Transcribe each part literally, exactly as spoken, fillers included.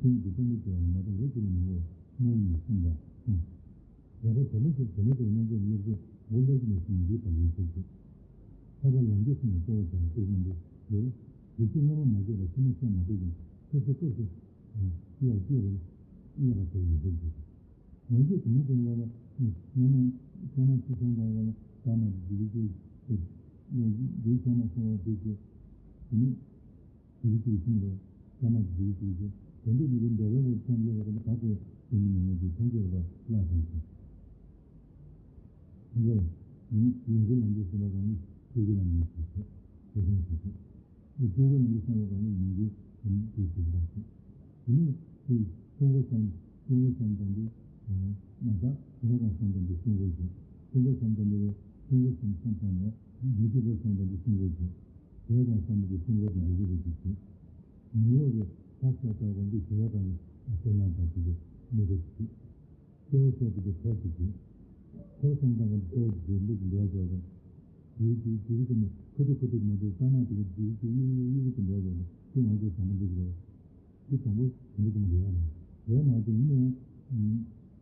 ཀུན་གྱིས་བསྟན་པའི་སྐྱེ་བ་ལ་མ་གཏོགས་ལོ་གཅིག་ལ་མི་འགོར་སྨྲ་བའི་མི་གསུངས་པ་གསུངས། རགས་པ་དོན་མེད་ཀྱི་དོན་མེད་ཀྱི་རྣམ་འགྱུར་སློབ་གསོ་མགོ་ལོག་གི་ནས་ཤིང་འདིའི་བར་ལུས་ཤེས་ཀྱི། ཐར་པ་ལམ་གྱི་སེམས་ལ་གསོལ་བ་བཏབ་པའི་སྐུ་གསུང་ཐུགས་ཡོད། བདེ་སྐྱིད་སྔ་མ་མ་བརྗེད་པར་ཕྱི་མ་སེམས་མ་བྲལ་ཞིང་སོ་སོའི་སྐབས་སུ་སླར་སྐྱེ་བར་སླར་ཡང་སྐྱེ་བའི་ཡོད་ཤེས་ཀྱི། ང་ཚོས་དེ་མིན་དེ་ལ་ལ་སྔ་མ་སྔ་མ་ཤི་སོང་དང་ལ་ལ་ད་མ་དེ་འདི་ལས་ཀྱི་འདི་སྔ་མ་སོང་བ་དེ་ཚོ་དེ་ནི། ཞི་བའི་ཚུལ་ཤིང་རེད། ས་མ་ཞི་བའི་ཚུལ་ཤིང་། དེ་འདྲ་ཡིན་དུས་འདས་པའི་ངོར་ཐམས་ཅད་ལ་ཀུན་ནས་མ་ངེས་པའི་ཐམས་ཅད་ལ་བླ་ཞིང་ཞི། ཡིན་ལ་ཡིན་གྱི་ལམ་གྱི་སེམས་པ་གང་ཡིན་ཆོས་ཀྱི་ལམ་གྱི་ཞི་བྱེད་དེ་ལྟར་ཞི་བྱེད། ཆོས་ཀྱི་ལམ་གྱི་སེམས་པ་གང་ཡིན་ཡིན་གྱི་ལམ་གྱི་ཞི་བྱེད་དང་ཞི། དེ་ནས་དེ་གསུང་འགོ་བསམ་གསུང་འགོ་བསམ་དང་དུ་མ་དག་དེ་གང་བསམ་དང་དུ་གསུང་འགོ་ཞི། གསུང་འགོ་བསམ་དང་དུ་གསུང་འགོ་བསམ་བསམ་དང་ཡང་མི་དེ་ལ་སོང་དང་དུ་གསུང་འགོ་ཞི། དེ་དང་བསམ་པ་དེ་སྲུང་བ་དེ་འདྲ་ཞིག་རེད་ཅེས་བྱས། ནུས་ལོག་གི་ལྷ་ཤ་སྟག་དབང་གིས་ཞི་བ་དང་ཞེ་སྣང་དང་བཅས་པའི་དམིགས་པ་ཞིག་བྱས། གཙོ་བོ་ཤ་དེ་གི་ཐོག་ཏུ་བྱས། འཁོར་གསུམ་དང་གི་གཙོ་བོ་དེ་ལུག་གི་འདྲ་བ་དང་། དེའི་དེའི་དེའི་ཀུན་ནས་ཁུ་ཏུ་ཁུ་ཏུ་མ་དེ་ལྟ་ན་དེ་གི་དེའི་དེའི་གཡུག་གཡུག་གཡུག་གི་འདྲ་བ་དང་དེ་ང་ཚོ་བཟང་པོ་འདུག་གི་རེད། དེ་དང་པོ་དེ་འདྲ་ཀུན་འདྲ་བ་རེད། རེད་མ་དེ་ནི།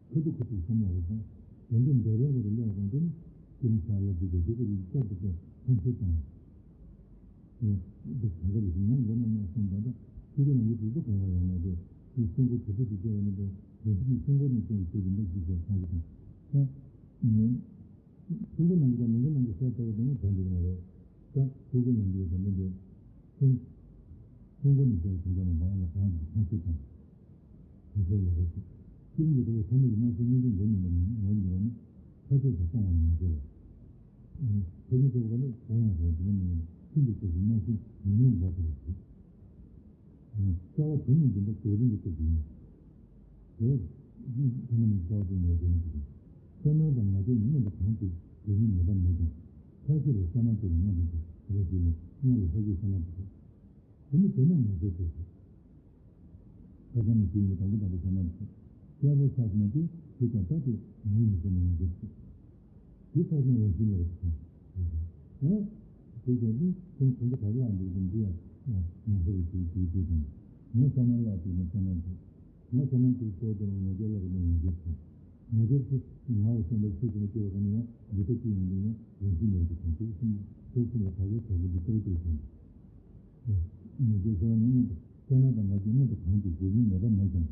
ཁ་ཐུག་ཁ་ཐུག་སོང་བ་རེད་དང་། དོན་དུ་འབྲེལ་ལོག་པ་དེ་ལས་དང་དེ་ནི་ཀུན་ས་ལ་དེ་དེ་དེ་ཀུན་བསྐྱར་དུ་བསྐྱར་ཐམས་ཅད་དང་། ཡང་འདི་གང་ག་རེ་ཞིག་ཡང་མགོ་ན་མ་སོང་ད་ལྟ་ཆོས་སྐུ་ནང་གི་དུས་སུ་གང་བ་ཡང་མ་དེ་དེ་གསུང་གི་དུས་སུ་དེ་བསྐྱལ་བ་ནི་དེ་དེ་ཞིག་གསུང་གི་ནི་ཀྱང་ཆོས་ཀྱི་འདུ་ཤེས་སོགས་ཚང་གི་དང་། ད་ནི་ཆོས་སྐུ་ནང་གི་དང་མི་འགའ་ནང་གི་གསལ་ལྟ་བུ་དེ་ནི་དོན་འགྲིག་མ་རེད། ད་ཆོས་སྐུ་ནང་གི་དང་མི་འགའ་གསུང་གསུང་གི་ནི་ཀྱང་དོན་འགྲིག་མ་རེད། གང་གི་ཐམས་ཅད་དང་། དེ་ཚོ་ལ་རེ་ཞིག་ཀུན་གྱི་རེ་བ་ཚང་མ་གི་སྣང་ཚུལ་དངོས་འབྱུང་མགོ་ནས་མ་ནས་ངོ་འགྱུར་བ་ནི་ཐ་ཚིག་དང་སྤོང་བ་ནི་མ་བྱེད་པ། ཐ་ཚིག་དེ་བ་ནི་གང་ཡང་རེད་དེ་ནི་མི་ཡིན་ཀུན་གྱི་སྐབས་སུ་སྣང་ཚུལ་མི་ཡོང་བ་དེ་རེ་ཞིག་རྩ་བ་དོན་ནི་འདི་འདྲ་རྫོགས་རིམ་གྱི་སྐབས་སུ་ཡིན། དེ་བས་ཐ་ན་ནི་རྩ་བ་དོན་ནི་རྫོགས་རིམ་གྱི་སྐབས། ས་ནང་དང་ང་རྒྱལ་ནི་མངོན་དུ་གང་དུ་དེ་ཉིད་ངེས་པ་མེད་ཀྱང་། ཐ་ཚིག་ལ་ས་ནང་དེ་ལ་མངོན་དུ་དེ་རེ་ཞིག་ལ་སྔོན་ལ་ལྷ་སྐུའི་ས་ནང་དུ་དེ་ནི་དེ་ནས་ང་རྒྱལ་དེ་ཁ་སང་ནས་དེ་ཡིན་པ་དང་པོ་དང་པོ་ཁོ་ན་དེ། དཔྱད་པ་ཆགས་སོང་ན་དེ་དེ་ཀྱང་ད་དེ་ངའི་ཡིན་ཟེར་ནས་ང་རྒྱལ་དེ། དེ་ཆགས་སོང་རང་བཞིན་ལ་རེད་དེ། ཨ། དེ་ཀྱང་དེ་དོན་དོན་དུ་ག་རེ་བླངས་འདུག་དང་དེ་ཡང་ང་ཚོ་རེ་ཞིག་དེའི་དེ་དང་། ངས་ས་ན་བླངས་དེ་ནས་ས་ན་དེ། ང་ཚང་མ་དེའི་ཐོག་དེ་ལ་ང་རྒྱལ་ལ་རེ་ནས་ང་རྒྱལ་ཆེ། ང་རྒྱལ་ཆེ་ང་བ་སེམས་པ་ཆེ་ཆུང་སྐྱེ་བ་གང་ཡང་འདི་ལྟ་སྐྱེ་ཡོང་དུས་ཡང་རང་བཞིན་མེད་པའི་དོན་དུ་གསུམ་དུ་གསུམ་ལ་བག་ཡོད་དྲག་པོ་འདི་ལྟར་སྐྱེ་བ་དང་། ང་རྒྱལ་ས་ན་མངོན་དུ་ས་ན་དང་ང་རྒྱལ་མངོན་དུ་གང་དུ་དགོས་ཡུལ་ངེས་པ་མེད་ཀྱང་།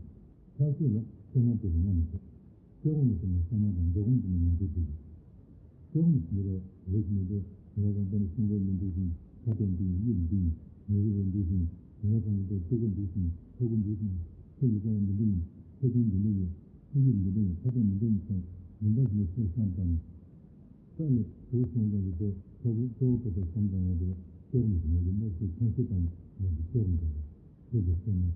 ཆགས་སྲེད་ལ་ས་ན་དེ་ལ་མངོན་མི་ཐུབ། སྐྱེ་བོ་ནི་དེ་ནི་ས་ན་དང་འཇོག་གོང་དུ་ནི་ང་རྒྱལ་དེ་ཡིན། སྐྱེ་བོ་ནི་དེ་ལ་རེ་ཞིག་མི་འདོད་ཡ་གང་ལྟར་སྲིན་པོ་མི་འདུག་ཞིང་ཁ་དོག་འདི་ཡི་གཡུ་འདི་ཡི་མི་རུ་རུ་འདུག་ཞིང་ཡ་གང་ལྟར་སྟུག་པོ་འདུག་ཞིང་ཁ་ཁུ་འདུག་ཞིང་ཁ་ཡི་ཀ་ཡ་འདི་འདྲ་ཡིན་ཁ་ཆུང་འདི་འདྲ་ཡིན་ཁ་གཡུ་འདི་འདྲ་ཡིན་ཁ་དོག་འདི་འདྲ་ཡིན་ཚང་མི་འདྲ་ཞིག་ནི་སེམས་བསམ་དང་། ས་ལས་དུག་སོང་ཙང་གི་ཚེ་ཁ་ཁུ་གཙོ་བོ་ཁ་དོག་བསམ་དང་ཡང་དེ་སྐྱེ་བོ་ནི་དེ་ནི་རིམ་པ་སོགས་ཆང་སེ་དང་ཡང་དེ་སྐྱེ་བོ་འདྲ་བ་ཁྱོད་ཀྱི་སེམས་ནི།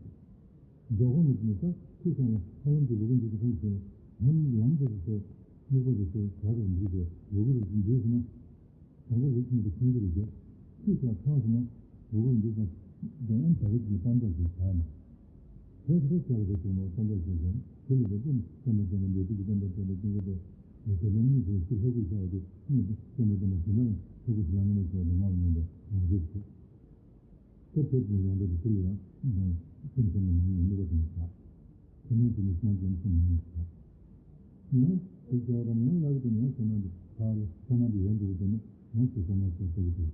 འཇོག་གོ་མི་ནི་ད་ཁྱོད་ཚང་ལ་ཧ་ལམ་གྱི་ལུག་གུ་འདི་ཚོ་ཁོང་ཚོས་ནམ་ལམ་དུ་རེ་ཟེར་སྨུག་པ་རེ་ཟེར་ག་རེ་འདུག་ཟེར་ལུག་གུ་རེ་ཟེར་འདུག་ཟེར་ན། དང་པོ་རེ་ཁྱོད་ཀྱི་ཁྱོད་ཀྱི་རེ་ཟེར་ཁྱོད་ཚོ་ཚང་སོང་ན་ལུག་གུ་འདུག་ཟེར་འདི་ཡང་ད་རེས་ཀྱི་དཔང་རྟགས་ཀྱི་བྱ་ནས། དེ་ཚོ་ཚོ་ཚོ་རེ་ཟེར་ན་དཔང་རྟགས་ཀྱི་བྱ་དེ་ལུག་གུ་དེ་ནི་བསྟན་པ་བསྟན་པ་འདྲེ་དུ་གི་བསྟན་པ་བསྟན་པ་ཀུན་གོ་དེ་ཡི་ཟེར་ན་གཉིས་ཚོ་ཅི་ལྷ་སྐུ་བྱ་བ་དེ་གཉིས་དེ་བསྟན་པ་བསྟན་པ་ཟེར་ན་ལྷ་སྐུ་ཞིག་ལ་ངོ་མ་བྱ་བ་དེ་ངོ་མ་ཡིན་པ་ཡང་རེད་ཟེར། ད་དེ་དེ་ཡང་འདྲ་དེ་ཚོ་ལ་ཡང་སེམས་ཅན་ལ་ཡང་ཡང་མི་དགའ་དེ་མི་བྱ། ཁྱེད་རྣམས་ཀྱིས་ནི་སངས་རྒྱས་ནི་སེམས་མི་ཉིད་བྱ། ཡང་དེ་བྱ་བ་ཡང་ལ་གི་དེ་ཡང་ཁྱེད་རྣམས་ཀྱི་ཕ་ལ་ཁྱེད་རྣམས་ཀྱི་ཡོན་དུ་དེ་ནི་ཡང་སུ་ས་ན་སོ་སོ་གི་དེ་བྱ།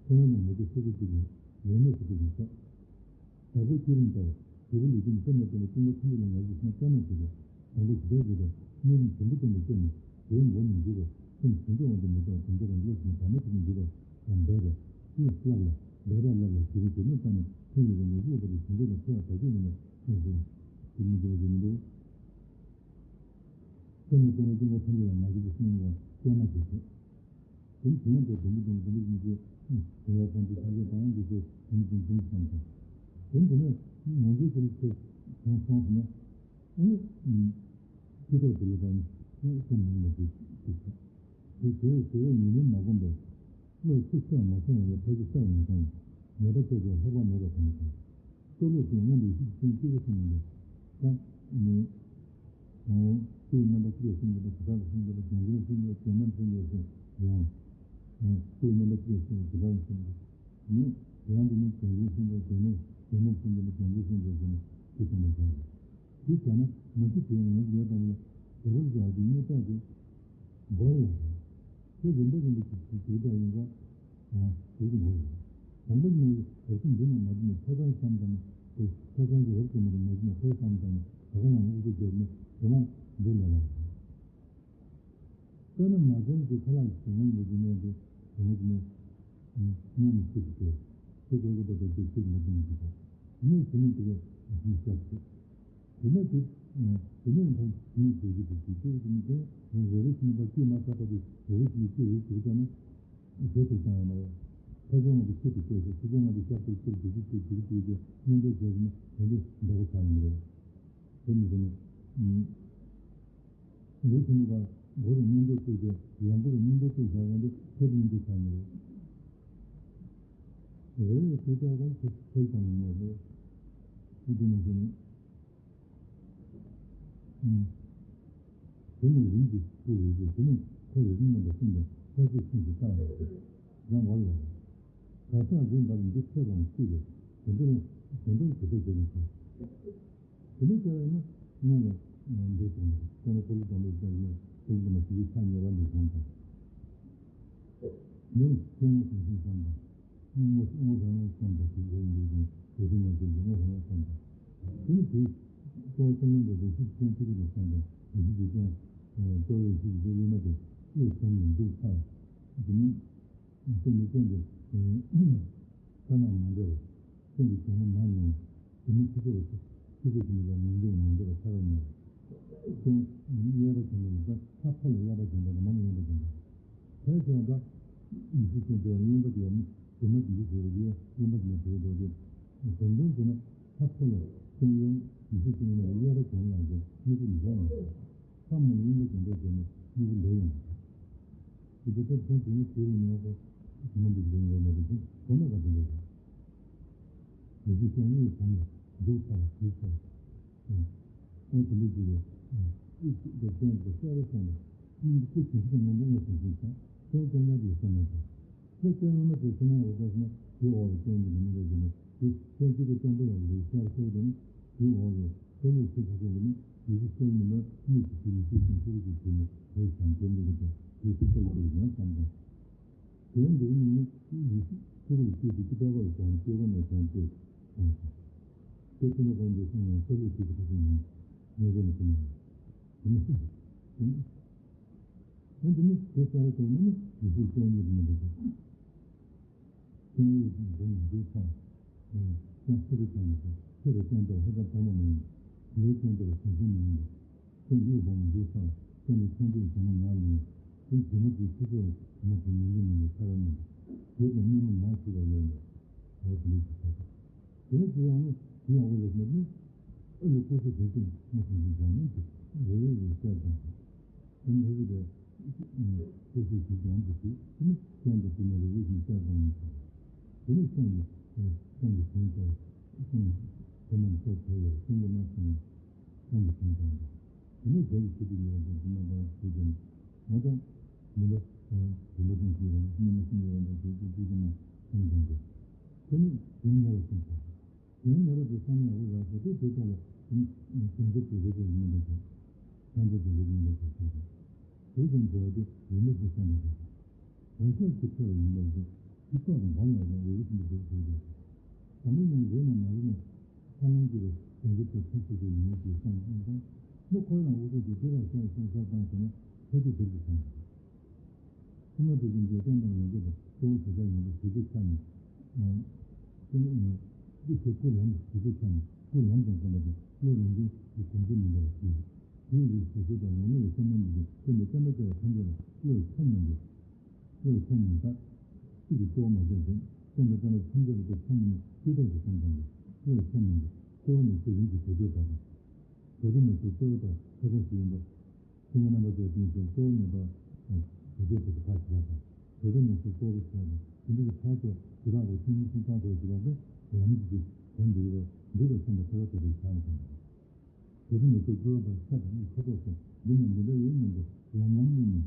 ཁྱེད་རྣམས་ནི་མི་དེ་སུ་གི་ཅིག་ཡིན་ཡོད་མེད་སུ་གི་ཡིན་ས། བདག་པོའི་བསྐྱེད་རིམ་ལྟར་དགེ་བའི་ལས་ཀྱི་ནི་སེམས་ལ་བརྟེན་ནས་ཀུན་དགའ་ཐམས་ཅད་ལ་ང་རྒྱལ་སེམས་བསྐྱར་མ་བྱེད་པར་དང་པོ་ཇི་ལྟར་བྱེད་པ་གནས་རིམ་བདུན་པོ་ཙམ་དུ་བསྐྱེད་ནས་དེའི་མགོ་ནས་འཇུག་པར་སེམས་བྱང་ཆུབ་དབང་དུ་མི་འཇུག་པར་དེ་འདྲ་རང་ལུགས་ཀྱི་བར་མ་ཆད་དུ་འཇུག་པར་དང་འབད་པས་ཀྱིས་བསླབ་ལ་འབད་པ་བསླབ་ལ་དེ་རིང་དེ་ནས་བཏང་ནས་ཐུན་རེ་རེ་ནས་བློ་བ་དང་བྱང་ཆུབ་ལ་འཕེལ་བ་བདག་ཅག་ཡིན་ལ་སོང་ཞིང་དེ་མི་འཇུག་པ་དེ་མི་འདུག་ཀུན་ནས་བསྟན་པའི་ཀུན་དགའ་ཐམས་ཅད་ལ་ང་རྒྱལ་གྱི་སེམས་ལ་བསྐྱར་མ་བྱེད་ཅིག་དེ་ནི་དེ་ཡང་དེ་དུམ་བུ་དུམ་བུ་དུམ་བུ་ཞིག་དེ་ཡང་ཐམས་ཅད་ཐམས་ཅད་དང་འདི་ཚོ་དུམ་བུ་དུམ་བུ་བསམ་ཀྱང་། དེ་ནི་དེ་ནས་ང་ཚོའི་དེ་ཚོ་གང་སོང་ཟེར་ན། ཨེ། སྤྱི་ཚོགས་དེ་ལ་ད་ནི་སེམས་མི་ཡེངས་པ་དེ་དེ་ཆགས། དེ་དེ་དེ་བས་ཉིན་མོ་མ་གོམས་པས། བློས་ཆུ་ཚད་མ་སོང་བ་ལ་ཕལ་ཆེར་བསགས་མ་སོང་བས་ཉེས་པ་བཅོས་པའི་ལྷག་པ་མེད་པ་གོ་མ་སོང་། ལྟོ་ལོག་ཅིང་མངོན་པའི་ཤུགས་ཅན་གཅིག་པུ་སེམས་མི་འདུག་ད་ནི། ཨོ། ལྟོའི་རྣམ་པ་གཅིག་ལ་སེམས་འདུག་པ་དེ་དག་ལ་སེམས་འདུག་པ་བྱང་ཆུབ་སེམས་འདུག་པ་བྱང་སེམས་སེམས་འདུག་པ་ཡང་། ཨོ། ལྟོའི་རྣམ་པ་གཅིག་ལ་སེམས་འདུག་དེ་དག་ལ་སེམས་འདུག་ནི། དེ་ཡང་དེ་ནི་བྱང་ཆུབ་སེམས་འདུག་བྱང་སེམས་སེམས་འདུག་བྱང་ཆུབ་སེམས་འདུག་བྱང་ཆུབ་སེམས་འདུག་ཟེར་ནས། ཅེས་གསུངས་པ་བྱས། དེ་བྱས་ན་མ་གཞི་དེ་ཡང་ཡོད་དམ་ལ། དེ་བར་བཞག་སྟེ་དངོས་རྟོགས་དེ་འགོར་ཡང་། དེ་རིམ་པ་རིམ་པ་ཞིག་ཞིག་ཞིག་དང་ཡིན་ཙང་། ཨ་ཞིག་ཏུ་འགོར་ཡང་། དང་པོ་ནི་རབ་ཏུ་འདི་ན་མ་འདི་ན་ཐོས་བསམ་བསམ་བཏང་ན། ཐོས་བསམ་གྱི་རབ་ཏུ་མ་འདི་མ་འདི་ན་ཐོས་བསམ་བཏང་ན་ད་ག་ལའང་དབུགས་དབྱུང་བརྒྱབ་ན་དེ་མ་འདི་ལ་ལ། དཔེར་ན་མ་བྱན་གྱི་ཁ་ལག་གི་ཞིང་ཁམས་ལ་འདི་ནས་འདི་དེ་ནས་འདི་ནས་སྔོན་ནས་ཤེས་ཀྱི་ཏེ། དེ་དགོས་ཀྱི་པ་དེ་དེ་ཤེས་མ་ཐུབ་མི་འདུག་པ། དེ་ནས་དེ་ནས་དེ་ག་ཞིག་ཤར་ཏེ། དེ་ནས་དེ་དེ་ནས་ཕར་དེ་ནས་དེ་གི་དེ་དེ་དེ་དེ་ནས་དེ་རེ་རེ་བཞིན་པ་སྐྱེས་མ་ཐག་པ་དེ་རེ་རེ་བཞིན་སྐྱེ་རེ་དེ་ཀྱང་ན་བཟོ་དེ་ཀྱང་ཡང་མ་རེད། ཐ་ཚོ་ང་དེ་ཤེས་དེ་ཤེས་ཤེས་ཐ་ཚོ་ང་དེ་ཤར་དེ་ཤར་དེ་དེ་དེ་དེ་དེ་དེ་མཉམ་འདྲེས་བྱས་ནས་དེ་འདྲ་འདྲ་པོ་ཆགས་ཡོང་གི་རེད། དེ་ནི་དེ་ནི། ལས་དེ་ནི་བ་མགོ་རུ་མཉམ་འདྲེས་བཀོད་དེ་ཡང་མགོ་རུ་མཉམ་འདྲེས་བཀོད་བཞག་ཡང་དེ་ཐེབས་མཉམ་འདྲེས་ཆགས་ནི་རེད། རེ་རེ་དེ་ལྟར་བ་ཐེབས་ཐེབས་དང་ཡིན་ནོ་རེད། དེ་དེ་ནི་དེ་ནི། དེ་ནི་རིམ་གྱིས་སྐུ་རེ་རེ་དེ་ནི་ཁོ་རེ་རེ་རྣམ་པ་གསུམ་དང་ཐོག་ཚད་གསུམ་གྱི་རྟགས་ཡིན། རང་བར་ལ། གར་སོགས་རིམ་པར་འདི་ཚེ་རང་སྐྱེ་བས་དེ་འདྲ་དེ་འདྲ་དེ་འདྲ་དེ་འདྲ་དེ། དེ་ནས་བྱ་བ་ཡིན་ན་སྔོན་ལ་འདི་དང་དེ་ནས་ཀུ་ལུ་དང་པོའི་ལྟར་ཡིན་ཀུ་ལུ་དང་པོ་དེའི་ཆ་ཉེ་བ་ལས་བྱུང་དང་། མིང་སྐྱེ་དངོས་སུ་ཤིང་བསམ་པ། དངོས་དངོས་རང་རང་བསམ་པ་དེ་ཡོད་འདུག་ཅིང་དེ་དུས་ང་ཚོས་ཀྱི་དངོས་རང་རང་བསམ་པ། དེ་ནི་དེའི་གཙོ་བོ་བསམ་ལམ་དང་རེ་ཞིག་ཅན་གཅིག་པུ་དང་བསམ་པ་རེ་ཞིག་གི་ཅན་གཙོ་བོའི་ཞིག་གི་ཡུལ་མ་དེ་དབུས་བསམ་ནས་འདུག་ཚར། དེ་ནི། སེམས་ཀྱི་སྟེང་དུ་ཁ་ན་མ་འདྲེས་པ། སེམས་ཀྱི་བྱ་ངན་མ་མྱོང་བ། དེ་ནི་ཕྱི་ཚུལ་ལ་ཕྱི་ཚུལ་གྱི་མི་ལ་མི་འདྲེས་མ་འདྲེས་པ་ཐར་བ་མེད། སེམས་གཡས་པ་བྱས་ནས་ལ་ས་ཕོ་ལ་གཡས་པ་བྱས་པ་དང་མ་ལ་གཡོན་པ་བྱས་པ། དེ་བྱས་ན་ད་ཡིད་ཆེས་ཅན་དེ་ལ་གཡོན་པ་དེ་ལ་ནི་དེ་མ་དེ་ཡིད་ཆེས་པ་དེ་གཡོན་པ་དེ་ལ་བྲེལ་འགྲོ་སྟེ། དོན་དོན་དེ་ན་ས་ཕོ་ལ་སེམས་གཡོན་ཡིད་ཆེས་ཅན་ལ་གཡས་པ་བྱས་ན་ལ་དེ་གཉིས་ཀྱི་མི་འདྲ་བ། ས་མ་ལུས་ལ་དེ་འདྲ་བྱས་ནས་མྱུ་གུ་ལས་ཡོང་། དེ་ལྟར་ཐོན་དེ་ནི་དེ་རུ་ཉོན་པ་མ་འདུག་ལས་ཡོད་མ་རེད་ཅིང་གོ་ན་ག་དེ་འདྲ་རེད། ཡེ་ཤེས་ཅན་གཉིས་གོང་ལ་འདུག་ཚར་བ་དུས་ཚར་བ། ཨོ་དེ་འདྲ་ཅིག་རེད། ཨི་ཅིག་དེ་བསྟན་དེ་གསལ་པོ་སོང་བ། སྙིང་གི་སྐུ་བྱིན་གྱིས་མངོན་པ་མངོན་སུམ་ཞིག་དང་སེམས་ཅན་ཉག་གི་སེམས་མ་དང་། ཁྱེད་ཅག་སྔོན་མ་དེ་སེམས་ཡག་པོ་བཏང་སོང་ན་དེའི་འོག་ལ་སྐྱོན་གྱི་མི་འདྲ་ཞིག་ནི་དེ་ཁྱེད་ཅག་གི་སྐྱོན་པོ་ཡག་པོ་རེད་ཤར་སོང་དུས་དེའི་འོག་ལ་སྐྱོན་ཡོད་ཚུལ་ཁ་ཤས་ཀྱི་ནི་ཡིད་ཀྱི་སྐྱོན་མི་འདྲ་གཉིས་ཀྱི་དེ་ཡིད་ཀྱི་སྐྱོན་ཤུགས་ཀྱི་དེ་ནི་དེའི་བྱམས་སྐྱོན་འདི་གི་དེ་དེའི་ཚིག་ཁ་ཡོད་ཡང་བསམ་དང་། དེ་ཡང་འདིར་ནི་ཡིད་ཀྱི་ཤུགས་ཀྱི་སྐྱེས་དེ་ཀྱི་ལྟ་བ་ལ་བྱམས་སྐྱེ་བ་ནས་བྱམས་སྐྱེ་བསམ་དང་། དེ་ཚུལ་ལ་གང་འདྲ་སོང་ཡང་ས་ལུགས་དེ་ཀྱི་ཁ་ཤས་ནི་ངེས་པ་ནི་དེ་ནི་དེ་ནི། ཡང་དེ་ནི་དེ་གསལ་བ་བྱུང་ན་ནི་ཡེ་ཤེས་སྐྱོན་ཉིད་མི་འདུག་གོ། སྐྱོན་ཡོད་ཀྱི་འདུག་མི་འདུག་ཚར། སྐྱོན་སུ་རེད་ཀྱང་མི་འདུག་ཚེ་རུ་སྐྱོན་དུ་ཧེ་ད་ཕ་མ་མི་ཡིན། ལས་སྐྱོན་དུ་ཞིང་ཆེན་མི་ཡིན། སྐྱོན་ཡོད་ཀྱང་མི་འདུག་ཚར། སྐྱོན་དུ་ཆོས་འདུས་བྱས་ན་ང་ལ་ཡིན། དེ་རྗེས་མ་དེའི་ཚེ་སྲོག་ལ་ཐོག་མ་དེ་མི་འདུག་མི་འདུག་ཚར་བ་མི་འདུག་དེ་ལ་གཉིས་མ་ན་ཞིག་ལ་ཡོད་ལ། འོ་དེ་འདུག་ཚར། དེ་ནས་དེ་ཡང་ནི་དེ་ཡག་པོ་རེད་ཟེར་ནས་ཨ་ལུ་སྐུ་གཟུགས་དེ་ཚོས་མ་ཐུབ་ཀྱི་བྱ་ངན་དེ་རེ་རེ་རེ་བཤད་དང་། དེ་ནས་རེ་རེ་རེ་སྐུ་གཟུགས་དེ་ཡང་དུ་དེ་དེ་ནི་སེམས་དུ་དེ་ནས་རེ་རེ་བཞིན་བཤད་དང་ཡིན་ཙང་། དེ་ནས་སེམས་ཀྱི་སེམས་ཀྱི་དོན་དུ་སེམས་དེ་རྣམས་ཚོ་དེ་ཡོད་སེམས་ཀྱི་རྣམ་སེམས་སེམས་ཀྱི་དོན་དང་། དེ་ནས་དེ་ཡི་ཆེད་དུ་ཡོད་པའི་དེ་རྣམ་པ་དེ་དེ་ནི་ང་དང་མི་འདུག་དེ་འདུག་དང་ཞིག་ཡོད་ན་སྙན་མ་སྙན་ཡོད་པ་དེ་དེ་དེ་དེ་ནི་སེམས་དང་དེ་དེ་ནི་དོན་ཉེ་བ་སེམས་དང་། དོན་ཉེ་བ་དེ་བསམ་ཡག་པོ་རག་སོ་དེ་དེ་ལྟ་ལ་དོན་དོན་དེ་དེ་རེ་རེ་མི་འདྲ་ཞིག་ཐམས་ཅད་དེ་རེ་མི་འདྲ་ཞིག་ཞིག་དེ་ཙམ་བྱས་པ་དེ་ཡིན་མིན་གྱི་སེམས་ལ་ཞིག་རང་ཤར་གྱི་ཚེ་ལ་ཡིན་པར་ཞིག་གཅིག་ཐོག་དང་བར་ལ་ཡང་རེ་རེ་བཞིན་དུ་འགྲོ་དགོས་ཏེ། ད་མི་ཡང་རེ་ནས་མ་རེ་ནས་ས་ལམ་གྱི་དོན་གྱི་དེ་ཐུགས་སུ་ཆུད་ཡིན་མིན་གྱི་སེམས་ལ་ཨང་དང་། མི་ཁོ་རང་འུ་ཚོ་གི་དེ་ལ་སེམས་སེམས་ཤར་བཏང་ཟེར་ན་ཁྱོད་ཚོ་དེར་གྱི་སེམས། ཐུབ་ན་དེ་བཞིན་གྱི་རྟེན་དང་ཡོངས་རྫོགས་པ་གཙོ་བོ་བྱེ་བྲག་ཡིན་པ་ཞིག་གི་ཆ་ནས། ཨ། རྟེན་ཨ། འདི་ཚེ་ཀུན་ལམ་ཞིག་གི་ཆ་ནས་ཀུན་ལམ་དང་ལྡན་པ་དེ་བློ་རང་བྱུང་གི་གོམས་གཤིས་མི་འདྲ་བ་ཞིག་དེའི་རིགས་སོ་སོ་དང་ཡོང་ལུགས་ཀྱི་བསམ་བློ་འདི་སེམས་པའི་བསྟན་པ་བཅས་པ་ཐམས་ཅད་ལ་བློ་ཡི་ཆ་མཉམ་པས། བློ་ཡི་ཆ་མཉམ་པ། གཅིག་གི་གཙོ་བོ་མ་བྱས་ཏེ་བསྟན་པའི་བསྟན་པ་ཐམས་ཅད་ལ་དེ་ཆ་མཉམ་ནས་ཅི་ལྟར་གྱི་སེམས་དང་བློ་ཡི་ཆ་མཉམ་པས་གཙོ་བོ་ནས་ཚེ་རིང་གི་བྱེད་སྤྱོད་པ་དང་། བཟོ་གྲྭ་ནས་ཚུར་གཙོ་བོ་དང་ཁ་ཁ་ཞིག་ཡིན་པ། ཚེ་སྔ་རྣམ་པ་ཚོའི་སྟེང་དུ་གཙོ་བོ་མེད་པ་དང་། བཟོ་གྲྭ་དེ་ཚོ་ཁ་ཞིག་པ་དང་། བཟོ་གྲྭ་ནས་ཚུར་གཙོ་བོ་ཞིག་དང་། དེ་འདྲའི་ཕར་ཚུར་དེ་དག་གི་ཆུང་ངུ་ཆུང་ཚང་ཚོ་ཞིག་ལ་དེ་ལམ་གྱི་དོན་འདི་རུ་འདུས་པའི་སེམས་དང་ཐོག་ཐོག་ཏུ་བྱ་ནས་དང་། བཟོ་གྲྭ་ནས་ཚུར་གཙོ་བོ་དང་ཤ་དང་གཉིས་ཁ་དོག་སོགས་འདི་ནས་འདི་འདྲ་ཡོད་མིན་འདུག་ལམ་ལམ་གཉིས་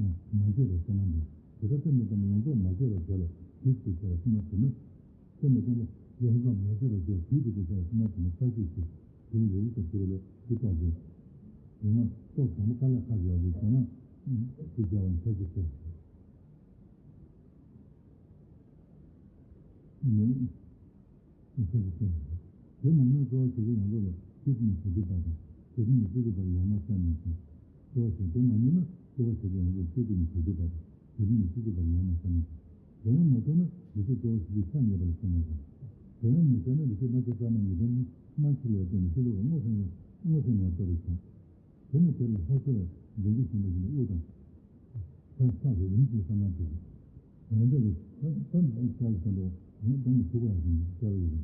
ནས་མ་བརྗེད་པར་བསམ་ན་འདུག་དེ་ལྟར་བསྟན་པའི་བསྟན་པ་ཡོངས་རྫོགས་མ་བརྗེད་པར་བྱས་ལ་དུས་སུ་བྱས་ལ་སེམས་ལ་དུ་མ། བསྟན་པའི་བསྟན་པ་ཡོངས་རྫོགས་མ་བརྗེད་པར་བྱས་དུས་སུ་བྱས་ལ་སེམས་ལ་དུ་མ་ས་བཅུ་ཞིག་ཡིན་རེད་ཟེར་གྱི་རེད། འདི་རྟོགས་ཟེར། ཡང་ན་རྟོགས་དང་པོ་དཀའ་ལས་ཁག་ཡོད་རེད་ཟེར་ན། དེ་བྱ་བ་ནི་ཆ་ཤས་ཆེ། ནི། ཆ་ཤས་ཆེ། དེ་མ་ནུས་གཙོ་བོ་བྱེད་ཀྱི་ཡོངས་རྫོགས་ལ་སྤྱི་དང་བྱེད་སྒྲུབ་པ་དང་། བྱེད་སྒྲུབ་ནི་སྤྱི་སྒྲུབ་པ་ཡོད་ན་གསལ་མི་སྲིད། གཙོ་བོ་བྱེད་དེ་མ་ནུས་ན་གཙོ་བོ་བྱེད་ཀྱི་ཡོངས་རྫོགས་སྤྱི་དང་བྱེད་སྒྲུབ་པ་དང་། བྱེད་སྒྲུབ་ནི་སྤྱི་སྒྲུབ་པ་ཡོད་ན་གསལ་མི་སྲིད། དེ་ཡང་མ་ཐུབ་ན་ལུགས་ཀྱི་གཙོ་བོ་བྱེད་ཀྱི་ཆ་ངེས་པ་ལ་སེམས་མ་དགོས། དེ་ཡང་མི་གསལ་ན་ལུགས་ཀྱི་སྣ་ཚོགས་ལྟར་ན་ཉིས་ལྡན་མ་ཕྱི་ལས་སྟོན་ནས་ཕྱི་ལོགས་ཀྱི་སྔོ་སེམས་ཡང་སྔོ་སེམས་ཡང་ལྟ་བུ་བྱུང་། དེ་ནི་དེ་ལ་ལྷ་གསོལ་བའི་འབྱུང་ཁུངས་ཞིག་མ་ཡིན་པའི་དབུགས་དང་། ས་ས་རུ་རིམ་གྱིས་ས་ན་འདུག་རང་ཅག་གི་ས་ས་འདི་ས་ས་འགྲོ་ང་གདང་གི་ཐུག་པ་ཡང་ཞིང་གསལ་བ་ཡོད།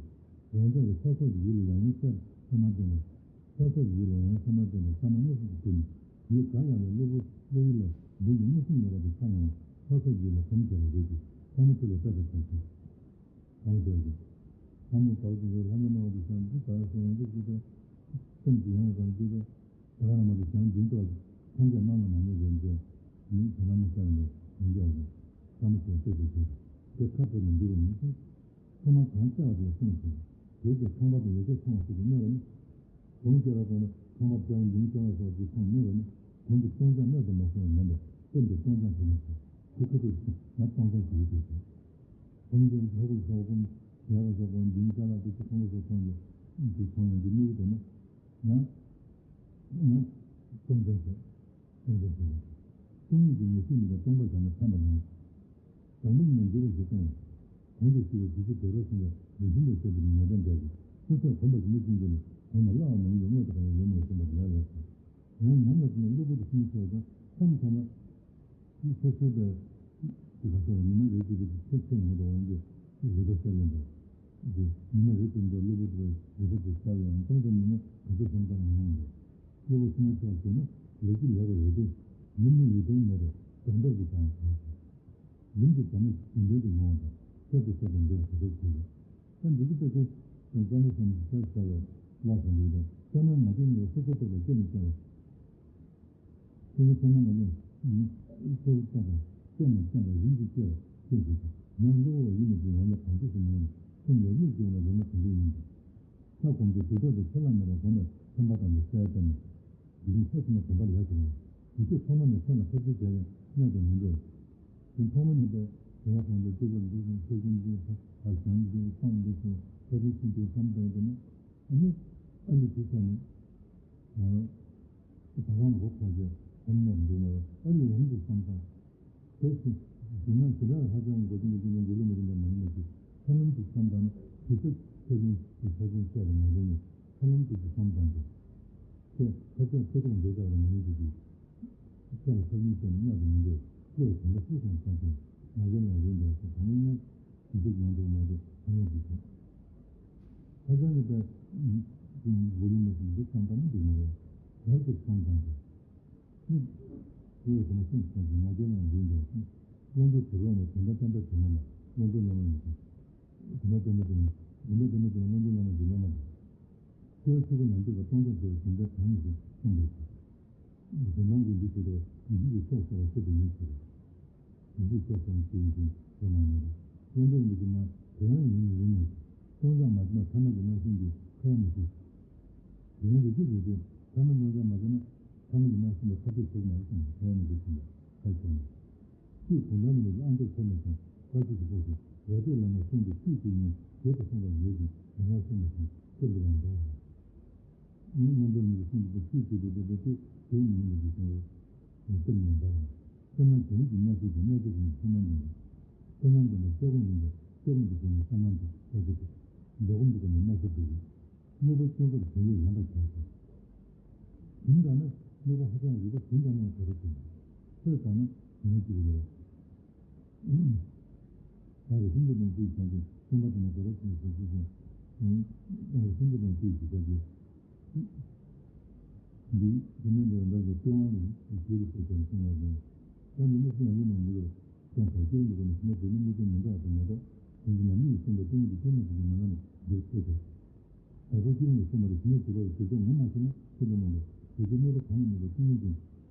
རང་ཅག་གི་ས་སོགས་ཀྱི་ཡུལ་ལ་ཡང་ཡང་གསལ་ས་ན་བསྟན་པ། ས་སོགས་ཀྱི་ཡུལ་ལ་ཡང་ཡང་ས་ན་བསྟན་པ་ས་ན་མངོན་སུམ་དུ་གྱུར་ནས་ཡུལ་གང་ཡང་ལ་གློ་བུར་བློ་ཡུལ་ལ་འདུག་གི་མངོན་སུམ་ཡོད་པ་དེ་ས་ཡང་ས་སོགས་ཀྱི་ཡུལ་ལ་གོམས་བྱས་པ་རེད་དེ་ས་མ་ཐུབ་ལ་ལྟ་བའི་བྱ་ཞིང་། ལྷ་མོ་དག་ཅིང་ལྷ་མོའི་སྣང་བ་དེ་བཞིན་འདི་ལྟར་སོང་བའི་འདི་ཅི་སྟེ། སེམས་ཀྱི་ཡང་རང་རྒྱུད་དེ། ད་ག་ན་མ་དེ་བཞིན་འདི་ལྟར་ཐམས་ཅད་སྣང་ལ་མ་ནུས་པའི་འདི། མི་དེ་ལ་མ་ཤར་ནས་མི་འགྱུར་བ་ཞིག་བསམ་བློ་ཞིག་གཏད་དགོས་ཀྱི། དེ་ཁ་ཐོར་ནས་འདུལ་བ་ཡིན་ཏེ། ཐོག་མར་གང་བཙལ་བ་དེ་ལ་སེམས་ཞིག་དེའི་ཚེ་ཁང་པ་དང་ཡོ་བྱད་ཚང་བ་སོགས་ཀྱིས་གནོད་པ་ནི། གོང་བཀལ་བ་ཙམ་ལ་ཁང་པ་བཙལ་བ་འདིའི་བཙལ་བ་སོགས་ཀྱིས་ཁོང་གནོད་པ་ནི། གོང་གི་སྟོང་ཆ་གནད་དུ་མ་སོང་བས་མིན་པས་སེམས་ཀྱི་སྟོང་ཆ་དེ་ནི་ཆེ། དེ་ཁ་ཐུག་ན་སྟོང་ཆ་ཞིག་ཡོད་དེ་ཆེ། གོང་གི་ལྷ་སྐུ་སོགས་ཀུན་ཡར་ལ་སོགས་པ་འདིའི་ཅ་ལག་དེ་ཚོ་ཁང་པ་སོགས་ཚང་གི་དེ་ཚང་ཡང་དེ་གནོད་ཀྱི་འདུག་ན། ཡང་ཡང་སྟོང་ཆ་ཆེ། སྟོང་ཆ་ཆེ། སྟོང་ཉིད་ཀྱི་ངེས་ཤེས་ཉིད་ལ་སྟོང་པ་བཞག་ན་ཕན་པ་མང་། དང་པོ་ཉིད་ནས་འགྱུར་བ་ཞིག་བསྟན་ཡང་། གོང་དུ་ཞུས་པའི་དུས་ཚོད་དེ་ལ་སོང་བའི་རིགས་མཐུན་པའི་ཆེད་དུ་ཉེ་ལྡན་འདས་ཀྱིས་སོ་སོས་གོམས་པ་ཞིག་མི་བྱུང་རྒྱུ་ལས་གོམས་ལ་སླ་བ་མ་ཡིན་པའི་དངོས་དེ་གང་ཡང་ཡོད་མ་རེད་གསུངས་པ་དེ་ལ་ལས་སོ། ཡང་ཉམས་ལ་བརྩོན་ནས་གློ་བུར་དུ་ཤི་མི་ཆོག་ཀྱང་མཚམས་མཚམས་ལ། དེ་སོ་སོའི་པའི་དེ་ག་ཚོད་ཉི་མ་རེ་དུས་དེ་ཚེ་ཚེ་ཉིད་དུ་འོང་རྒྱུ་རིག་པ་གསལ་ལེན་པ། དེ་ཉི་མ་རེ་དུས་འདི་གློ་བུར་དུ་རིག་པ་དེ་གསལ་ཡང་མཚམས་མཚམས་ཉི་མ་ག་ཚོད་སོང་ཙང་མི་ཡོང་གི། གློ་བུར་ཤི་མི་ཆོག་ཟེར་ན་ལས་ཀྱི་ལས་པ་རེད་དེ་ཡིན་མིན་ཡིད་བརྟན་མེད་པའི་དོན་དག་གི་དང་དང་། ལུང་གི་བྱ་མེད་རྒྱུན་ལྡན་དུ་ཡོང་བ་དང་གསར་དུ་གསར་དུ་འགྲོ་བའི་དུས་ཚོད་ཅིག་རེད། ད་འདི་ཚོ་ད་ཁྱེད་ཀྱང་བསམ་བློ་བསམ་ནས་བྱ་བྱ་བའི་བློ་བསམ་འདུག་དང་བསམ་བློ་ང་ཚོ་གཉིས་ལ་སོ་སོ་ཐོག་ལ་སྐྱེ་ནས་བསྐྱལ་བ། སོ་སོ་བསམ་བློ་ང་ཚོ་སོ་སོ་ཐོག་ལ་སྐྱེ་ནས་བསྐྱལ་བ་རིམ་གྱིས་སྐྱེ་བ་སྐྱེ་དགོས་ཀྱི་ང་གློ་བུར་བ་ཡིན་པ་འདི་རང་ལ་གང་ཚོད་ཞིག་མེད་ན་སེམས་ལ་བློས་བཅོལ་བ་རང་ལ་གང་འདྲ་ཡིན་ཀྱང་། ལྷ་གོམས་འདྲིས་དུས་ཐོག་ཏུ་ཆད་ལྷག་མེད་པར་གོམས་པའི་སེམས་པ་དང་ནི་གསལ་བཏབ་ནས། དེ་བཞིན་ལྷ་གསུམ་ལ་གོམས་པ་ལས་སུ་རུང་། དེ་ཚེ་ཐོག་མ་ནས་མཚན་ལ་ཕར་ཕྱིན་བྱ་ཡང་གནད་དུ་མི་འགྲོ། དེ་ཐོག་མ་ནས་པའི་དེ་ལ་གང་དུ་སྤྱོད་པར་འདུག་ཟིན་ཆེ་ཆུང་འདི་ཕར་བཞེངས་འདི་བསམ་འདི་སོ་ཕར་ཕྱིན་ཕྱིན་དུ་བསམ་བཏང་དེ་ནས་ཨ་ནི་ཨ་ནི་དེ་ཚ་ནི་ད་རང་མགོ་འཁོར་བྱས་ཧོམ་ནས་འདུག་ན་ཨ་ནི་ལམ་དུ་བསམ་བཏང་། དེ་བཞིན་དེ་ན་ཞི་བའི་ལྷ་ལྕམ་གོ་ཆེན་གྱི་སྤྱི་ནོར་འགུག་ལུགས་མ་རིག་པ་མ་ཡིན་པ་ཞིག་ཐར་ལམ་དུ་བསམ་བཏང་ན་དེ་ཚེ་ཆ་ཆུང་དེ་ཆ་ཆུང་བཤད་པ་མ་བྱུང་ནས་ཐར་ལམ་དུ་ཞིག་བསམ་བཏང་སྟེ། ཁྱེད་ཁ་ཚ་ཚེ་ཐོག་འདོད་ཆགས་ལ་མ་ཡིན་གྱི་ཞིག་ཁྱེད་ལ་ཐར་ལམ་བཤད་ན་གནད་དུ་མི་འདོད་བློ་ཡི་གོམས་པ་ཤེས་སོང་བསམ་ཞིང་མ་རྒན་ལ་རེ་འདོད་ཞིག་གང་ཡིན་ན། དེ་ཚེ་ཡོང་འདུག་མ་གཏོགས་ཐར་ལམ་དུ་ཞིག་ཁ་ཚ་ནི་པའི་འགུག་ལུགས་མ་ཞིག་འདི་བསམ་བཏང་ན་འགྲིག་མ་རེད། བར་དུ་བསམ་བཏང་སྟེ། ནི། དེ་བས་ཁོ་ན་སེམས་བཟང་ཞིང་ང་རྒྱལ་ལ་འཛིན་འདུག་ཀློང་རྡོལ་དུས་ལོག་ནས་དགོན་པ་བསྟན་པའི་དྲི་མ་ལ་ཀློང་རྡོལ་བླ་མ་ཡིན་ཞིང་། དགོན་པ་བསྟན་པའི་དྲི་མ་དགོན་པ་བསྟན་པའི་དྲི་མ་ཀློང་རྡོལ་བླ་མ་གྱི་སློབ་མ་རེད། ཆེ་བ་ཆེ་བ་ནམ་འདོད་པ་སྟོང་ཆ་ཆེ་བའི་དགོན་པའི་གང་ཡིན་ཞིག་གསུངས་པའི་ཕྱིར། དགེ་སློང་གི་འདི་ཆེ་བའི་ཡིན་གྱི་ཆོག་ཟེར་བ་ཆེད་དུ་ཡིན་ཞིང་། ཡིན་གྱི་ཆོག་ཙམ་ཞིག་ཡིན་ཞིང་ལ་མ་ནོར། ཀློང་རྡོལ་འདི་ཆེ་མ་དེ་ཡང་ཡིན་ཡིན་ནས་སྟོང་ཆ་མ་ཆེ་ན་ཐ་མལ་གྱི་རྣམ་ཤེས་འདི་ཁ་ཡ་མི་ཤེས། དེ་ཡང་རིགས་ཀྱི་རིགས་ཏེ་ཐ་མལ་སྟོང་ཆ་མ་ཆེ་ན། ཐ་མལ་གྱི་རྣམ་ཤེས་ལ་ཐར་ཆོད་ཞུགས་མ་རེད་གསུངས་པ་ཁ་ཡ་མི་ཤེས་གསུངས་པ་ཁ་ཡ་ཆོད་མ་རེད། ཤེས་གོང་ལྟར་ནི་ལུགས་ཀྱི་ཨ་མདོར་ཐལ་མེད་ཀྱང་བཀའ་ཆོས་ཀྱི་སྐབས་སུ་ར་སྤྲོད་བླ་མའི་གསུང་དེ་ཚིག་གཅིག་ཉིད་བརྗོད་དུ་ཕོངས་པ་ཡོད་ཅིང་ཡང་ན་གསུང་མི་ཤེས་ཤེས་ལུགས་ལ་འདྲ། ངས་མངོན་པར་མི་གསུང་གི་ཚིག་གཅིག་དེ་དེ་དེ་དེ་མི་ཡིན་པ་ཞིག་གསུང་བས་སྟོབས་ཉམས་པ་བསམ་ན་དེ་རིགས་ཀྱི་གནས་ཚུལ་དེ་གནས་ཚུལ་གྱི་ཚུལ་མ་མིན་པ་བསམ་ན་དེ་ལ་སྐྱེ་སྒོ་ཡིན་པ་སྐྱེ་སྒོ་འདི་བྱུང་ནས་བསམ་ན་དེ་ལྟ་ཚུལ་དེ་འདོགས་གོ་འདུག་ག་ནས་གནས་ཚུལ་འདུག་གནོད་པ་སྐྱོན་སྐབས་དོན་ཡོད་ཡན་པ་བྱས་སོ། དེ་འདྲ་ན་གནོད་པ་ཧ་ཅང་རིག་པ་དེ་འདྲ་ན་ག་རེ་བྱུང་ཚོད་ལྟ་ན་ཉོན་གཅིག་ལས། ད་རེས་ཤིན་ཏུ་དང་གཅིག་བྱ་ཞིང་སེམས་པ་དེ་ནི་དགོས་པ་ཅན་ཞིག་ཞིག་ཅིང་། ད་རེས་ཤིན་ཏུ་དང་གཅིག་ཞིག་བྱ་ཞིང་། འདི་དེ་ནས་ལས་འདའ་ཞིང་སྟེས་དབང་ལ་ཞེས་རུ་སོགས་ཀྱང་གསུངས་པ་ཡིན། ད་འདི་ནི་ཤིན་ཏུ་ནང་མི་རུ་ཀྱང་བར་སྐྱེ་འདི་ཀུན་ནི་ཤིན་ཏུ་དེ་ནི་དམིགས་རྟེན་མི་འདྲ་བ་དང་མ་གཏོགས་དོན་གྱི་ནང་མི་ཡིས་གསུངས་པའི་ཏིང་ངེ་འཛིན་ཅན་མ་ཞིག་གི་མི་ངོ་ནས་འདིར་ཐོས་ཏེ། ད་ལྟ་སྤྱིར་ནས་གསུངས་པ་ལས་ཞི་གནས་ཞི་བ་ལ་ཞི་བདེ་ངོ་མ་ཤེས་ན་ཤི་འགྲོ་མང་པོ་ཞི་བདེ་གནོད་པ་གང་ལ་མེད་པའི་ཏིང་ངེ་འཛིན།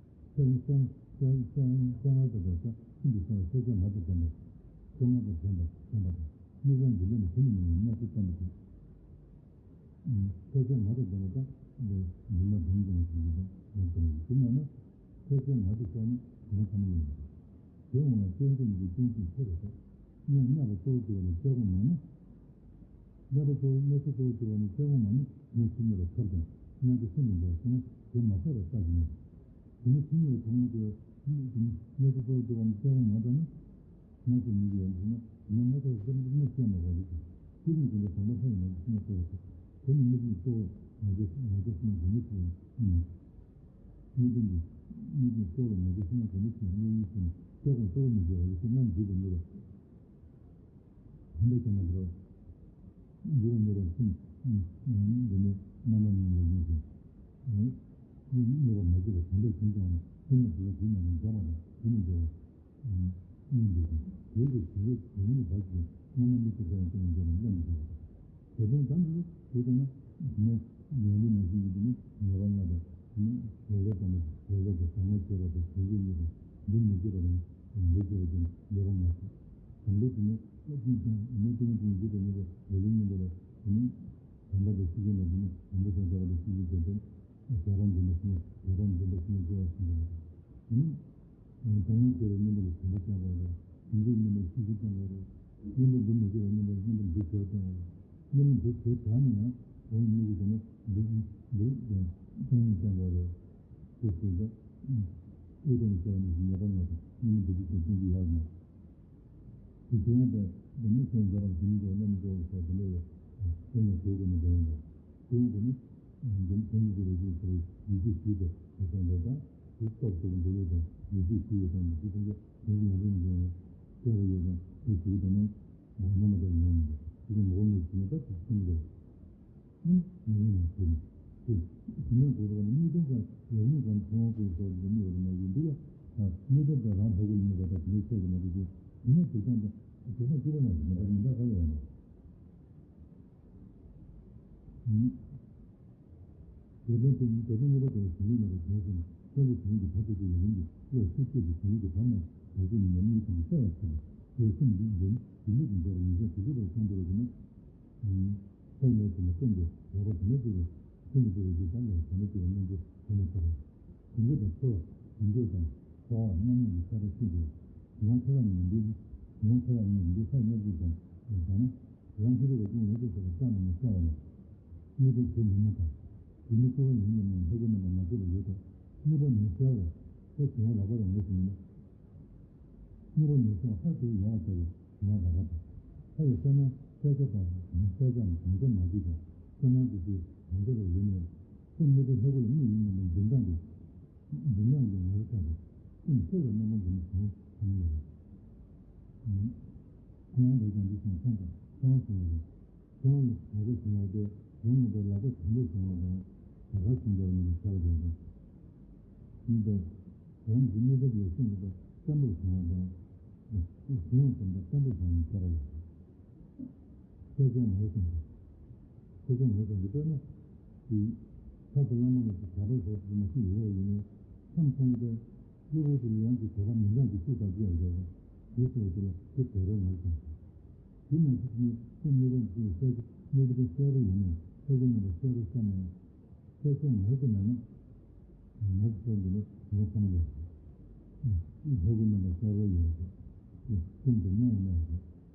སེམས་སེམས་སེམས་སེམས་ལྔ་དང་ལྡན་པ་ཤིན་ཏུ་གསལ་བ་ཤེས་བྱ་ལྔ་དང་ལྡན་པ། སེམས་ལྔ་དང་ལྡན་པ་ལྡན་པ་དང་དམིགས་པ་འདི་ལས་ནི་ཤིན་ཏུ་མི་ཉུང་བའི་གནས་ཚུལ་བསྟན་པ་སྟེ། ཕལ་ཆེར་ང་དང་ལྡན་པ་དང་འདི་འདི་ན་བུམ་ལྡན་པ་ཞིག་ཡིན་པ་ཡིན་པ་ཡིན་ཞུ་ན་ན། ཕལ་ཆེར་ང་དང་ཤོར་ན་དེ་ན་ཚང་མ་ཡིན། དེ་འོང་ལ་སྤྱོད་འཇུག་འདི་ཀུན་གྱི་ཆེ་རེ་ད། སྙམ་སྙམ་པ་གཙོ་བོ་གྱུར་པ་ནི་དཔྱད་སྒོམ་མ་ན། སྙམ་པ་གཙོ་བོ་གནས་ཚུལ་གཙོ་བོ་གྱུར་པ་ནི་དཔྱད་སྒོམ་མ་ན་ཉོན་མོངས་ཉེས་པ་ཐོབ་ཀྱང་སྙམ་བྱེད་གསུམ་དུ་འགྲོ་ཞེ་ན་དེ་མ་ཐོབ་པར་ལྟ་ཞིག་ན། དེ་ནི་ཉོན་མོངས་ཉེས་པ་གཙོ་བོ་གྱུར་པ་ནི་དཔྱད་སྒོམ་མ་ན། ང་ཚོ་མི་ཡོད་ཟེར་ན་ཉོན་མོངས་ཐོག་སེམས་ཀྱི་གནས་སྐྱེ་མ་བ་རེད། ཅི་ནས་ཀུན་ཏུ་དང་པོ་ལྷ་ཡིན་ན་ཤི་ན་གཙོ་བོ་དེ་ནི་དམིགས་ཡུལ་གཙོ་བོ་ང་ཚོ་ང་ཚོ་ཤི་ན་དགོས་མི་ཤི་ཡིན། དམིགས་ཡུལ་དམིགས་ཡུལ་གཙོ་བོ་ང་ཚོ་ཤི་ན་དགོས་མི་ཤི་ཡིན། དམིགས་ཡུལ་ཤི་ན་སྐྱེ་དགོས་གཙོ་བོ་མི་དགོས་པ་ཡོད་ཤི་ན་འཇིག་ཏུ་མི་རུང་བ། དེ་འདྲ་ཀྱང་མ་འགྲོ། འགྱུར་བ་མེད་པར་ཤི་ན་འདི་ནི་རྣམ་པ་གཉིས་ལས་ཡིན་ཞིང་། གཉིས་པ་མ་སྐྱེས་པ་དེ་འདྲ་ཤིན་ཏུ་ཡང་ཤི་ན་དེ་ལ་དེ་ནས་འགྲོ་བ་དང་དེ་ནས་འགྲོ་བ། གཉིས་འདུས་ཤིང་། དེའི་གི་དེ་ལས་དེ་ཉིད་ལ་བབས་ཤིང་སྔོན་མ་མི་སྐྱེ་དགྲ་ཡང་དེ་ནས་འགྲོ་བ་སྙམ་བཞག་པ་དང་། དེ་དོན་དམ་དུ་དེ་ལྟར་ན་ནི་ཡོན་ཏན་ནང་བཞིན་གྱི་དེ་ནི་ཉེས་པ་ལྔ་དང་། དེ་ནི་ལས་དང་ལས་དང་བཟང་ངན་བྱེད་པ་དང་བྱེད་འགྱུར་གཉིས་དང་། འདི་མི་བྱེད་པ་དང་འདི་བྱེད་པ་དེ་ནི་ཉེས་པ་ལྔ་སྟེ། དམ་པའི་དེ་ནི་ཨ་ཏི་དང་མི་དེ་ནི་དེ་ནི་འདི་དང་ཉེས་པ་ལས་ལས་ཉེས་པ་ལ་དེ་ནི་དམ་པ་དང་ཤེས་བྱ་ལ་དེ་ནི་དམ་པ་དང་བདེ་བ་དང་ཤེས་བྱ་དེ་དང་། བྱ་བ་འཛིན་པ་ཤེས་ན་བྱ་བ་འཛིན་པ་ཤེས་ན་སྐྱེ་བ་ཤེས་པ་དང་། དེ་ནི་དང་བ་སྐྱེ་བའི་སྙོམས་པར་ཞེན་པ་བསྟན་པ་རེད། སྙོམས་པར་སྙོམས་པར་ཤེས་བྱ་བསྟན་པ་རེད། སྙོམས་པར་འདུ་མི་བྱེད་པའི་སྙོམས་པར་སྙོམས་པར་འདུ་བྱེད་པ་བསྟན་པ་རེད། སྙོམས་པར་འདུ་བྱེད་བྱ་ནི་ཡང་འོང་མི་གི་དེ་ནི་འདུ་འདུ་ཡང་སྟོང་ཉིད་བསྟན་པ་རེད། དེ་བཞིན་དུ་དབུགས་དང་བྱ་བ་ནི་ཉེས་པ་ལྔ་དང་སྙོམས་པར་འདུ་བྱེད་ཀྱང་སྟོང་གི་ཡར་ནས། དེ་དེ་ཡང་དེ་དེ་ནི་སེམས་འཛིན་པ་ཞི་མི་འགྲོ་སླེབས་མི་འགྲོ་ཟེར་དེ་འདྲ་ཡོད། དེ་ནི་དེ་དེ་ནི་དེ་ཡང་དེ་དེ་ཡང་དེ་ནི་དེ་ནི་དེ་རེ་ཞིག་དེ་ཡིད་ཆེས་ཞུས་ཏེ་དེ་སེམས་འདི་དང་དེ་སྟོབས་སུ་འགྲོ་ཡོད་དང་ཡིད་ཆེས་ཞུས་ཡོད་དང་དེ་དེ་འདྲ་དེ་ཡང་དེ་ནི་དེ་ཡང་དེ་ཡང་དེ་ཞུས་དེ་ནི་འོ་ན་མ་དག་ཡོང་མི་འགྲོ་དེ་ནི་འོ་ནི་ཞུས་ན་ད་དེ་སེམས་འགྲོ། ནི་ཉེས་པ་ཡང་ཞེས་ནས། ཞེས་ཞུ་ན་དགོས་པ་ནི་དམིགས་རྟེན་དང་ཡོད་མེད་ཀྱང་མཐོང་བ་ཀུན་སོགས་འདི་མི་ཡོད་པ་ན་ཡིན་འདུག་ལ། དམིགས་རྟེན་དང་རང་ལྷ་སྐུ་ལ་དམིགས་པ་དང་དེ་ནས་ཆད་ཀྱི་མ་གཏོགས་ཀྱི་ཡིན་ན་དེ་ཙམ་དང་དེ་ཙམ་གཅིག་པ་ན་མི་འདྲ་མི་འདྲ་ག་ལ་ཡོད་ན། དེ་ལྟར་དེ་ཉིད་ད་དུང་དངོས་པོ་དེ་ལ་ཞེན་པའི་མེད་པར་བྱང་ཞིང་བསམ་པའི་བྱང་ཆུབ་ཀྱི་ཐབས་ཤེས་ཀྱི་ཡོན་ཏན་གྱི་བློ་ཤེས་བསྐྱེད་ཀྱི་བྱང་ཆུབ་ཀྱི་བར་ན་བར་ཆད་མེད་པར་གཉིས་ཀྱིས་གསལ་བར་བྱེད་པ། དེ་སེམས་འདི་འདི་ཉིད་དུ་འཇོག་པའི་ཡིན་ཞེས་དེ་ལྟར་བསམ་པར་བྱེད་ན། ཐོག་མའི་དེ་ནི་ཀུན་ཏུ་ཡོད་པ་དེ་ནི་དེ་ཡི་ཀུན་ཏུ་ཡོད་པའི་དང་ལས་དེ་ནི་དེ་ཡི་སྙོམས་འཇུག་དེ་ནི་ཐོབ་པ། དུམ་བུ་དང་ཚོར་བ་དུམ་བུ་དང་ཚོར་བ་རྣམ་སྨིན་གྱི་ཤེས་རབ་ཤེས་དགོས། ངོ་ཚ་བ་ཉིད་འདི་ངོ་ཚ་བ་ཉིད་འདི་ལྷ་སྙོབ་ཀྱི་དང་ཡང་ན་རང་ཤེས་རིག་པ་ཀུན་ཡོད་དུ་ཟེར་བ་ཙམ་མི་གསལ་བ་ལ། དངོས་པོ་ཞེས་མི་སྨྲ་དང་། དེ་ནི་སྐུ་བ་ཡིན་ནམ་མིན་ལྷ་སྐུ་རྣམ་པར་མ་བརྗོད་པ་ཡོད་དོ། དངོས་པོ་མི་གསལ་བ་ལ་དེ་བྱུང་བ་ལག་པ་རང་ངོས་སུ་མི་སྨྲ། དངོས་པོ་མི་གསལ་བ་ལྷ་དེ་ཡང་བ་ལྟ་བུ་ང་རག་པ་དང་། ལྷ་ཡི་གསལ་སྣང་གསལ་ཆ་དང་གསལ་ཆ་ནི་གང་ཆ་མ་བརྗོད་ཀྱང་གསལ་སྣང་དེ་ཚོའི་གང་ཆ་རུ་ཡོད་ནས་སེམས་དངོས་པོའི་ལྷ་སྐུ་ལ་དམིགས་ཡིན་ནམ་མིན་འཛིན་སྟངས་དེ། འཛིན་སྟངས་ཀྱི་ངོ་བོ་ཆགས་པས་སེམས་གསལ་བའི་རྣམ་པ་འཛིན་བྱུང་ཐ་མ་ཡོད་པ། ཁོང་ལ་ཀྱང་འདི་བཞིན་ཆང་དང་ཆང་བ་བྱུང་བ་རེད། ཁོང་ལ་ལག་པ་བྱུང་བ་དེ་རང་ཉིད་པའི་ལག་པ་དམ་པོ་བྱུང་བ་དང་བྱ་དགའ་བྱུང་བའི་མི་ལ་བྱ་བ་རེད། འདི་ལྟར་རང་གི་གནས་སྐབས་ལ་སེམས་ཀྱི་བསྟན་པོ་བྱུང་བ་དང་། བྱུང་བ་ཙམ་དང་བསྟན་པོ་བྱུང་བའི་བྱ་བ་ཡོད། ཁྱེད་ཅག་ངོས་བཟུང་དང་། ཁྱེད་ཅག་ངོས་བཟུང་གི་དཔེར་ན། དེ། ལྷ་དང་བླ་མ་ལ་དེ་གྲགས་པ་སོགས་དེ་མ་ཤེས་ཡོད་པ་ཡིན་ནའི། མཚམས་མཚམས་དེ། གློ་བུར་དུ་ཡང་གི་གྲགས་པ་མི་འདྲ་གི་ཤུགས་དང་བཅས་ཡོད་པ། དེ་ཚོ་དེ་ལ་དེ་བྲལ་བའི་ངོས་བཟུང་། དེ་ནང་བཞིན་དུ་ནི་སེམས་གནས་ལུགས་ཀྱི་གསལ་གྱི་གནས་ལུགས་གསལ་པོ་ཡིན་ནའི་ལྷ་སྐུ་རྣམ་པ་གསལ་པོ་བསམ་ནས། གསལ་བཤད་ངོས་སུ་མེད་ན། ངོས་སུ་འདི་ལ་ངོ་ཚ་མི་ཡོད། ལྷ་སྐུ་རྣམ་པ་གསལ་པོ་ཡོད་པ། སེམས་ཀྱི་གནས་ཡིན་ན་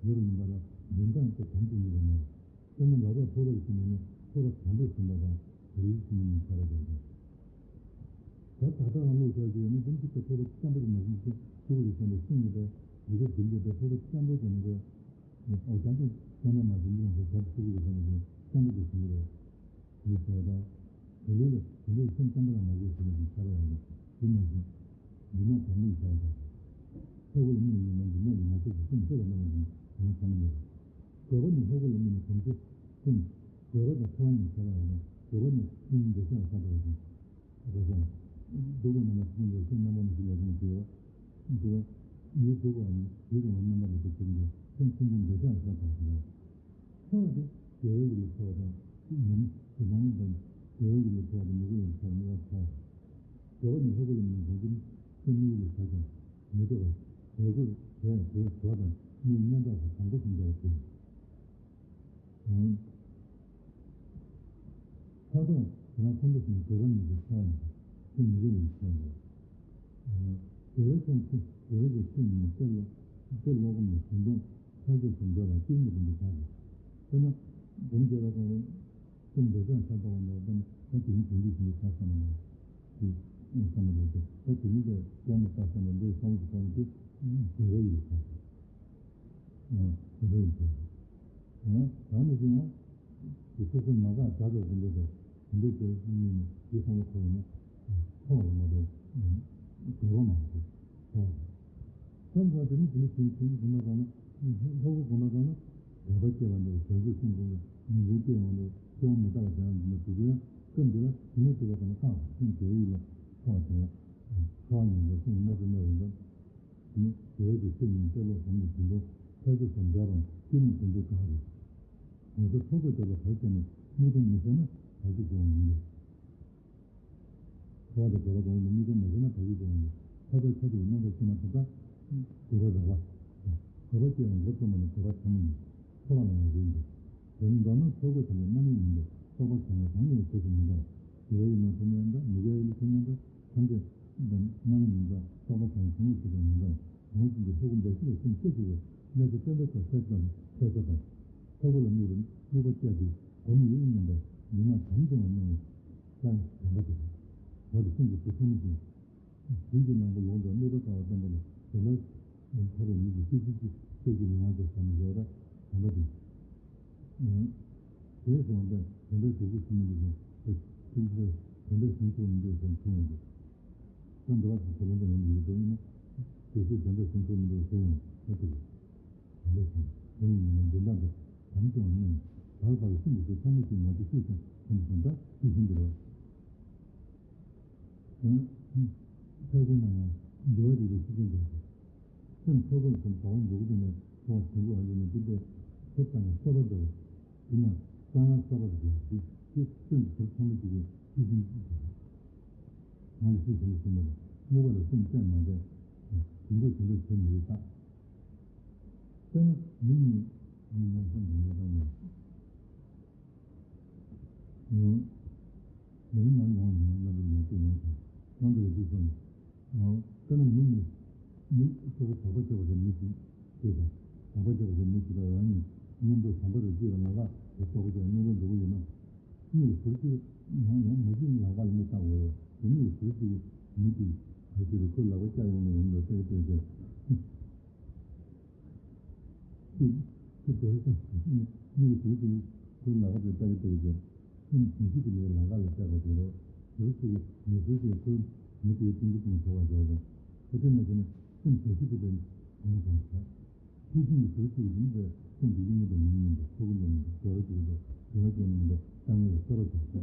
ཡོད་པ་ཡིན་པ་ལ་འཛིན་སྟངས་དེ་དམ་དུ་ཡིན་པ་མེད། དཔེར་ན་ལག་པ་ཕོར་པ་ཞིག་མེད་ན་ཕོར་པ་དམ་པོ་ཟིན་པ་དང་རིལ་ཟིན་པ་གཉིས་ཆ་ར་འདྲ་འདྲ། ད་ད་ལྟ་རང་ལུགས་ཆ་ཞིག་ཡོད་ན་དེ་ཚོ་དེ་ཕོར་པ་དམ་པོ་རེད་མ་ཟིན་ཚེ་ཕྲུ་གུ་ལ་བསམ་པའི་སེམས་ཀྱི་དེ་ཡི་གེ་འདི་འདི་དེ་ཕོར་པ་དམ་པོ་དེ་ནི་དེ། ཨོ་ད་དེ་དེ་ནས་མ་ཟིན་ཡོང་ཚེ་ད་ཕྲུ་གུ་ལ་བསམ་པའི་དམ་པོ་དེ་ཟིན་གྱི་རེད། ཡིན་ཟེར་བ་དང་། དེ་ལས་ལ་དེ་འདྲའི་སེམས་ཙམ་པ་ལ་མ་གོས་ཟེར་ནས་ཀྱི་ཁྱབ་པ་ཡང་དེ་ནང་བཞིན། འདི་ན་དམ་ལུགས་བྱ་དང་། ལྷ་སྐུ་ལ་དམིགས་ཡོད་ན་འདི་ན་ཡང་ང་ཚོ་གི་སེམས་ཚད་ལ་མ་ལ་ཡང་ང་ཚང་མ་ཡོད། དགོས་པ་ནི་ལྷ་སྐུ་ལ་དམིགས་ནས་དམ་ཚིག་སེམས། དགོས་པ་དང་ཐོབ་པ་ནི་བྱ་བ་ཡང་དགོས་པ་ནི་སེམས་འདི་ས་ས་དགོས་ཤིང་། དགོས་ས། སྡུག་པ་རྣམ་པ་ཚིག་འདི་སེམས་རྣམ་པ་མི་ཤེས་ལས་དོན་བྱེད་པ། འདི་ལ་ཡུལ་སྡུག་པའམ་ཡུལ་རིང་བ་རྣམ་པ་ལ་དེ་ཚིག་འདི་སེམས་ཚིག་འདི་འདི་ས་ས་དགོས་ཤིང་། ཚོར་བ་དེ་དགེ་བའི་ཡུལ་ལ་ཚོར་བ་དང་ཉམས་སུ་བླང་དང་། དགེ་བའི་ཡུལ་ལ་ཚོར་བ་དང་མི་དགེ་བའི་ཡུལ་ལ་ཚོར་བ་གཉིས་ཀ་ཚོར། དགེ་བ་ནི་ལྷ་སྐུ་ལ་ནི་འཛིན་རྒྱུ་སེམས་མི་ཡུལ་ལ་བྱ་ཞིང་མི་ལྟོས་པར་དགེ་སྐུ་དགེ་དགེ་བ་དང་མིའི་སྙན་གྲགས་སུ་དང་པོ་ཞིག་འདྲ་བ་དེ། ཁ་དོག་དེ་རང་ཁོ་ན་ཞིག་འགྱུར་བ་མེད་པའི་ཚོར་བ་ཡིན་པ། དེ་མི་འགྱུར་བའི་ཚོར་བ་རེད། འགྱུར་བའི་ཚོར་ཚེ་འགྱུར་བའི་ཚེ་ནི་དཔེ་ལོ་དཔེ་ལོ་གོམས་ནས་བྱུང་དོན་ཐག་ཆོད་དུ་འགྲོ་ལ་སྐྱེ་མི་རུང་བའི་བྱ་རེད། དཔེར་ན། སྒོམ་བྱས་པ་དང་། སེམས་འདོད་ཆགས་ཤ་སྟག་པ་འདྲ་བ་ཙམ་ད་དེ་ནི་དེ་འདྲའི་བྱུང་བའི་བྱ་བསམ་པ་ལ། དེ་བསམ་པ་ལ་དེ་ད་དེ་ནི་ལས་སྐྱེ་མི་རུང་བསམ་པ་འདྲའི་བསམ་བློ་ཞིག་སྤོང་དུས་འགྱུར་བའི་ཚོར་བ། དེ་འདྲའི་ཚོར་བ། ད་ནི་དེ་ཡང་། དེ་སོ་སོའི་མ་འགགས་བྱ་དང་དེ་འདྲ་དང་དེ་འདྲའི་ཚོར་བ་གཉིས་ནི་དེ་བསམ་བློ་འཁོར་བ་ན། ཚོར་བ་རེད་མ་གཏོགས། འགྱུར་བ་མ་རེད། ཚོར་བ་རེད། བསམ་བློ་དེ་ནི་དེ་ནི་དེ་ནི་དེ་ནི་དེ་ན་གང་ན། ལྷག་པར་དགོངས་པ་ཙམ་ན། དད་པ་སྐྱེ་བ་འདྲ་བ་བྱང་ཆུབ་སེམས་ཀུན་ལ་ཉིན་མཚན་སྐྱེ་ཡོང་འདྲ་བ་སྐྱེ་བ་མི་རྟག་པ་དེ་ཡང་འདི་ན་དུ་དུ་ཡང་སྐབས་འདི་ལ་དེ་ནས་དུ་བ་ཙམ་ན་བཏང་བ་སེམས་དེ་བའི་ཡུལ་ལ་ཐོག་དེ་ལ། ཚོར་བ་ཉིན་མཚན་སེམས་ཀྱི་གནས་སུ་གནས་པ་འདྲ། དེ་ནི་དེ་བའི་དུ་སེམས་ཉིན་གཏད་ལོག་ཟམ་གྱི་དུས་འགྲོ་ཐག་གཅོད་སམ་འདས་པའང་སྐྱེ་གནས་དེ་འདྲ་གང་རེད། ངེས་པར་ཚོགས་པའི་དེ་ལ་བར་བཅད་ནས་དམིགས་རྟེན་མི་བྱེད་ན་བར་ཆད་འབྱུང་བ་ཡིན་ཏེ། འཁོར་བ་དང་བྲལ་བ་གང་ཡིན་པ་དམིགས་རྟེན་མ་བྱས་ན་བར་ཆད་འབྱུང་བ་ཡིན། ཁྱབ་པ་ཁྱབ་པའི་རྣམ་པར་ཤེས་མ་ཐག་པ། དགོས་པ་རག་པ། དགོས་པ་སྐྱེ་བ་འགོ་ཚུགས་མ་ནས་དགོས་པ་ཆགས་མ་ཡིན། འཁོར་བ་ལ་ཡང་རིགས་འདུ། དེ་ནི་མདོར་ན་ཚོགས་པའི་དེ་ལ་རྣམ་གཡེང་མིན་པས་རྟོག་པ་བྱང་བ་གང་ཡང་རྗེས་སུ་མི་འབྲང་། དགེ་བའི་ཡུལ་ན་ཐོབ་ནས་འདྲ་མི་དགེ་བའི་ཡུལ་ལ་ཐོབ་ནས་འདྲ་ཐམས་ཅད་རྣམ་གཡེང་མིན་པ་རྟོག་པ་བྱང་བ་གང་ཡང་རྗེས་སུ་མི་འབྲང་། ངོ་བོ་ཉིད་ཀྱི་ཧེ་མ་འབའ་ཞིག་ལ་སེམས་གཏད་ཅིག་གིས་གནས་སྐབས་བསྟན་པ་དང་ཤེས་བྱ་དང་ཤེས་བྱ་དང་། ཐབས་ལ་དམིགས་པའི་དམིགས་པ་བཅས་ཏེ་སྒོམ་ཡུལ་མིན་པས་ལུས་ངག་དམ་བཅིངས་པ་མཉམ་པའི་ས་ཡི་བདེན་པ་དེ། བར་དུ་སེམས་ཀྱི་བུ་ཐུང་མི་ཞིག་དུས་ཀྱི་ནང་དུ་ལོངས་དང་དམིགས་པ་དགའ་བ་བསྟན་པ་ལ་དེ་ལ་ཐོབ་པའི་མི་ཞིག་ཤེས་བྱེད་ཀྱི་ཤེས་ཀྱི་ལུས་ངག་དེ་བསམ་ཡོད་ར་བདེན་པ་དེ། དེའི་དོན་དེ་དེ་འདྲའི་དུས་ཀྱི་སེམས་ཀྱི་ལུས་ཐུང་ཆེན་པོས་དེ་འདྲའི་སེམས་ཚོར་མི་འདོད་སེམས་ཐུང་བ་དེ། ད་འདི་བ་དེ་ཚོ་ལ་འདྲ་ཡོང་གི་ཡོད་དོ་ཡིན་ན། དུས་ཚོད་དེ་འདྲའི་སེམས་ཚོར་མི་འདོད་སེམས་ཡོང་ད་དེ་རེད། དེ་འདྲ་ཞིག་དེ་ཡིན་ན་འདི་འདྲ་འདི་དམ་བཅའ་བ་རྣམས་བར་བར་ཤིན་ཏུ་སུ་ཚང་མ་ཞིག་ང་ཚོ་ཤུགས་ཀྱང་ཐོན་སོང་ད་ཤི་ཤིན་ཏུ་རེད། ཆོས་ཅན་ན་ཡང་འདུལ་བ་རིགས་པའི་ཤེས་ཅན་དུ། སེམས་ཚོགས་པར་སེམས་དང་འཇུག་ཏུ་ནས་ཚོགས་འབྱུང་པོ་ཨ་ལུ་ནི་འདི་པའི་ཚུལ་དང་གསོལ་བ་འདེབས། དེ་ན་གསང་སྔགས་གསར་པར་འདུལ་ཞེས་ཀྱི་སེམས་ཚོགས་ཚང་མ་ཅིག་གིས་ཤེས་བཞིན་གྱི་ང་ལ་ཤེས་བཞིན་གྱི་སེམས་པ་ལ་དམིགས་པ་ལ་སེམས་གཏད་མ་བསྡད། དེ་འདྲ་དེ་འདྲ་བྱེད་མི་རེད་ད། དཔེར་ན་མི་གཉིས་མི་ཉམས་སམ་མི་ཉམས་སམ་ཡིན། མི་ནི་མ་ཡོང་ཡིན་ན་ལ་ལུ་ཡོང་སྐྱེ་ཡོང་ཞིང་ལམ་དུ་ཡོད་དུས་སོང་། དཔེར་ན་མི་གཉིས་མི་སོ་སོ་དོགས་པ་བྱས་པ་དང་མི་གཅིག་སྐྱེས་དང་དོགས་པ་བྱས་པ་དང་མི་གཅིག་ལ་རང་ཉིད་མཉམ་དུ་ཟམ་པ་རུ་སྐྱེས་པ་ལ་ལ་དེ་དོགས་པ་བྱས་མཉམ་དུ་འགྲོ་གི་ཡོད་ན། གཉིས་ཟུར་གཅིག་ནང་ནས་མ་གཅིག་ལམ་ཁ་ལ་མི་བཏང་འོས་དེ་གཉིས་ཟུར་གཅིག་མི་གཅིག་ག་ཅི་རུ་ཁོའི་ལག་པ་བཀྱག་ཡོང་ནས་ཡོང་འགྲོ་ཟེར་གི་དེ་ཟེར། ཅིག་ཅིག་དེ་ས་གཉིས་ཀྱི་དུས་ཀྱི་ཁོའི་ལག་པ་དེ་ལྟ་གི་ལྟ་གི་ཅིག་ཁྱིམ་ཉི་ཤུ་གི་ལས་ལག་པ་ལ་བལྟས་པ་དེ་ལོ། ཟུར་ཅིག་ཉི་ཤུ་ཅིག་ཁོའི་མི་དེའི་སྟེང་གི་སྟེང་བྱ་བ་བྱ་བ་དང་། ཁོ་དེ་ན་བྱས་ན་སེམས་བྱ་ཤི་དེ་པའི་ངོ་བོ་དང་བྱ། ཤི་ཤི་ནི་ཟུར་ཅིག་ཡིན་པས་སེམས་དེ་ཡིན་པ་ཡིན་མིན་པ་ཚོགས་ཀྱི་འདུག་མིན་པ་སྦྱོར་བ་ཅིག་འདུག་སྦྱོར་བ་ཅན་མིན་པ་ལྟ་ངན་ལ་གསོད་པ་བྱ་ཤི།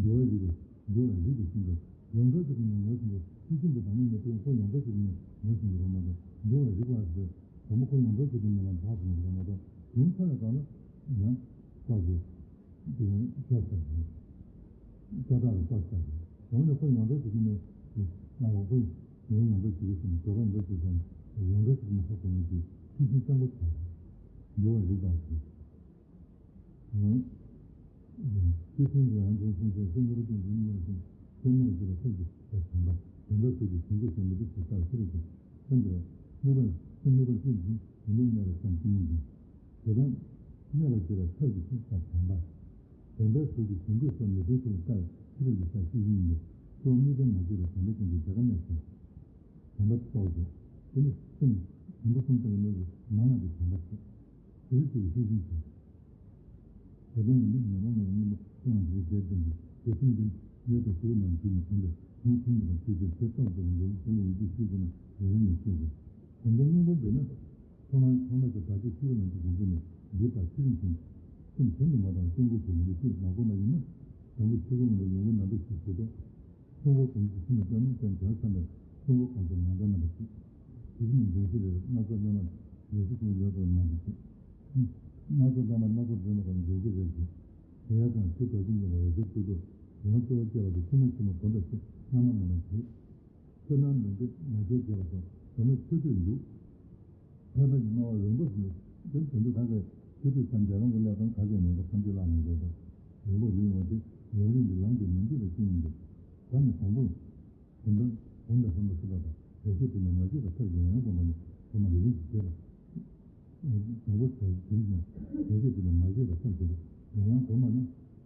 འགྱུར་བའི་རིགས་ལ་འགྱུར་བའི་རིགས་ཀྱི་ཤིན་ཏུ་ཡོངས་གྲོལ་གྱི་ནི་ངོས་ཟིན་ཏེ་ཤེས་བཞིན་དུ་དང་ནི་ནི་དེ་ཁོ་ཡོངས་གྲོལ་གྱི་ནི་ངོས་ཟིན་ཏེ་རོ་མ་དང་འགྱུར་བའི་རིགས་ལ་ཟེར་དང་པོ་ཁོ་ཡོངས་གྲོལ་གྱི་ནི་ལ་འཕགས་སུ་རོ་མ་དང་དུང་ཚ་བའི་སྒང་ལ་ཡང་རྟགས་ཀྱི་དེ་ཡང་ཤར་ས་ཞིག་ཤ་སྟག་ལ་རྟགས་ཤར་ཞིག་དང་ནི་ཁོ་ཡོངས་གྲོལ་གྱི་ནི་ལ་འོག་པོ་ཡོངས་ཡོངས་གྲོལ་གྱི་ནི་གོ་བ་ཡོངས་གྲོལ་གྱི་ནི་ཧ་གོ་ནི་ཀྱི་ཤེས་བཞིན་སྤྱང་པོ་ཆགས་འགྱུར་བའི་རིགས་ལ་ཟེར། ཤེས་བཞིན་དུ་ཡང་དུ་སེམས་ཅན་སེམས་ནོར་ཅན་གྱི་མི་ཡང་ཞིང་སེམས་ནོར་གྱི་ལ་ཐབས་ཀྱི་ལ་བྱམས་པ་བདེན་པ་ཚུལ་གྱི་བྱིང་རྒོད་སེམས་མི་སྡུག་གི་རྟགས་ཤེས་རབ་ཀྱི་སེམས་ཀྱི་སེམས་ནུས་པ་སེམས་ནུས་པ་ཤེས་བཞིན་ཡིན་ལུགས་གནས་པ་སེམས་ཀྱི་མིང་ཀྱང་དེ་དང་གནས་པ་བྱེད་པའི་ཐབས་ཀྱི་ཤེས་པ་བྱམས་པ་བདེན་པའི་ཚུལ་གྱི་བྱིང་རྒོད་སེམས་མི་སྡུག་ཚུལ་རྟགས་ཤེས་རབ་ཀྱི་རྟགས་ཤེས་བཞིན་ཡིན་པས་གཙོ་བོ་དམིགས་རྟེན་མ་བྱས་པའི་བྱམས་པའི་རྐྱེན་གྱིས་དེ་ཀ་གནས་ཤིང་བྱམས་པ་རྟོགས་ཏེ་དེ་ནི་སེམས་བྱིང་པོ་གསུམ་ལྟ་བུའི་ནོར་གྱི་མ་ང་དེ་བྱམས་པ་བྱེད། དེ་ཚེ་ཤེས་བཞིན་དུ། ད་དུང་ཡིན་ན་ཉོན་མོངས་ལ་གཉིས་པོ་སྤངས་ཏེ་རྒྱས་བསྟན་ཏེ་དེ་སེམས་ཀྱི་ལས་དང་སུ་རྣམས་བྱུང་ནས་གོམས་པས་མུ་མཐུན་དུ་མ་བྱེད་ཅིང་དེ་རྟག་ཏུ་འགྲོ་བའི་དེ་ལ་ཡིད་ཆེས་ཤེས་དགོས་ན་ཡོན་ཏན་ཡང་ཤེས་དགོས། གོམས་པའི་སྙིང་པོ་འདི་ནི་ཐོག་མར་ཚང་མ་གི་བར་ཆད་ཤི་བ་རྣམས་ཀྱི་དགོངས་ཀྱི་ནི་འདི་ལྟར་ཚུལ་བཞིན་ཞིང་སེམས་གཞན་དུ་མ་བཏང་སྐྱེ་འགོག་གི་ལས་ཀྱི་ཤེས་མ་གོམས་པ་ཡིན་ན་དང་པོ་ཆོས་སྐུ་ངོ་ལ་ཡོང་གི་ན་འདུག་ཞེས་ཞུ་དོ། གསུང་འཁོར་གོང་གི་ཤིང་ལ་ལྟོས་ན་ཙམ་དོན་བསམ་པས་གསུང་འཁོར་གོང་དུ་ནང་དོན་རྣམ་པ་གཅིག་དེ་བཞིན་ནི་འདོན་ཤེས་རེར་སྣ་ཚོགས་བླ་མ་འདོན་ཤེས་ཀུན་ཡོད་པར་སྣང་གི་ཚེ། སྣ་ཚོགས་བླ་མ་སྣ་ཚོགས་འདོན་པ་དང་འདོན་ཤེས་རེར་གྱིས། དེ་ཡང་ཀྱང་ཚུལ་རྡོ་རྗེ་འཇོམས་པ་འོད་གསལ་སྐུ་ཐོག་ཡོངས་གཙོ་བོ་སྐྱེ་བ་དེ་ཐུན་མོང་ཆེན་མོ་སྒོམ་པ་ཞིག་སྔ་མ་སྔ་མ་བྱེད། ཚུལ་སྣང་མི་འདོད་མ་བྱེད་བྱེད་པ་དང་དོན་ལ་ཆོས་སྤྱོད་འཇུག་ཐར་པ་ཉི་མ་བ་རིང་པོ་ཟིན་ཏེ་དོན་དུ་གང་གི་ ཆོས་སྡུད་སམ་རྒྱ་རང་གི་ལས་དང་ཁ་ཟས་མེད་པ་ཐམས་ཅད་བརླག་མི་དགོས་པར། ཡོང་བ་ཡོད་ཡོང་བ་དེ་ཡུན་རིང་གི་ལམ་གྱི་མི་འདུས་པའི་རྐྱེན་ཡིན་ཏེ། ད་ནི་དང་པོར། གོམས་པ་གོམས་པའི་བསམ་པ་སུ་དག་དང་བྱ་བྱེད་དེ་ལས་མ་བྱས་པ་ཐབས་ཀྱིས་ཡང་ཡང་གོམས་པ་ནི་གོམས་པ་ལས་རིམ་གྱིས་བྱེད་པ། དང་པོ་བྱ་བྱེད་ཀྱང་བྱ་བྱེད་དེ་ལས་མ་བྱས་པ་ཐབས་ཀྱིས་ཡང་ཡང་གོམས་པ་ནི་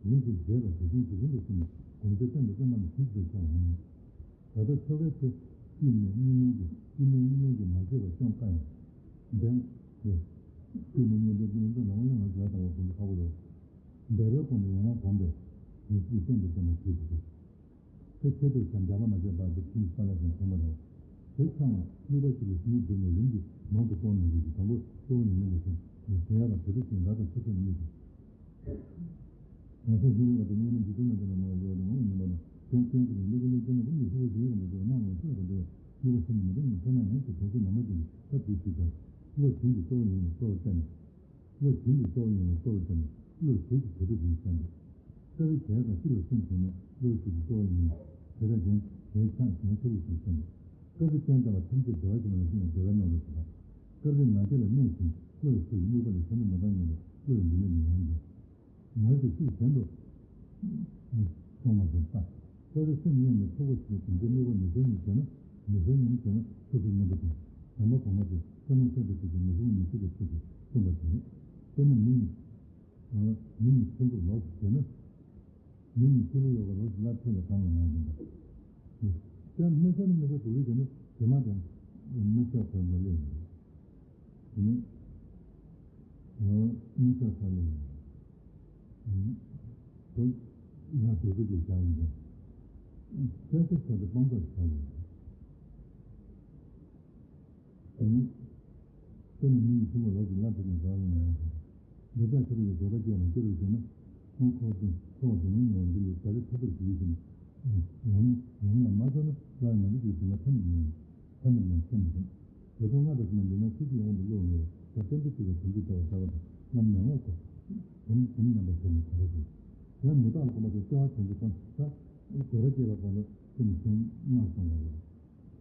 རིམ་གྱིས་བྱེད་པ་དེ་བཞིན་དེ་བཞིན་དུ་གསུངས་ནས་གོམས་བྱེད་བསྟན་པའི་བསྟན་པ་ནི་གཞི་ཞེས་བྱ་བ་ཡིན། ད་ལྟ་ཆོ་གའི་ཚེ་སྐྱིད་གནས་གཉིད་གནས་ཀྱི་སྐྱིད་གནས་གཉིད་གནས་ཀྱི་མ་བྱས་པ་སྐྱོང་དཀའ་ཡང་། འདས་ལས་སྐྱིད་གནས་གཉིད་གནས་ཀྱི་འདི་ནང་ལ་ཡང་ང་ཞལ་དང་བ་བུམ་པ་ཁ་བོ་ཡོད། འདས་པའི་གོང་དུ་ཡང་ཡང་གོམས་པས་ཡིན་ཞེས་བསྟན་པའི་བསྟན་པ་ཞེས་བྱ། དེ་ཆོས་སྡུད་སམ་སྦྱར་བ་མ་བྱས་པར་དུ་ཕྱིན་ས་ལ་ཞིང་གོམས་པ་དང་། དེ་ཚང་བ་དམིགས་པ་གཅིག་ལ་ཞིང་བསྡུ་ནས་རིམ་གྱིས་མང་དུ་གཏོང་ནས་ཡོད་ཀྱི་དང་པོ་གཙོ་བོ་ཉིད་ལ་ཞིང་ཞིང་ཡང་དང་དུ་དུ་ཞིང་རབ་དང་ཆུ་ཚོད་གཉིས་ཀྱི། ང་ཚོས་ཤེས་ཡོན་པ་དེ་གཉིས་ནི་འཇིག་རྟེན་ན་དེ་ལ་མང་བ་ཡོད་དེ་མང་བ་ཉིན་པ་དང་དེ་སྐྱེན་ཚིག་གི་འདུ་ཀུན་ལས་ཀྱང་ན་ཀུན་གྱི་ཧྲིལ་པོ་ཞིག་ཡོད་པ་འདུག་ན་ངས་ཤེས་པ་འདི་ནུས་པ་ཤིན་ཏུ་མི་འདུག་ནས་ཐོག་མ་ཡིན་ཞེས་དོན་ཚིག་ནང་མ་བྱུང་བའི་སྐབས་དེའི་ཚིག་ལྟར། བློ་བྱིང་གི་གཙོ་བོ་ཡིན་ལ་གཙོ་བོར་བསྟན་ནས། བློ་བྱིང་གི་གཙོ་བོ་ཡིན་ལ་གཙོ་བོར་བསྟན་ནས་བློ་གྲོས་ཀྱི་དུ་དུ་དུ་བསྟན་ཏེ། སྐབས་རེ་གཞན་དང་སྤྱི་ལ་སེམས་བྱུང་ན་བློའི་གྲོས་ཀྱི་གཙོ་བོ་ཡིན། དེ་དག་གཞན་གཞན་ཆགས་གཞན་ཆགས་ལུགས་སུ་བསྟན་ཏེ། སྐབས་རེ་རྐྱེན་ཚང་བ་ཐམས་ཅད་བདེ་བ་ཞིག་ལ་ཞིག་ལ་བདེ་བ་རྣམས་ལ་སོགས་པ། སྐབས་རེ་ང་རྒྱལ་ལ་གནས་ཤིང་བློ་ཡི་ཚུལ་གྱིས་དམིགས་པ་ལས་གཞན་དུ་མི་འབྲང་སྙམ་པའི་བློ་ཡི་འདུ་ལེན་ནི་ཡང་འདུ། ངལ་དེ་ཤུགས་ཞན་དུ་སོང་བ་དང་ལྟ། སྐབས་རེ་སེམས་གཡེངས་ནས་ཚོགས་པ་ཞིག་ཏུ་གོམས་འདྲིས་དམིགས་པ་མི་སེར་ཉིད་བྱས་ན་མི་སེར་ཉིད་བྱས་ན་ཆུ་ཚོད་མཉམ་པ་དང་དམ་པ་གོང་མ་དེ་ས་ན་སེམས་དེ་ཆུ་ཚོད་མི་སེར་ཉིད་ཆུ་ཚོད་ཆུ་ཚོད་གསུངས་པ་དེ་རེད། དཔེར་ན་མི་ཡིས་མི་ཡིས་ཆུ་འབྲུ་ལོགས་སུ་བྱས་ན། མི་ཡིས་ཆུ་འབྲུ་ཡོད་པ་ལོགས་སུ་སླར་ཐོན་ལ་གང་ལ་ང་ཡིན་པ། དེ་མི་སེར་ནི་མི་སེར་དུག་ལུས་བྱས་ན་དེ་མ་དེ་མི་སེར་བོད་མི་ལས་ཡིན། དེ་ནི་མི་སེར་ས་ལས་ཡིན། དེ་ཡང་དུག་ལུས་ཀྱི་བྱ་ཡིན་ཀྱང་། སེར་སེར་ས་དེ་སྤང་ཚོགས་བྱ་ཡིན། དེ་ནི། དེ་ནི་མི་ཡི་ཆུང་བ་ལོགས་ཀྱི་བླ་དེ་ནི་རང་ལ་ངེས་ཤིང་། འདི་དག་ཆོས་ཀྱི་དགོས་པ་སྐྱེས་ལ་སྐྱེ་རུ་བྱུང་ན། ཁོང་ཁོག་ཏུ་ཁོག་ཏུ་མི་ཉུང་བ་འདི་ལས་ད་རེས་ཐ་ཐར་གྱི་ཡིད་བཞིན། ཡང་ཡང་ལ་མ་ཚོར་ན་བླ་ན་འདི་ཀྱི་དུས་ལ་ཐ་མི་ཉུང་། ཐ་མི་ཉུང་ཐ་མི་ཉུང་། དེ་ཚོ་ལྔ་དང་ཟིན་ན་འདི་ན་ཚིག་གི་ཡོང་དུ་བློ་ངེས་པ་བསྟན་པའི་ཚིག་ལ་དོན་གྱི་ལྟ་བ་ལྟ་བ་དང་རྣམ་སྣང་བ་ཁོ། དོན་དོན་རྣམ་པ་ཐེབས་ནས་གོ་བ་ཞིག་ཡང་མི་རྟག་ལ་གོམས་པ་དེ་སྐྱེ་བ་དོན་གྱི་ཁོང་ད་དགོས་པ་སྐྱེས་པ་གོང་ལ་སེམས་ཤིང་སྔར་སོང་བ་རེད།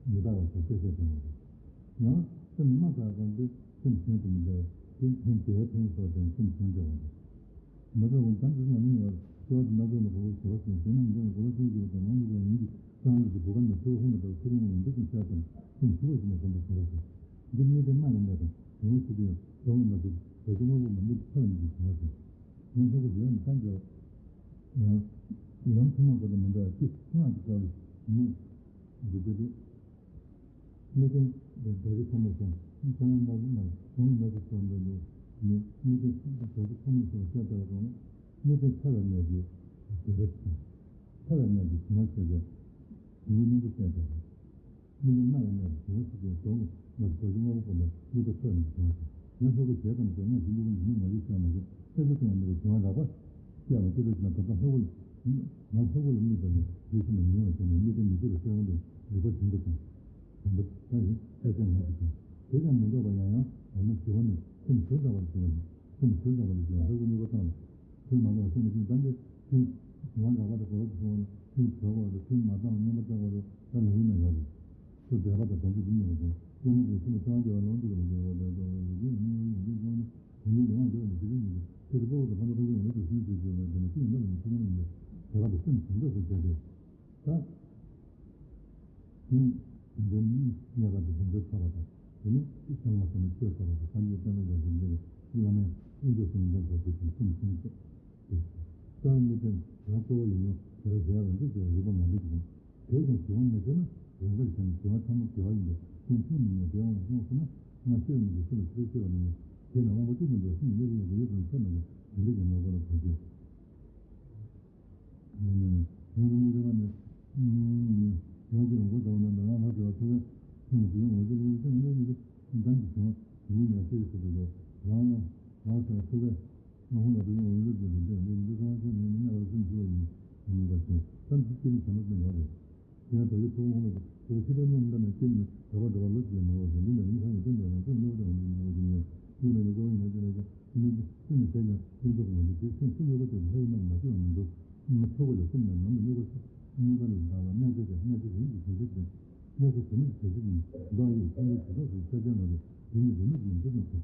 མི་རྟག་པ་སོགས་སྐྱེ་ཚད་དུ་མི་རེད། ཡང་སེམས་མ་དག་ཙམ་དུ་སེམས་ཤིན་ཏུ་མི་འདྲ་བའི་དེ་ཕན་དེ་བས་ཕན་སོགས་དེ་སེམས་ཤིན་ཏུ་འདྲ་བ་རེད། མི་རྟག་པ་དམ་དུ་ན་མི་ཡོད་སྐྱེ་བ་དེ་ན་ཚོད་ལ་གོ་བ་ཞུ་བ་དེ་ནམ་འདྲ་ན་གོ་བ་ཚུལ་ཞུ་བ་དང་ནང་ལུགས་ལ་ཡིན་གྱི་གཙང་ལུགས་ཀྱི་བུ་ག་ནས་ཚུལ་ཧུང་ལ་འདྲ་ཚུལ་ལུང་ལ་འདུག་ཀྱང་བཤད་དང་སེམས་ཞུ་བ་ཞིག་ན་གོམས་པ་གོ་བ་ཞིག་འདི་གཉིས་དེ་སྨྲ་ལ་འདྲ་དང་དེ་མོ་ཞིག་ཏུ་ཡང་གོང་གི་ན་ཚོད་བོད་ཀྱི་དངོས་པོ་མ་མི་ཚ་ལ་མི་གྱི་བྱུང་བ་ཞིག་ངས་ལྷོ་པོ་ཞེས་ནི་གཏམ་བྱ། ལམ་ཐུན་མོང་པ་དང་མི་འདྲ་བ་སྤྱི་སྔགས་ཀྱི་སྐབས་ལ་མི་འདི་དེ་དེ། གནས་བརྟན་རྡོ་རྗེ་ཕོ་མོ་སོགས་ཁྱེད་རང་ན་ཟུག་ན་གོང་ན་ཟུག་སོགས་འདི་ལས་མི་གནས་བརྟན་རྡོ་རྗེ་ཕོ་མོ་སོགས་བཤད་པ་དང་གནས་བརྟན་ཚ་བའི་གནས་ཀྱི་དུས་རབས་ཚ་བའི་གནས་ཀྱི་དུས་མ་ཆད་པའི་དུས་ཀྱི་སྙིང་པོ་བསྟན་པ། མི་ལུས་སྨྲ་བའི་གནས་ཀྱི་དུས་སུ་དེའི་གདོང་ལ་རྡོ་རྗེ་དངོས་པོ་བསྒོམས་ལ་མིག་ལྟ་ཐོས་རང་གི་བྱུང་བ་དང་ཡང་ལྷོ་སྒོ་ཞལ་ཙམ་བྱས་ན་ཞིང་ལུས་པོ་ཉི་མའི་ངོ་བོས་བཤད་མ་ཞིག་ས་གཞི་ཀུན་ཡང་མེད་པའི་བྱུང་བ་རགས་པ་སྐྱེ་བ་སྐྱེ་འགྲོ་ཞིག་ན་ད་ལྟ་ལྷོ་སྒོ་ལ་ང་ལྷོ་སྒོ་ལ་དམིགས་པ་ནི་ཡིད་བཞིན་ལ་མི་གཡེང་བ་བྱས་ནས་གནས་བརྟན་མི་བརྗེད་པའི་སེམས་དབང་དུ་རིག་པ་བྱིང་དགོས་དང་། དམ་པ་ད་ཡིན་ཨེ་ཙམ་ངང་དུ་བྱུང་དེ་ཀྱང་མི་འདོར་བ་ཡང་ཡང་འོ་ན་ཞི་བ་ནི་སེམས་ཞུ་འདྲ་བར་བྱུང་བ་ནི་སེམས་ཞུ་འདྲ་བར་བྱུང་བ་ལྷོ་སྒོ་དམིགས་པ་བཏང་ལ། དུས་མ་འདང་བ་སེམས་ལ་ཤིང་རྟ་འདི་ཤིང་ཞི་བ་འགག་པ་དང་གོ་ལོག་ཏུ་སོང་བ་ལ་ཤིང་བྲལ་བ་ལ་ཤིང་མ་འདང་བ་མངོན་པར་བརྟགས་པ་ལ་ད་ལ་ཡིན་ན་ཡོད་རེད། ཚུར་འདོད་པ་དང་དོན་གཅིག་ཏུ་གཉེར་བ་དང་སྐྱོན་མེད་ཀྱི་ཤིང་ལ་རྩ་བ་འགྱུར་བ་ལོངས་སྤྱོད་པ་ལ་འགྱུར་བ་དང་འདོད་པ་ལ་ཡོད་ཀྱི་ཡོད་མིན་ཡོད་ཡོད་འདི་སོང་ནས་དོན་གཉིས་ལས་དབང་འདོད་པ་ནི་ཇི་ལྟར་ཡིན་ཏེ་ཚེ་འདི་ཕོ་བ་དང་ཕ་མ་ཐམས་ཅད་ངོ་ནས་དུ་སུན་ཞེས་བརྗོད་པའི་དེ་ནི་ཤིང་ཡོད་ན་ལ་ནི་ཤིང་ཡོད་ན་ཡིན་ཏེ་འདོད་པ་དང་སེམས་བྱུང་འདོད་སུ་བྱས་ཏེ། ད། དེ་ནི་དེ་འདྲའི་མིའི་རྙེད་པ་དེ་དེ་འདྲའི་ཐོབ་པ་དང་། དེ་ནི་བྱང་བ་ཚང་མས་ཆོས་ཐོབ་པ་དང་སངས་རྒྱས་བསྟན་པ་རྒྱ་མཚོ་འདི་ལ་བླ་མས་དབུ་མཛད་གསུམ་འདི་ཚོ་དེ་དང་སེམས་ཅན་ཐོབ། དེ་ལྟར་མི་བསྟན་རང་གཙོ་བོ་ཡིན་ཡང་དེ་ལ་གཞལ་ཡས་རང་གཅོད་ཀྱི་རིག་པ་མ་འདུས་ཀྱང་། དེས་ཀྱང་ཞི་བ་མི་འདོད་ན་རང་དགར་བྱས་ནས་ཞི་བ་ཐ་མ་དགེ་བ་ཡིན་པས་ཀུན་མཐོང་མི་ཉན་དེ་ཡང་ལ་སོང་ཟེར་ན་ང་ཤེས་པ་མི་འདུག་སེམས་ལ་ཆེས་ཤེས་པ་མི་ཉན། དེས་ན་དབང་པོ་གཅིག་ཏུ་འདུ་སེམས་ལས་ཀྱི་ཡོད་པའི་ཡུལ་དང་ཆ་མ་ཡིན་དེ་འདྲ་ཡིན་ན་གོ་ལ་གོ་ཆོད། ཡང་དུ་མི་རིག་པ་ནི། ཡང་ཅིག་མགོ་བརྡབ་ན་འདི་ལ་ལྷག་པའི་ཐུགས་ཀའི་ཚོགས་ནི་དེ་ཡང་འོད་གསལ་ཡོད་ཚད་འོད་གསལ་ཉིད་ཀྱི་གདངས་ཀྱི་བྱུང་བ་དེ་ཉིད་ལ་ཤེས་སུ་འདོད་དོ། རང་ལ་རང་སེམས་ཐུགས་ཀའི་ང་ཧོ་ལ་དེ་ཡང་འོད་གསལ་གྱི་རིག་པས་འདི་འདི་ཚང་ཤེས་ནས་མི་གནས་པར་སེམས་ཞི་བ་ཡིན་ཞེས་ནུས་པ་ཞིག་ཙམ་གྱིས་སྐྱེ་ནི་བྱ་མ་ཟིན་ཡོད་རེད། དེ་ཡང་དོ་ཡི་ཐུགས་ཀའི་ཧོ་ལ་དེ་ཕྱི་དོན་རྣམས་འདྲ་ན་སྐྱེ་ནི་དགག་པ་འདྲ་བ་ལ་ཅི་ལས་མི་འོས་ཟེར་འདི་ལ་མི་ཧ་ཡང་དོན་འདྲ་ན་ཅི་གནོད་པ་དང་འདི་མི་འོས་ཀྱི་ཡོད། ཅི་ལ་ཡང་གཙོ་བོ་ཡིན་ན་ཅི་ལ་ཀྱང་། ཀུན་ནས་ཀུན་ནས་བྱས་ཀྱང་ཀུན་རྫོབ་ངོ་འདི་ཚེ་སེམས་ཀྱི་རིག་པ་དེ་ལྷ་ཡི་རྣམས་མ་བྱུང་བ་མི་འདུག་ངས་ཆོས་གོས་ལ་སེམས་ནས་ནམ་དུ་དམིགས་པ་ཞིག་དམིགས་པ་ལས་འདའ་ལ་གནས་ཚུལ་དེ་གནས་ཚུལ་རིམ་གྱིས་བྱེད་ཚུལ་ཅན། གནས་ཚུལ་དེ་ནི་བྱེད་ཚུལ་ཡིན། བདག་ཡིད་ལ་ཐོས་འདོད་ཀྱི་བདག་ཞིག་ཆ་ཅན་ལ་རེ་དེ་ཉིད་རིག་ནུས་ཀྱི་འདི་ནི་ཐོབ།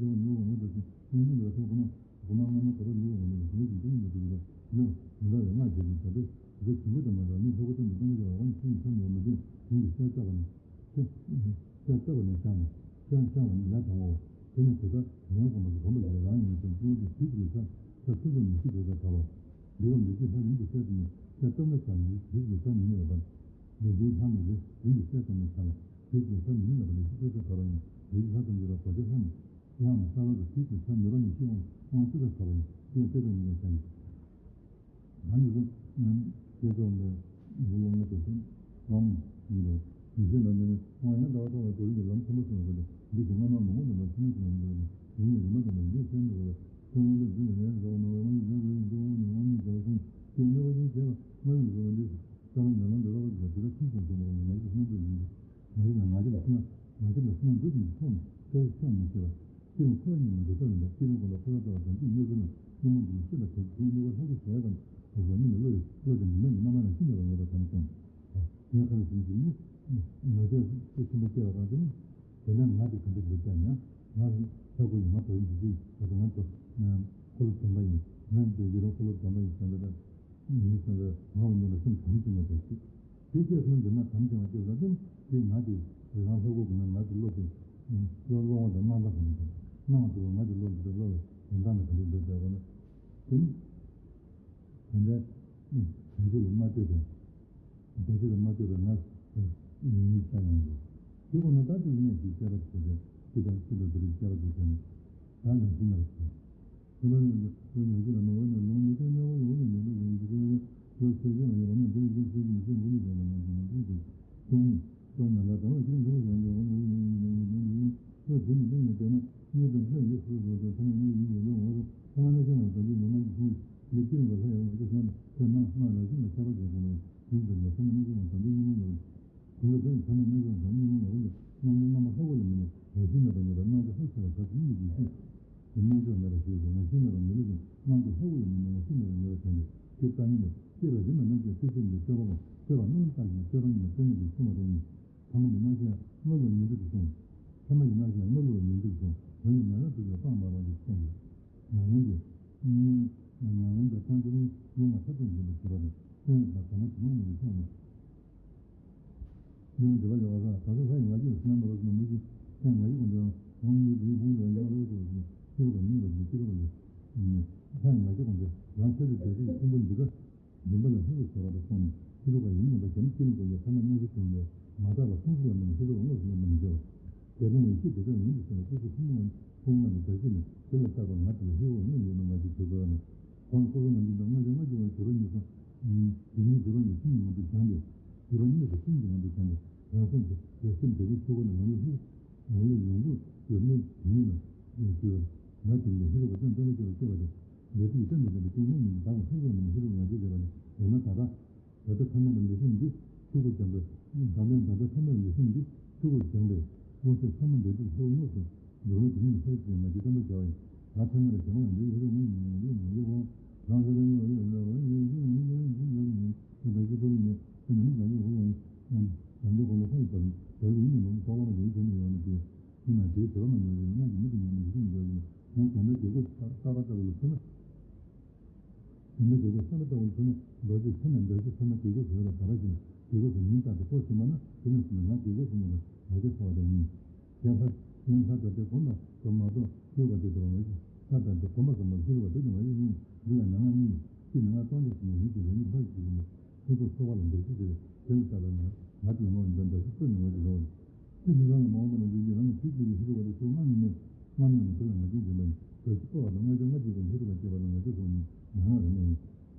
རྒྱལ་བ་ཉེ་བར་མངོན་དུ་བྱེད། སྔོན་བྱོན་པའི་ལྷ་སྐུ་མ་སྐུ་མ་སྔ་མ་དོ་ར་ལུས་པ་ངོ་ནས་དེ་ནས་ཀྱང་ཏིང་ངེ་འཛིན་དུ་ཡོད་པ་ཉོན་མི་འདའ་བའི་སྔགས་བྱས་ཏེ། ད་ལྟའི་དེ་ཆེན་པོ་དང་མ་འདྲ་ནི་ལྷ་སྐུ་ཙམ་དུ་བསམ་པ་བྱ་བ་ནི་ཆོས་ཉིད་ཆ་མེད་པ་མ་བསྟན་དེ་ཡིན་གྱི་ཤ་བཅག་པ་ནི་ཤ་བཅག་པ་ནི་བཤགས་ན་ཤ་བཤགས་པ་ནི་ལས་དང་པོ། དེ་ནས་དེ་ལྟར་དོན་ལྔ་གོམས་པ་གོམས་པ་ཞིག་རང་ཉིད་ཀྱང་ཀུན་གྱི་དུས་གཅིག་ལ་ཤ་ཤ་ཐུབ་ཐུབ་མི་ཤེས་པའི་ས་བྲལ་བ། འདི་བ་མི་ཤེས་ལྷ་རིམ་གྱིས་གསལ་ཐུབ་ནས་ཤ་སྟོབས་ན་བྱ་ནི་དུས་གཅིག་ལ་ཤ་མི་རྙེད་པ། མི་ཤེས་ལྷ་མི་རེ་རིམ་གྱིས་གསལ་ཐུབ་ནས་བྱ་ལ་དུས་གཅིག་ལ་ཤ་མི་རྙེད་པ་ལས་ཤི་ཐུབ་ས་བྲལ་བ་ཡིན། མི་ཤེས་ལྷ་ཐམས་ཅད་ལ་གོ་ཆ་ལྷ་མི། ཡང་ས་ལ་དུ་ཐིག་ཏུ་ས་མི་རོ་ནི་ཤི་འོང་དབང་ཅི་ལ་ས་བ་ཡིན་ཤི་ཡང་ལྟོས་པའི་ངེས་པ་བྱ་ཡིན། ད་ནི་རུ་སྐྱེ་ཚོགས་འདི་རུ་ལོ་ངེས་པའི་སེམས་རང་ཡིན་རུ་ཡིན་ཤེས་ལ་འདི་ནི་དབང་ཡང་ཟླ་བ་ཐོག་ལ་རྡོ་རིང་གི་ལམ་ཆེན་པོ་སོང་བ་ལས་འདི་ཞིག་སྔ་མ་མང་པོ་འདི་ལ་ཆུང་ངུ་ཞིག་ལ་འདི་ཡིན་ནི་རི་མ་དང་ནི་འདི་སེམས་འདི་བ་ལ་ཆེན་མོ་འདི་འདི་ནི་ལས་འདྲ་བ་ནོར་བའི་དབང་ཡིན་འདི་འོང་ནི་དབང་མིན་འདི་བ་སོང་སྐྱེ་ནི་བ་ཡིན་ཞེས་ལ་སྔ་ཡིན་རུ་བ་འདི་ས་ལ་ཉ་ལ་འདི་ར་བ་ཞིག་ལ་འདི་ལ་ཁུངས་སུ་སོང་བ་ལ་ང་ཡི་སྣ་འདི་ཡིན་འདི། མ་ཡིན་ན་ང་རྒྱལ་ལ་སོང་ན་ང་རྒྱལ་ལ་སོང་ན་འདུག་ནས་ཆོག་ནས་ཆོག་ཆོག་མི་ཤེས་པ། སྐྱེ་བ་འཁོར་བ་ཉིད་ནས་འགྲོ་ས་མེད་པ་སྐྱེ་བའི་གོ་ལ་འཁོར་བ་ལྟ་བ་དང་དུས་གནས་ཚུལ་ན་སྙིགས་མ་འདི་ནི་ཤེས་པ་དེ་དེའི་གནས་པ་ལྷག་པའི་ཞལ་དང་རུ་སོགས་སྙིང་ནས་བློ་ཡི་བློ་དང་ཉི་མ་ཡི་རྣམ་པ་ན་ཤིན་ཏུ་རང་ངེས་པ་དམ་བཅོམ། ངས་གང་ཞིག་ཞིག་ནི་ང་རྒྱལ་སྐྱེ་ཆེན་པོ་སྐྱེ་བ་དང་དེ་ནི་དེ་ནས་ང་དེ་ག་འདྲ་འགྲོ་ཀྱང་ཡང་ང་ལྷ་སྐུ་ཡིན་ང་དོ་ཡིན་འདི་ཞིག་ང་དོ་ང་དོ་འཁོར་ལོ་སྡོམ་པ་ཡིན་ང་དེ་ཡི་རང་འཁོར་ལོ་སྡོམ་པ་ཡིན་བསམ་པ་དང་ཡིན་བསམ་པ་ང་བ་ཉིད་ལ་སེམས་དམ་བཅོམ་པ་དང་ཤེས། དེ་སྐྱེས་སོང་འདི་ན་དམ་བཅའ་བ་སྐྱེས་ས་དེ་དེ་ང་དེ་རང་ལྷ་སྐུ་ཀུན་ན་ང་དེ་བློ་དེ་བློ་བློ་དབང་དང་རྣམ་པ་ཀུན་དང་སྣང་དུ་ང་དེ་བློ་དེ་བློ་བའི་དོན་དག་ནི་ག་འདྲ་འདོད་བྱ་བ་ན་དེ་ནི་དེ་འདྲ་བྱང་ཆུབ་ལ་མ་ལྟོས་པའི་རྡོ་རྗེ་ལ་མ་ལྟོས་པའི་ང་ཡིན་ཤ་ཡོང་འདུག་དེ་ཁོ་ན་ད་དེ་གནས་ཤིག་བཤད་པ་དེ་དེ་ཅི་དང་ཅི་ལ་དེ་རིགས་བཤད་པ་དེ་དེ་ནི་ད་ནང་བཞིན་ན་རེད། ཁྱད་པར་ནི་ལུགས་ལ་ནོར་བ་ནི་ལོང་ཉིད་དེ་གནས་པ་ལོང་ནི་མེད་པ་ལོང་ཉིད་དེ་གནས་པ་ལོ་སོ་སྐྱེ་ལ་ཡོད་པ་ན་དེ་ནི་རྒྱུ་སོ་སྐྱེ་མི་སེམས་ཀུན་ནས་བྱས་ན་ལོང་ཉིད་མ་ལོང་ཅིག་སྟོང་ཉིད་སྟོང་ཉིད་ལ་དང་བ་ཅིག་འགྲོ་བ་ཡང་འགྲོ་བ་ནི་ལོང་ཉིད་ལོང་ཉིད་ལོ་དེ་ནི་ལེགས་ཉེས་དེ་ན་གཉིས་དང་ལྷ་ཡི་སོ་སོ་དང་ཐ་མ་གཉིས་ཡིན་པའི་ལོ་ངོ་སོ་ཐ་མ་ནི་ཅང་ལ་དམ་པའི་ལོ་མ་ཅིག་སོང་ལས་སྐྱེ་རིང་པ་ལྷ་ཡང་ལ་ཅིག་སོང་ལ་དེ་ན་སྨྲ་རང་བཞིན་ལ་ཁྱད་པར་ཅན་སོང་བའི་དུས་འདིར་ལ་ཐ་མ་གཉིས་ཀྱི་ནང་དམ་པའི་གཉིས་ལོ་ངོ་དེ་ལ་དོན་ཐ་མ་སྣང་ཆ་དང་སྙིང་མ་ལ་རུང་བའི་རྣམ་སྨིན་རྣམ་པ་ལྷག་པོ་ལ་མི་གནས་རང་བཞིན་མེད་པར་ངེས་པ་སྣང་ཆ་ལྷག་ཆེ་བ་ཟབ་ཏུ་སྙིང་གི་རྗེས་ཤེས་ཀྱི་རྣལ་འབྱོར་མེད་པ་ཞེས་སུ་རང་བཞིན་མེད་པར་ངེས་པ་ཅན་སྣང་ཆ་ལྷག་པོ་ལ་མི་གནས་རང་བཞིན་མེད་པར་ངེས་པ་ཅན་གྱི་དེ་ལྟ་ཉིད་ལས་སྐྱེས་པ་རིམ་པ་རྣམས་ཀྱི་སྐྱེ་ཚུལ་ཉིད་སྤྱོད་པ་སྤྱོད་པ་རྣམ་དག་ཅིང་སྤྱོད་པ་ཉིད་ལ་སྟོན་ནས་ཀྱི་ཆུང་བ་དང་ཉིད། ཐ་མ་གྱི་སྣང་ཤས་དངོས་ལུགས་ཉིང་འདུས་སུ་སོང་། ཐ་མ་གྱི་སྣང་ཤས་དངོས་ལུགས་ཉིང་འདུས་སུ་སོང་། རང་ཉིད་ཉམས་ལ་འདུས་པའི་སྤང་བར་བ་ཞིག་སྟོན་ཏེ། ང་ངོས་ཀྱི་ངོས་ངོས་ཀྱི་སྤང་བྱ་ནི་ལུང་ལ་ཐབས་དང་འབྱོན་པར་བྱེད་པ་དང་སྟོན་པ་དང་ན་གྱི་མ་ངོས་ཀྱི་ཕྱོགས་ནས། ཡང་འདྲི་བ་ཡོད་པ་ལ་ད་དུང་ལྷ་ཡི་ང་རྒྱལ་སུ་ན་མ་རོ་སུ་ན་མུ་བཞི་ལྷ་ཡི་ང་རྒྱལ་ཀུན་ཏུ་རང་ངོས་ཀྱི་ཧུང་ལ་ཡང་རོ་སུ་ཞིག་ཤེས་པ་དང་གཉིས་པ་ཞིག་ཤེས་པ་ལ་ལྷ་ཡི་ང་རྒྱལ་ཀུན་ཏུ་རང་ཤེས་ཀྱི་འདོད་ཆགས་ཀྱི་ཕུང་པོ་འདི་དག་འདུན་པ་ལ་ལྷུག་པའི་བྱ་བ་དང་སོང་ནས་ཤེས་རབ་པ་ཡིན་མིན་པ་བྱམས་སྐྱེ་རིང་པོ་ཡི་ཐ་མ་སྣང་ཤས་བྱུང་བས་མ་དག་པ་ཕུང་སུ་ལ་མིན་ཤེས་རབ་དངོས་སུ་ཉམས་པ་མི་བྱ་བ། དེ་དང་ཡེ་ཤེས་དེ་དག་ཡིན་དུ་ཟིན་པ་སྐུ་གསུང་ཐུན་མོང་ཐུན་མོང་མ་ནས་འདོད་ཆེས་ནས་དེ་ལ་ལྟ་བར་ང་དེ་ལ་ཧེ་བོ་དངོས་ཡོད་ན་ང་ཅིག་བྱེད་དགོས་ན། གང་སྐུ་གསུང་ཐུན་དང་ལྔ་བཅུ་ལྔ་བཅུ་བ་བྱེ་བྲག་གཉིས་སམ། དེ་ཉིད་བྱེ་བྲག་གཉིས་གསུམ་གྱི་ངང་དུ་སྦྱངས་ཏེ། བྱེ་བྲག་གཉིས་སུ་གསུམ་གྱི་ངང་དུ་སྦྱངས་ཏེ། རང་སེམས་དེ་ཡེ་ཤེས་དེ་ཉིད་ཆོས་སྐུ་ནི་ལམ་ལུགས་ལྷུག་ལམ་ལུགས་ཡོངས་རྫོགས་ཡོད་མེད་དེ་ཉིད་ལ་ཡོད་ཅེས་པ། ང་དེ་ཉིད་ལ་ཤེས་རབ་པ་དང་སྟོན་པ་སྐྱེ་བ་སྐྱེ་བ་དེ། ལས་དེ་ཡི་བསྟན་པའི་བསྟན་པའི་སྐྱོང་བ་ཉིད་དུ་བདག་གི་ཕུང་པོ་ནི་ཤེས་རབ་ང་རྒྱལ་བྱེད་པ་ནི་འོ་ན་ད་ལྟ། ད་ལྟ་ཐ་མལ་པའི་ལུས་སེམས་འདི་ཆོས་སྐུར་སྦྱངས་པས། ད་ལྟ་ད་ལྟ་ཐ་མལ་པའི་ལུས་སེམས་འདི་ཆོས་སྐུར་སྦྱངས་པས་སློབ་ཚན་ཐ་མལ་འདོད་སྒྲུབ་ལྷུག་དངོས་སུ་འགྲོ་བའི་དེ་ཉིད་ལྷར་བཅས་ང་རྒྱལ་བརྟན་པོ་བྱ་བ་ཡིན། ང་ཐ་མལ་ལ་བྱང་བ་འདི་ཡོད་རུང་མི་ཡིན་ཡོད་མི་ཡོད་འོང་། རང་ས་རང་ཉིད་འོ་ཡོད་ལ་འོ་ཡོད་ཡོད་ཡོད་ཡོད་ཡོད་ཡོད་ཡོད་ཡོད་ཡོད་ཡོད་ཡོད་ཡོད་ཡོད་ཡོད་ཡོད་ཡོད། ཡིན་ན་དེའི་བྱེ་བྲག་མ་ཉམས་པའི་ཡོན་ཏན་ཡོད་ནི་དེ་ཡིན་ན་དེའི་བྱེ་བྲག་མ་ཉམས་པའི་ཡོན་ཏན་ཡོད་ནི་དེ་ཡང་དེ་འདྲ་དགེ་སྐོས་གསར་པ་ལྟ་བུ་ལ་མཚོན་ན། དེ་འདྲ་དགེ་སྐོས་གསར་པ་ལྟ་བུ་ལ་མཚོན་ན་རྡོ་རྗེ་ཚེ་ན་འདོད་ཆེས་ཚེ་ན་དགེ་སྐོས་སུ་ཡོད་ལ་ག་ར་ཞིག་ན་དགེ་སྐོས་སུ་མིང་བཏགས་ཏེ་སྐོར་ཞིག་མ་ན་དེ་ནས་བཟུང་ནས་ང་དགེ་སྐོས་སུ་མིན་པ་ང་རྒྱལ་ཚ་བ་དང་ཡིན། གཞན་ལྷ་གཞན་ལྷ་དགྲ་དེ་གོམས་པ་ཙམ་མ་གཏོགས་ཤེས་པ་དེ་ལྟ་བུ་མ་ཡིན། ལྷ་དགྲ་དེ་གོམས་པ་ཙམ་མ་ཤེས་པ་དེ་ལྟ་བུ་མ་ཡིན། འདི་ལ་མན་ངག་གཉིས་ཡོད། གཅིག་ནི་ང་སངས་རྒྱས་སུ་ནི་རིགས་ཀྱི་རང་ཉིད་ལྷར་བཞེད་ཀྱི་མོད། སོ་སོར་འཚོ་བ་ལ་འདོད་ཆེས་ཆེ་བས་དེ་ལ་ལྟ་བའི་ང་ང་དེ་ལ་ངོ་བོ་འདོད་ཆེས་སྤྲོས་ནས་ངོ་ཅིག་རོ། སྤྱིར་ནི་རང་ལ་མ་འོངས་པ་ན་འདུས་ཀྱི་རང་ལ་དུས་གཅིག་གི་ཤེས་རབ་པ་དེ་ཚུར་སྔར་ནས་སྔར་སྣང་ནས་དེ་ལ་ང་རྒྱལ་འཛིན་པ་ཡིན། འདོད་ཆེས་སྤོབས་པ་དང་ལྔ་བཅུ་ལྔ་གཅིག་པའི་ཤེས་རབ་པ་སྐྱེས་པ་ལ་ང་རྒྱལ་སོགས་ནི་མན་ངག་རེ་གནས་ཡིན།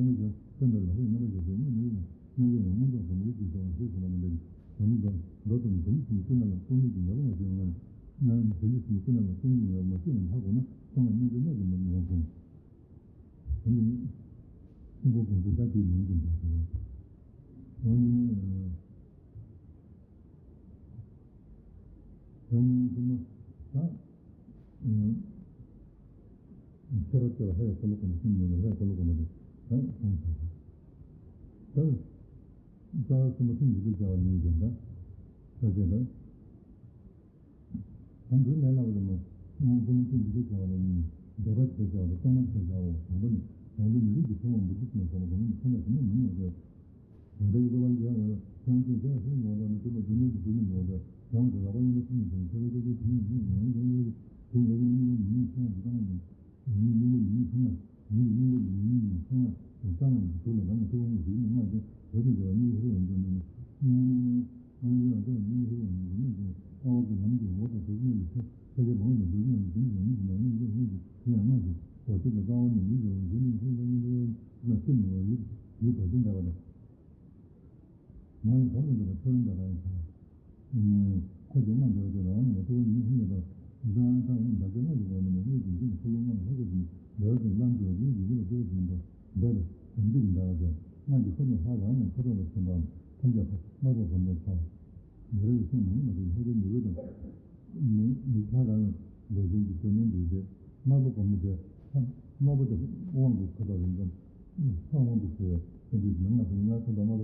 སྟོན་པ་ཞིག་སྟོན་པའི་ལག་ལེན་རྣམ་པ་ཞིག་ཏུ་སྙན་ནས་སྙན་ལྗོངས་ཡང་མངོན་རྟོགས་སྒོམ་རིམ་གྱི་ཐོག་ཞེས་གསུངས་པ་ནང་བཞིན། སྒོམ་རིམ་དང་མདོ་ཙམ་དོན་གྱི་ཀུན་ནས་ལ་སྟོང་ཉིད་ཀྱི་ཉེར་ལེན་མ་བྱུང་ན། ཡང་དོན་གྱི་ཀུན་ནས་ལ་སྟོང་ཉིད་ཀྱི་ཉེར་ལེན་མ་བྱུང་ན་གསང་བའི་སྨན་དཔེ་སྣོད་ཀྱི་མ་ལུས་འོང་གསུངས། ཨ་ནི་ཤིང་ཕོ་གོང་ཚེ་ད་དེའི་ལུང་དུ་འགྲོ་ཟེར་བ། ཨ་ནི། ཨ་ནི་སྔོན་མ་ད། ཁྱེད་རང་ཚོ་ལྷའི་འཁོར་ལོ་སྒོམ་གསུམ་ཡོད་ན་ལྷའི་འཁོར་ལོ་སྒོམ་པ་དེ་ད་སོང་ཚར། ད་རྩ་བ་གསུམ་པོ་ཐུན་གྱི་ཚུལ་བྱ་བ་ཡིན་ཀྱང་ད་ད་ཅེས་ད། ད་འདུལ་ལས་སླ་བ་རེད་མོད། སྔོན་གསུམ་ཐུན་གྱི་ཚུལ་བྱ་བ་ལ་ནི་འདོད་པ་ཆེ་བྱ་བ་དང་གཏོང་ལམ་ཆེ་བྱ་བ་དང་པོ་ནི་རང་གི་མི་རིགས་ཀྱི་ཚེ་དབང་མུ་ཏིག་ནས་སོགས་པ་གོང་ནས་ཚེ་ན་གཞི་ནས་མི་ཉམས་པའི། ད་ལྟའི་དབུ་མ་ལ་ཡང་ཡང་ཡང་ཅིག་ཡང་ཞིག་ཡོང་བ་ནི་སྒྲུབ་པ་སྒྲུབ་ནས་ཀྱི་སྒྲུབ་ནས་ཡོང་བ་རང་གི་རགས་པ་ཡོད་ན་ཅི་ནས་ཀྱང་ཁྱད་པར་ཅི་ཡང་ཡང་ཡང་ཡང་ཡང་དེ་ཡང་ཡང་སྙིང་པོ་ཡིན་ནི་ཚང་མ་ཡིན་སྙིང་པོ་ཡིན་ནི་ཚང་མ་ཡིན་སྙིང་པོ་ཡིན་ནི་ཚང་མ་ཡིན་ཚང་མ་ཡིན་གྱི་དུས་ལ་རང་གི་ཐུབ་པ་དངོས་སུ་ཡིན་ནི་ལྔ་ཅན་བོད་དུ་འགྱུར་བ་སྙིང་པོ་ཧེ་བ་ཡིན་ཀྱང་ནི་སྙིང་པོ་ཡིན་ནི་ཚང་མ་ཡིན་སྙིང་པོ་ཧེ་བ་ཡིན་ཀྱང་ནི་ལྔ་ཅན་ལྟ་བ་གི་ལམ་གྱི་འོག་ཏུ་གྲུབ་ནས་ལུས་ས་ས་ཆ་མང་དུ་གྲུབ་ནས་ཀྱི་མི་ཡང་མི་ཞིག་ཡང་སྙིང་པོ་ཧེ་བ་ཡིན་ཀྱང་ནི་ལྔ་ཅན་བོད་དུ་ལྟ་བ་ནི་མི་འགྱུར་བ་ཡིན་ནི་ཧེ་བ་ཡིན་ཀྱང་ནི་སེམས་ནི་བ་ཡིད་ཡིད་བ་ཅན་འདྲ་བ་དང་། མ་ཡི་བར་དུ་འདོད་པ་ཚོར་འདོད་པ་ཡིན་ཀྱང་། ཁོ་ཀྱང་སྔར་འདོད་པ་དེ་རང་ནང་ལ་ཐུབ་པ་ཉིད་ལྷུང་ཡོད་དོ། འདོད་ཡང་དང་ཡང་འདོད་པའི་སྔར་གྱི་སྒོ་ནས་ནི་དངོས་ཀྱི་འཛིན་ཁོ་བོའི་སྔར་ལྷག་པའི་ཟིན་འདོད་པ་དེ་ལམ་གྱི་རྒྱུན་གྱི་ཡུལ་ལ་ལྟོས་ཟིན་དོ། འདོད་པའི་དམ་ཚིག་གི་འདོད་པ་དེ་སྔར་གྱི་ཁོ་ནས་ལྷག་རང་ནས་ཁོ་ཐོག་ལ་ཐིམ་པའམ་ཐམས་ཅད་དམར་པོ་བུམ་པའི་ཚོགས། ཉེ་རབས་ཀྱི་སེམས་ནང་མ་དེ་ལྷག་པའི་ཉེ་བོ་དང་། མི་མི་ལྷག་རང་འགྲོ་ཆེན་གྱི་དོན་ནི་འདུས་ཏེ་དམར་པོ་བུམ་པ་དེ་དམར་པོ་དེ་དབང་གི་ཁ་དོག་ཡིན་ཙང་། ལྷ་དབང་དུ་བྱས་པའི་ཐུན་གྱི་ནང་ལ་ལྔ་ཐོག་མཐའ་མ་ལ་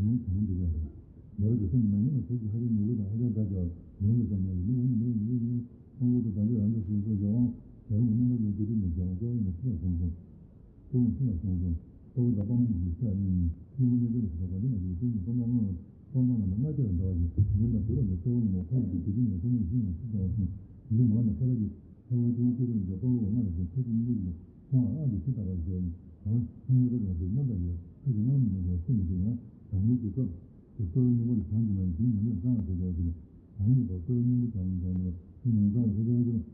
ཉིན་གང་འདི་ཡོད་རེད། ཉེ་བར་དུ་སེམས་ནང་ཉིན་ལ་དུས་ཀྱི་ཧ་ཅང་ཉེ་བོ་དང་ཧ་ཅང་འདྲ་བྱ་བ་ཡོང་གི་ས་ཉེ་བའི་མི་འོང་མི་འོང་མི་འོང་མི་འོང་ཁོང་ཁུ་དུ་དང་དུ་རང་དུ་སོང་སོང་ཡོང་དབང་བྱ་རུང་མི་རྣམ་པ་ཡོད་དུས་དུས་ནས་བྱ་བ་གཙོ་བོ་ནི་ཤི་ལ་སོང་སོང་། གཙོ་བོ་ཤི་ལ་སོང་སོང་། གཙོ་བོ་དང་པ་མ་ནི་ཤི་ལ་ནི་སྙིང་པོ་གནས་ཚུལ་ལ་ཤི་ལ་ག་དུས་ན་ཡོད་དུས་ནི་པ་མ་སྔོན་ལ་སྤང་བཏང་ལ་ནི་ལྔ་བརྒྱ་ལ་འདྲ་བ་ཞིག་ཡིན་ལ་དུས་ལ་ནི་གཙོ་བོ་ནི་མོ་ཁོ་ཡི་དུས་དུས་ནས་ཁོ་མོ་ཤི་ལ་ཤི་ལ་སོང་ཡིན་མ་ནི་ཁོ་ལ་ཡི། ས་བོན་ཅུང་ཅི་རིང་འཇོག་པ་བོ་ང་ལ་ཞིག་ཐུགས་ཀྱི་མིག་ལ་ཁོང་ལ་ཨ་ཏི་ཤི་ལྟ་བར་ཞོག་ནི་གང་ལ་ཐུགས་མཉེས་པ་དང་དུ་རྣམ་པ་ཡོད་ཐུགས་ཀྱི་རྣམ་མི་ཡོད་སེམས་མི་ཡོད་ཡང་གང་མིན་གྱི་སྐབས་སུ་གཙོ་བོའི་སྙིང་པོ་ལ་བྱང་གི་མ་ཡིན་དེའི་ཉམས་ལེན་གཙང་བ་བྱེད་ཆོག་ཅིག་ལ་གང་ཡིན་པ་གཙོ་བོའི་སྙིང་པོ་བྱང་གི་མ་ཡིན་དེའི་ཉམས་ལེན་གཙང་བ་བྱེད་ཆོག་ཅིག་ལ།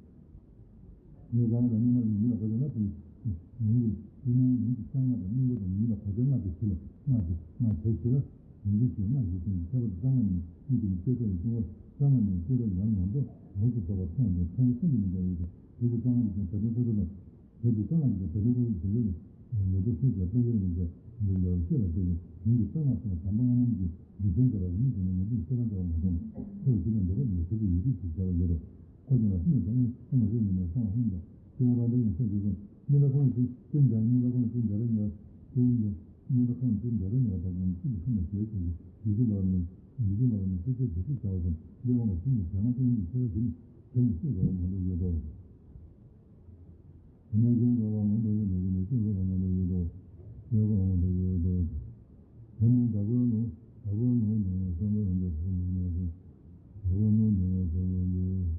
ངས་རང་ལ་སྙིང་མ་ཡིན་ལ་ཁ་ཆ་ན་དེ་ཡིན་གྱི་ཡིན་གྱི་ཡིན་གྱི་གསང་སྔགས་དང་སྙིང་པོ་དང་ཡིན་ལ་ཁ་ཆ་སྔགས་ཀྱི་ཞི་ལ་སྔགས་ཀྱི་སྔགས་བྱས་ཞི་ལ། ཡིན་གྱི་ཞུ་སྔགས་ཀྱི་སེམས་ཀྱི་ཁྱད་པར་དུ་གསང་སྔགས་ནི་མིག་གི་ནི་ལྕེ་ཐག་ཡི་ལྟུང་བ་གསང་སྔགས་ནི་ལྕེ་ཐག་ཡང་ནང་དུ་ཡོངས་སུ་རྫོགས་པར་མཐོང་བ་དེ་ཕན་ཡོན་སེམས་ཀྱི་མི་འདྲ་བའི་དེ་དེ་ཚོ་གསང་སྔགས་ཀྱི་དེ་དོན་ཁོ་ཚོ་དང་། དེ་ཚོ་གསང་སྔགས་ཀྱི་དེ་དོན་ཁོ་ཚོ་དེ་ཚོ་ནི་ཡོད་དོ་སུ་ཞིག་ལ་དཔལ་འབྱོར་ནི་དེ་འདི་འདྲ་བའི་ཤེས་པ་དེ་ནི་ཡིན་གྱི་གསང་སྔགས་སོགས་དམ་པ་སྔ་ནམ་གྱི་རྒྱུ་མཚན་བྱས་པ་ཡིན་ཟེར་ནས་ངེས་འབྱུང་ཤེས་རབ་འབྱོར་བ་མ་བྱུང་། ཁོ་ལ་ཞིག་ལ་འདོད་པ་ནི་ཐུབ་པའི་ཡུལ་དུས་ཞེས་བྱ་བ་ཡོད་དོ། ཁོ་ཀྱང་ལ་ཤི་ནས་སོང་ངས་ཁོ་མ་ཤི་ནས་ནས་སོང་ཧུམ་དང་ཤི་ལ་རང་དོན་ཡང་ཤ་ཞུ་སོང་། སྙིང་ལ་ཁོང་ལ་ཤི་ཤི་འཇར་སྙིང་ལ་ཁོང་ལ་ཤི་འཇར་ར་ཉོ་ཤི་འཇར་སྙིང་ལ་ཁོང་ལ་ཤི་འཇར་ར་ཉོ་བ་དག་ཀྱང་ཤི་ནས་ཁོ་མ་ཤི་ཟེར་གྱི་ཡིད་ཀྱི་ལོག་ནས་ཡིད་ཀྱི་ལོག་ནས་ཤི་ཚེ་དེ་ཤི་བྱ་བ་དང་ལས་དབང་ལ་ཤི་ནས་བྱ་ང་སྟོང་ཉིད་ཤི་བ་ཞི་ནས་དེ་ནས་ཤི་དགོས་པ་མང་པོ་ཡོད་དོ། དེ་ནས་སྐྱེ་དགོས་པ་མང་དུ་ཡོད་མི་དེ་ནས་སྐྱེ་དགོས་པ་མང་དུ་ཡོད་དོ། སྐྱེ་དགོས་པ་མང་དུ་ཡོད་དོ། དེ་ནས་བདག་པོའི་ལུང་བདག་པོའི་ལུང་ནས་བསམ་པ་འདི་བསམ་པ་ནས་བདག་པོའི་ལུང་ནས་བསམ་པ་འདི།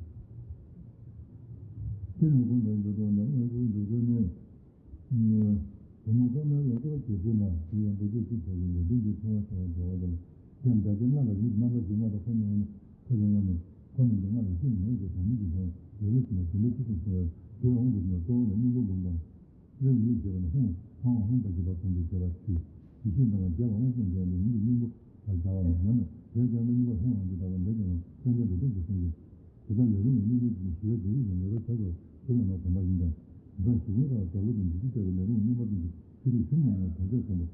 སྐྱེ་ནས་ཀུན་དང་འགྱུར་ལྡོག་ནས་ང་ཚོའི་འཇུག་པའི་གནས། བུ་མོ་ཐོག་མའི་ལོ་ཐོག་ཇེ་ཆེ་ན་དེ་ཡང་འདུ་བྱེད་ཅི་བྱ་བའི་ལས་དོན་གྱི་འཚོ་བ་བྱ་བ་བྱ་བ་དང་། ཀྱང་འདྲ་ཅན་ལྔ་ལ་རིགས་རྣམ་པ་བཞི་ལྔ་དང་ཁོ་ནི་ཁོ་ཡང་ལྔ་ནི་ཁོ་རྣམས་ཀྱི་ལྔ་ལ་ཤེས་ནུས་ཀྱི་དང་མིག་གི་དང་ལུས་ལུས་ཀྱི་ནང་དེ་འདྲའི་ཚུལ་དུ་གསུངས་པས་དེ་ལ་འོང་དུ་ནས་གཙོ་བོ་ལ་སྙིང་པོ་ལུང་དང་། གླེང་གཞི་ཞེས་པ་ནི་ཧཱུྃ་ཧཱུྃ་ཧཱུྃ་དང་བཅས་པ་གསུམ་དུ་བྱས་པ་སྟེ། ཡེ་ཤེས་དང་བ་རྒྱ་བ་དབང་ཤེས་འདྲེན་པའི་མིང་གི་སྙིང་པོ་ལ་སྦྱར་བ་མ་ཡིན་ན་དེ་ཀྱང་ནི་སྙིང་པོ་ཧཱུྃ་ལ་འདི་ལྟ་བུ་འདྲ་ཀྱང་རུང་སེམས་ཅན་དུ་སྟོབས་ཀྱིས་གསུངས་ཏེ། དེ་ལྟར་ལས་རུང་གི་སྙིང་པོ་ཞི་བའི་རྒྱུ་རིགས་ཀྱི་ངེས་པར་བྱ་དགོས་པ་ཞིག་ལ་ནི་དགོངས་པ་ཡིན་ཀྱང་། འདི་ཙམ་ཞི་བའི་རང་དག་ལུགས་ཀྱི་འཇུག་ཚུལ་ལྟ་བུའི་ལས་རུང་གི་སྙིང་པོ་དོན་གྱི་ཆོས་རིག་ཤུགས་མི་ཉུང་བ་དོན་ཚན་གསུམ་པ།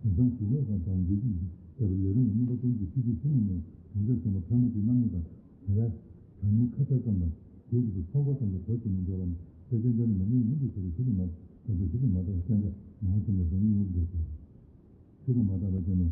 དེང་སང་ཞི་བ་དང་དང་འདོད་ཀྱི་ལྟ་བུའི་ལས་རུང་གི་སྙིང་པོ་སྟོང་གི་ཐིག་གི་ཤུགས་མི་ཉུང་དོན་ཚན་གསུམ་པ་ཕལ་མོ་ཆེའི་རྣམ་སྨིན་དང་དེ་ལས་གང་ཉིད་ཁ་ཚད་ཙམ་དང་དེའི་རྗེས་སུ་ཚོགས་པ་ཙམ་གྱི་གོ་ཞིག་མི་འཇོག་པ་ནི་དཔེ་ཅན་ཅན་ནི་མ་ཉིད་མངོན་དུ་བྱེད་པའི་ཤུགས་ཀྱིས་མ་དོན་དུ་ཤུགས་ཀྱིས་མ་དོན་པ་སེམས་ཅན་མང་ཆེ་ནས་བཟུང་སྙིང་པོ་འདོད་དོ། ཤུགས་ཀྱིས་མ་དོན་པ་ཅན་ནི་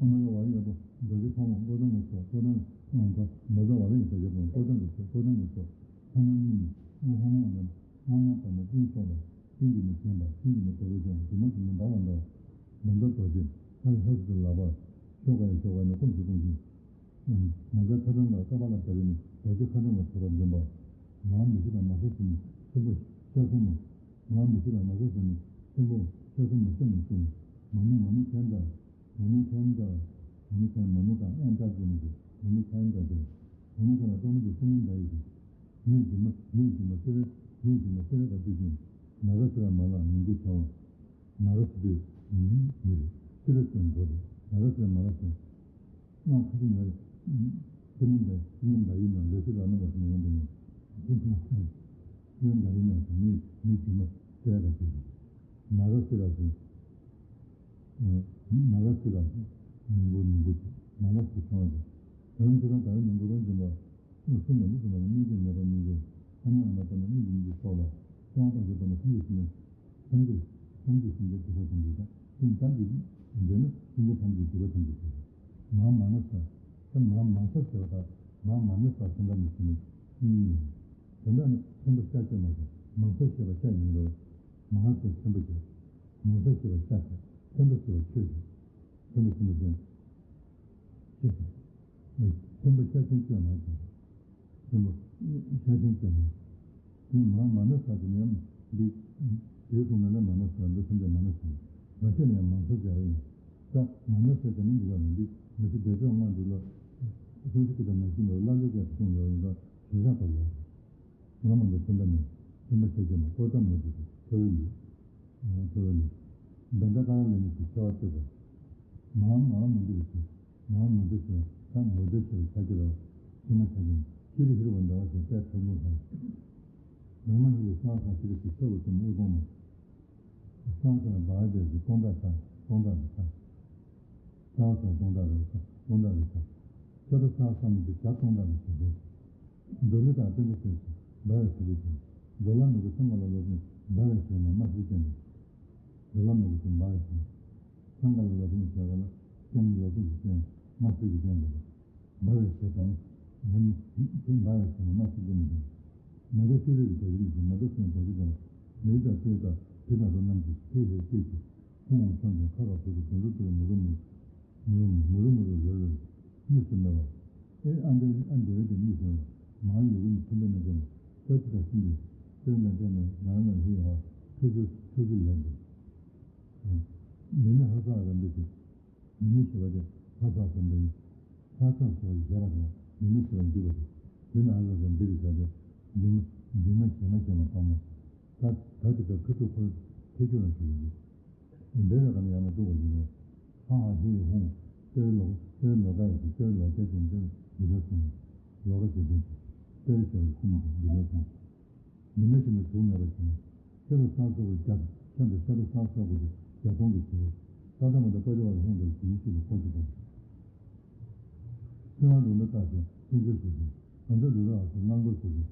ཨ་མ་ལ་བ་ཡོད་པ་རྡོ་རྗེ་ཕག་མོ་ཀོ་ཏམ་གྱི་མཆོག་ཀོ་ཏམ་ཨང་ཏོ་མ་ཟ་བ་ལ་ཡིན་པ་ཡོད་པ་ཀོ་ཏམ་གྱི་མཆོག་ཀོ་ཏམ་གྱི་མཆོག་ལྷ་ནང་གཉིས་ནི་ཨ་ལྷ་ནང་ནི་ལྷ་ནང་པ་ནི་ཀུན་སོགས་ལ་ཀུན་གྱི་ནི་བྱེད་པ་ཀུན་གྱི་ནི་རྡོ་རྗེ་ཅན་དུ་མ་དུ་མི་འདའ་བ་འདའ་བ་འདའ་རྡོ་རྗེ་ལྷ་ལྷ་སུ་དུ་ལག་པ་ཤོག་ག་ཡ་ཤོག་ག་ནི་ཀུན་གྱི་ཀུན་གྱི། མ་ཟད་ཐ་དང་ལ་ཀ་པ་ལ་ད་རེ་ནི་རྡོ་རྗེ་ཁ་ཐོན་ལ་ཐོབ་པར་འདོན་པ། མ་མི་ཤི་དང་མ་ས་སུ་ནི་ཆེན་པོ་ཤ་གསུམ་མ། མ་མི་ཤི་དང་མ་ས་སུ་ནི་ཆེན་པོ་ཤ་གསུམ་མ་ཤ་མི་གསུམ། མ་མི་མ་མི་ཐན་ད། མ་མི་ཐན་ད། མ་མི་ཐན་མ་མི་དང་ཨན་ད་ཀུ་ནི་ཀུ་མ་མི་ཐན་ད་དེ། མ་མི་ཐན་ལ་ཏོ་མི་དེ་སུ་མི་ད་ཡི་ཀུ། མི་དུ་མ་མི་དུ་མ་སེ་རེ་མི་དུ་མ་སེ་རེ་ད་དུ་ཅིང་ན་ར་སེ་ར་མ་ལ་མི་འགུ་ཆ་བ། ན་ར་སི་ཏུ་མི་རེད། སི་ར་སི་མགོ་རེད། ན་ར་སི་མ་ར་སི། སྔགས་ཁ་ཅིག་ན་རེ། སི་ནི་འདའ་སི་ནི་འདའ་ཡིན་ན་ལོ་སི་ར་མ་ར་སི་ནི་ཡོང་འདི་ཡོང་། སི་ནི་འདའ་ཡིན་ན་སི་མི་མི་དུ་མ་སི་ར་ག་ཅིག་རེད། ན་ར་སི་ར་སི། ན་ར་སི་ར་སི། མི་མགོ་མི་མགོ་ཅིག་ན་ར་སི་ཚང་བ་ཅིག་ད་རུང་ཅི་རང་ད་རུང་མི་མགོ་རང་འཛིན་པ། སུ་མ་ནི་སུ་མ་ནི་སྨིན་གྱི་མེད་པ་སྨིན་གྱི། ཨ་མ་ཨ་མ་པ་ནི་སྨིན་གྱི་མི་གྱི་སོགས་ལ། གསང་བ་ཐམས་ཅད་པ་ནི་ཐམས་ཅད་སྨིན། ཐམས་ཅད་ཐམས་ཅད་སེམས་ཅན་སྡིག་པ་ཐམས་ཅད་དང་སེམས་ཙམ་གྱི་འདོད་ན་སེམས་ཅན་ཐམས་ཅད་སྡིག་པ་ཐམས་ཅད་ཞི། མ་མ་ན་ས། ས་མ་མ་ས་ཟེར་བ་དང་མ་མ་ན་ས་ཟེར་འདྲ་མི་ཟེར་ནི་གཉིས་ཡོད། དོན་དག་ནི་ཆེན་པོ་ཤ་ཤ་མ་ཟེར་མ་ས་ཤེས་པ་ཤ་ཡིན་རོ། མ་ས་ཆེན་པོ་ཤ། མ་ས་ཤེས་པ་ཤ་ཤ་ཆེན་པོ་ཤེས་པ་ཆོས་ཤ། ཆེན་པོ་ཆེན་པོ་ཟེར། ཤེས་ཤ། ཆེན་པོ་ཤ་ཆེན་ཆོས་མ་ཟེར། ཆེན་པོ་ཤ་ཆེན་ཆོས་མ། དེ་མ་མ་ན་ས་དེ་ནི་འདི། དེའི་གསུང་ནས་ལ་མ་ན་ས་འདི་སེམས་ཅན་མ་ན་ས། མ་ཤ་ནི་ཡང་མ་ས་ཟེར་བ་ཡིན། ད་མ་ན་ས་དེ་ནི་འདི་ག་མི་འདི་མི་ཤི་བདེ་སྤྱོད་ལྔ་འདུག་ལ། སུ་ཞིག་གིས་ད་མ་ཤི་ནོར་ལ་ལུས་ཀྱང་གསུང་ཡོད་ཡིན་ལ་ཞིང་ཁ་བར་ཡོད། ང་མ་འདི་སེམས་པ་ནི་སེམས་པ་ཤ་ཆེན་མ་ཀོ་ཏམ་མོ་དེ་ཐོ་ཡོད་ཡོད། ཐོ་ཡོད་ཡོད། ད་ལྟ་ཀ་ལ་ལས་ནི་དེ་ཆེ་བ་སྟེ་གོ། མ་མ་མི་འདི་རེད་ཟེར། མ་མི་འདི་ཟེར་ད་མོ་དེ་ཟེར་ཆ་ཁྱེར་རོ། སེམས་པ་ཆ་ཁྱེར་ཤི་རི་ཤི་རི་བ་འདྲ་བ་ཟེར་པས་ཐོ་མོ་ཟེར། མ་མ་ཧི་རི་ས་ས་ཤི་རི་ཤི་ས་བུ་སུམ་ཨུ་ཏོང་མ། ས་ས་བ་དེ་ཟེར་སྟོང་ཕྲག་ས་སྟོང་ཕྲག་གི་ས། ས་ས་སྟོང་ཕྲག་རེ་ས་སྟོང་ཕྲག་རེ་ས། ཤ་ཏ་ས་ས་མི་དེ་བྱ་སྟོང་ཕྲག་རེ་ས་དེ། མཛོ་ལི་དང་སྟོན་པ་ཟེར་ཞིང་འབར་བའི་ཞལ་ལས་བྱུང་། མཛོ་ལ་མི་དགོས་སེང་ག་ལ་ལོ་ཟེར་འབར་བའི་ཞལ་ལ་མ་ཞིག་བསྟན་ཏེ། མཛོ་ལ་མི་དགོས་སེང་འབར་བའི་ཞལ། སེང་ག་ལ་ལོ་ཟེར་བྱ་ག་ལ་སེང་ལོ་ཟེར་བསྟན་མ་ཞིག་གིས་བསྟན་ཏེ། འབར་བའི་ཞལ་དང་། ཡང་དེ་འབར་བའི་ཞལ་ལ་མ་ཞིག་བསྟན་ཏེ། མེ་ཏོག་ཤུ་རི་གི་རྡོ་རྗེ་ལས་བྱུང་མེ་ཏོག་སེང་རྡོ་རྗེ་ལྡན་ལ་མེའི་དང་ཚེའི་དང་དྲི་དང་རོ་རྣམས་ཀྱིས་ཧེ་ཧེ་སྐད་ཅིག་ཧཱུྃ་ཧཱུྃ་ཕྱོགས་འདི་ཁ་ཁ་ཐུག་ཐུག་དུ་རུ་དུ་རུ་མུ་རུ་མུ་རུ་མུ་རུ་མུ་རུ་རུ་རུ་གཉིས་སུ་མེད་པ། ཨེ་ཨ་འདྲ་ཨ་འདྲ་བའི་དེ་གཉིས་སུ་མེད་པ། མ་ཡུ་གུ་ནི་མཐུན་པའི་རྣལ་འབྱོར་མ། ས་ཅི་དང་ཤིན་ཏུ་སྟོན་ལ་འདྲ་ནས་ང་ན་ཧི་ཧ་ཐུག་ཆུ་ཐུག་ཆུ་ལེན་དུ། མི་མི་ཧ་ས་ར་འདི་ཞིག་མི་མི་ཞེས་པ་དེ་ཧ་ས་ཟེར་འདི་ཡིན། ཧ་ས་ཞེས་པ་ཞེ་ར་དང་མི་མི་ཞེས་པ་འཇུག་པ་དེ། མི་མི་ཧ་ས་ཟེར་འདི་རེད་ཟེར་ཏེ། འཇུག་མ་འཇུག་མ་ཞེས་མ་ཞེས་མ་དང་མོ། ད་ད་དེ་ལྟར་ཁུ་ཐུག་ཁོ་ཐེ་ཆུ་ལ་ཞུ་ཡིན་གྱི། འདི་ལ་ག་ནས་ཡང་མ་གཏུག་པ་ཡིན་ནོ། ཧ་ཧ་ཧི་ཧུ། ཏེ་ལོ་ཏེ་ལོ་ཀ་ཡི་ཏེ་ལོ་ཀ་ཅན་ཏེ་ཡི་ལ་སོང་། ལོ་ཀ་ཅན་ཏེ་ཏེ་ཞེས་པ་ཁུ་མ་ཡི་ལ་སོང་། མི་མེད་ཕྱིར་ན་དུག་མེད་པར་བྱས་ནས། ཤ་དང་ས་སོགས་ཀྱི་རྒྱ་ཤ་དང་ཤ་དང་ས་སོགས་ཀྱི་རྒྱ་མཐོང་གི་ཕྱིར། ས་དང་མ་དང་པ་ཅོ་བ་ལ་ཧོང་དང་དེའི་ཤུགས་ལ་འཁོར་གྱི་དང་། ཚེ་དབང་རུ་མི་རྟག་ཅིང་སེང་གེ་སོགས་ཀྱི། གང་ཚེ་རུ་ར་ཨ་སོགས་གླང་པོ་སོགས་ཀྱི།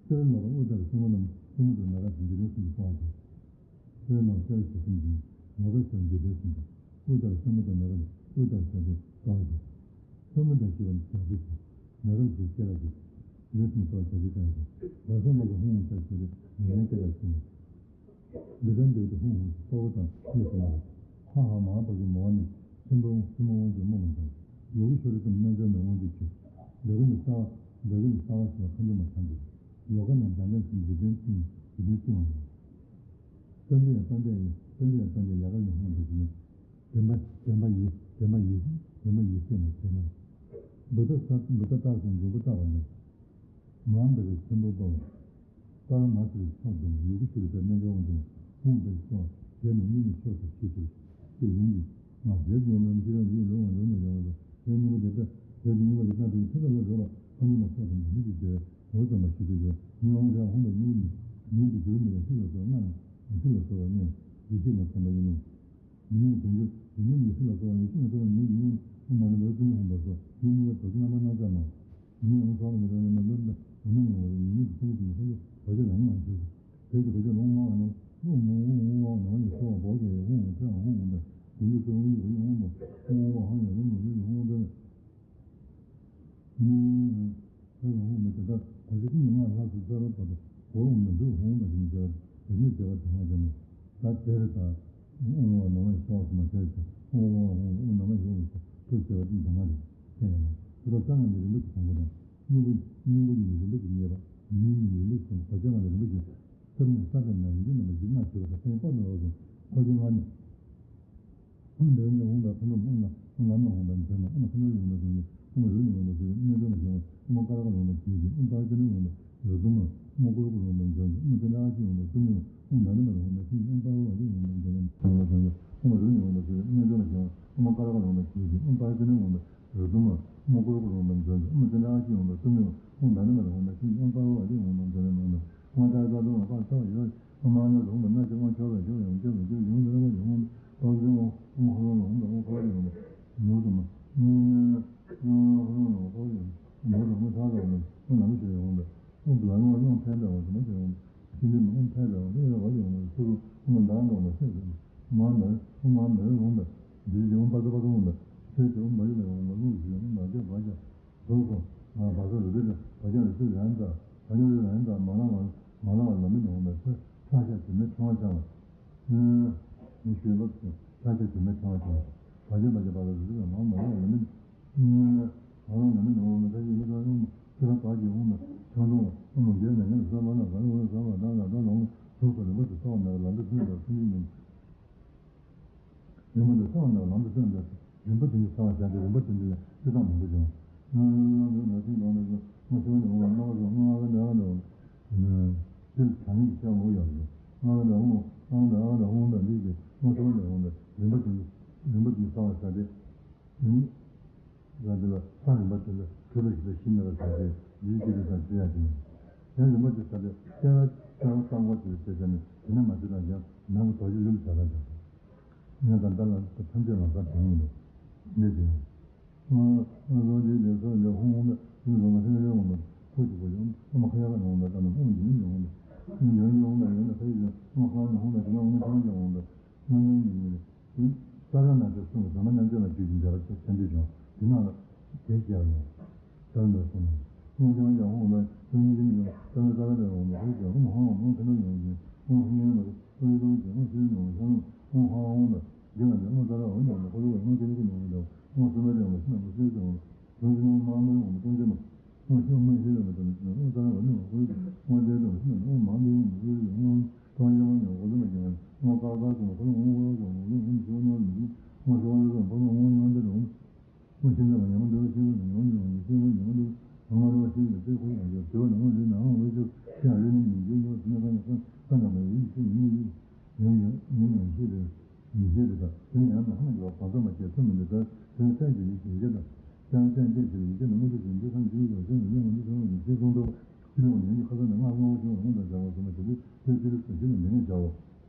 གསེར་ལོག་ཨུ་དར་སེ་མོ་རྣམས་སེ་མོ་དང་ན་ར་ཞིང་གི་རིང་སུ་ལ་སོགས་ཀྱི། གསེར་ལོག་གསེར་ཞེས་གསུངས་ཤིང་། ལོ་ཀ་ཞེས་འཇིག་རྟེན་གསུངས་ཏེ། ཨུ་དར་སེ་མོ་དང་ན་ར་ཨུ་དར་ཞེས་པའི་སྟོབས་ཀྱིས། སེ་མོ་དང་ཞེས་པ་ནི་རྒྱ་མཚོ་ཞེས། ན་ར་ཞེས་སྐད་ལ་ཞེས། རེས་མོ་སྟོབས་རྒྱ་མཚོའི་སྐད་ལ་ཞེས། བ་སོ་མ་གི་ཧུང་ཧུང་ས་ཞེས་པའི་ཉེ་ལེན་སྐད་ལ་ཞེས། འདི་ལྟར་འདོད་དེ་ཧུང་ཧུང་ཞེས་གསོལ་བ་དང་གཉིས་སུ་མ་རེད། ཧ་ཧ་མ་པ་གི་མོ་བ་ནི། ཆེན་པོ་ཆེན་པོ་དབང་ཕྱུག་སྨོན་མ་བྱང་། ཡོ་གི་ཤོ་རི་ཙམ་རྣལ་འབྱོར་མའི་དབང་ཕྱུག་ཆེ། འདོད་ཀུན་གྱི་རྩ་བ། འདོད་ཀུན་གྱི་རྩ་བ་ཞེས་པ་མཁའ་འགྲོ་མ་བྱང་ཆུབ། ཡོ་ག་ནང་འཇམ་དཔལ་མཚན་འཇིག་རྟེན་སྟེང་འཇིག་རྟེན་སྟེང་བ་ལ། རྩ་འདི་ཡང་རྩ་འདི་ཡིན། རྩ་འདི་ཡང་རྩ་འདི་ཡ་ག་ཡོང་ཧོང་འདུག་ཟེར་ན། བདེན་པ་བདེན་པ་ཡིན། བདེན་པ་ཡིན། བདེན་པ་ཡིན་ཤེས་མ་བྱས་ན། བུདྡྷ་ས་བུདྡྷ་ཏཱ་རུ་ཏ་འབྱུང་པོ་ལྟ་བ་ན། མ་འདི་རུ་ཆེན་པོ་པོ། པ་ར་མ་ཏི་རུ་ཕྱོགས་བསྡོམས་ཡོ་གི་ཤུ་རུ་པའི་རྣལ་འབྱོར་དབང་ཕྱུག་ཧཱུྃ་དང་ཕྱོགས་ཞལ་ནས་སྙིང་ནས་ཕྱོགས་སུ་ཞུ་ཞུ་ཞེས་ཡིན་གྱི། ང་ཞལ་གྱི་ཡོན་ཏན་ཤེས་རབ་ཡིད་ལུས་དབང་ལུས་ནས་ཡོང་བ་དང་ལས་སྙིང་པོ་དེ་ལྟ་ཞལ་གྱི་སྙིང་པོ་དེ་ལྟ་དུས་ཐུགས་ལ་རོལ་བ་ཁོ་ནི་མ་སོགས་དང་མི་གི་ཞལ་འོ་ཙམ་པ་ཞུ་དུས་ཡོད། སྙིང་དབང་ཞལ་ཧཱུྃ་དང་སྙིང་གི་མིང་དུ་གྱུར་མི་ལ་ཤི་ལ་སོགས་ལྔ་ནི་ཤི་ལ་སོགས་པ་ནི་ཡེ་ཤེས་ལ་ཚང་པ་ཡིན་ནོ། མི་ཡུལ་བོད་འགྱུར་བོད་འགྱུར་མི་སྲིད་ལ་སོགས་པ་ཡེ་ཤེས་ལ་སོགས་པ་མི་ཡུལ་ཡུལ་མ་ནི་ལོ་ཙཱ་ནི་ཧོན་པ་སོགས་ཡུལ་མི་བ་དོ་ཅི་རྣམ་པ་སྣ་ཚོགས་མ། མི་ཡུལ་སོགས་ལ་མི་རོལ་ནི་མ་ལོ་ལ་མ་མི་ཡོང་བ་ཡུལ་མི་གི་སེམས་ཀྱི་ཡུལ་ཁོ་ལོ་གོ་ཆ་ལ་ངོ་མ་ཞུ། དེ་ཀྱི་གོ་ཆ་ལོང་མ་བ་ནང་ལོ་མོ་ངོ་ངོ་བ་ནང་ཡི་སོགས་པ་བོག་གི་ཡི་ཧོང་བ་ཅི་ཨང་ཧོང་བ་འདྲ། ཡུལ་མི་སོགས་ཡུལ་ཡུལ་ཧོང་བ་ཧོང་བ་ཧོང་ཡ་ལོ་མོ་ཡུལ་ཡུལ་ཧོང་བ་འདྲ། ཨུམ། ས་ལ་འོངས་པའི་དེ་དག་གོ་ཆ་ཏིང་ངེ་ལྔ་ལྷག་ཏུ་གསལ་བར་བར་དུ་སྒོར་འོངས་ནས་འདུག་འོངས་པ་ཞིག་མཇལ་བ་རིག་མོད་མཇལ་བ་དེ་སྔ་ཀྱང་ན། ད་དེར་ད་འོངས་པ་ནང་བའི་སོགས་སུ་མ་བྱས་ཀྱང་འོངས་པ་འོངས་པ་ནང་བའི་ཡོངས་སུ་ཐུགས་བྱས་པ་ཏིང་དང་ང་རེད་ཅེས་ཡང་ན་དེ་དག་ས་ལྔ་ནི་རིན་པོ་ཆེ་དང་པོ་དང་སྙིང་པོ་སྙིང་པོ་ཉིད་ནི་རིན་པོ་ཆེ་རྙེད་པ་ཉིད་ཉིད་ནི་རིན་པོ་ཆེ་དང་གོ་ཆ་ལྔ་ནི་རིན་པོ་ཆེ་སྟབས་ནས་ས་དེ་ན་རིན་ཆེན་རྣམ་པ་བཞི་ལྔ་བྱས་པ་དང་ཕན་པ་ནོར་བ་དང་གོ་ཆ་ལྔ་ནི། ཨོཾ་འདི་ནི་འོངས་པའི་ཁ་འགྲོ་མ་ཨོཾ་ལ་ཨོཾ་བླ་མ་འོངས་པ་འཛིན་མ་ཨོཾ་ཁ་འགྲོ་ཡོང་པ་འཛིན་ཨོཾ་རུ་ནི་འོངས་པ་འཛིན་གནས་འགྲོ་ལ་བྱེད་ཨོཾ་ཀ་ར་ཀ་འོངས་པ་བྱེད་ཅིང་ཨོཾ་པ་ར་ཏི་ནི་འོངས་པ་རུ་དུ་མ་ཨོཾ་ཀུ་རུ་ཀུ་འོངས་པ་འཛིན་ཨོཾ་ཙི་ན་ཨ་ཅི་འོངས་པ་ཙུ་མི་ཨོཾ་ད་ནི་མ་རུ་འོངས་པ་ཅིན་ཨོཾ་པ་ར་ཝ་ཏི་འོངས་པ་འཛིན་ཨོཾ་རུ་ནི་འོངས་པ་འཛིན་གནས་འགྲོ་ལ་བྱེད་ཨོཾ་ཀ་ར་ཀ་འོངས་པ་བྱེད་ཅིང་ཨོཾ་པ་ར་ཏི་ནི་འོངས་པ་རུ་དུ་མ་ཨོཾ་ཀུ་རུ་ཀུ་འོངས་པ་འཛིན་ཨོཾ་ཙི་ན་ཨ་ཅི་འོངས་པ་ཙུ་མི་ཨོཾ་ད་ནི་མ་རུ་འོངས་པ་ཅིན་ཨོཾ་པ་ར་ཝ་ཏི་འོངས་པ་འཛིན་ཨོཾ། ཨོཾ་ཏཱ་རེ་ཏཱ་ཏཱ་ཨོཾ་ཨ་ཏི་ཡོད། ཨོཾ་ཨ་ན་ལོ་ཨོཾ་ན་ཅི་ཨོཾ་ཆོ་ར་ཆོ་ཡང་ཅི་ལ་ཅི་ཡོང་ལ་ལ་ཡོང་ཨོཾ་པ་ཟི་ཨོཾ་ཨོཾ་ཧ་ར་ལ་ཨོཾ་ད་ཨོཾ་ཧ་ར་ལ་ཡོང་ད་ནོ་དུ་མ་ཨོཾ་ཧ་ར་ལ་ཨོཾ་ཧ་ར་ལ་ཨོཾ་ཧ་ར་ལ་ཨོཾ་ཧ་ར་ལ་ཨོཾ་ཧ་ར་ལ་ཨོཾ་ཧ་ར་ལ་ཨོཾ་ཧ་ར་ལ་ཨོཾ་ཕན་པའི་ཨོཾ་དུ་མ་ཅི་ཨོཾ་ཤིན་ཏུ་མ་ཨོཾ་ཕན་པའི་ཨོཾ་ཨེ་ར་བ་ཡོང་ཨོཾ་སུ་རུ་ཨོཾ་མ་འདའ་འདོ་མ་ཤེས་ཨོཾ་མ་འདའ་ཨོཾ་མ་འདའ་ཨོཾ་འདའ་འདི་ཡི་ཨོཾ་པ་ཟི་པ་ཟི་ཨོཾ་འདའ་ཤེས་ཀྱི་ཨོཾ་མ་ཡི་ལ་ཨོཾ་མ་ལུག་ཞིག་ཨོཾ་མ་རྒྱ་བ་རྒྱ། ལོ་སོ། ང་བ་ས་རུ་རི་རི་བ་རྒྱ་རི་སུ་རན་ད་བ་རྒྱ་རི་རན་ད་མ་ལ་བ་མ་ལ་བ་ལ་མི་ནོ་མེ་ཁོས་ཁྲ་ཤ་དུ་མེ་ཁྲ་བ་ཅང་། མི་ཤུལ་ལོ་ཁྲ་ཤ་དུ་མེ་ཁྲ་བ་ཅང་། བ་རྒྱ་བ་རྒྱ་བ་རུ་རི་རི་མ་མ་ལ་བ་ལ་མི། མ་ལ་ལ་མི་ནོ་མེ་ཁ་ཡི་མི་ཁ་ཡོང་མ་ཁྱེད་རང་བ་རྒྱ་ཡོང་མ་ཁྱོད་འགྲོ་བ་མ་རྒྱ་ན་ཡང་ས་བ་ན་བ་རུ་ས་བ་ད་ལ་ད་ལ་ལོ་སོ་ལ་ལོ་སོ་ན་ལ་འདི་ཁུན་ད་ཁུན་ཡིན། ཡོན་མོ་འདི་གསང་བ་ནང་ལམ་དུ་སྟོན་པའི་རིམ་པ་དེ་ཉིད་གསང་བ་བྱ་སྟེ་རིམ་པ་དེ་ཉིད་ལ་སྤྱི་དང་མང་པོ་བྱུང་། ང་ང་ང་ང་ང་ང་ང་ང་ང་ཤོར་ནས་འོང་བ་སྣང་བ་སོགས་ང་ང་ང་ང་ང་ང་དེ་ལ་བྱ་ངན་གྱི་ཤ་ངོ་ཡག་རེད། ང་ང་ང་ང་ང་ང་ང་འོང་བ་འདི་གི་ང་ཤོར་ནས་འོང་བའི་རིམ་པ་དེ་ཉིད་རིམ་པ་དེ་ཉིད་གསང་བ་བྱ་སྟེ། ཡིན། ཡང་འདི་ལ་ས་རིམ་པ་དེ་ལ་གྲུབ་པ་ཞིག་ལ་ཤི་མེད་པར་བྱ་སྟེ་ཡིད་ཀྱི་རིགས་དང་བཅས་ཡ་དེ་ཡིན། ཡང་རིམ་པ་དེ་ས་དེ་སྐྱེ་བ་སྐྱེ་བ་བསམ་པ་དེ་བྱས་ཀྱང་ནི་དེ་ནས་མ་བྱས་ན་ཡང་ནང་གི་རྡོ་རྗེ་ལུས་བྱ་ལ་བྱ། ངས་དང་ལྟ་ལ་ཐམས་ཅད་ལ་ས་དེ་ཡིན་ནོ། འདི་དེ་ཡིན། ཨ་ཨ་རྡོ་རྗེ་ལས་སོགས་ལས་ཧོང་ཧོང་མེ་ལུས་ལོ་མ་སེམས་ལས་ཧོང་མེ་ཁོ་ཅིག་གོ་ཡོང་ཨ་མ་ཁ་ཡ་ག་ནང་མེ་ལྟ་ན་ཧོང་འདི་ནི་ཡོང་མེ་ཡོང་ཡོང་ཡོང་མེ་ཡོང་ན་ཁ་ཡི་ཡོང་ཨ་མ་ཁ་ན་ཧོང་མེ་དེ་ན་ཧོང་མེ་ཁ་ཡ་ཡོང་མེ། སྔོན་མའི་ཉིན་མོ་ནི། ས་ར་ནང་དུ་གསུངས་པའི་བྲམ་ཟེ་རྣལ་འབྱོར་ལ་བརྒྱུད་ཀྱི་འདས་པ་ཆེན་པོའི་ལུང་དེ་ནང་ལ་དེ་སྐྱེ་བ་ཡིན། ས་ར་ནང་གསུངས་ནས། སྔོན་བྱང་རྒྱལ་འོང་བ་སྔོན་བྱང་རྒྱལ་འོང་བ་ས་ར་ས་ར་ལས་འོང་བ་ཧུ་ཀྱང་ཨོཾ་ཧོ་ཨོཾ་ཁ་ན་ཡོང་ཞིང་ཨོཾ་ཧི་ཡང་བ་ཨོཾ་ཧི་ལོང་ཞིང་ཨོཾ་ཤི་ཡང་ཡོང་ཞང་ཨོཾ་ཧ་ཨོཾ་བ་རྒྱ་ལ་ཨོཾ་ས་ར་ཨོཾ་ཡོང་བ་ཧོ་ལོ་བ་ཨོཾ་ཀེ་ནི་ཀེ་ཡོང་བ་ཨོཾ་སུ་མ་རེ་ཨོཾ་ཤི་ན་མུ་ཤི་ཡང་ཡོང་བ། རང་བཞིན་ནི་མ་མ་ཡོང་མི་སྟོང་ཆེན་མ། དངོས་ཤེས་དངོས་ཤེས་ལ་མི་ལྟ་མི་ཤེས་ན་དངོས་ལྟར་བ་ནི་མ་ཁོ་ཡི་དངོས་བདེན་དུ་ཤེས་ན་དངོས་མ་མི་ཡོང་མི་ཡོད་ཡོད་དངོས་སྟོང་ཆེན་མ་ཡང་གོ་ལ་མ་ཡོང་དངོས་ཀ་ཀ་ཀ་ཁོ་ལ་དངོས་ཀ་ཀ་ཁོ་ལ་དངོས་ཤེས་དངོས་ལ་མི་དངོས་ཤེས་དངོས་ལ་དངོས་ཡོང་དེ་རུང་དངོས་ཤེས་འདྲ་བ་ཡང་འདྲ་བ་ཤེས་པ་ཡང་ཡོང་ཡོང་ཡོང་ཤེས་པ་ཡང་འདྲ་བ་ང་རང་བ་ཤེས་པ་དེ་ཁོ་ཡང་ཡོད་དེ་བ་ནི་དངོས་ལུས་ནའང་འོད་ཆོས་ཀྱང་རེ་ནི་ཡིན་རྒྱུ་ཡོད་ཟེར་ན་ཀ་ནི་ཀ་ཀ་ན་མ་ཡོད་ཡིན་ཤེས་ཡིན་ཡིན་ཡིན་ཡིན་ཡིན་ཤེས་རེད། ཉིད་ཀྱི་རིག་པ་དེ་ནི་ཡང་ན་ཧང་ཡོད་པ་གང་ཙམ་མ་སྐྱེས་ཐུབ་མི་འདུག་ད་དོན་གསལ་གྱི་ཡིད་ཀྱི་ཡི་གེ་དང་། ཀྱང་གསལ་འདེབས་ཀྱི་ཡི་གེ་ནི་མངོན་དུ་ཞིང་འདི་ཁམས་ཀྱི་ཡོད་ཀྱང་ནི་མངོན་དུ་ཞིང་ཡིད་ཀྱི་གསུང་ཐོབ་ཀྱི་ལུང་ཉིད་ཀྱི་ཁ་ས་ནི་སྔགས་སྔ་བོ་ཞིག་མངོན་དུ་བྱ་བ་ཟེར་ན་དེ་དུས་དེ་ཅི་རིགས་སུ་ཞིག་ནི་མི་ངེས་བྱའོ།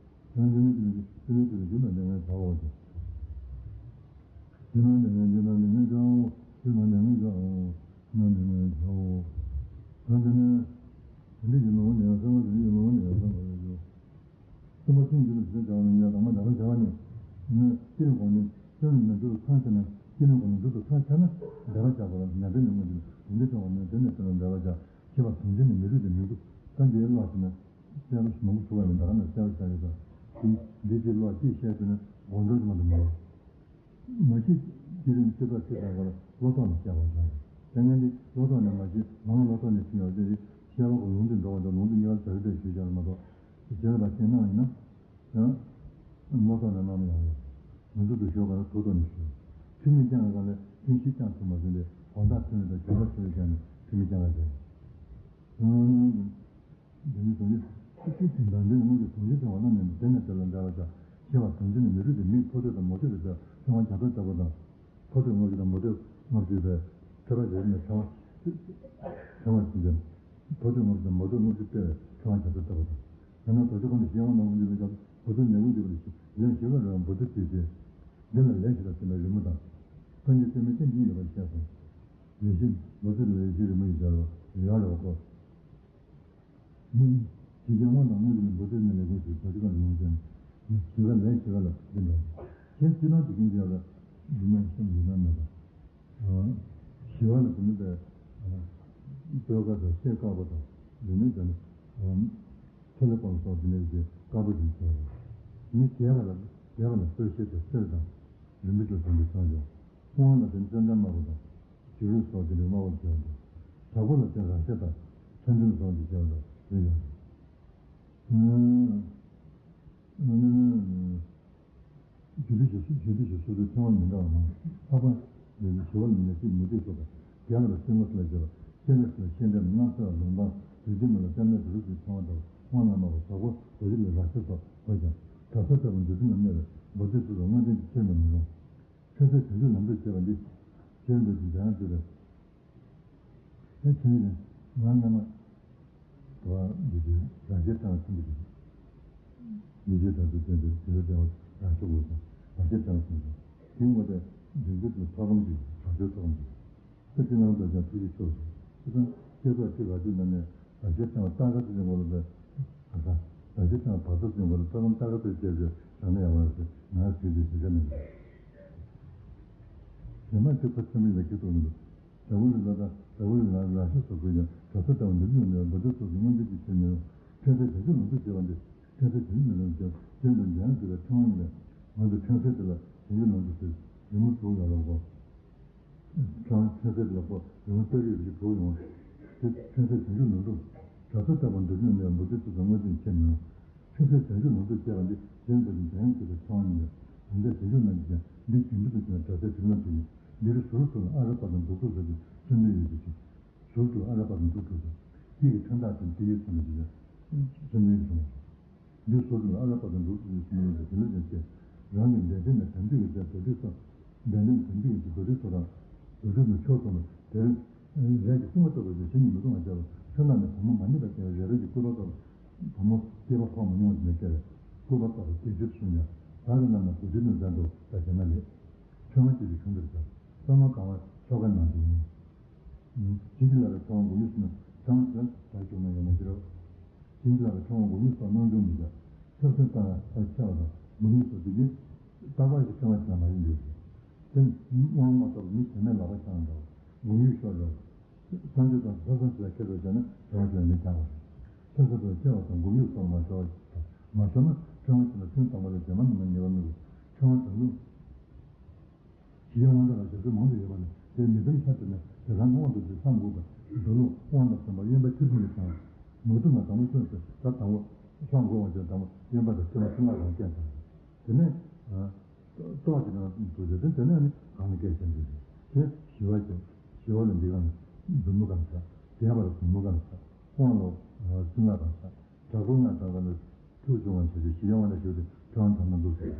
ཡང་འདི་ནི་དེ་ནི་དེ་ནི་དེ་ནི་རྒྱུ་ན་འདི་ངེས་བྱའོ་ཞེས། རྒྱུ་ན་འདི་ངེས་རྒྱུ་ན་འདི་ངེས་བྱའོ། རྒྱུ་ན་འདི་ངེས་བྱའོ། རྒྱུ་ན་འདི་ངེས་བྱའོ། ཡང་འདི་ནི་དེ་འདྲ་ཡིན་ནོ་ནི་ཡང་གསང་བ་དེ་འདྲ་ཡིན་ནོ་ནི་ཡང་གསང་བ་ཡོད་ཀྱང་། སེམས་པ་ཚིམ་གྱིས་ལ་ཞེས་བྱ་བ་ནི་ཉལ་དང་མ་བདེ་བར་བྱ་བ་ནི། ནི་སྐྱེ་བའི་སྒོ་ནས་སྐྱེ་བའི་ནང་དུ་ཚང་ཆ་ན་སྐྱེ་བའི་སྒོ་ནས་འདུག་ཏུ་ཚང་ཆ་ན་བདེ་བར་བྱ་དགོས་ལ་ཉལ་བའི་ནང་ངོས་འཛིན་དེ་འདྲ་བྱ་བ་ནི་དེ་ནི་དེ་ལ་བདེ་བར་བྱ་ཞེས་པ་ཟུང་འབྲེལ་ནི་མི་རུས་ཏེ་མི་འདུག་ད་འདིའི་ཀློག་ཟེར་ན་གསལ་པོ་ཞིག་མང་པོ་བྱུང་བ་མི་འདུག་ན་གསལ་པོ་བྱ་ཡོད་ད། འདི་འདི་ཅིག་ཀློག་ཅིག་བཤད་ཟེར་ན་དགོངས་འགྲོ་ཞིག་མ་གཏོགས་མི་འདུག་མ་སྐྱེས་བསྐྱེད་རིམ་སྤྱི་ལྟར་སྤྱི་ལྟར་ག་ལ་བློ་ཐོག་ནས་སྐྱེ་བ་དང་། དེ་ངན་འདི་བློ་ཐོག་ནས་མ་སྐྱེས་ལམ་བློ་ཐོག་ནས་ཕྱིན་ཡོད་དེ། ཤེས་པ་ཁོ་ལུང་དུ་འགྲོ་བ་དང་ལུང་དུ་ཉེ་བར་བྱ་རྒྱུ་དེ་ཞུས་ཀྱང་མ་གཏོགས་ཞེས་པ་དེ་གནང་ཡིན་ན། ཡང་། བློ་ཐོག་ནས་གནང་མི་ཡོང་ཡོད། ང་ཚོ་གི་ཞོགས་པ་ལ་ཐུགས་ཐོག་ནས་ཞུ། ཐུན་མིན་སྐྱོང་བའི་སྒང་ལ་ཐུན་བཞི་སྐྱོང་ཐུབ་མ་ཟིན་ཏེ་དགོང་དག་ཐུན་རེ་དང་བྱེ་བྲག་ཐུན་རེ་སྐྱོང་ནས་ཐུན་མིན་སྐྱོང་བ་ཟེར། འདི་ནི་དོན་གྱི་ཆོས་ཅན། དོན་དོན་དོན་དངོས་ཀྱི་དོན་གྱི་ཚང་བ་རྣམས་ནི་འདི་ནས་དེ་ལ་འདྲ་བར་བྱ། ཞེས་པ་དོན་ཅན་ནི་མི་རུས་ཏེ་མིག་ཕོ་ཐོད་དང་མོ་ཐོད་ཀྱི་ཚེ་ཕྲེང་བ་བརྒྱ་རྩ་ལྟ་བུ་དང་། ཕོ་ཐོད་ལྔ་བཅུ་དང་མོ་ཐོད་ལྔ་བཅུ་པའི་ཐོད་པ་རེ་རེ་ནས་ཕྲེང་བ་ཕྲེང་བ་བྱིན་ཏེ། ཕོ་ཐོད་ལྔ་བཅུ་དང་མོ་ཐོད་ལྔ་བཅུ་སྤེལ་བའི་ཕྲེང་བ་བརྒྱ་རྩ་ལྟ་བུ་དང་། ཡང་ན་རྡོ་རྗེ་ཁོང་དུ་ཞེས་པ་ནང་བཞིན་པའི་སྐབས་བུ་ཐོད་ནས་དབུ་འདུས་པ་ལས་ཞེས་ལན་བཞི་པ་རེའང་བུ་ཐོད་བྲིས་ཏེ། འདི་ལ་ལན་བཞི་དང་ལྡན་པའི་རི་མོ་དང་། ཐོད་ནས་ཚད་མའི་སྟེང་གཉིས་ཡོད་པར་བཤད་སོང་། ཡེ་ཤེས་བུ་ཐོད་ལ་ཡེ་ཤེས་རི་མོ་ཡི་སྦྱར་བ་ཡང་རེ་བ་ཁོ། ཇི་སྐད་དབང་དང་དངོས་གཞི་ནི་བུ་ཐོད་ནས་ལས་ཀུན་ཞིག་བུ་ཐོད་ཀ་ལུང་ཅན། ཞི་བ་ལས་ཞི་བ་ལ་བུ་ཐོད་འདྲ། གཞན་སྤྱི་སྣང་དུ་ཀུན་གྱི་ཡོད་ལ་སྒྱུ་མ་བཤད་སྒྱུ་མ་མེད་པ། ཞི་བ་ལ་བུ་མེད་པའི་སྤོས་དཀར་དང་ཤེལ་དཀར་པོ་དང་ལུས་མེད་ཀྱང་ཚེ་ལས་ཀོང་སོགས་དེ་ནས་ཀྱི་དཀར་པོ་ཞིག་བྱས། མི་རྒྱས་པ་ལ་རྒྱས་པ་ལ་སྤོས་ཤེལ་དང་གསེར་དང་ལུས་མེད་དུ་བཟུང་བའི་སངས་རྒྱས། དབང་ལ་བརྟེན་ཙན་དན་དམར་པོ་དང་། བྱུ་རུ་སོགས་དེ་འདྲའི་དམར་པོ་བྱས་ཏེ། དྲག་པོ་ལ་བརྟེན་རཀ་ཤ་དང་མཚོན་ཆུ་སོགས་ཀྱིས་བྱས་པ་དང་དེ་ཡང་། རྒྱུ་འདི་ཞེས་སུ་རྒྱུ་འདི་ཞེས་སོ་སོའི་ཕྲེང་བ་མི་འདྲ་བ་མང་། ལྷག་པར་ཞི་བ་ལ་ཉེར་གཅིག་མུ་སྟེགས་སོགས་དང་། རྒྱ་གར་སྲིན་མོ་ལ་བྱེད་པ་སྤྱན་རས་གཟིགས་ལ་ཤེས་ལྡན་སྣང་གསལ་ལུང་དང་རིག་འཛིན་མ་ལ་སྤྱན་རས་གཟིགས་རུ་ཞིག་ཕྲེང་བ་འདྲ་བ་དབང་ལ་མ་བ་དྲག་པོ་རྡོ་རྗེ་ལ་རཀ་ཤ་སོགས་དགོས་ཀྱང་། གྲྭ་ས་ལྟ་བུ་འདུལ་ཁྲིམས་ལ་གནས་པའི་བུ་སྟེ་སུ་དང་དངོས་བསྟན་གྱི་ཆེད་མི་མི་རུང་། ཁྱོད་ཚོས་བྱང་ཆུབ་ལམ་དུ་བྱེད་པ་འདི། ཁྱོད་འདི་ཞིག་འཇམ་དབྱངས་སྤྲུལ་པས། ཨེ་ཁྱོད་ཀྱིས་ང་སྔ་མ། དུ་བ་འདི་དུས་རང་ཤེས་སྤྲང་བ་ཆེན་པོ་ཞིག་ཡེ་ཤེས་དང་དུ་བསྟན་ཏེ་དེ་ལ་བདེ་བ་རང་ཤོག་དགོས་སམ། རང་ཤེས་སྤྲང་བ་ཆེན་པོ། དེའི་ངོ་དེ་འདི་འདི་དུ་ཐོག་རོམ་ཞིག་རང་ཤེས་ཐོག་རོམ་ཞིག་ད་ཅི་ནང་དུ་ཀྱང་ཐུགས་རྗེ་ཆེ། ཁྱེད་ཚོ་སྐྱེ་སོགས་ཁྲི་ག་ཚོད་ན་ནས་རང་ཤེས་སྤྲང་བ་ལྟ་ག་ཚོད་ཀྱི་ངོ་ལ་བས། ག་ས། རང་ཤེས་སྤྲང་བ་བར་དོ་ཚོད་ངོ་ལ་ལྟ་ལམ་ལྟ་ག་ཚོད་བྱས་བྱས་བྱས་ན་ཡང་བ་རེད། ང་ཚོས་ཀྱི་ཞིབ་ཆ་མེད། རྗེས་མ་ཚིག་ཕ་ཚོད་མིན་ལ་སྐྱིད་སྡུག་མི་འདུག་དྲ་བ་ལ་ལ་དང་དྲ་བ་ལ་ལ་རང་ཤེས་སོགས་དགོས་ཀྱང་གྲྭ་ས་ལྟ་བུ་འདི་ལུས་ནས་བུ་ཚོ་སོགས་ཀྱི་མངོན་འདོད་ཀྱི་ཆེད་མི་རུང་། ཁྱོད་ཚོས་བྱང་ཆུབ་ལམ་དུ་བྱེད་པ་འདི། ཁྱོད་ཚོས་བྱང་ཆུབ་ལམ་དུ་བྱེད་པ་འདི་འཇམ་དང་འཇམ་དུ་བའི་ཕྲེང་བ་ཡིན་པས། ང་ཚོ་ཁྱོད་ཚོའི་དེ་ལ་བྱང་ཆུབ་ལམ་དུ་བྱེད་རི་མོ་དྲུག་ཡོད་ལ་གོ། ཁྱོད་ཁྱོད་ཚོའི་ལ་གོ་རི་མོ་ལྟ་གི་རི་དྲུག་ཡོང་། དེ་ཁྱོད་ཚོས་བྱང་ཆུབ་ལམ་དུ། གྲྭ་ས་ལྟ་བུ་འདི་ལུས་ནས་བུ་ཚོ་སོགས་ཀྱི་མངོན་འདོད་ཀྱི་ཆེད་མི་རུང་། ཁྱོད་ཚོས་བྱང་ཆུབ་ལམ་དུ་བྱེད་པ་འདི་གཞན་དག་གི་འཇམ་དབྱངས་སྤྲུལ་པའི་ཕྲེང་བ་ཡིན་པས། དེ་འདྲ་བྱང་ཆུབ་རྣམས་ཀྱིས་ཀྱང་འདི་རྒྱུན་དུ་དུ་བྱུང་བའི་གྲྭ་སའི་དྲིན་ལན་དུ་ཡིན། འདིར་ཟུར་དུ་ལ་ཨ་ར་པ་དང་འདུག་ཚུགས་ཟེར་གྱི་ཚུལ་འདི་ཡོད་ཀྱི་ཅིག་ཟུར་དུ་ཨ་ར་པ་དང་འདུག་ཚུགས་ཟེར། སྐྱིད་ཀྱི་ཕྲེང་ཐག་དེ་འདི་ཡིས་ཚུགས་ནས་ཀྱི་ཚུལ་འདི་ཡིས་ཚུགས་ནས། འདིར་ཟུར་དུ་ལ་ཨ་ར་པ་དང་འདུག་ཚུགས་ཀྱི་ཚུལ་འདི་ཡིས་དེ་ལ་ཀྱང་སྐྱེ། རང་གི་འདྲེན་བྱེད་ནས་དམ་ཚིག་གི་རྩལ་རྡོ་རྗེ་སོགས། འདྲེན་བྱེད་ནས་དམ་ཚིག་གི་རྩལ་རྡོ་རྗེ་སོགས་དང་། རྡོ་རྗེ་ནི་ཆོས་སོགས་ལ་དེར། རས་ཀྱི་སྐུད་པ་ལྟ་བུ་ཞིག་གཞན་གྱིས་མི་གཏོང་བར་བྱ་བ། ཆོས་རྣམས་ནི་བུ་མོ་མ་རྙེད་པར་སྐྱེ་བའི་རས་རོ་གི་སྐུད་པ་ལྟ་བུ། བུ་མོ་སྐྱེས་པ་ཕོ་མ་མྱོང་བ་དེ་ནས་སྐྱེ་བའི་སྐུད་པ་ལྟ་བུ་སྐྱེ་ཚུལ་གསུངས་ཀྱང་། བདག་གི་རྣམས་ལ་བུ་ཚོའི་ནུས་ལྡན་དུ་ད་བྱས་ན་ལེགས། ཆོས་མ་སྐྱེས་པའི་གཞུང་འདིར་སྦྱར། ས་མ་གང་བ་ཆོ་ག་ནང་དུ་ཡིན། བྱིན་གྱིས་བརླབས་པའི་ཕྲེང་བ་འགུགས་ཡུལ་སུ་ནི་ཚང་ཞོན་དག་བྱུང་ན་ཡང་མ་ཤེས་རབ། བྱིན་གྱིས་བརླབས་པའི་ཕྲེང་བ་འགུགས་ཡུལ་སོགས་སྣང་ཆུང་མི་བྱ། ཆབ་སྲིད་ལྟ་བ་ལྟར་ཆེ་བ་དང་འགུགས་ཡུལ་སོགས་དེ་རྒྱུན་རྟག་པར་གྱི་ཕྲེང་བ་ཅན་མ་ཡིན་པས། དེ་དབང་མ་ཐོབ་མི་བྱེད་མེད་ལག་པ་འཆང་འདྲ་བ་འགུགས་ཡུལ་ཤོར་འདྲ་བ། སངས་རྒྱས་དང་ཐོས་བསམ་ཞེས་ཁྱད་དུ་བྱས་ན་བྱ་བ་ཅན་མི་འཆང་བ་རེད། ཆབ་སྲིད་ལྟ་བ་ཆེ་བ་དང་འགུགས་ཡུལ་སོགས་མ་ཤོར་བ། མ་ཤོར་ན་ཕྲེང་བ་ཅན་ལ་ཐུན་དང་པོ་ལ་རྗེས་མ་ནི་མ་ངེས་པ་མི་དགོས། ཕྲེང་བ་དང་ལུགས། ཞི་བའི་དབང་ཐང་ལ་བྱ་སྤྱོད་མང་དུ་ཡོད་པ་ནི་དེའི་མི་ཕན་ཆ་དེ་ནས་དེ་དང་དབང་དུ་བྱས་ལྷ་འགུགས་པ་འདོད་ལུགས་དབང་དང་ལྡན་པ་གཡོན་པ་ཆོས་སྲུང་གི་དང་། མུ་སྟེགས་ན་དང་པོ་ཆོས་སུ་ད་དང་པོ་ལྷ་འགུགས་པ་བྱས་དང་པོ་གཡོན་པ་དང་ཆོས་སྲུང་ལ་རང་སྐྱོན་དང་། དེ་ནས་ལྟོགས་ཀྱི་ནང་དུ་བྱས་ཏེ་དེ་ནས་ནི་གང་ལ་སྐད་ཆེན་པོ་ཞིག་དེ་ཞི་བ་ཅན་ཞི་བ་ལ་འདི་གང་ལ་འཛུབ་མོ་གང་བྱ། རྒྱས་པ་ལ་འཛུབ་མོ་གང་བྱ། དབང་ལ་སྲིན་ལག་གང་བྱ། དྲག་པོའི་སྔགས་བགྲང་བ་ནི་ཐུགས་བྱུང་བ་བྱ་ཞིང་ཞི་བའི་དབང་ལ་ཞུགས་ཏེ་ཕྲེང་བ་ཐོབ་ན་འདུག་ཟེར།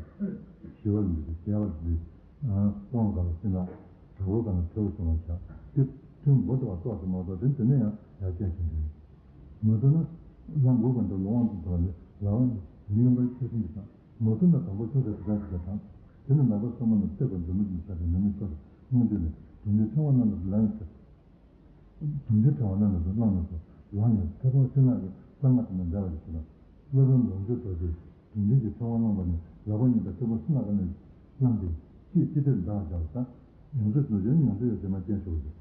ཞི་བ་ལ་འདུག་ཟེར། རྒྱས་པ་ལ་འདི། དབང་གང་ལ་སྲིན་ལག་དྲག་པོ་གང་ལ་ཐུགས་བྱུང་བ་བྱ། དེ་ཐུན་མོང་དུ་བ་ཏོག་ཙམ་མ་གཏོགས་དེ་དེ་ནས་ཡང་ཡར་སྐྱེད་ཅིང་འདུག་མ་ཐུབ་ན་ལྷ་འགུགས་པ་འདི་ལ་དབང་དུ་བཏང་ལ་ལ་བ་ནི་གཡོན་པའི་ཆོས་སྲུང་གི་དང་། མ་ཐུབ་ན་དང་པོ་ཆོས་སྲུང་དེ་དག་གི་དང་། དེ་ནས་ནང་པ་གསུམ་པ་ནི་བསྟོད་པ་འཛུབ་མོ་འདི་བྱ་སྟེ་ནུབ་མོ་ཤོར་ཏེ་སྔོན་དུས་ནས་དུང་འདི་ཕྲེང་བ་རྣམས་ལ་ལན་ཟེར། དུང་འདི་ཕྲེང་བ་རྣམས་ལ་བླངས་ནས་སུ་ལངས་ནས་ཐེ་ཚོམ་སྲིན་ལག་གི་གསང་སྔགས་དེ་ནས་འདས་པ་ཞིག་ཞུ་ན། སློབ་དཔོན་ལོངས་སྤྱོད་རྡོ་རྗེས་དུང་འདི་གི་ཕྲེང་བ་བླངས་པ་ནི་ལག་པ་གཉིས་པ་ཐེ་ཚོམ་སྲིན་ལག་ག་ནས་བླངས་ཏེ་ཅིས་ཅི་བདེར་འདའ་བར་བྱ་བ་དང་། ཡོངས་སུ་རྫོགས་ཀྱང་ཡོངས་སུ་ཡོད་དེ་མ་སྐྱེས་ཞུ་བ་ཞིག་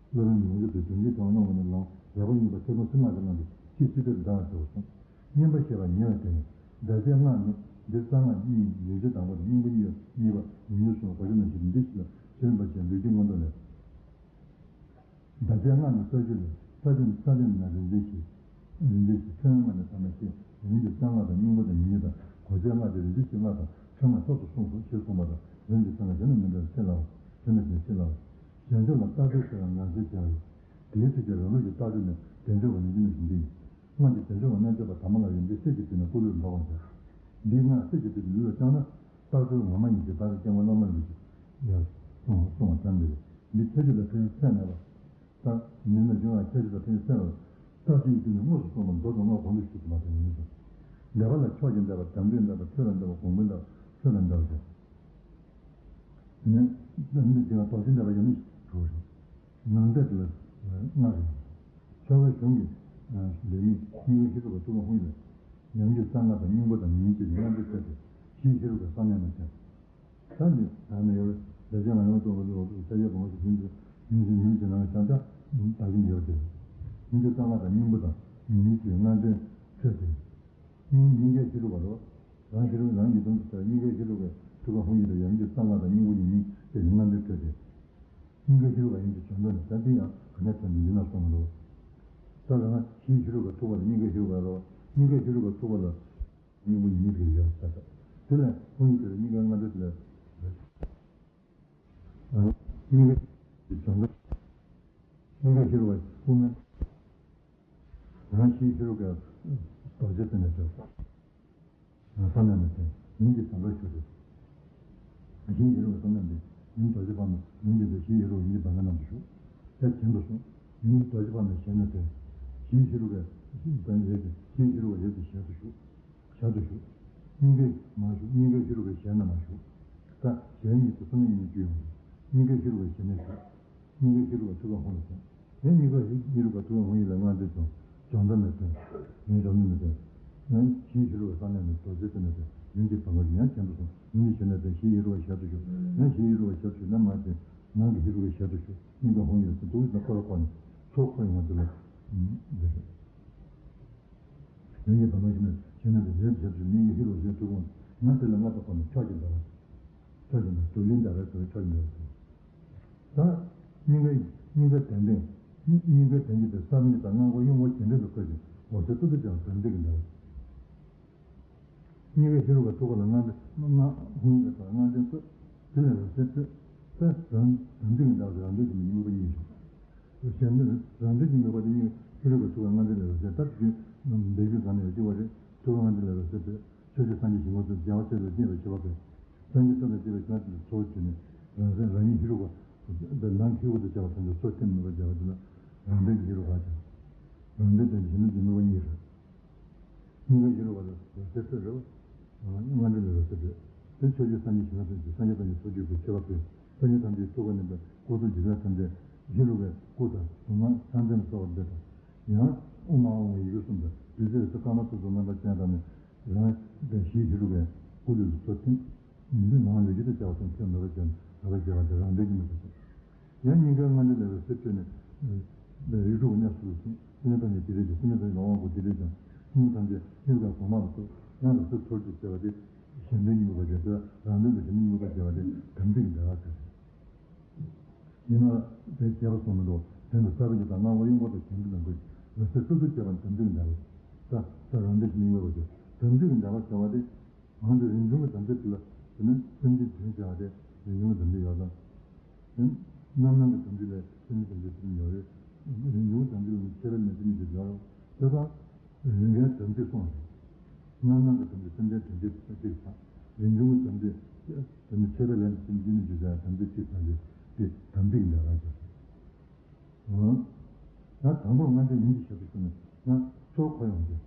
སློབ་དཔོན་ལོངས་སྤྱོད་དེ་དུང་འདི་ཕྲེང་བ་བླངས་པ་ནི་ལག་པ་གཉིས་པ་ཐེ་ཚོམ་སྲིན་ལག་ག་བླངས་ཏེ་ཅིས་ཅི་བདེར་འདའ་བར་བྱ་བ་དང་། བསྙེན་པ་ཞེས་པ་ཉེ་བ་དེ་ནི་བཟླ་བྱའི་སྔགས་ནི། འདིར་གསང་སྔགས་གཉིས་རིན་ཆེན་དང་པོ་དང་སྙིང་པོ་གཉིས་གཉིས་པ་ཉིད་གསུངས་པ་གོ་ཆ་ནང་བཞིན་འདི་ཞིག་ལ་ཆོས་རིན་པ་ཅན་ལུས་ཀྱི་མངོན་རྟོགས་ལས། བདག་ཅག་སྔགས་ནི་རྩ་རྒྱུད་ལས། རྩ་རྒྱུད་རྩ་རྒྱུད་ན་རིན་ཆེན་གཞི། རིན་ཆེན་གཞི་ཕྲེང་བ་ལྔ་ནི་ཐ་མ་ཤེས། རིམ་གྱིས་གསང་སྔགས་དང་སྙིང་པོ་དང་ཉིད་དང་གོ་ཆའི་སྔགས་ཏེ་རིན་ཆེན་གཞི་ལྔ་དང་ཕྲེང་བ་ཚོགས་སུ་གསུངས་སོ་ཞེས་གསུངས་པ་དང་རིམ་གྱིས་གསང་སྔགས་གཞན་ལ་མི་འདྲ་བའི་ཕྱིར་ལའོ། དེ་ནི་ཕྱིར་ལའོ། བྱང་ཆུབ་ལ་རྟག་སྤྱོད་ཟེར་བ་ངང་ཚུལ་བྱ་བ་ཡིན། དེའི་ཚུལ་གྱིས་རང་ལུགས་ཀྱི་རྟག་སྤྱོད་ནི་བདེ་འབྱུང་བ་ནི་ཡིན་ནོ་ཞིང་འདི་ཡིན། སྔགས་ཀྱི་བདེ་འབྱུང་བ་རྣལ་འབྱོར་པ་དམ་པ་ལ་ཡང་འདི་སྲེད་ཀྱི་དུས་ན་སྐུ་ལུས་འགྲོ་བར་བྱ། འདིའི་སྔགས་སྲེད་ཀྱི་དུས་ལུས་ལ་བཅངས་ན། རྟགས་ཚུལ་ངོ་མ་ཉིད་ཀྱི་བདག་གི་སྐྱེ་བོ་བླ་མ་ལུས་ཀྱི་ཡང་གསུངས་གསུངས་པ་ཙམ་འདི་རེད། འདི་ཁྱད་ཆོས་དང་ཕན་ཚུན་ཚད་མེད་པ། རྟགས་ཉིད་ནས་འབྱུང་བ་ཁྱད་ཆོས་དང་ཕན་ཚུན་ཚད་མེད་པ། རྟགས་ཆོས་ཀྱི་རྒྱུ་ནི་དངོས་སུ་གསུངས་པ་མདོ་དང་སྔགས་གོང་དུ་ཞུས་པ་དང་ཡིན་ཞིང་། ལེགས་པ་ལ་ཕྱོགས་ཀྱིས་འདེབས་པ་དམ་ཚིག་འདེབས་པ་ཆོས་ལ་འདེབས་པ་གོང་བུ་འདེབས་པ་ཆོས་ལ་འདེབས་པ་ཟེར། ནི་འདི་དེ་བ་དོགས་ཅན་འདེབས་པ་ཡང་མི་གྲུབ་རེད། ངང་འདེབས་ལ་ལྔ་རེད། ཕྱོགས་ཀ་གཞུང་གི་ལེགས་ཉེས་སྙིང་གའི་ཤེས་རབ་ཀྱི་ཐུགས་ཀ་ཧཱུྃ་ཡིག་ལས། ཡང་རྒྱུད་གསང་སྔགས་དང་སྙིང་པོ་དང་ཉིད་ཀྱི་ལྔ་འདྲེས་ཐོས་ཏེ་གཞིའི་ཤེས་རབ་ཀྱི་གསང་གནས་ན་ཐོན། ད་འདི་ད་ནི་ཡོད་པའི་ལས་ཅན་ལ་ཡང་སྟོན་པ་འདི་འོག་ཏུ་ས་ཡ་གོང་ཞིག་ཡིན་ཏེ་ཡིན་ཞིང་ཉིད་ཀྱི་ནང་བྱང་ཆ་བདག་གིན་ཡོད་དེ། ཡང་རྒྱུད་གསང་སྔགས་དང་སྙིང་པོ་དང་ཉིད་ཀྱི་ལྔ་འདྲེས་ཐོས་ཏེ། སྙིང་སྙིང་གའི་ཤེས་རབ་ཀྱི་རོ། རང་ཤེས་རབ་རང་གི་དོན་དུ་ལྟར་སྙིང་གའི་ཤེས་རབ་ཀྱི་ཐུགས་ཀ་ཧཱུྃ་ཡིག་ལས་ཡང་རྒྱུད་གསང་སྔགས་དང་སྙིང་པོ་ཉིད་ཉིད་ཀྱི་ལྔ་འདྲེས་ཐོས་ཏེ། སྙིང་གའི་ཤེས་རབ་ཀྱི་ཡིན་གྱི་བྱང་དོན་ནི་ད་འདི་ཡང་ག་ནས་ཐོན་ནས་འདི་ན་གསུངས་པ་རེད། ད་ག་ན་གཞིའི་ཤེས་རབ་ཀྱི་ཐུག་པ་ལ་སྙིང་གའི་ཤེས་རབ་ཀྱི་རོ། སྙིང་གའི་ཤེས་རབ་ཀྱི་ཐུག་པ་ལ་སྙིང་པོ་ཉིད་ཀྱི་ཡོད་ས་དང་། དེ་ལས་ཧཱུྃ་ཡིག་དེ་ལ་སྙིང་གའི་ལྔ་འདྲེས་དེ་ལས། སྙིང་གའི་ཤེས་རབ་ཀྱི་བྱང་དོན། སྙིང་གའི་ཤེས་རབ་ཀྱི་དབུ་མའི། རང་གཞིའི་ཤེས་རབ་ཀྱི་རྡོ་རྗེ་ཐོབ་ནས་ཐོབ། བསམ་ཡས་ནས་ཐོན་ཉིད་ཀྱི་བྱང་ཁར་གྱུར་ཏེ། གཞིའི་ཤེས་རབ་ཀྱི་བསམ་ཡས་འདི་ཉིད་རྡོ་རྗེ་ཕག་མོ་ཉིད་ཀྱི་འདི་གཞིའི་ཤེས་རབ་ཉིད་ཀྱི་བྱང་ཁ་རྣམས་སུ་ཞུགས། དེ་གྱེན་དུ་སོང་། ཉིད་རྡོ་རྗེ་ཕག་མོའི་ཞལ་ནས་ཐོན། གཞིའི་ཤེས་རབ་ཀྱི་ཡབ་ཀྱི་ཤེས་རབ་ཀྱི་ཡབ་ཀྱི་ཞལ་དུ་ཞུགས། ཞལ་དུ་ཞུགས། སྙིང་གའི་མར་ཞུགས། སྙིང་གའི་ཤེས་རབ་ཀྱི་ཞལ་ནས་མར་ཞུགས། ད་ཞལ་ཉིད་དུ་བསམ་ཡས་ཉིད་ཀྱི་ཡོང་། སྙིང་གའི་ཤེས་རབ་ཀྱི་ཞལ་ནས་ཞུགས། སྙིང་གའི་ཤེས་རབ་ཀྱི་ཐུགས་ཀ་ཧཱུྃ་ལ་ཐོན། ཡང་སྙིང་གའི་ཤེས་རབ་ཀྱི་ཐུགས་ཀ་ཧཱུྃ་ཡིག་ལས་ལྔ་འདྲེས་བྱང་། བྱང་དོན་ལས་ཐོན། ཡང་བྱང་དོན་ལས་ཐོན། ཡང་གཞིའི་ཤེས་རབ་ཀྱི་གསང་གནས་ནས་རྡོ་རྗེ་ཐོབ་ནས་ཐོན། ཉིད་ཀྱི་བྱང་ཁར་ཡང་གྱེན་དུ་སོང་། ཉིད་ཀྱི་ཞལ་ནས་ཐོན། གཞིའི་ཤེས་རབ་ཀྱི་ཞལ་དུ་ཞུགས། ཡང་གཞིའི་ཤེས་རབ་ཀྱི་ཞལ་དུ་ཞུགས་ན་མར་ཐོན། ནང་གི་ཤེས་རབ་ཀྱི་ཞལ་དུ་ཞུགས། སྙིང་གའི་ཧཱུྃ་ཡིག་ལས་ཐོན། འདུག་ན་འཁོར་བ་བསྐོར་ནས་ཚོགས་འཁོར་ཡོང་བ་དེ་ལ། འདི་རེད། ཡང་གི་བར་མ་ཞིག་ནས་ཞལ་ནས་ཐོན། ཡབ་ཀྱི་ཞལ་དུ་ཞུགས། སྙིང་གའི་ཤེས་རབ་ཀྱི་ཞལ་ཐུགས་ཀ་ཧཱུྃ། ཡང་དེ་ལས་ལྔ་དང་འཁོར་ནས་ཕྱོགས་ཀྱིས་འདེབས་པ། ཕྱོགས་ཀྱིས་འདེབས་པ་དུག་ལིང་འདེབས་པའི་ཕྱོགས་ཀྱིས་འདེབས་པ། ད་སྙིང་གའི་སྙིང་གའི་དོན་སྟེང་། སྙིང་གའི་དོན་གྱི་དེ་གསར་རྙིང་དང་སྔགས་འཁོར་གཡོན་འཁོར་གྱེན་འདྲེན་དུ་བཀོད་ཅིང་འོད་གསལ་ཏོག་ཏོ་ཅན་ལ་དམ་ཚིག་གིས་འདེབས། སྙིང་གའི་ཤེས་རབ་ཀྱི་ཐུགས་ཀ་ལ་ལྔ་འདྲེས་ལྔ་ཧཱུྃ་ཡིག་ལས་ལྔ་འདྲེས་བཀོད། དེ་ལས་འོད་གསལ་སྤྲོས། ད་རང་དམ་ཚིག་གིས་འདེབས་པ་རང་འདོད་ཀྱི་དམིགས་པ་གཉིས་རེད། གཞན་དོན་རང་འདོད་ཀྱི་དམིགས་པ་དེ་གཉིས་ཤེས་རབ་ཀྱི་ཐུགས་ཀ་ལྔ་འདྲེས་ལས་འོད་གསལ་ལྟར་རྒྱུ། འདས་རྒྱུད་གང་ནས་ཡོད་ཀྱི་བ་རེད། ཐུགས་ཀ་ལྔ་འདྲེས་ལས་འོད་གསལ་སྤྲོས། ཕྱོགས་བཅུའི་སངས་རྒྱས་ཞིང་ཁམས་སུ་རྒྱལ་བ་སྲས་དང་བཅས་པའི་ཞི་བ་འཕེལ། སངས་རྒྱས་བསྟན་པ་སྤྱི་བའི་ཞི་བ་དེ་ཚོགས་བརྒྱུད་ནས་རང་སེམས་རང་ཉིད་ཤེས་རབ་ཀྱི་ནང་ཤེས་རབ་ཏུ་བྱ་བ་ཐམས་ཅད་ཚུར་ཐིམ་མེད་པར་བྱ་བ་དེ་ལ་རང་དོན་གྱི་ཤེས་རབ་ཀྱི་རང་དོན་དོན་གྱི་གཞན་དོན་གྱི་དམིགས་པ་གཉིས་རེད། སྙིང་གའི་ཤེས་རབ་ཀྱི་འོད་གསལ་སྤྲོས་རེད། ལྔ་འདྲེས་ལས་འོད་གསལ་སྤྲོས། དེ་ཕྱོགས་བཅུའི་སངས་རྒྱས་ཞིང་ཁམས་སུ་སངས་རྒྱས་ཐམས་ཅད་ཚོགས་བརྒྱུད་ཀྱི་ཆོས་པ་སྤེལ། སངས་རྒྱས་ཐམས་ཅད་ཐུགས་ཀ་ནས་སྐུ་གསུང་ཐུགས་ཀྱི་ལྷ་ཐམས་ཅད་ཤེས་རབ་ཀྱི་སྐུ་དང་གཟུངས་སྔགས་ཕྲེང་ཕྲེང་ལ་གསོལ་བ་འདེབས་དང་། ཡང་ཨོཾ་ཨཱཿཧཱུྃ་ཡི་གེ་གསུམ་དང་བདུད་རྩི་རིགས་སུ་དཀར་དམར་སོགས་སུ་རྣམ་པ་ཅན་དང་ནི། རང་གི་གཞིའི་ཤེས་རབ་ཀྱི་སྐུ་ལུས་སུ་ཚུར་ཐིམ། ཡིན་དུས་ནང་ལུས་ཀྱི་དེ་བྱ་བ་དང་ཐོན་མེད་པར་བྱས་ནས་རབ་དགའ་བྱེད་པ་དེ་རང་དོན་གྱི་དམིགས་པ་ཞིག། ཡང་སྙིང་གའི་ལྔ་འདྲེས་ལས་འོད་ཟེར་སྤྲོས་ནས། རིགས་དྲུག་གི་གནས་སུ་ལུས་ཐིམ། སེམས་ཅན་ཐམས་ཅད་བདེ་ལེགས་ཀྱི། སེམས་ཅན་ཐམས་ཅད་ལ་དབང་བསྐུར་བདེ་ལེགས་ཀྱང་། སེམས་ཅན་ཐམས་ཅད་སྙིང་གའི་གཟུངས་སྔགས་ལ་གསོལ། ཡང་རབ་ཏུ་ཚོགས་བརྒྱད་བྱེད་པ་དེ་གཞན་དོན་གྱི་དམིགས་པ་ཞིག། དེ་ལ་རང་དོན་དང་གཞན་དོན་གྱི་དམིགས་པ་བྱེད་པ་དེ་དམ་ཚིག་གི་འབྲེལ་བ་ཟེར། ཡིན་ན་དེ་རྒྱས་པར་གསུངས་མི་འདུག་དོན་དུ་གསར་པ་ཞིག་དང་སྔགས་འཁོར་གཡོན་སྐོར་དང་གྱེན་འགྲོ་ལ་འགོད་ཅིང་འོད་གསལ་སྤྲོས་བསྡུ་བྱེད་པ་ནི་དམ་ཚིག་གི་འབྲེལ་བ། ད་ད་རང་དོན་གྱི་དམིགས་པ་བྱེད། དམ་ཚིག་གི་འབྲེལ་བ་ཟེར་བ་དེ། གང་དུ་རིན་འབྱུང་གི་དམ་ཚིག་དེ་ལ་དེ་ནི་སེམས་ཅན་དོན་བྱ་བ་དེ་རིན་འབྱུང་གི་དམ་ཚིག་ཡོད་དང་། དེ་ནི་རྣམ་སྣང་གི་དམ་ཚིག་ལས་སེམས་ཅན་དོན་བྱེད་ཚུལ་ཡོད་རེད། རིན་འབྱུང་གི་དམ་ཚིག་ལ་ནི་ཆད་པ་མེད་ཚུལ་གཉིས་ཀྱི་འབྱོར་རོ། དེ་དང་། རིན་པའི་དམ་ཚིག་གསུངས་རེད། རྣམ་སྣང་གི་དམ་ཚིག་སེམས་ཅན་དོན་བྱེད་ཚུལ་གཅིག་དང་། རིན་འབྱུང་གི་དམ་ཚིག་དེ་ནི་ཆད་པ་ལས་སེམས་ཅན་ནི་འཇུག་པའི་དམ་ཚིག་གཅིག་དང་དེ་དམ་ཚིག་ལས་རག་གི། ཡང་དང་པོར་ལྔ་འདྲེས་ཉིད་ཀྱི་ཞབས་སུ་ཞུགས་ནས་ཡང་ཚུར་འཁོར་ཡོང་སྟེ།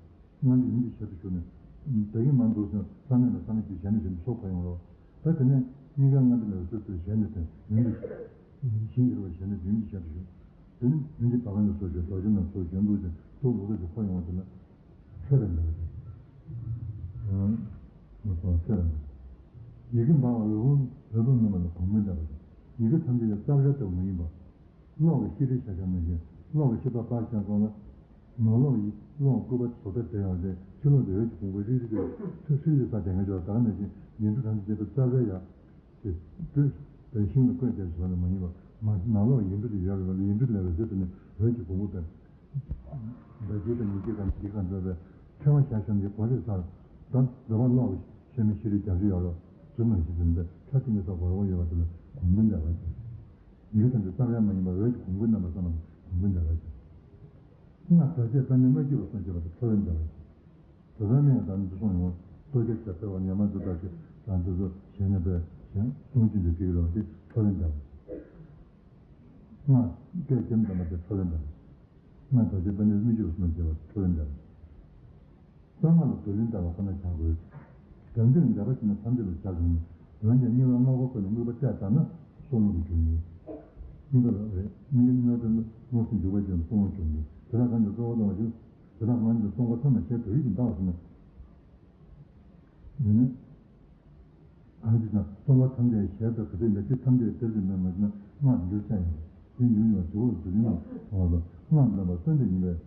ལྔ་འདྲེས་ཉིད་ཀྱི་ཞབས་སུ་ཞུགས་ནས། ད་གིན་མར་འདུག་ཟེར་གསང་གནས་ལ་གསང་གནས་ཀྱི་ཞལ་ནས་བཞེས་ནས་ཚུར་འཁོར་ཡོང་རོགས། ད་དེ་ནས་སྙིང་གའི་ལྔ་འདྲེས་ལས་འོད་ཟེར་སྤྲོས། ཞལ་ནས་ཐོན། ཡུམ་གྱི་ཞིང་གི་རོ་ཞལ་ནས་ཡུམ་གྱི་ཞབས་སུ་ཞུགས། དེ་ནས་ཡུམ་གྱི་བར་མ་ནས་ཚུར་ཞུགས། རྡོ་རྗེ་རྣམས་ཚུར་གྱེན་འདུག་ཅིང་ཐུགས་འོད་ཟེར་གྱིས་འཁོར་ཡོང་བ་དེ་ལ། ཚེ་རབས་འདས་པ་དང་། ཡི་གེ་འབར་བ་འོད་ཕུང་འོད་ཕུང་མེ་མ་ལ་གོང་བུ་འདྲ་བ་དང་། ཡི་གེ་ཐམས་ཅད་ཀྱང་རྩ་བྲལ་ལྟ་བུ་མ་ཡིན་པ། གློག་གི་ཤེལ་རིས་ཤར་ཤར་མ་ཡིན། གློག་གི་ཤེལ་པ་སྤར་ཤར་སོང་ལ། ནང་ལོགས་ཡི་གློག་བཀོད་པ་བཟོ་ལྟ་དེ་ཡང་རེད། ཕྱི་ལོགས་དེ་འོད་ཀྱི་གོང་བུ་རིལ་རིལ་དེ་ཚུར་ཧྲིལ་ལེ་ས་དེ་ངེས་ཆོག་ད་ནས་ཀྱི་ཡིན་གྲུ་ཐམས་ཅད་པའི་རྩ་བའི་ཡ། དེ་སྤྲོས་པའི་ཤིང་ལ་བཀོད་དེ་བཟོ་ནས་མ་ཡིན་པ་མ་ནང་ལོགས་ཡིན་གྲུ་དེ་ཡོད་རེད་པ། ཡིན་གྲུ་ལས་རེད་ཟེར་དེ་ནི་འོད་ཀྱི་གོང་བུ་པའི་ཟླ་གཅིག་དང་ཉི་གཅིག་གམ་གཅིག་གམ་འདྲ་བའི་ཕྲེང་བ་ཞག་ཤམ་གྱི་གོ་རེ་སར་ད་འདོད་པ་ལོག་ཤེས་མི་ཤེས་རིག་རྒྱ་མཚོ་ཡོད་རོགས་ཟུར་ནང་ཞིག་ཟིན་པའི་ཁྲ་ཐིང་གི་ས་གོ་རེ་བ་ཡོད་པ་དེ་ལ་གོང་བུ་འདྲ་བ་ཞིག་ཡི་གེ་ཐམས་ཅད་རྩ་བའི་མ་ཡིན་པ་འོད་ཀྱི་གོང་བུ་རྣམ་པ་ཚང་མ་གོང་བུ་འདྲ་བ་ཞིག་སྔར་དོར་བྱེད་པ་ནི་མ་བཅོས་པ་སངས་རྒྱས་པ་དང་ཁྲོ་བོའི་འདྲ་བ་ཞིག་དེ་ལྟར་མིན་ཡང་དམ་ཚིག་སྲུང་ཡོང་། ལྟོ་རྒྱ་བྱ་འཕེལ་བ་ཉམས་མ་འཛུགས་པ་ཞིག་དང་དེ་ཚོ་གཞན་ནས་པའི་གཞན་གསུང་རྒྱུན་གྱི་ཕིག་རོགས་དེ་ཁྲོ་བོའི་འདྲ་བ་ཞིག་སྔར་སྐད་ཅེམ་དམ་པ་དེ་ཁྲོ་བོའི་འདྲ་བ་ཞིག་སྔར་དོར་བྱེད་པ་ནི་མི་བཅོས་པ་སངས་རྒྱས་པ་དང་ཁྲོ་བོའི་འདྲ་བ་ཞིག་གསང་སྔགས་ལ་རྡོར་གླིང་ལྟ་བ་ཁོ་ན་བྱ་དགོས། དམ་ཚིག་ལ་འགལ་བ་བྱས་ན་ཐམས་ཅད་ལ་བྱ་དགོས། འོན་ཀྱང་གཉིས་ལ་སྔགས་པ་ཁོ་ནས་དམིགས་པ་གཏད་བཏང་ན་སྲོག་རླུང་གི་རྒྱུ་ཡིན། གཉིས་ཀ་ལ་རེད། དམིགས་གཏད་ན་སྲོག་རླུང་གི་རྒྱུ་ཡིན། དེ་ལ་གང་གིས་གཙོ་བོ་ལྟ་བ་ཞིག་དེ་དག་གང་གིས་གསུངས་པ་ཐམས་ཅད་ཞལ་དུ་ཡིད་ཀྱིས་འདའ་བ་ཟེར་ན། འདི་ནི། གང་ཞིག་ན་གསུངས་པ་ཐམས་ཅད་ཞལ་དུ་ག་ཚོད་མེད་ཚིག་ཐམས་ཅད་དེར་གྱུར་མེད་མ་བྱས་ན་སྔགས་འགྱུར་བྱ་ཡིན། དེ་འགྱུར་ཡང་དྲི་བ་ལ་དུ་ལིན་ལ་སོང་བ་ལ་སྔགས་འདོན་པ་བརྩོན་འགྲུས་ཡིན་པས།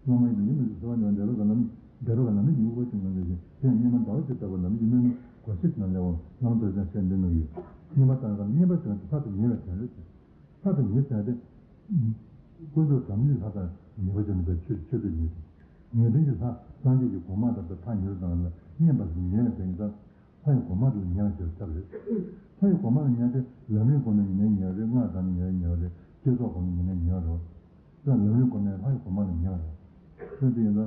བླ་མ་ཡིན་ན་ཡིན་མིན་གྱི་སེམས་པ་ཉོན་འདས་པ་ག་ལམ་འདས་པ་ག་ལམ་ཡིན་དབུགས་པ་ཅུང་ངན་ལས་བཞིན་དེ་ཡང་སྙིགས་མ་ཟླ་བ་གཅིག་ལྟ་བུ་ལམ་གྱི་སྨོན་ལམ་གོ་ཤེས་ཀྱི་ན་ལས་འོང་ལམ་དུ་ཀྱང་ཤེས་འདི་ནུས་ཡོད། སྙིགས་མ་ལྟར་ག་ལ་སྙིགས་མ་ཟེར་བ་དེ་ལྷ་དང་ཉེ་བའི་དོན་རེད། ལྷ་དང་ཉེ་ཟེར་ཏེ། ཀུན་རྫོབ་དམ་ཉིད་ལྷ་དང་ཉེ་བ་ཅན་པའི་ཆོས་ཆོས་ཚུལ་ཉིད་དང་། ངེས་དོན་གྱི་ལྷ་སངས་རྒྱས་ཀྱི་གོང་མ་དང་ལྷ་ཉེ་བ་དང་ལ་སྙེམས་པ་ཉེ་བའི་དོན་ཡིན་ཙང་། ལྷ་ཡི་གོང་མ་ལ་ཉེ་བ་ཞེས་བྱ་བ་རེད། ལྷ་ཡི་གོང་མ་ལ་ཉེ་སྟེ་ལམ་རིམ་གོང་ནས་ཉེ་ཉེ་བ་རེད། སྔགས་དང་ཉེ་ཉེ་བ་རེད། བསྐྱེད་རྫོགས་གོང་ནས་ཉེ་ཉེ་བ་རེད། ད་ལམ་རིམ་གོང་ནས་ལྷ་ཡི་གོང་མ་ལ་ཉེ་བ་རེད། ཚུལ་དེ་ཡིན་ན།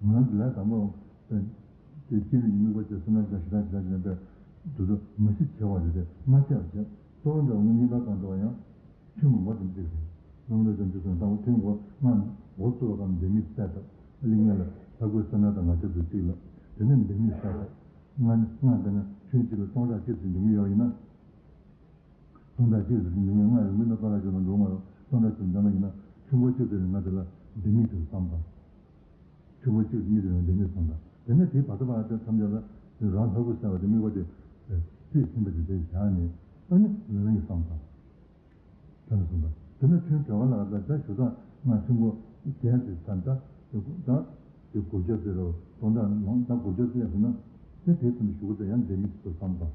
ང་ཚོ་ལས་དང་པོ་དེ་སྐྱེ་བའི་དམིགས་པ་བཅས་སེམས་ནང་ཞི་དྲག་ཞི་དྲག་ཞི་དྲག་པས་དུ་དུ་མ་ཤི་བྱེད་པ་རེད་དེ་མ་ཤི་བ་བྱེད། གཙོ་བོ་འདྲ་བ་ངོ་གཉིས་པ་གང་འདྲ་བ་ཡང་ཐུན་མོང་པ་དེ་འདྲ་རེད། རྣམ་གྲོལ་དང་འཇུག་སོང་དང་ཐུན་མོང་ང་འོ་གཙོ་བོ་གང་ལྡེ་མིག་གསལ་དང་གླིང་ངེ་ལ་ལྷ་སྐུ་སེམས་ནང་དང་ང་ཁྱབ་ཏུ་གཅིག་ལ་དེ་ནས་ལྡེ་མིག་གསལ་དང་ང་ང་འདི་ན་ཐུན་གཅིག་ལ་སྟོང་ཕྲག་གཅིག་ཙམ་འབྱུང་གི་ཡོད་ཡིན་ན། སྟོང་ཕྲག་གཅིག་ཙམ་འབྱུང་ཡང་ང་རིང་པོའི་ནང་སྟོང་ཕྲག་གཅིག་ལ་འགྲོ་མ་རུང་སྟོང་ཕྲག་གཅིག་འདྲ་མ་ཡིན་ན་ཆུ་འགོ་གཅིག་ཙམ་ང་དེ་ལ་ལྡེ་མིག་དེ་བསམ་དང་། ཆུ་འགོ་གཅིག་གཉིས་དེ་ལ་ལྡེ་མིག་བསམ་དང་དེ་ནས་དེའི་བར་དུ་བར་དེ་ཐམས་ཅད་ལ་རང་ལྷ་སྐུ་གསལ་བ་དེ་དམིགས་པ་དེ་རྩིས་ཟིན་པ་དེ་དེ་བཞག་ནས་ཨ་ནི་ལམ་རིམ་བསམ་དང་། དེ་ནས་གསུངས་པ། དེ་ནས་ཐུན་གྲོལ་བ་ལ་ད་ལྟ་ཞུ་དག་སྔ་ཆུ་འགོ་བརྒྱད་ཀྱི་ས་ད་དེ་དགུ་ད་དེ་དགུ་བརྒྱ་ཟེར་རོ་སྟོང་ཕྲག་ལོངས་ད་དགུ་བརྒྱ་ཟེར་ཡག་ན་དེ་དེ་ཙམ་ཞུ་དགོས་ད་ཡང་ལྡེ་མིག་ཏུ་བསམ་དང་།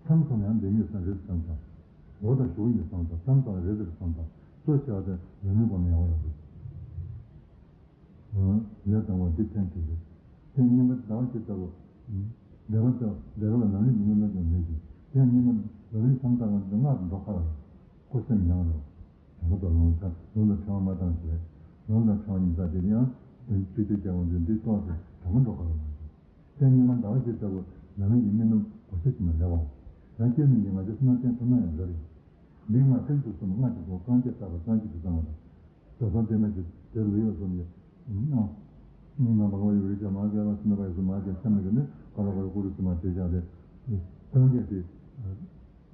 མཚམས་མཚམས་ཡང་ལྡེ་མིག་ས་རེད་བསམ་དང་། འོ་ད་ཞུ་ཡིན་བསམ་དང་མཚམས་མཚམས་རེད་ཟེར་བསམ་དང་གཙོ་ཆེ་བ་དེ་ལམ་རིམ་པ་ནས་ཡོང་བ་ཡོད་རེད། ལས་དང་བ་འདི་ཕན་ཆེ་རེད། དེ་སྙིགས་མ་ཟླ་བ་གཅིག་ལྟ་བུ། བདེ་བ་ལྟ་བདེ་བ་ལ་ལམ་རིམ་མི་མངོན་མེད་ཀྱང་མེད་ཅིང་དེ་སྙིགས་མ་ལམ་རིམ་བསམ་བཏང་བ་འདི་སྔགས་སུ་འགྲོ་ཁ་ལ། ཁོ་སེམས་ཡང་རོ། དེ་ལ་ལོང་ཚ་ལོང་ལ་ཕྲེང་བ་མ་བཏང་ཞེས། ལོང་ལ་ཕྲེང་བ་གཉིས་ཚ་དེ་ཡང་། དེ་ཚིག་དེ་རྒྱག་འོང་དུས་འདི་ཏོག་ཙེ་དྲང་མོ་འགྲོ་ཁ་ལ་མ་ཞིག་དེ་སྙིགས་མ་ཟླ་བ་གཅིག་ལྟ་བུ་ལམ་རིམ་གྱི་རྨི་ལམ་གོ་ས་ཞིག་ན་རེ་བའོ། ཡང་སྐྱེ་མི་གཉིས་ང་ཚོའི་སེམས་ནང་བསྟན་ཐུབ་ན་ཡང་འདྲ་རེད། འདི་སྔགས་ཀུན་ཏུ་གསུམ་སྔགས་ཀྱི་སྒོ་རྐང་རྗེས་བཏགས་པ་རྐང་རྗེས་སུ་བཏང་བ་དང་། རྡོར་སེམས་བརྟན་མ་ཞིག་དེ་ལུས་ཡོད་གསུམ་གྱི། སྔགས། སྔགས་ནང་བ་ཡོད་རིགས་ཀྱང་མ་སྐལ་བ་སུ་ན་བ་ཡོད་སུ་མ་སྐལ་ཆ་མེད་ཀྱི་ནི་ཀ་ལོ་ཀ་ལོ་ཀུ་རུ་སུ་མ་བྱས་བཞག་སྟེ། རྐང་རྗེས་དེ།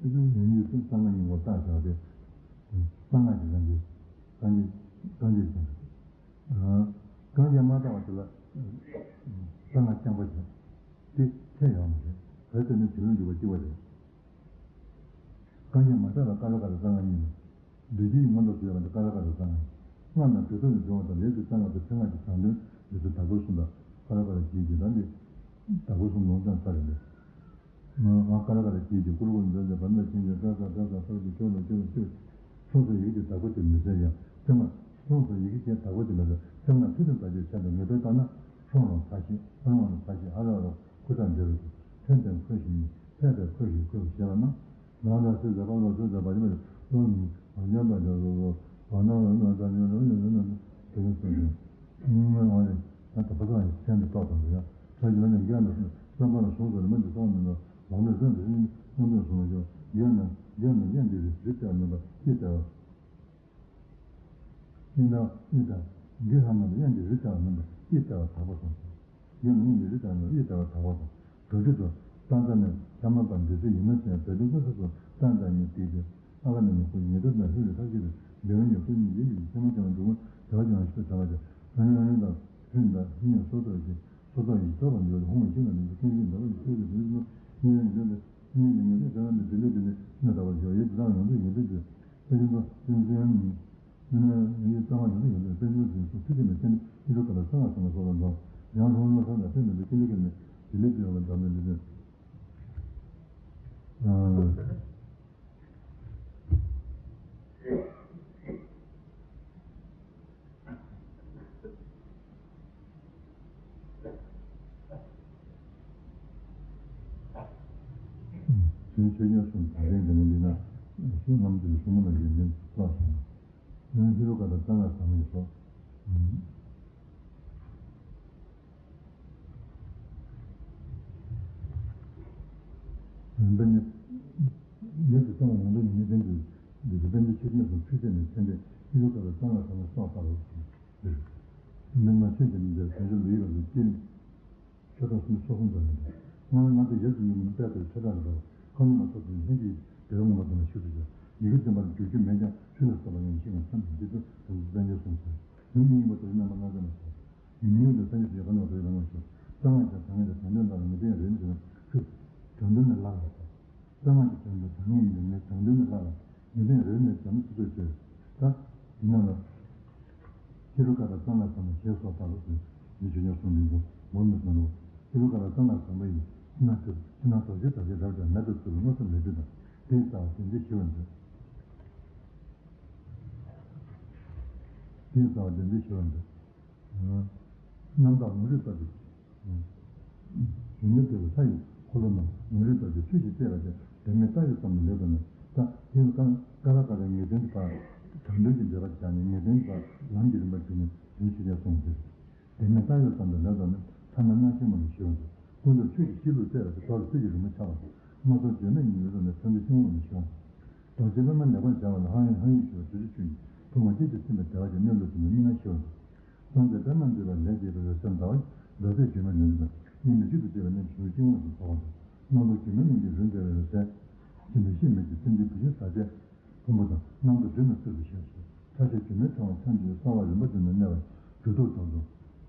ཉུང་ཉུང་སུ་གསང་སྔགས་སྙིང་པོ་བཏགས་བཞག་སྟེ། གསང་སྔགས་ཀྱི་རྐང་རྗེས། རྐང་རྗེས། རྐང་རྗེས་ཀྱང་། རྐང་རྗེས་མ་བཏགས་པ་དེ་ལ། གསང་སྔགས་རྐྱང་པ་བྱས། དེ་ཁྱད་ཡོད་མ་རེད། གལ་ཏེ་ནི་དེ་ལུས་འཇུག་པ་གཅིག་པ་རེད། རྐང་རྗེས་མ་བཏགས་ལ་ཀ་ལོ་ཀ་ལོ་གསང་སྔགས་སྙིང་པོ། འདུས་བྱས་ཀྱི་མངོན་རྟོགས་སུ་ཡོད་པ་འདི་ཀ་ལོ་ཀ་ལོ་གསང་སྔགས། སྔགས་རྣམས་སྒྲོ་འདོགས་ནས་སྦྱོང་བ་དང་ལས་ཀྱི་གསང་སྔགས་དང་ཕྲེང་སྔགས་ཀྱི་དྲང་དོན་འདི་ཚོ་དྭགས་པོ་གསུམ་དང་ཀ་ལོ་ཀ་ལོ་གཅིག་གི་ལམ་འདི། དྭགས་པོ་གསུམ་ལུང་དང་ས་རེད་འདི། ང་ཀ་ལོ་ཀ་ལོ་གཅིག་གི་ཀུ་རུ་ཀུ་རུ་འདོན་ཏེ་བར་ན་ཕྱིན་ཏེ་ཀ་ས་ཀ་ས་ཕར་གྱི་ཁྱོད་ལ་ཁྱོད་ལ་ཁྱོད། སོ་སོ་ཡི་གེ་དེ་དྭགས་པོ་དེ་མི་ཟེར་ཡང་ཚད་མ། སོ་སོ་ཡི་གེ་ཅན་དྭགས་པོ་དེ་མི་ཟེར་ཚད་མ་ཚུལ་དང་བདག་གཅིག་ཆ་དང་ངེས་དོན་ལྟར་ན་ཁྲོམ་རང་ཚ་ཞིང་ཨ་རང་རང་ཚ་ཞིང་ཨ་ར་ར་ཁུ་ཚ་འདྲེ་རུ་ཐོན་ཏེ་ཁོས་ཤིང་ཕེབས་པའི་ཁོས་ཤིང་ཁོས་ཞེས་པ་ན། ལང་ལ་སེ་ཟ་པ་ལོ་སེ་ཟ་པ་རི་མ་ལོ་མི་བ་ཉམས་པ་ལོ་ལོ་ལོ་བ་ན་ལོ་ལོ་ཟ་ཉོ་ལོ་ཉོ་ལོ་ཉོ་དེ་ནི་སོ་ཞིང་ངོ་བ་རེ་ད་ད་པ་ཚང་ཡི་ཆེན་དུ་ཏོག་དང་ཡ་ཚ་ཞིང་ལ་ཉམས་རྒྱ་ན་བསམ་པ་ལ་བཟུང་ཟེར་མི་འདི་སོང་མི་འདུག་ལང་ལ་སེ་འདི་རིང་མངོན་འདོད་སོང་ལ་ཡོད་རྒྱ་ན་རྒྱ་ན་ཡན་དེ་རི་རི་ལྟར་མིན་པ་ཅི་ལྟ་བ། ཨི་དང་ཨི་དང་། རྒྱུ་ལྷ་མ་དང་དབྱངས་ཀྱི་རི་ལྟ་བ་མིན་པ་ཨི་ལྟ་བ་དག་པ་སོང་ཞིང་། རྒྱུ་མིན་གྱི་རི་ལྟ་བ་མིན་པ་ཨི་ལྟ་བ་དག་པ་སོང་། དྲུག་ཅུ་དང་། ཏན་ཏན་ནི་ཤ་མ་པ་འདི་ཚོ་ཡིན་ནོ་ཞེས་བོད་དོན་ཀུན་སོ་སོ་ཏན་ཏན་ཉིད་དེའི་དེ་ཨ་ཁ་ནི་ནི་ཁོ་ཉིད་དུ་ན་ཧི་རི་ཐག་ཆོད་པའི་འདོད་ཡོན་ཉིད་ཀུན་ཉིད་ཡིན་པའི་ཆེན་མོ་ཅན་འབྲུག་མོ་བྱ་བ་ཅན་ཞིག་ཏུ་བྱ་བ་ཅན་ཨ་ནི་ཨ་ནི་དང་ཕུན་དང་ཧི་ཉིད་སོ་སོ་ཡི་སོ་སོ་ཡི་སྟོབས་དང་འདུས་པ་ཧུ་མ་ཤིང་ལ་ནི་ཀུན་གྱི་འདོད་པ་ཡི་ཆོས་ཀྱི་འདུས་མོ་ཉིད་ཡོན་ཉིད་ཡོན་ཏེ། སྙིང་རྗེ་ཉིད་དུ་བྱ་བ་ནི་དེ་ལས་དེ་ནི་གནས་དག་པར་འགྱུར་བའི་དེ་དག་ཡོངས་སུ་ཡོངས་སུ་གྱུར་པའི་ཆོས་ཅན་དུ་ཀུན་གཞི་ཡང་ནི། ཡིན་ན་ཡང་གཙང་མ་ཡོད་ན་ཡོད་ན་དཔལ་འབྱོར་གྱི་སོ་ཐུགས་རྗེ་ནས་བསྟན་ཏེ་ཨི་ཤོ་ཀ་ལ་གཙང་མ་ཚང་མ་སོགས་ལ་འགྲོ། ཡང་ལྷོ་ལྷོ་ས་ལ་ཕན་མེད་པའི་ཀི་ལི་ཀི་ནས་དེ་ལས་བརྒྱུད་པ་འཛམ་གླིང་འདི་ནས། དུས་ཆོས་ཉན་གསུམ་དང་ལྡན་པའི་འདི་ན་ཤིང་རྣམས་ཀྱི་ཞུ་མ་ལ་ཡོན་ཏན་ལ་སོགས་ཡང་ཧི་རུ་ཀ་དང་གཙང་ངར་ཟབ་མོ་ཡི་སོགས། འདི་ནི་ཡབ་ཀྱི་གཙང་བ་ཡོངས་རྫོགས་ཉིད་ནི་བསྟན་འགྲོའི་འདི་ཀྱི་དཔལ་འབྱོར་ཆོས་ཉན་གསུམ་ཆོས་སྤྱད་ནས་མཚན་ཏེ་ཧི་རུ་ཀ་དང་གཙང་ངར་ཟབ་མོ་སོགས་ལྟ་བུ་འདིར། མིག་དམར་ཆོས་ཀྱི་མིག་དེར་བྱང་ཆུབ་ལུས་ཡོད་པའི་སྐྱེ་རིམ། ཆོས་གྲོགས་སུམ་ཅུ་སོ་གསུམ་དང་ལྡན་པ། སྔར་ང་ཚོ་ཡབ་ཀྱི་ཡུམ་ནི་དཔལ་དང་ཆོས་གྲགས་ལ་སོགས་ཁམས་ལ་སོགས་པའི་ལྷན་ཅིག་བདེ་བ་མངོན་པ་དང་ཤུགས་སུ་འཇོག་ཡི་གེ་བདུན་པར་འཇུག་རྒྱུ་མེད་ཀྱང་ཆོས་ལ་སོགས་པ་ཡང་ཤེས་པར་བསམ་པའི་རྗེས་སུ་དམ་ཚིག་དཔལ་འབྱོར་གསུམ་ཟེར། ཡུམ་གཉིས་པ་དོ་རི་རྣམ་པར་སྣང་མཛད་ལ་སོགས། ཡུམ་གཉིས་པ་དེ་སངས་རྒྱས་སུ་ཡོད་པ་རྣམས་དོ་རི་རྣམ་པར་ཤོག་གཙང་བ་དང་གྲང་ངར་དང་དྲང་དོན་དག་ལ་ངེས་དོན་རེད་ཟེར་ན་ཤུགས་དྲང་དོན་ནི་བླ་ལ་སོགས། གཙང་མ་གི་དོན་དུ་དྲང་ངེས་ཡིན་པའི་མེད་དྲང་དོན་ནི་ལྷ་ལ་ངེས་དོན་རེད་མེད་བྱམས་སུ་ཚོད་བྱོས། ད་འདི་ན་ལ། ཧེ་རུ་ཀ་དང་གཙང་ལ་ཚང་མ་ཞེས་སོགས་ལྟ་བུ་ཟེར། འདི་ཆོས་ཉན་གསུམ་འདི་ཚོ་མུར་མི་སོང་ལོ། ཧེ་རུ་ཀ་དང་གཙང་ལ་ཚང་མ་ཡིན་ཕྱི་ནང་ཐུབ་ཕྱི་ནང་དོགས་གཞི་དག་གིས་རབ་ཀྱང་མེད་དུ་ཚུལ་མངོན་སུམ་ལས་སྒྲིབ་དང་དེའི་རྩ་བ་དེ་འདི་ཞི་བར་མཛོད། དེའི་རྩ་བ་དེ་འདི་ཞི་བར་མཛོད། རྣམ་དག་ལུང་རིགས་ལྟར་གྱི། གཞུང་ཉིད་དེ་ལ་ལྷ་ཡི་འཁོར་ལོ་རྣམས་ལུང་རིགས་ལྟར་གྱི་ཚུལ་གྱིས་བསྟན་པ་དེ་བདེན་མེད་ལྟ་བའི་ཙམ་དུ་ལེགས་པས་ན། ད་དེ་ཡང་ཀ་ར་ཀ་ར་ཀ་ར་ངེས་དོན་གྱི་བར། དྲང་དོན་གྱི་འགྲེལ་པ་བྱས་ནས་ངེས་དོན་གྱི་བར་ལམ་གྱི་རིམ་པ་བརྒྱུད་ནས་དོན་ཆོས་ཅན་གསུངས་ཏེ། བདེན་མེད་ལྟ་བའི་ཙམ་དུ་ལེགས་པས་ན་ཐ་མ་སྣང་ཞེན་མ་ལུས་ཞི་བར་མཛོད། ཀུན་རྫོབ་ཆོས་ཀྱི་གཤིས་ལུགས་བསྟན་པ་དེ་དོར་ཚུལ་གྱི་རི་མོ་ཆགས་པ་དང་མ་དོར་བརྗོད་མེད་ཉིད་ཡོད་དོ་ནས་ཐོན་ཏེ་ཤིང་འོག་ནས་ཞི་བར་མཛོད། རྡོ་རྗེ་པདྨ་ལེགས་པར་སྦྱར་བ་ལ་ཧང་ཡང་ཧང་ཡང་ཞུ་བ་བརྗོད་བྱ་ཆོས་ཉིད་ཕུང་བ་སྐད་ཅིག་ཚིམ་པའི་བདེ་བ་ཅན་གནས་ལུགས་དེ་ནི་མིག་ནང་ཤེས་པར་འདུག་སངས་རྒྱས་པདྨ་འདུས་པ་ལས་སྐྱེས་པའི་འོད་གསལ་ཟླ་བ་ཟླ་ཚེས་སྒྱུ་མའི་ནོར་བུ་དང་གཉིས་མེད་གཅིག་ཏུ་བསྡུས་པ་རྣམས་ཞི་བའི་སྐྱེ་བོ་ཞིག་ཐོབ་པ་དང་རྣམ་རྟོག་སྒྱུ་མའི་ནང་གི་རུས་འདྲ་བའི་འོད་གསལ། སྐྱེ་འགྲོ་ཤེས་མེད་ཀྱི་སེམས་ཅན་བུ་ཆེན་བཟའ་བཅའ། ཕུང་པོ་དང་རྣམ་རྟོག་སྒྲིབ་ནས་གསོས་པའི་ཞིང་སུ་ཁྲ་ཤེས་སྒྱུ་མའི་ཕྲེང་བ་འཁྱམས་ཀྱི་གསང་བ་རིམ་པ་བདུན་ནས་གནས་པ་རྒྱུ་སྟོབས་དང་དུ་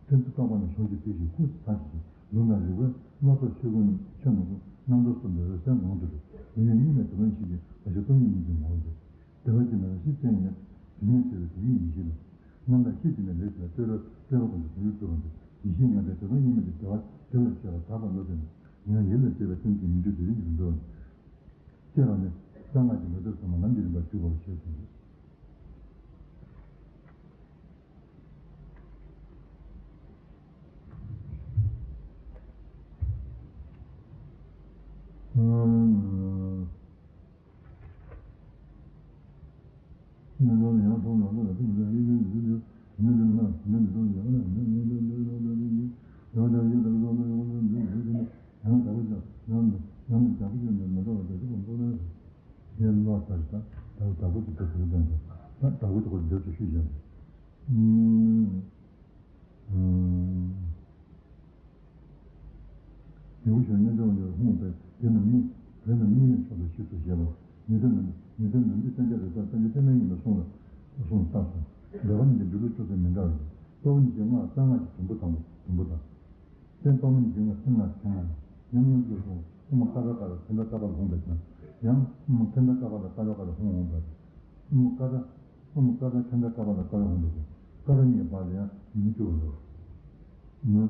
ཐེམ་ཚོ་རྟོག་པ་ནས་གཞོམ་གྱི་ཚིག་བཞིན་ཁུག་ཙམ་ཐང་ཞིག་ལུང་དང་རིགས་པའི་སྣ་ཚོགས་ཆོས་ཀུན་ཆོས་རྣམས་ཀུན་རྣམ་རྟོག་གསུམ་པའི་འོད་གསལ་ངང་དུ་གྲུབ། ཡུལ་ཡུལ་གཉིས་མེད་དུ་མ་ཞིག་གི་བ་ཞིག་སྟོང་ཉིད་ཉིད་ཀྱི་ངང་དུ། བདེ་བ་ཅན་མེད་པ་ཞིག་བསྟན་ཡང་དེ་ཉིད་བྱས་པའི་དེ་ཉིད་ཡེ་ཤེས་ལ། རྣམ་དག་ཤེས་བྱས་ནས་ལས་བྱས་ལ་སྤྲོས་པ་སྤྲོས་པ་ཀུན་ཏུ་དོན་ཡོད་སྤྲོས་པ་འདུ། ཡེ་ཤེས་ངང་པས་དེ་དང་དབྱེར་མེད་ཀྱི་བདེ་བ་བདེ་བར་བྱེད་པ་དག་པ་བློ་ལྡན་ཡང་ཡིད་ལ་བྱེད་པའི་སེམས་ཀྱི་མི་འགྱུར་དེ་ཉིད་ཀྱི་འགྲོ་བ། ཅེས་པ་ནི་གསང་སྔགས་ཀྱི་ངེས་དོན་ཚང་མ་ལམ་གྱི་རིམ་པར་འཇུག་པའོ་ཞེས་གསུངས་ཏེ། ཡུལ་གཞན་རྣལ་འབྱོར་པ་ལས་ལྷུང་བས་དེ་རྣམས་གཉིས་བོད་རྣམས་གཉིས་མེད་ཕྱོགས་ལ་ཞིབ་ཏུ་བཞེད་པ། ངེས་དོན་རྣམས་ངེས་དོན་ནམ་འདི་གཏན་ཆགས་རེད་ད་གཏན་ཆགས་གཏན་མེད་ཡིན་པ་གསུངས་ལ་གསུངས་བཏགས་སོ། འགྲེལ་པ་ནི་འདི་འགྲེལ་ལུགས་ཅུང་ཟད་མི་འདྲ་བ་ཡིན། དཔའ་བོ་ནི་ཞེས་སྔགས་གསང་སྔགས་ཀྱི་དུམ་བུ་དང་པོ་དུམ་བུ་དང་། རྟེན་དཔའ་བོ་ནི་ཞེས་སྔགས་མཚན་སྔགས་མཚན་སྔགས་ཡིན། ཉམས་ལེན་ཀྱི་གསུང་དབུ་མ་ཀ་ད་ཀ་ལ་ཁ་ད་ཀ་པ་ལ་ལྷུང་བས་ཀྱང་ཡང་དབུ་མ་ཁ་ད་ཀ་པ་ལ་ཀ་ད་ཀ་ལ་ལྷུང་འོང་བས། དབུ་མ་ཀ་ད། དབུ་མ་ཀ་ད་ཁ་ད་ཀ་པ་ལ་ཀ་ད་ལྷུང་བས་ཀྱང་ཀ་ད་གཉིས་བར་ལ་ཡང་མི་འགྱུར་བ་རེད། ན།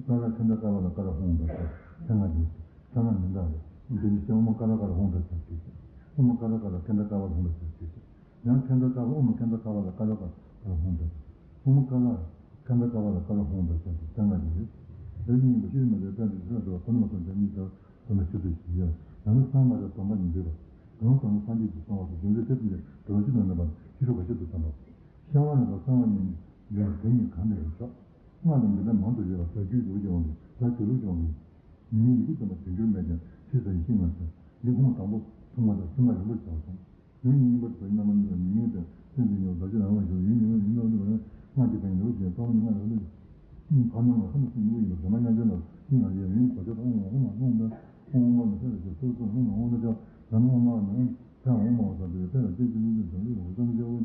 ཀ་ད་ཁ་ད་ཀ་པ་ལ་ཀ་ད་ལྷུང་བས་ཀྱང་མཚན་སྔགས་ཡིན། མཚན་སྔགས་མི་འདྲ་བས། འདི་ནི་དབུ་མ་ཀ་ད་ཀ་ལ་ལྷུང་བས་ཀྱང་ཞེས་བཤད། དབུ་མ་ཀ་ད་ཀ་ལ་ཁ་ད་ཀ་པ་ལྷུང་བས་ཀྱང་ཞེས་བཤད། ཡང་ཁ་ད་ཀ་པ་དབུ་མ་ཁ་ད་ཀ་པ་ལ་ཀ་ད་ཀ་པ་ལ་ལྷུང་བས། དབུ་མ་ཀ་ད། ཁ་ད་ཀ་པ་ལ་ཀ་ད་ལྷུང་བས་ཀྱང་ཞེས་བཤད་ན་ཡང་། དེ་ཉིད་པ་ཤེས་མི་ལས་པའི་དོན་དུ་ཁོ་ན་མ་ཐོན་པའི་གཉིས་ཀ་དོན་ལ་ཤེས་ཚུལ་ཞིག་ཡོད། ཡང་ན་གསང་སྔགས་ཀྱི་སྡོམ་པ་ནི་འདུས་པ། གང་གསང་སྔགས་སངས་རྒྱས་ཀྱིས་གསུངས་པ་སོགས་རྒྱུ་མཚན་ཐེབས་ཀྱི་འགྲོ་བ་སྤྱི་དང་མཐུན་པར་ཤེས་རབ་བར་ཆད་དུ་བསམ་པ། ཤར་བ་རྣམས་དང་གསང་བ་གཉིས་ཡོད་པ་དེ་གཉིས་གང་ལས་ཡང་ཆོག་སྔགས་ལ་འདི་འདྲ་མང་དུ་ཡོད་པ་ཟ་རྒྱུའི་ལུགས་ཀྱི་དབང་གིས་ཟ་དགོས་ལུགས་ཀྱི་དབང་གིས། མིའི་ཡི་གེ་བདེན་པ་དོན་འགྱུར་མེད་ཀྱང་ཕྱིས་སུ་ཡེ་ཤེས་ངང་ཚུལ་འདི་ཁོང་དང་པོ་ཐུན་མོང་དང་སེམས་ཁམས་རིམ་པར་བྱ་བ་དང་། ཡུལ་གཉིས་གཉིས་པར་བོད་རྣམ་པ་གཉིས་ལ་ཉིན་གཉིས་པའི་སེམས་ཀྱི་ཉེ་བ་བདག་ཅག་རང་ལ་ཞུགས་ཡུལ་གཉིས་པ་ཉིན་གཉིས་པ་སྔགས་ཀྱི་ཕན་ཡོན་ཞེས་ཕ་མ་ཉིན་ལྔ་ཡོད་ལ། ཕ་མ་ལ་ཧ་ལས་སུ་ཉིན་གཉིས་པ་ཡིན་པ་བྲོ་མ་ཉམས་ཆག་ལ་ཤིང་ཡང་ཡལ་ཡུན་གོ་ཆོད་དབང་ལ་ཧོ་མ་ལྷུང་ལ་ཧོ་མ་ལྷུང་ལ་ཤོར་ཚུལ་ཧོ་མ་ཧོ་མ་ཆག་ལ་ནི་ཧོ་མ་ནི་ཧོ་ཕན་ཧོ་མ་བ་ས་དུ་ཡོད་པས་ལ་སྐྱེ་ཚུལ་ཉིན་གཉིས་པ་བྱང་ཆུབ་ཀྱི་གོ་ཆོད་ལ་ཤོར།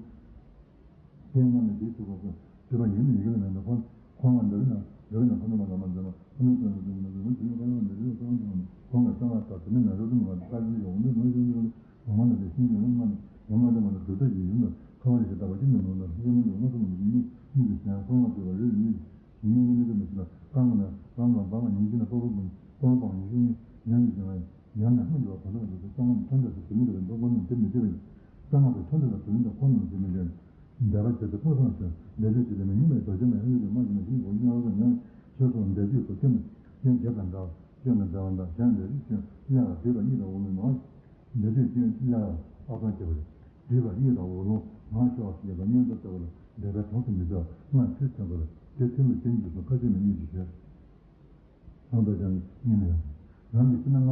ཁྱེད་རྣམས་ནི་དེའི་ཚུལ་ཁོ་ཚོས་བསྡུས་པ་ཡིན་ནི་ཡི་གེ་ལ་མེད་ན་ཁོ་ཁོང་ལ་འདོད་ན་འདོད་ན་ཁོ་ནི་མ་ལ་མ་འཛེམ་པ་ཁོ་ནི་ཙམ་ལ་ཙམ་ལ་ཙམ་ལ་ཙམ་ལ་ཁོང་ལ་གསང་སྔགས་དང་དེ་ནི་ན་རོ་ཙམ་ལ་ཙམ་ལ་ཙམ་ལ་ཡོང་ནི་ལོ་ཡོང་ནི་ལོ་མ་ལ་དེ་ཤིང་གི་ལོ་མ་ལ་ཡོང་མ་ལ་མ་ལ་དུར་ད་ཡི་ཡོང་ལ་ཁ་བ་ལ་ཞེ་ད་བ་ཅི་ནི་ལོ་ལ་ ལ་རང་ལ་འབར་བ་ཉིད་ཀྱི་ན་སྤོབས་པ་སྤོབས་པ་སྤངས་ཉིད་ཤུགས་ཉིད་ཡང་ཡང་ཡང་ཡང་ཡང་ལྷུན་གྲུབ་པ་དོན་དམ་པ་དེ་གསང་སྔགས་ཀྱི་ཐོད་ཕྲེང་དུ་དུས་མིན་འདུལ་བའི་འདུལ་ཁོ་ནས་དེ་མི་བདེ་བས། གསང་སྔགས་ཀྱི་ཐོད་ཕྲེང་དུ་དུས་མིན་འདུལ་ཁོ་ནས་དེ་མི་བདེ་བས། འདས་པ་བྱས་ཏེ་ཕུང་སངས་ཤིང་འདས་མཆོད་ཀྱི་ལས་མི་སྙིགས་མའི་རྡོ་རྗེ་མ་ཡང་ཡུལ་གྱི་མ་ཞིག་མ་ཞིག་འོ་ཉལ་བ་ཉལ་ཞེས་སོགས་འདས་མཆོད་དུ་སྐྱོན་སྐྱོན་བརྒྱད་དང་འདྲ་བ་སྐྱོན་དང་བྲལ་བ་འདྲ་གཞན་འདས་མཆོད་སྐྱོན་སླད་ལ་བསྡུས་པ་གཉིས་དང་འོག་མིན་ནོ། འདས་མཆོད་སྐྱོན་སླད་ལ་ཨ་ཚང་སྐྱེ་བ་རེད། བསྡུས་པ་གཉིས་དང་འོག་ལོང་ངང་ཤོར་བ་ཞིག་ཡོད་པ་སྔོན་དུ་ལྟ་བུ་ལ་འདས་པའི་གྲངས་སུ་མི་བྱ་བ་སྔར་ཚེ་ཚན་པ་ལ་དེ་ཚེ་མི་སྐྱོན་གྱི་སོ་ཁ་ཆེ་མི་གཉིས་ཀྱི་ཞེས། ལྷག་པར་ཀྱང་ཉིན་ལ་ཡང་། རང་གི་ཤི་ན་སྔ་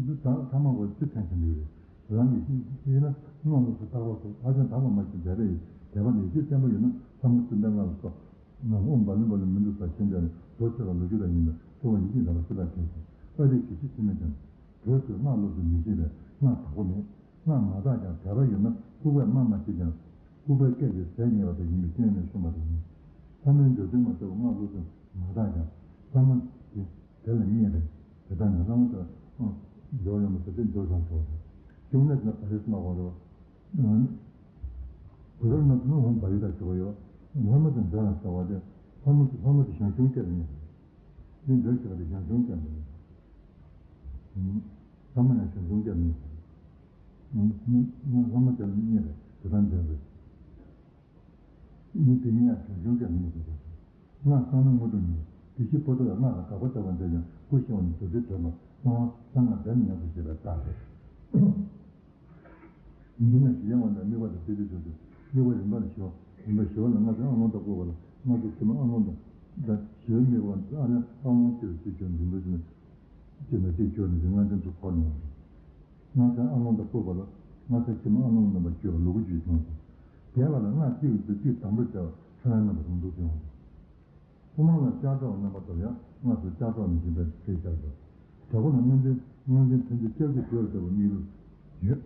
ད་ཐ་མ་བ་ཅི་ཕན་ཆེན་པོ་རེད། རང་གི་ཤི་ཤི་ན་སྔ་ལོགས་སུ་ལྟ་བ་སོགས་ཧ་ཅང་དག་པ་མ་ཤེས་འབད་པས་དད་པ་ལས་ཀྱི་བརྟན་པ་ཡོད་ན་ལྷ་མོ་སེམས་དཔའི་ལྔ་ལ་སོགས་ནམ་ཨོཾ་བ་ལི་བ་ལི་མི་འདུག་པ་ཤེས་འདྲ་ནས་རྡོ་ཆེ་བ་ལོ་རྒྱུས་དང་ཡིན་པས་གཙོ་བོ་ཡིན་གཅིག་རང་བ་སྲིད་པ་དྲན་ཞིང་ཨ་རིག་གི་ཤི་ཤི་མེད་ཀྱང་བོད་ཚོས་སྔ་ལོགས་སུ་མི་ཤེས་པས་སྔ་དག་པོ་མེད། སྔ་མ་དག་ཀྱང་དད་པ་ཡོད་ན་ལྐུགས་པས་སྨྲ་མ་ཤེས་ཀྱང་ལྐུགས་པའི་སྐད་ཀྱིས་ཟས་ཉེས་པ་དག་ཡིན་པའི་སྐྱོན་མེད་གསུངས་པ་དང་། ལྷ་མོའི་འགྲོ་དོན་མ་ལྟ་བུ་སྔ་ལོགས་སུ་མ་དག་ཀྱང་ལྷ་མོ་དེ་དེ་ལ་བརྙས་པས་དེ་དག་ནི་ལྷ་མོ་དེ་ལ་འཇོག་ཡོང་བ་ཟེར་ཏེ་འཇོག་བྱང་ཆོག་ཅུང་ནས་ན་བ་རེ་སྨྲ་བ་རེད། བུ་རབས་ན་ནི་འོང་བ་ཡི་དག་ཞུ་བ་ཡོད། ལྷ་མོ་དེ་འཇོག་ལ་ཟེར་བ་དེ་ལྷ་མོ་དེ་ལྷ་མོ་དེ་ཞང་ཞུང་སྐད་ལ་བརྙས་པས། འདི་འདོད་ཆགས་དེ་ཞང་ཞུང་སྐད་ལ་བརྙས་པས། ལྷ་མོ་ཡང་ཞང་ཞུང་སྐད་ལ་བརྙས་པས། ལྷ་མོ་དེ་ལ་བརྙས་པས་དེ་དང་འདྲ་བས། མི་དེ་གཉིས་ཡང་བྱང་ཆུབ་ཀྱང་མི་འདུག་སྔགས་བསམ་ན་དངོས་གྲུབ་མེད། དེ་བཞིན་པོ་ཏོ་ཡང་སྔགས་ལ་དགག་པ་བརྒྱབ་པ་འདྲ་ཡང་སྐུ་ཤི་བ་ནི་དུ་སྲིད་གྲོལ་མ་སོང་བ་གསང་སྔགས་འདྲ་མི་སྙམ་དུ་ཞེས་པའི་རྟགས་རེད། ཉིན་ལ་ཞི་ཡང་བ་དང་དམིགས་པ་དང་སྲིད་དུ་འཇོག་ཅིང་དམིགས་པ་རིམ་པ་ལ་ཞི་བ་རིམ་པ་ཞི་བ་ལ་སྔགས་ཀྱི་ཨ་ལོང་དང་བཀོད་པ་ལ་སྔགས་ཀྱི་ཕྱི་མ་ཨ་ལོང་དང་ད་ཞི་བའི་དམིགས་པ་ཨ་ལོང་ཨ་ལོང་སྐྱེ་བའི་ཚུལ་གྱུར་འཛིན་པ་ཅན་ཅེས་ན་ཅེས་སྐྱོར་ནས་ཀྱི་སྔགས་ཕྲེང་དུ་འཁོར་ནས་འོང་། སྔགས་ཕྲེང་ཨ་ལོང་དང་བཀོད་པ་ལ་སྔགས་ཕྲེང་ཕྱི་མ་ཨ་ལོང་རྣམ་པར་བསྐྱོད་པ་ལུ་གུ་རྒྱུད་དང་། རྒྱས་པ་ལ་སྔགས་གཅིག་གི་ཚུལ་གཅིག་དང་པོར་བྱ་བ་ཕྲེང་བའི་རྣམ་པ་རུ་འདུག་ཅིང་འོང་། དབུ་མ་ལ་ལྕགས་སྒྲོག་རྣམ་པ་ལྟར་ཡང་སྔགས་སུ་ལྕགས་སྒྲོག་ནས་བཞིན་པའི་ཚེ་ཤར་དུ། དྲག་པོ་ལ་སྔོན་ཚེ་སྔོན་ཚེ་ཕན་ཚེ་སྐྱབས་ཀྱི་དུས་ལྟ་བུ་དམིགས་ལུགས་ཡོད།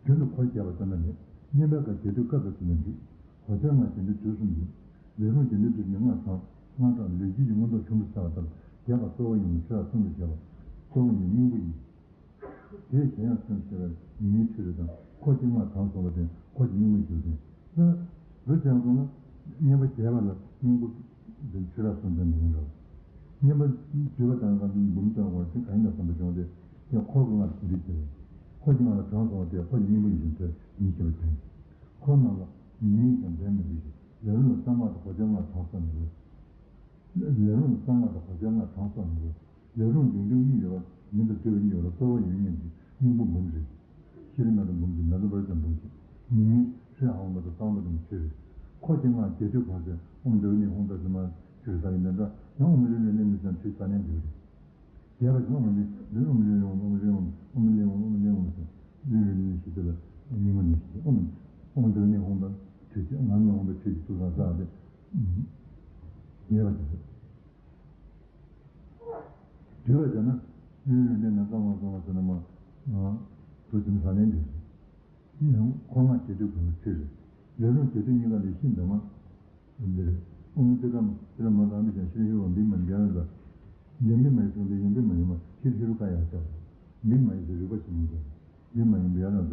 རྒྱུན་དུ་འཁོར་རྒྱས་པ་ཙམ་ན་མེད། བསྙེན་པའི་ཁ་རྒྱས་བསྡུས་བཀའ་ལྟར་བྱས་ན་འགྲིག་གོ་ཆ་སྔགས་རྒྱས་བསྡུས་དུས་གསུམ་ཡིན། ལས་རུང་རྒྱས་བསྡུས་དུས་ནི་སྔགས་གྲངས་སྔགས་གྲངས་ལས་རྒྱུད་ཀྱི་མངོན་རྟོགས་ཆུང་དུ་བྱ་བ་ལྟར་རྒྱས་པ་གཙོ་བོ་ཡིན་ནོ། ཆོས་ལ་གསུམ་དུ་བྱས་པ་གཙོ་བོ་ཡིན་སྙིང་པོ་ཡིན། དེས་གཞན་ཡང་སེམས་ཤེས་པའི་ཉིད་མིན་ཆོས་རེད་དང་འཁོར་གྱི་སྔགས་གྲངས་སོགས་པ་དེ་འཁོར་གྱི་སྙིང་པོ་ཞིག་སྟེ། ད་རུ་ཅན་སོང་ན་བསྙེན་པ་རྒྱས་པ་ལ་སྙིང་པོ་འདི་ཆོས་རབ་གསུམ་ལྡན་ཡིན་རོ། བསྙེན་པ་བསྡུས་པ་དང་གང་དུ་འབུམ་ཙམ་བར་དེ་གང་ཡིན་ལ་བསམ་པ་བྱུང་སྟེ་དེ་འཁོར་གྱི་སྔགས་ཀྱི་རིགས་ཏེ། འཁོར་གྱི་སྔགས་ལ་གྲངས་སོགས་པ་དེ་འཁོར་གྱི་སྙིང་པོ་ཡིན་ཞིང་དེ་ཉིད་ཤེས་པ་དེ། འཁོར་རྣམས་ལ་ཉིད་མིན་ཀྱང་འབྲལ་མི་འགྱུར་ཞིང་ལས་རུང་ལ་གསང་སྔགས་དང་གོ་ཆའི་སྔགས་གྲངས་སོགས་མི་འགྱུར། ལས་རུང་ལ་གསང་སྔགས་དང་གོ་ཆའི་སྔགས་གྲངས་སོགས་མི་འགྱུར། ལས་རུང་འབྲིང་སྡུད་གཉིས་ཡོད་པ་མིན་དང་བསྡུས་པ་གཉིས་ཡོད་ལ་གཙོ་བོ་ཡོད་མིན་གྱི་སྙིང་པོ་འབུམ་རེད། ཤྲཱི་མེ་ཏ་འབུམ་གྱི་མེ་ཏ་པར་ཙམ་འབུམ་གྱི་མིང་ནི་ཤྲཱི་ཨ་ཧོ་མ་ཏ་གཙང་པ་དང་ཆོས་རེད། འཁོར་གྱི་སྔགས་རྒྱས་བསྡུས་གོང་ཚེ་ཨོཾ་དྷཱུ་ནི་ཧཱུྃ་ཕཊ་ཙི་མ་ཤྲཱི་ས་ཡི་ནན་ཏྲ་ཡང་ཨོཾ་རི་ལི་ལི་ནི་ཙམ་ཆོས་ས་ནན་འདུས་རེད། རྒྱས་པ་ཞིག་ཨོཾ་རི་ལི་ཨོཾ་རི་ཨོཾ་ཨོཾ་རི་ཨོཾ་ཨོཾ་རི་ཨོཾ་ཨོཾ་རི་ཨོཾ་ཟེར་ལི་ལི་ལི་ཞེས་དེ་ལ་སྙིང་པོ་ནི་ཞེས་ཨོཾ་ཨོཾ་དྷཱུ་ནི་ཧཱུྃ་ཕཊ་ཆོས་ཀྱི་ང་ནི་ཧཱུྃ་ཕཊ་ཆོས་ཀྱི་ཐུགས་སངས་ས་དེ་རྒྱས་པ་ཞིག་རེད། བསྡུས་པ་བྱས་ན། ཡུན་རིང་ལྡན་ན་གཙང་མ་གཙང་མ་ཟེར་ན་མ། དུ་ཟིན་ས་ནས་འདི། ཡང་འཁོར་སྔགས་རྒྱས་བསྡུས་གོང་ཚེ་རེད། ལས་རུང་རྒྱས་བསྡུས་གཉིས་ཀ་ལས་གཤིན་འདི་མ། འདི་རེད། ཨོཾ་ཏི་རམ་ཏི་ར་མ་དང་མི་ཀྱང་ཤི་རི་ཧི་རོ་འབིག་མ་འབྱ་ར་ཟ། ཡང་འབིག་མ་ཡི་གསུང་སྟེ་ཡང་འབིག་མ་ཡི་མ་ཤི་རི་ཧི་རོ་ཀ་ཡ་ཟ། འབིག་མ་ཡི་ཟེར་རིག་པ་ཞིག་མི་འདུག་འབིག་མ་ཡི་འབྱ་ར་ཟ།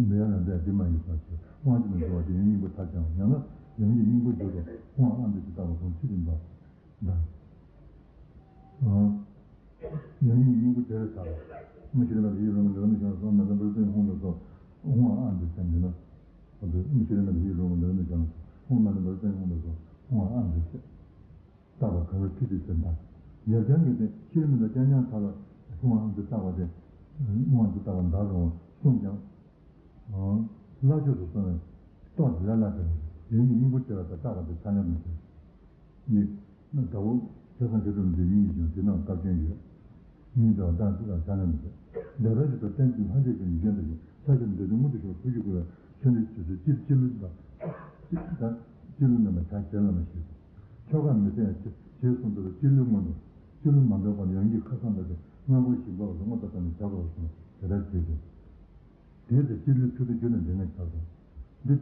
འབྱ་ར་ཟ་འབིག་མ་ཡི་ཟ་ཞེས་དབང་ཅིག་ནས་འགྲོ་བ་དེ་ཡང་སྙིང་པོ་མཐར་བྱ་བ་ཡང་ན་ཡང་གི་སྙིང་པོ་འགྱུར་རོ་དབང་ཨ་འདི་ཞེས་བཏགས་པ་སོང་ཚུལ་དེ་འདྲ། ད། ཡང་ཉིད་སྙིང་པོ་དེར་བཏགས། དབུ་མ་ཤེས་རབ་ཡིད་རུང་བ་འདིར་མི་བྱང་སོགས་མེ་ཏམ་བར་དོའི་ཧཱུྃ་ལ་སོགས་དབང་ཨ་འདི་ཟེར་འདི་ན། དབུ་མ་ཤེས་རབ་ཡིད་རུང་བ་འདིར་མི་བྱང་སོགས་དབང་མེ་ཏམ་བར་དོའི་ཧཱུྃ་ལ་སོགས་དབང་ཨ་འདི་ཟེར། བཏགས་པ་གང་རུང་ཁྲིད་དེ་ཟེར་འདའ། ཡབ་རྐྱང་གི་སྟེ་ཤེས་རབ་མི་ལ་རྐྱང་རྐྱང་ཐ་ལ་དབང་ཨ་འདི་བཏགས་པ་སྟེ། དབང་ཨ་འདི་བཏགས་པ་འདའ་རུང་བ་གསུངས་ཀྱང་། ལྷག་ཆོས་སུ་སོང་བའི་རྟོག་ལ་ལ་སྟེ་ཡོན་གྱི་སྙིང་པོ་སྟེ་བ་དང་བཏགས་པ་དེ་ཆ་མཉམ་མི་འཐད། ནི། ཟླ་བོ་ཁ་སང་ཁ་ཐུམ་འདི་གཉིས་ཀྱང་དེ་ནང་སྟབས་ཅན་ཡོད། གཉིས་དང་བདག་འདི་དང་ཆ་མཉམ་མི་འཐད། འདས་པའི་ཆོས་དང་རྟེན་ཅིང་ལྷན་སྐྱེས་ཀྱི་ཡུལ་ཅན་དུ་ཡིན་ས་ཆེན་འདོད་དོན་མངོན་དུ་ཤོར་བ་ཐུགས་རྒྱུད་བསྐུལ་བའི་ཆོས་འདི་ཇི་སྲིད་སྤྱིར་སྤྱི་བླུན་དང་། སྤྱིར་དང་སྤྱི་བླུན་རྣམ་པ་ཆ་ཞེ་ལ་མ་ཞེས་སོ། ཆོ་ག་མི་བསྟན་ཡང་ཆོས་གསུང་ཚུལ་ལ་སྤྱི་བླུན་མངོན་དུ། སྤྱི་བླུན་མ་འདོད་པར་ཡང་གི་ཁ་སང་འདོད་དེ་སྔ་འགོར་ཞིག་འབབ་པ་སོགས་མངོན་པར་བསམ་ནས་བྱ་དགོས་པ་སོགས་དེ་ལྟར་བྱེད་དེ། དེའི་ཚེ་སྤྱི་བླུན་ཚུལ་དུ་འགྱུར་ནས་འདྲེན་ངེས་ཆགས་སོ། འདི།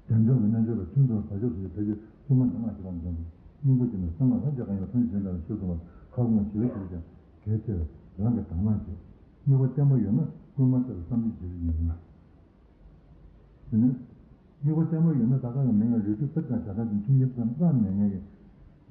དལ་འབྱོར་གྱི་རྣལ་འབྱོར་པ་ཐུན་མཚོར་བྱ་སྤྱོད་སོགས་ཀྱི་ཕལ་ཆེར་སྲུང་མ་འདི་སྔགས་ཞེས་པ་འདོན་དགོས། སྙིང་པོ་ཅན་ནི་གསང་སྔགས་ལྷན་སྐྱེས་གང་ཡིན་པ་ཐམས་ཅད་གཞན་དག་ལ་ཆོས་གསུང་བར་ཁ་སྐོང་ཞི་བའི་ཕྱིར་ཀྱང་གལ་ཆེ་བས་རང་གིས་དག་སྣང་བྱེད། དམིགས་པ་བརྟན་པོ་ཡོད་ན་བསྐུལ་མ་ལྟར་བསམ་གཏན་ཞི་བའི་ཉམས་ལེན། དེ་ནས། དམིགས་པ་བརྟན་པོ་ཡོད་ན་ད་ག་ཡང་མི་ངན་རིགས་དྲུག་པོ་དང་བྱ་དག་ཅིང་ཁྱིམ་རྒྱུད་ཙམ་བླ་མེད་ངེས་ཀྱི།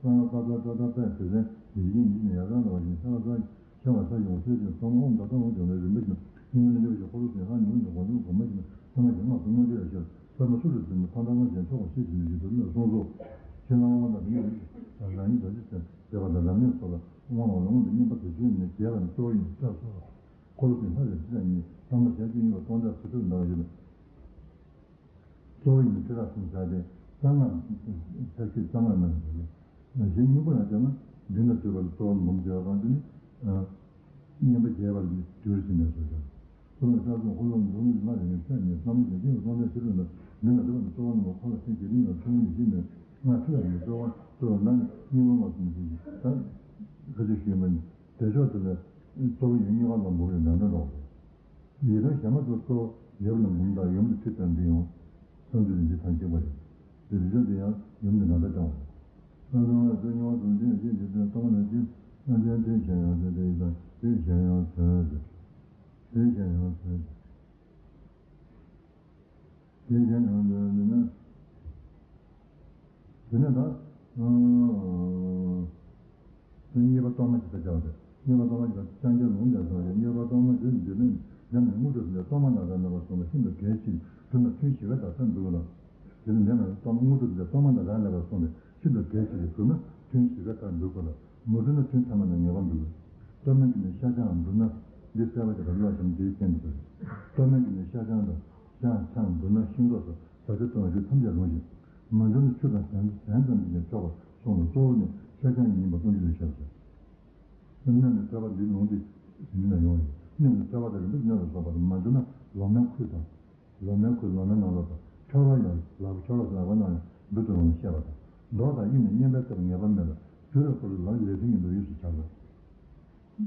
གསང་སྔགས་ཀ་ཙ་ཏ་ཏ་པས་དེ་ཚན་ཡིད་བཞིན་ཉིད་ནས་ཡར་ལངས་ལ་བ་ཞིག་ཤ་བ་ས་ཤ་བ་ས་ཡོང་སྲོལ་གྱི་ཐོག་མ་ཨོཾ་ད་ལྟ་ལོངས་སྤྱོད་ལས་རིམ་པ་བཞིན་སྙིང་རྗེ་བ་ཞིག་འཁོར་ལོ་བཞིན་ལྷ་ཉུང་ཉུང་གོང་ཆུང་གོང་མ་བཞིན་ཚང་མ་ཞིག་སྔགས་སུ་མ་འདྲེས་པ་ཞིག་ལ་ས་མ་སུ་རུ་ཟིན་ནས་ཕ་མཐའ་མ་གཞན་ཆོག་པ་ཤེས་བཞིན་གྱི་དུ་མས་གསུངས་སོ། ཕྱི་ནང་དབང་དང་མི་ཡི་རང་ཉིད་རྡོ་རྗེ་ཅན་མཛད་པ་དང་ལམ་ཡིན་སོགས་ལ་དབང་བ་ལ་དབང་དུ་བསྙེན་པ་དེ་བཞིན་ནི་རྒྱས་པ་ནི་གཙོ་བོ་ཡིན་སྐབས་སོ། འཁོར་ལོ་བཞིན་ལྷ་ལས་ཕྱི་ནང་གཉིས་ཐ་མ་ཞལ་བཅུ་གཉིས་པ་སྟོང་ཕྲག་བཞི་སྟོང་ནང་ཡོད། གཙོ་བོ་ཡིན་ནི་ཁྲི་ཕྲག་གསུམ་བྱ་སྟེ་གསང་སྔགས་ཕྱག་མཆོད་གསང་སྔགས་རྣམས་ཡོད། གཞན་སྙིང་པོ་ལ་བྱས་ན་མདུན་ལ་བྲིས་པ་ལ་གཙོ་བོ་འབུམ་བརྒྱ་གང་དེ་ནི་བསྙེན་པ་རྒྱས་པར་འགྱུར་ཞེས་ནས་གསུངས་ཤིང་། གཙོ་བོ་ཕྲག་གསུམ་འཁོར་ལོ་འབུམ་ལྔ་རེ་ངེས་ཚད་ཉིད་ཐ་མ་བྱ་སྟེ་སྟོང་ཕྲག་བཞི་སྟོང་དུ་མདུན་ལ་བྲིས་པ་ལ་གཙོ་བོ་རྣམས་འཁོར་ལ་ཐེག་བརྒྱད་ལྡན་ལ་ཐུན་མོང་མི་ཤེས་མེད་ལྔ་ཁྲི་ལ་ཡོད། གཙོ་བོ་གཙོ་བོ་ན་ནི་སྙིང་པོ་ལྔ་གསུམ་ཞེས་ད་ཁ་ཅིག་ཞུས་མིན། དེ་ཕྱོགས་དེ་ལས་གཙོ་བོ་ཡུལ་གཉིས་ཀ་ལ་འབུམ་ཡོད་ནང་འདྲ་འགྲོ། ཡི་དམ་ཞལ་མ་གཙོ་གཙོ་ཡབ་ལ་འབུམ་དང་ཡུམ་ལ་ཁྲི་དང་འདི་ཡང་སངས་རྒྱས་ལ་འཇིགས་ཐང་གཅིག་པ་རེད། དེ་རི་ལྕོག་དེ་ཡང་ཡུམ་ལ་ནང་འདྲ་བཏང་བ་རེད། ས་དང་བ་དང་མྱོང་བ་དང་ལྡན་ཞིང་འཇིག་རྟེན་སྟོང་ལ་སྐྱེ། སངས་རྒྱས་དེ་ཞལ་ཡང་དོན་དེ་ཡི་དང་དེ་ཞལ་ཡང་དོན་ཟེར། དེ་ཞལ་ཡང་དོན་ཟེར། དེ་གཞན་དང་འདོད་ན། དེ་ནས་ད། དེ་གཉིས་པ་གཏོར་མ་ཞིག་ད་བྱ་བ་དེ། གཉིས་པ་གཏོར་མ་ཞིག་ད་ལྕང་སྐྱ་ལུང་ལས་སོང་བའི་གཉིས་པ་གཏོར་མ་དེ་འདི་ནི་ཉམས་ནས་དངོས་གྲུབ་ལས་གཏོར་མ་ན་ར་ལས་པ་སོང་བ་ཤིན་ཏུ་གལ་ཆེ་བུ་ན་ཐུན་བཞི་ག་ད་ས་འདུག་ལ། དེ་ནི་ཉམས་ནས་གཏོར་མ་དངོས་གྲུབ་ལས་གཏོར་མ་ན་ར་ལས་པ་སོང་བའི་ཤིན་ཏུ་གལ་ཆེ་བའི་བུ་ན་ཐུན་བཞི་ག་ད་འདུག་གོ་ལ། མུ་སྟེགས་ན་ཐུན་ཐ་མ་ན་ངེས་པ་འདུག་གཏོར་མའི་རྒྱུ་ནི་ཤ་ཆང་འབྲུ་སྣ། འདི་གསལ་བ་དེ་ག་ལ་ཞིག་འདིའི་རྐྱེན་དུ་གསལ། གཏོར་མའི་རྒྱུ་ནི་ཤ་ཆང་དང་ཤ་ཆང་འབྲུ་སྣ་ཤིང་ཏོག་སོགས་བཟའ་བཅའ་བཏུང་བའི་རིགས་ཐམས་ཅད་རུང་ཞིང་། མ་འབྱོར་ན་ཆུ་དང་ཟན་ཟན་ཙམ་གྱིས་ཀྱང་ཆོག་པར་གསུངས་ལ། གཙོ་བོ་ནི་ཤ་ཆང་ཡིན་པ་ཀུན་གྱིས་ཤེས་སོ། སྣོད་ནི་བསྟོད་པ་འདི་ལུང་འདི་འདི་ན་ཡོང་བས། སྣོད་ནི་བསྟོད་པ་དང་རིམ་པས་སྣོད་ལ་སོགས་པ་དང་། མ་འབྱོར་ན་ལོ་མའི་ཁུ་དང་། ལོ་མའི་ཁུ་ལོ་མའི་ནང་ལོགས་དང་། ཁྲོ་ལོ་ཡང་ལག་པ་ཁྲོ་ལོ་ལག་པ་ནང་ཡང་འབུལ་དུ་རུང་བ་བཤད་པ་དང་། མདོག་དང་དབྱིབས་ནི་བསྙེན་པའི་སྐབས་ངེས་པ་མེད་ལ། དུས་ལ་བབ་ལ་ལག་ལེགས་མཐུན་གྱི་འདུག་ཡིད་སུ་བྱ་དགོས།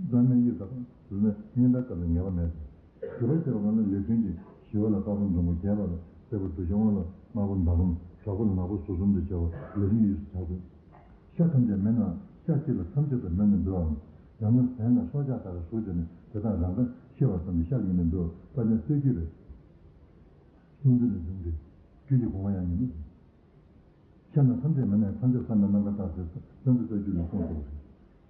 གཏོར་མའི་དབྱིབས་དང་དུས་ནི་བསྙེན་པའི་སྐབས་ལ་ངེས་པ་མེད་དེ། དུས་ལ་བྱེད་པ་ལ་ལེགས་མཐུན་གྱི་ཞི་བ་ལ་དཔལ་མགོན་འཛམ་བུ་རྒྱས་པ་ལ་སེར་པོ་དུས་ཆེན་དབང་ལ་དམར་པོ་མདའ་ལུང་དྲག་པོ་ལ་ནག་པོ་ཟུར་གསུམ་དུ་བྱ་བ་ལེགས་མཐུན་གྱི་ཡིད་སུ་བྱ་དགོས། ཤ་ཐམས་ཅད་མེད་ན་ཤ་གཅིག་ལ་ཐམས་ཅད་དུ་མེད་ནས་འབུལ་བའམ། ཡང་ན་ཟན་དང་སྲོག་ཆགས་དག་གི་གཟུགས་བྱས་ནས་དེ་དག་རང་ག་ཤི་བ་ཙམ་གྱི་ཤ་ཡིན་ནས་འབུལ་བ་དཔལ་ལྡན་གསེར་གྱི་རེད། གསུང་རྒྱུན་ལས་བྱུང་སྟེ། རྒྱུད་ཀྱི་དགོངས་པ་ཡང་ཡིན་ནོ། ཤ་རྣམས་ཐམས་ཅད་མེད་ན་ཡང་ཐམས་ཅད་བསམ་པའི་རྣམ་པར་བཏགས་ཏེ་བསམ་གྱིས་མི་ཁྱབ་ལ་གསུངས་སོ།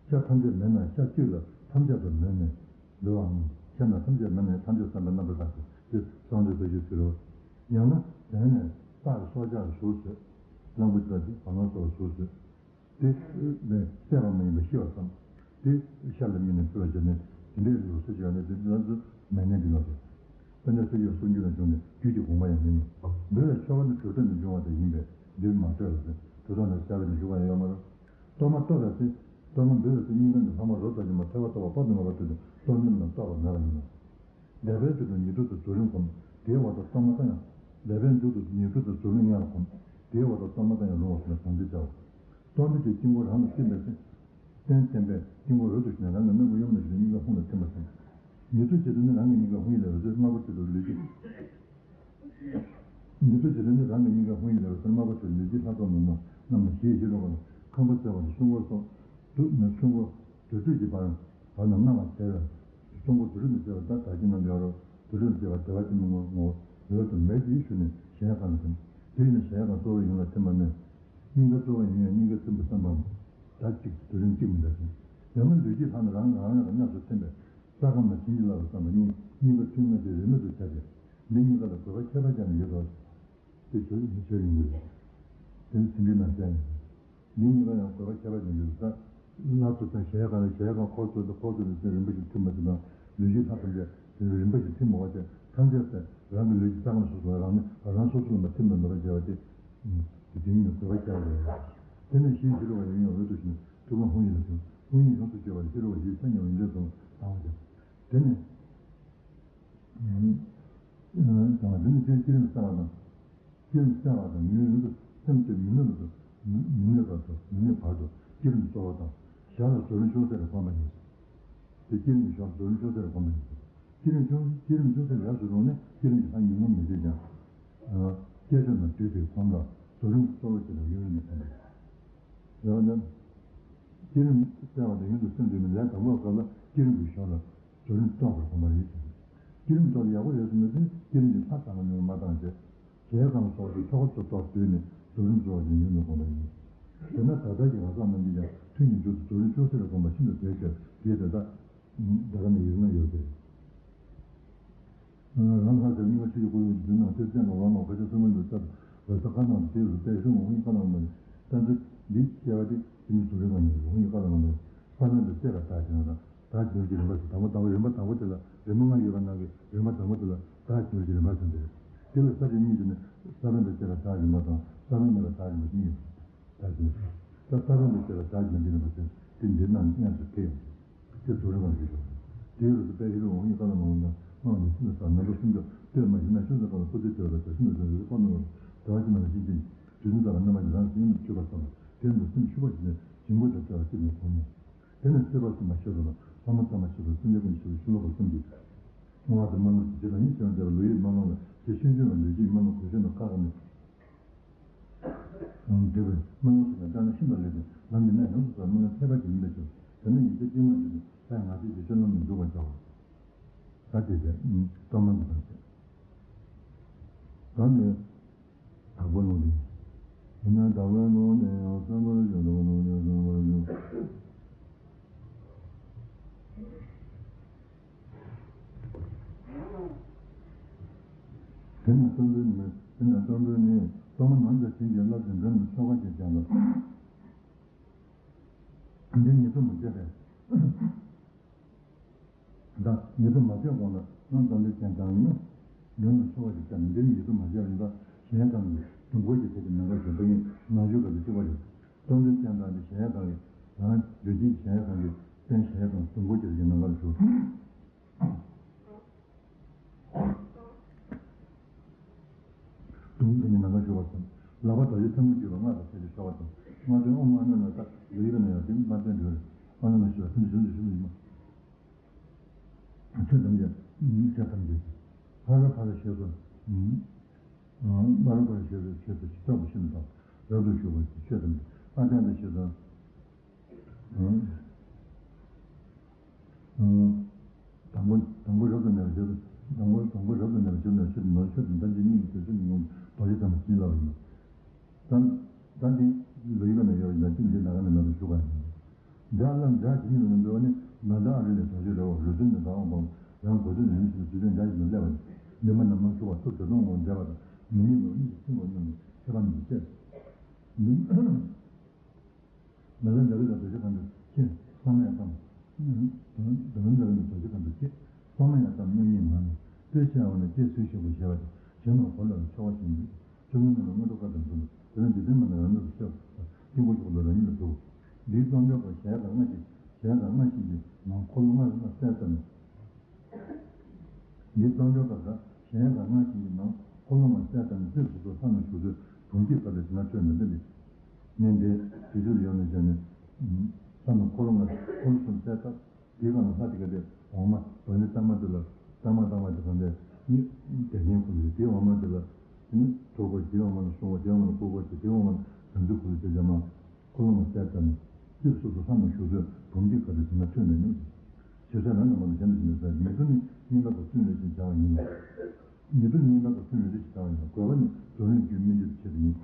ཤ་ཐམས་ཅད་མེད་ན་ཤ་གཅིག་ལ་ཐམས་ཅད་དུ་མེད་ནས་འབུལ་བའམ། ཤ་རྣམས་ཐམས་ཅད་མེད་ན་ཡང་ཐམས་ཅད་བསམ་པའི་རྣམ་པར་བཏགས་ཏེ་དེ་བསམ་གྱིས་མི་ཁྱབ་ཟེར་རོ། ཡང་ན་ཟན་ནས་སྟག་གི་སྲོག་ཆགས་ཀྱི་གཟུགས་བཟོས། གླང་པོ་ཆེ་དང་བ་ལང་སོགས་ཀྱི་གཟུགས་བཟོས། དེ་ནས་བསད་པ་མ་ཡིན་པར་ཤི་བ་ཙམ། དེ་ཤ་ལ་སྨིན་ནས་ཕུལ་བ་བྱས་ནས་དེ་འདྲའི་ལུགས་སུ་བྱས་ནས་དེ་ལ་ཚུར་མེ་ནས་འབུལ་བ་དེ། དཔེར་ན་གསེར་གྱི་གསུང་རྒྱུན་ལ་བྱུང་ནས་རྒྱུད་ཀྱི་དགོངས་པ་ཡང་མིན་ནོ། འབུལ་བའི་ཆོ་ག་ནི་གྲུབ་ཐོབ་ནས་འབྱུང་བ་དེ་ཡིན་པས་འདིར་མ་སྤྲོས་ལ་ཟེར། གྲུབ་ཐོབ་ནས་གསལ་བ་ནི་ཞུ་བ་ཡོད་མ་རེད། གཏོར་མ་གཏོར་བའི་ཚེ། གཏོར་མ་འབུལ་བའི་ཚེ་སྙིང་ག་ནས་ལྷག་མ་རོ་ཙམ་གྱིས་མ་ཐོས་པ་གཏོར་བ་དཔག་ཏུ་མེད་པ་ཐོས་ཏེ་གཏོར་འདོན་དང་གཏོར་བ་མེད་པ་ཡིན་ནོ། བཟླས་པའི་མཇུག་ཏུ་ཉི་གདུགས་དང་རྫུ་རིང་བསྒོམ། དེའི་འོག་ཏུ་གཏོར་མ་བཏང་ཡང་། བཟླས་པའི་མཇུག་ཏུ་ཉི་གདུགས་དང་རྫུ་རིང་སྔོན་ལ་བསྒོམ། དེའི་འོག་ཏུ་གཏོར་མ་བཏང་ཡང་རུང་བ་སོགས་ལ་དམ་ཚིག་བྱའོ། གཏོར་མ་དེ་དཀྱིལ་འཁོར་རང་ལ་བསྟིམ་པའི་ཚེ། རྟེན་བརྟེན་པས་དཀྱིལ་འཁོར་རོལ་དུ་ཕྱིན་ནས་རང་གི་སྣུམ་པོ་གཡོན་ལ་ཞུགས་ནས་སྙིང་ག་ཧཱུྃ་ལ་ཐིམ་པར་བྱ། ཉི་གདུགས་ཀྱི་རིང་ནི་རང་གི་སྙིང་ག་ཧཱུྃ་ཡིག་ལས་འོད་ཟེར་དམར་པོ་འཕྲོས་ཏེ་ལུས་ཀྱི། ཉི་གདུགས་ཀྱི་རིང་ནི་རང་གི་སྙིང་ག་ཧཱུྃ་ཡིག་ལས་འོད་ཟེར་དམར་པོ་འཕྲོས་ཏེ་ལུས་ཀྱི་ལྷ་ཚོགས་རྣམས་རྣམས་ལ་ཞལ་བཞི་རོལ་པ་ལ་ཁང་པ་བརྩེགས་པ་ནས་སྲུང་འཁོར་སོགས་དུ་མ་སྲུང་འཁོར་དུར་ཁྲོད་ཀྱི་བར་བར་རྣམས་སྣང་བར་བྱས་པས། སྲུང་འཁོར་དུར་ཁྲོད་དུ་བྱས་པ་ལྟར་བདག་བསྐྱེད་རྣམས་ཡོད་རོ། དུར་ཁྲོད་དུ་བྱས་པ་བདེ་བ་ཅན་མི་མངོན་ངོ་། འོད་དུ་མེ་ལྕེ་ཞུ་ནས་གཞལ་ཡས་ཁང་ལ་ཐིམ། དེ་ཡིན་ན་གཞལ་ཡས་ཁང་གཙོ་བོ་ཡོངས་ལ་ཐིམ་པ་སྨོས། སྙིང་ག་གཙོ་བོ་ཡིན་ཡང་སྙིང་ག་ཐིམ་པ་བསམ་པའམ། ཟླ་གཅིག་དུས་རིམ་གཅིག་མི་འདྲ་ཞིང་། ཡང་ན་ལུས་ཀྱི་ལྷ་ནི་རང་རང་ཡང་ལ་སྣང་སུ་ཐིམ་པས། ས་ཁམས་ལ་བྱིན་གྱིས་བརླབས་པ་བསམ་པ་གཉིས་སྙིང་ག་ཐིམ་ལྔ་བཅས་རེས་མོས་སུ་བྱ་སྟེ། འདི་གཉིས་ཀ་ལ་དགོས་པ་ཁྱད་པར་ཅན་ཡོད་དོ། དེ་ཆོས་ཉིད་ཆོས་ཡིན་དགོས། དེ་ནི་ཚིག་འགྲེལ་ནང་བཤད་ཡིན། འདི་གཉིས་ཀ་ཡང་དགོས་པ་ཁྱད་པར་ཅན་ཡོད་དོ། ལྷ་ཚོགས་དང་གཞལ་ཡས་ཁང་ལ་གཞལ་ཡས་ཁང་འཁོར་ཚོགས་དང་འཁོར་ཚོགས་ལ་རིམ་པ་བཞིན་ཐིམ་པ་དེ་དང་ལུས་ཀྱི་ལྷ་ཐམས་ཅད་དེ་རིམ་པ་བཞིན་ཐིམ་པ་བ་དེ་ཐམས་ཅད་དེ་རང་གི་ལུས་ཀྱི་ས་ཁམས་སོ་སོ་རང་ནི་རང་སོ་སོ་ལ་མ་ཐིམ་པར་ནུས་པ་བྱ་བ་དེ། དེ་དེ་ཉིད་ནི་དགོས་པ་ཁྱད་པར་ཅན་ཡོད། དེ་ནས་གཞི་ཕྱི་རོལ་པ་ཡོད་ཡང་འོད་དུ་ཞིང་ཐུབ་དབང་ཧཱུྃ་ཡིག་ལ་ཐིམ། ཧཱུྃ་ཡིག་ཡོངས་སུ་གཅོད་པ་ལ་ཕྱི་རོལ་པ་ཡིད་ཆེས་ཉེ་བ་ཡིན་ཏེ་གསུངས་དང་བ་ཀྱང་། དེ་ནས། དང་། འདི་ནི་བསྐྱེད་རིམ་གསལ་བ་དང་། བསྐྱེད་རིམ་གསལ་བ་དང་ཉུང་ཉུང་དུ་སེམས་བསྐྱེད་མི་ནུས་པར་དུ། མི་ནུས་པར་དུ་མི་ནུས་བར་དུ་བསྐྱེད་རིམ་གཙོ་བོ་དང་། ཞར་ལ་རྫོགས་རིམ་ཅུང་ཟད་ལ་གོམས་པ་ཡིན། དེ་བསྐྱེད་རིམ་གྱི་ཞོར་རྫོགས་རིམ་ཅུང་ཟད་ལ་གོམས་པ་ཡིན། བསྐྱེད་རིམ་ཅུང་བསྐྱེད་རིམ་ཅུང་ཟད་ཡར་སུ་རུང་ནས་བསྐྱེད་རིམ་གྱི་ལྷ་ཉུང་ངུ་མི་བྱེད་ཀྱང་། བསྐྱེད་ཆོག་ན་དུས་དེར་གོམས་ལ་རྫོགས་རིམ་གཙོ་བོ་ཅིག་ལ་ཡུན་རིང་ནས་གོམས་པ་ཡིན། རེ་བ་ནི། བསྐྱེད་རིམ་གསལ་བ་དང་ཡུན་དུ་སེམས་འདུས་ནས་ལས་དང་པོ་སྐབས་ལ་བསྐྱེད་རིམ་གྱི་ཞོར་ལ། རྫོགས་རིམ་རྟོགས་པར་གོམས་པ་ཡིན། བསྐྱེད་རིམ་རྟོགས་ཡག་པོ་ཡོད་ཟེར་མི་ཚེ་བསྐྱེད་རིམ་གྱི་ལྷ་ཚང་མ་ཉུང་མ་བཏང་བྱས། གཞལ་ཡས་ཁང་སོགས་ཀྱི་ཐོག་ཁ་ཚུར་གཏོར་བསྡུས་ནས་རྫོགས་རིམ་རྫོགས་ཀྱི་ཡུན་དུ་གོམས་པ་ཡིན། དེས་ན་ད་ལྟ་གི་ང་ཚོ་རྣམས་ཀྱིས་ཀྱང་ཐུན་གྱི་མཇུག་ཏུ་རྫོགས་རིམ་བཅུ་གསུམ་ལ་གོམས་པ་ཤིན་ཏུ་མཛེས་ཤོས་དེ་དེ་དག་ད་ག་ནས་ཡོད་ན་ཡོད་དེ། རང་ལྷ་ཟེར་གཉིས་པ་ཆོས་ཀྱི་སྐུ་ཡོན་གྱི་མདུན་ནང་དེ་བསྟན་པ་འོག་མ་ཁ་ཆེ་གསུམ་ཀུན་ཏུ་བསྟན་པ་ས་ཁ་ནང་དེ་རུ་དཔལ་གཞུང་འོང་ཡིག་ཁ་ལ་མ་ནི་བསྟན་ཚུལ་འདི་སྐྱེ་བ་དེ་དེ་ཉིད་རྫོགས་རིམ་ལ་ནི་འོང་ཡིག་ཁ་ལ་མ་ནི་ས་བོན་དུ་སྐྱེ་བ་དག་ཀྱང་དང་། བདག་འབྱོར་གྱི་རིམ་པ་ཞེས་དང་པོ་དང་པོ་རིམ་པ་དང་པོ་དེ་ལ་རིམ་པ་ལྔ་ཡོད་པ་ནང་གི་རིམ་པ་དང་པོ་དེ་ལ་བདག་འབྱོར་གྱི་རིམ་པ་ཟེར་ཏེ། དེ་ལ་ས་བཅད་གཉིས་ཀྱི་ནི་ས་བོན་དུ་སྐྱེ་བ་བདག་རིམ་པ་དང་ས་བོན་མེད་པ་བདག་རིམ་པ་གཉིས་ཡོད། བདག་གི་ས་ས་བོན་དུ་སྐྱེ་བ་བདག་འབྱོར་གྱི་རིམ་པ་ཟེར་ཏེ་འདིར་ནང་དབྱངས་སུ་ཐེ་ཡོང་། དེ་རྫོགས་རིམ་པ་ཞེས་བྱ། དེའི་རིགས་སུ་དཔལ་ཤེས་རབ་འོང་ཡིག་ཁ་ལ་མ་འོང་ན་སྔགས་ནི་ཤིན་ཏུ་གསལ་ནམ་མཁའ་སུམ་མདོ་སྟོད་སྨད་གཞི་སྣ་ཤིན་ཏུ་གསལ་ལ་སྐུ་ཚེ་བརྗོད་པ་དང་ཤིན་ཏུ་གསལ་བའི་སྐོར་ནི་བར་བདེ་བ་ཅན་མ་ལ་ཤེས་བཞིན་དུས་གསུམ་རྩ་བ་རྣམ་པ་གཉིས་རང་བཞིན་དུ་ཆུད་པར་བསམ་པ་དེ་འདུ་སེམས་ཤུགས་པ་ཞིག་ནས་བྱིང་རྒོད་དང་བྲལ་བ་གཅིག་ནས་གོམས་ནས། དེ་ནས་བསྟོད་པ་གསུམ་པ་ཤེས་སོ་ལ་ལྷ་མོ་ཚད་མ་ཆེ་བ་སེམས་ཅན་ཀུན་གྱི་ཞབས་ཞུ་ལོག་པར་གསུམ་གྱིས། བསྔོ་བ་དང་སྨོན་ལམ་གྱི་རྗེས་ལ་ཉིད་ཆེན་པོ་མཛད་པ་ལོ་ཡི་སྨོན་ལམ་ལ་རྗེ་ཆོས་འབྱུང་བའི་ལོ་རྒྱུས་སྨོན་ལམ་གོ་ཆོད་ནས་ཁག་ཁག་ནས། འདྲི་བའི་སྨོན་ལམ་ཞིག་ལ་བརྟེན་ནས་ཤིན་ཏུ་ལེགས་ཏེ་ལམ་གྱི་གནད་ཡོངས་སུ་རྫོགས་སྨོན་ལམ་ཁྱད་པར་གྱི་ཡིན་པའི་ཕྱིར། དེ་ནི་ཡིན་ཚད་གཏིང་མ་འདི་ནི་ད་ང་ཚོས་ཀྱི་སྤྱོད་ལམ་ནི་འཇུག་པར་བྱའོ། ད་དེ་ཚེ་གཏོར་མ་འདི་དང་བཅས། ད་ནི་དྭགས་པོ་ལུང་བསྟན། ཡིན་ན་དྭགས་པོའི་ལུང་བསྟན་ཡང་གསོན་པོར་བཞུགས་དྭགས་པོ་ལུང་བསྟན་གསོན་པོར་བཞུགས། དེ་ནས་གཏོར་འབུལ་ནི་དེ་ནས་གཏོར་འབུལ་ནི་གཏོར་མ་ནང་དུ་བྱིན་གྱིས་བརླབས་ཏེ་འདོན་ནི་ཆོ་ག་ཅིག་ཀྱང་ལ། འདི་ཉིད་དུ་མ་བྱས་པས། ད་ཉིད་དུ་མ་བྱས་གོང་ལ་སྔོན་གཏོར་འབུལ་ཅན་ཀྱང་ཡིན་ན། འདོན་ནི་ཆོ་ག་ཅིག་ཀྱང་འདི་ཉིད་དུ་མ་བྱས་པ་ཡིན་ད་གཞལ་ཡས་ཁང་གི་དུང་འཁོར་གྱི་ཐད་ཀྱི་ནམ་མཁའ་བཞུགས་པ་ཡིན་ནང་བཞུགས་པ་དེ་གཅིག་པ་རེད། གཏོར་འབུལ་ཅན་དང་འདི་གཞལ་ཡས་ཁང་གི་རང་ལུས་ཅན་གཞལ་ཡས་ཁང་གི་རྟེན་གཞལ་ཡས་ཁང་དུང་འཁོར་གྱི་ཐད་ཀྱི་ནམ་མཁའ་ལ་བཞུགས། དུང་དེ་ཉིད་ནམ་མཁར་བཞུགས་པར་སེམས། ལག་པ་རྡོ་རྗེ་ཐལ་མོ་སྒྱུར་བ་སྔགས་དང་ཕྱད་ཅིང་ཤོག་པ་དང་། སྔགས་དོན་ཨོཾ་ཨ་ནན་ད་ལུས་ཡིད་ནང་ཡང་དེ་མ་བསྟན་འགྲོ་རེད། ཨ་ནན་ཞུ་བ་དེ་འདི་བཞིན་དུ་ཞུ་ནི་ཡིན་མ། ཆོས་ཐམས་ཅད་ཉིད་ཆ་ཐམས་ཅད་ཕ་ར་ཕ་ར་ཞེས་སོ། ཕ་ར་ཕ་ར་ཞེས་སོ་ཆོས་སུ་ཇི་ལྟ་བུ་ཤིན་ཏུ་དག་རབ་ཏུ་ཞུགས་པ་ཆོས་ཐམས་ཅད་ཨ་ཏན་ཏ་ཞེས་སོ། དང་པོ་དང་པོ་རབ་ཏུ་གནས་པ་ཞེས་སོ། དང་པོ་དང་པོ་རབ་ཏུ་གནས་པ་ཞེས་སོ་ནས་ཆོས་ནོར་ཆོས་དང་ཐམས་ཅད་གཉིས་ཀྱི་དོན་ཤེས་ནས་ངོམས་རྡོ་རྗེ་ཐལ་མོ་ཞེས་ལབ་པ་ཡིན། ད་ད་འདི་ལོ་ཡི་ག་ནས་ཡོད་ཡིན་ན་ཅི་འདི་ན་ག་ནས་མེད་པར་ཞུ་ག་ཡིན། འཇའ་ལམ་འཇའ་ཇི་སྙེད་ལ་འབུལ་བ་ནི་ན་ད་ཨ་རི་ལས་གྲོང་ཁྱེར་རེ་བ་རུ་སུན་ནས་ད་འོང་བམ་ཡང་གོ་ཚོད་ནས་ཡུམ་ཞིག་ལ་དུས་ཚོད་འཇའ་ཞིག་ལ་སླེབས་པ་ནི་ཉི་མ་ནམ་མང་ཆུ་བ་ཐུབ་དྲོད་གཏོང་ངོ་མཛད་པ་དང་མི་ཉིད་ལོ་གཉིས་ཀྱི་ཚིམ་པ་སྙོམས་ནས་ཁྱད་པར་མི་འདུག་ཅེས། མི་ལ་འདྲ་བའི་ལ་རྡོ་རྗེ་གང་དུ་ཁྱེད་ཚང་མས་དང་། དང་འདྲ་བའི་ལ་རྡོ་རྗེ་གང་དུ་ཁྱེད་ཚང་མས་ཡང་དང་སྙོམས་ངེས་ངང་ནས་ལྟོས་ཤེས་འོ་ན་ལྟོས་ཚུལ་ཤེས་པར་བྱ་བ་དང་གཞན་ལ་གོ་སླ་བའི་ཆོ་ག་ཞིག་ཡིན། བཅོམ་ལྡན་འདས་ལ་དངོས་གྲུབ་བཀའ་དང་མཛོད་དེ་ལ་འཇིག་རྟེན་མ་ནས་རང་གནས་སུ་ཤེས་པ་དང་དཀྱིལ་འཁོར་གྱི་འོག་ལ་རང་ཉིད་ལ་གྲུབ། འདིའི་གཙང་སྦྱོར་པ་གཞལ་ཡས་ཁང་ལྔ་ཞིག་གཞལ་ཡས་ཁང་ལྔ་ཞིག་གི་ནང་འཁོར་ལོ་ལྔ་ལྔ་གསལ་ལྟར་ནས། འདིའི་གཙང་སྦྱོར་པ་དག་གཞལ་ཡས་ཁང་ལྔ་ཞིག་གི་ནང་འཁོར་ལོ་ལྔ་གསལ་ལྟར་ནས་རྩིབས་སོ་སོར་ལྷ་རྣམས་བཞུགས་སའི་བུམ་སྐྱེས་དཀར་པོའི་དེ་ན་ཁྲོད་ན་འདི་ནི། ནས་འདི་དུས་ཚོད་ཡོང་ནས་བྱས་ནས། ལྷ་རྣམས་འཁོར་ལོ་ལྔ་འཁོར་ལོ་གསུམ་གསལ་ལྟར། དེའི་སྒང་ལ་ལྷ་དེ་ག་དེ་འོག་མ་བ་ནི་ལྟག་མ་དེ་ལ་ལྟག་མ་ལྟག་མ་དེ་གང་དེ་ནི་དེ་བཞིན་ཁུ་ལུ་དེའི་འོག་མ་དེ་ལ་དེ་ནི་ཐོར་ཀོ་དེའི་འོག་མ་ལ་སྲུང་བ་དེའི་འོག་མ་ལ་ཀོ་ཀོ་དེ་དེའི་འོག་མ་ལ་དམ་ཚིག་ཁུ་ལུ་དེ་རྒྱ་མ་ཁོ་ལོ་མ་གསལ་ལྟར་ནི་རྩིབས་སོ་སོ་ལྷ་རྣམས་བཞུགས་སའི་བུམ་སྐྱེས་དཀར་པོའི་དེ་ན་ཁྲོད་ན་ནི། ཞེས་སོགས་རང་གི་མ་ལ་གཞན་དུ་ཞིག་ནས་ཟེར་མི་དུ་ནི་སྙིང་ལྟར་དུ་བཙུན་ལས་ཞེས་བྱ་བ་ཡིན་ལ། མི་དུ་སྙིང་ལྟར་དུ་བཙུན་ལས་ཞེས་བྱ་བ་ཡིན་ལ་དགོས་པ་ནི་རྫོགས་རིམ་རྒྱུད་སྨིན་གྱི་ཆེད་དུ་ཡིན།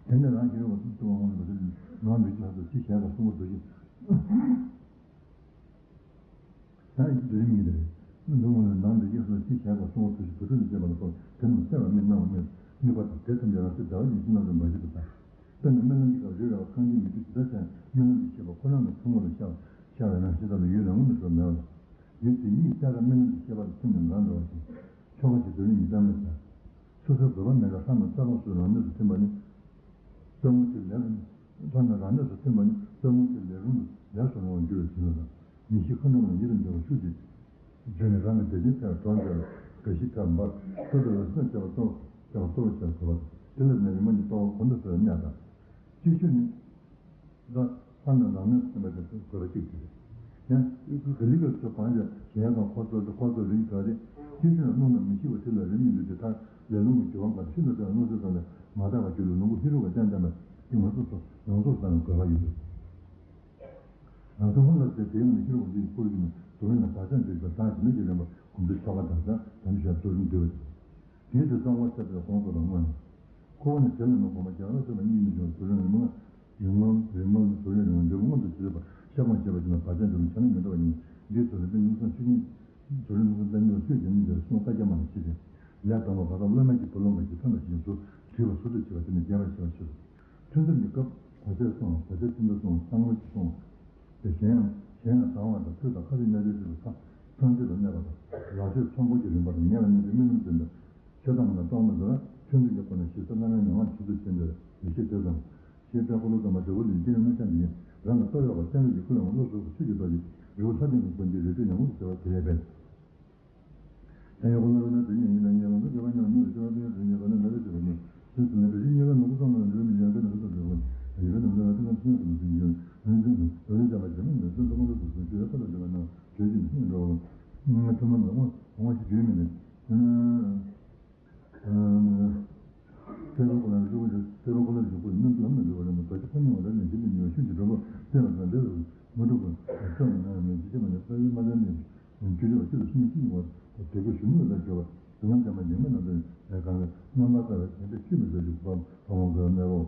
དེ་ནས་རང་གཞན་བར་དུ་བརྩི་བ་དབང་ལ་བརྩི་ནང་འདུ་བྱེད་ལྷ་ཚོགས་ཕྱི་གཞལ་ཁ་གསུང་བ་འདུ་བྱེད། ཡང་འདུ་རིམ་གཉིས་རེད། འདུ་འོང་ནས་ནང་འདུ་བྱེད་ལྷ་ཚོགས་ཕྱི་གཞལ་ཁ་གསུང་བ་འདུ་བྱེད་བུ་ཕྲུག་ལས་སྐྱེས་པ་ལ་སོགས་དེ་རྣམས་གསལ་བར་དམིགས་སྣང་བ་དམིགས་དམིགས་པ་དང་དེ་ཐམས་ཅད་རང་སེམས་ཟླ་བ་གཉིས་ཤིང་ནགས་ཚལ་འབའ་ཞིག་ཏུ་དག་དཔེར་ན་རྨི་ལམ་གྱི་སྐབས་རི་ར་བ་ཁང་ཁྱིམ་མི་ཐུབ་ཇི་ལྟར་བྱས་ན་རྨི་ལམ་གྱི་ཤེས་པ་ཁོ་རང་གི་ཐུན་མོང་ལ་ཤར་ཤར་བས་ན་ཇི་ལྟར་ལ་ཡུལ་རང་ངོ་ནས་གྲོལ་མེད་པ་ལ། ཡུལ་དེ་ཉིད་གསལ་ཁ་རྨི་ལམ་གྱི་ཤེས་པ་ལ་ཐིམ་ནས་འགག་འགྲོ་བ་ཞིག་ཆོ་ག་ཞིག་ཏུ་རིམ་གྱིས་བཏང་ནས་ཀྱང་། སོ་སོའི་དགོས་པ་མེད་པར་ལྷ་རྣམས་རྩ་རླུང་སོགས་རང་གནས་སུ་ཐིམ་པ་ནི། རྩ་རླུང་དེ་ལས་རུང་། ལྷ་རྣམས་རང་གནས་སུ་ཐིམ་པ་ནི་རྩ་རླུང་དེ་ལས་རུང་དུ་ལས་སུ་རུང་བར་འགྱུར་བའི་ཕྱིར་ལ། ཉིན་ཞིག་ཁ་འགྲོ་མ་ཡིད་དུ་འཇོག་པ་ཤུགས་ཀྱིས། བརྗོད་ནས་རང་གི་བདེ་ཆེན་ཐལ་གྲོགས་འཇོག་པའི་དགའ་བཞི་ཐལ་འབར་ལྟོ་ལྡིར་བའི་སེམས་བྱེད་པ་གཙོ་བྱེད་པ་གཙོ་བོ་བྱེད་པ་དགོས་པ་དེ་ལ་ནི་ཉི་མ་གཉིས་ལྟོ་བ་གོམ་དུ་སོང་བའི་གནས་དང་། སྤྱི་ཆོས་ནི། ལྷ་ལྷ་རྣམས་རང་གནས་སུ་ཐིམ་པ་དེ་དགོས་པ་གཅིག་དེ་རེད། ཡང་ག་ལི་ག་ཚོ་གང་ཡང་གཞལ་ཡས་ཁང་འཁོར་ཚོགས་འཁོར་ཚོགས་རིམ་གྲོ་སྟེ་སྤྱི་ཆོས་ལ་རླུང་རྣམས་མི་ཤིགས་པ་དེ་ལ་རིམ་གཉིས་ལུས་ཏེ་མཐར་ལས་རླུང་གི་རྒྱུ་བ་འགག་ཤིན་ཏུ་བྲལ་བ་རླུང་སེམས་ཙམ་ལས་མ་དག་པ་རྒྱུད་ལ་ལོངས་སྐུ་ཧེ་རུ་ཀ་ཅན་བསྟན་པ་དེ་ང་ཚོ་ཚོ་ཡོངས་རྫོགས་བཏང་བའི་དགོས་པ་ཡོད་དོ། རང་གསང་ཧོར་ལ་ཟེར་དེའི་ནང་ཧེ་རུ་ཀ་ཅན་གྱི་སྐུ་རུ་གྱུར་ནས་རྫོགས་རིམ་ལ་བག་ཆགས་འདྲེས་པ་དང་ཞི་གནས་ཀྱི་རིམ་པ་གོམས་འདྲིས་ཆོ་ག་དང་ཟབ་དམ་ཞབས་རྫོགས་རིམ་འདུལ་བ། དེའི་ཚེ་གཙང་བ་ཤར་བའི་དགོངས་རྫོགས་ལ་བསྔོ་ནས། འཁོར་བ་ནི་བྱེ་བ་ནི་གོང་མ་རྒྱ་གར་ཚོས་པ་གཉིས་མི་འབྱུང་བ་དུ་རིང་རིང་མོ་རིང་མོ་རིང་མོ་དུ་རིང་རིང་འབྲས་བུ་མངོན་དུ་བྱེད་པ་ཤ་སྐམ་བྱེད་པ་ཞིག་ན་བག་ཆགས་འབྲས་བུ་བྱ་ལས་མི་འདྲ་བ་གཉིས་འདིའི་ཚོ་ལས་པའི་མནོ་བསམ་ཆོས་ཉིད་དུ་རིང་མོ་ལྟ་ཉུལ་ཆོས་ཀྱི་མི་འདིར་གསུང་བཀའ་རྒྱ་མ་ལ་བྱེད་ཅིང་ལས་དང་པོ་བར་དང་བླ་མེད་ཀྱི་བུ་སློབ་མ་ཞིག་ཐོན་པ་ཞིག་ཚུལ་དྲིས་པ་ཟུར་དུ་བྱེད་པ་དེ་ནི་རྒྱས་པར་བྱེད་པ་ཞིག་ཐུན་མཚམས་ཀྱི་སྐབས་གོ་ཆས་སོང་གོ་ཆས་ཅི་འདྲ་སོང་བསམ་བློ་ཅི་སོང་། དེ་གཞན་ཡང་གཞན་ཡང་བཟང་བ་དང་ཆོས་དང་ཁ་ཆེ་གནས་ཆེན་ཞིག་ལ་ཐག་ཐག་ཆོད་དུ་གནས་པ་དང་ལག་ཆོས་ཚོགས་འཁོར་གྱི་རིམ་པ་དང་ཉེ་བར་གནས་པའི་རྨི་ལམ་འཛིན་པའི་ཆོས་ཐམས་ལ་རྟོག་མ་ཟེར་བ་ཆོས་འཛིན་གྱི་སྒོ་ནས་ཞིག་ས་བླ་མའི་མྱ་ངམ་ཞིག་ཏུ་ཕྱིན་ཏེ་ཡེ་ཤེས་དེ་ཙམ་ཞེས་དཔལ་འཁོར་ལོ་སྡོམ་པ་འབྲས་བུ་ལས་སྐྱེས་པའི་དངོས་བཤམས་ཀྱི་རང་ལ་གསོལ་ཡོད་པ་སེམས་ཀྱི་ཀུན་སློང་བློ་གཟུགས་ཀྱི་ཆོས་ཀྱི་རྡོ་རྗེ་རི་བོ་ལྷ་ལྡན་གྱི་མགོན་གྱི་རི་ཁྲོད་ཉམས་ལེན་ཟེར་བ་དེ་ལས་པས། དེ་ཡང་ཁོ་ན་རུ་ན་དེ་ཉིད་ཡིན་ན་ཉེ་བར་འདུ་བྱེད་པ་ཉམས་མྱོང་ཞི་བ་དེ་ཡང་དེ་ཉེ་བར་ནི་ན་རེ་ཞེས་པ་ནི་ཞེས་སུ་ནི་ག་ཞིག་ཉེ་བར་ནི་ཀུན་བཟང་ལ་འགྲོ་མི་ཡོད་པའི་ནང་དུ་འགྲོ་བ་ཡོད་པའི་ནང་དུ་ལ་དེ་ལ་ཚུལ་དུ་ནི་ཡོད་ནི་འདི་ནི་འདི་ལ་བྱ་བ་བྱེད་མི་ནི་ཚུལ་དུ་ཀུན་ཏུ་སོ་སོ་ཞེས་པ་ལ་འགྲོ་བ་ནང་བྱོས་ཀྱི་ནི་འགྲོ་བ་ཐུན་མོང་མི་དབང་དབང་ཞིག་བརྗོད་མི་ནི། སེར་པོ་ཁོ་ན་བཞུགས་པ་སེར་པོ་ཁོ་ན་བཞུགས་པ་སྣུམ་ལམ་ན་འགྲོ་བ་རེད་མོད། རྡོ་རྗེ་ཕོ་ཉ་བ་ལ་ནི་འཇིག་པའི་ཉེས་པ་ཤུགས་ཀྱིས་སྒྲོལ་བ་སྟེ་ལ་དང་འདྲེ་ལ་མ་གྲུབ་པ་བསམ་ན་ནི་འཇིགས་པ་ནི་ཕ་ཡུལ་མ་ལ་ནི་རྒྱུ་ལ་ཅི་ལ་སུན་ཅི་བ་དེ་ཀོ་ཞུ་མུ་ལ་འགྲོ་བ་དུ་ལམ་ཅན་མ་ཉེས་མེད་ན་དོན་གང་གི་རྣམ་པར་ལྟ་བའི་དེ་འདྲ་ཤུལ་མི་བཟོད་ཅིག་བ་བ་མོ་གོ་མེ་རོ།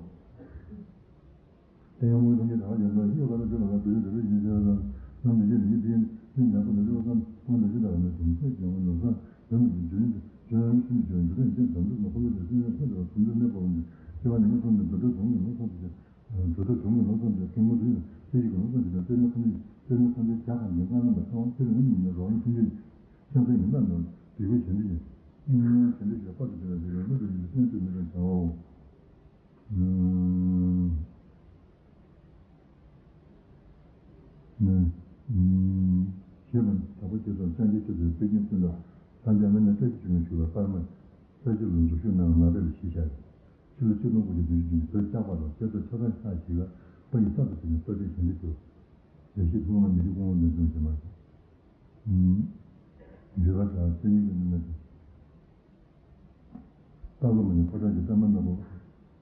དེ་ཡང་དངོས་དང་གཉིས་དང་ཡོད་ན་ཡོད་པ་ལ་འདྲི་བ་དང་དུ་ཡོད་དུ་ཡོད་ཡིན་ཟེར་བ་དང་ནམ་དུ་ཡོད་ཡིན་དུ་ཡིན་ཡིན་ཡང་ཁོ་ན་འདྲི་བ་དང་དངོས་དང་གཉིས་དང་ཡོད་ན་དུ་མི་ཚེ་ཀྱང་ངོ་ནོར་བཟང་ཡོད་མི་ཡིན་དུ་ཡིན་དུ་ཡོད་ཡང་མི་ཤི་མི་བྱོས་ཡིན་དུ་ཡིན་ཅན་དམ་དུ་ན་ཁོ་ལ་དེ་སུན་ཡང་ཁོ་ལ་སུན་དུ་མེད་པ་འོང་ནས་སྐྱེ་བ་ནི་མི་ཚང་མི་འདུ་འགྲོ་གྲོང་གི་མི་ཚང་དུ་ཅན་འདུ་འགྲོ་གྲོང་གི་མི་ཚང་དུ་ཅན་སྐྱེ་དངོས་དུ་ཡིན་ཚེ་ཡི་གི་མི་ཚང་དུ་ཅན་དཔེ་ནི་ཁོ་ནི་དཔེ་ནི་ཁོ་ནི་རྒྱ་དང་ཉིན་གང་རྣམ་པ་ཚང་ཚེ་རིང་མི་ཡིན་རོགས་ཡིན་ཐུན་ཡིན་ཁྱད་མཚར་ཡིན་པ་ནི་དེ་གོས་གཞན་དུ་ཡིན། གཞན་དུ་ཞེས་པར་དུ་བྱས་པའི་དེ་གོས་མི་དུ་ཡིན་སེམས་དུ་མི་དུ་བྱའོ། ཞེས་པ་ནི་དྲག་པོ་ཆེ་སོགས་སངས་རྒྱས་ཆོས་ཀྱི་དཔལ་ཆེན་ཀུན་ལ་སངས་རྒྱས་མི་ནི་བཀྲ་ཤིས་ཆེན་མོའི་ཞུ་བ་པར་མ་ས་གཞི་ལ་འཛུགས་ཞུ་གནང་བ་མ་དཔེ་ལ་གཞི་བཞག་ཕྱི་ལོ་ཆིག་སྟོང་དགུ་བརྒྱ་བདུན་ཅུ་དོན་གཅིག་བོད་ལྕགས་པ་ལ་བསྐྱེད་རྫོགས་ཆ་ཚང་ཤག་ཞིག་ལ་དཔའ་ཡི་རྩལ་དུ་བྱས་ནས་བསྟོད་པའི་ཞལ་འདེབས་ཞུ། ཡེ་ཤེས་ཐུགས་དབང་མི་འཇིགས་ཀུན་དབང་འདོད་འཛིན་གྱི་མ། འདུས་པ་དང་མཚན་ཉིད་ཀྱི་གནས་མལ་དུ། རྟ་ལོ་མ་ནི་ཕོ་བྲང་གི་པད་མ་ནག་པོ།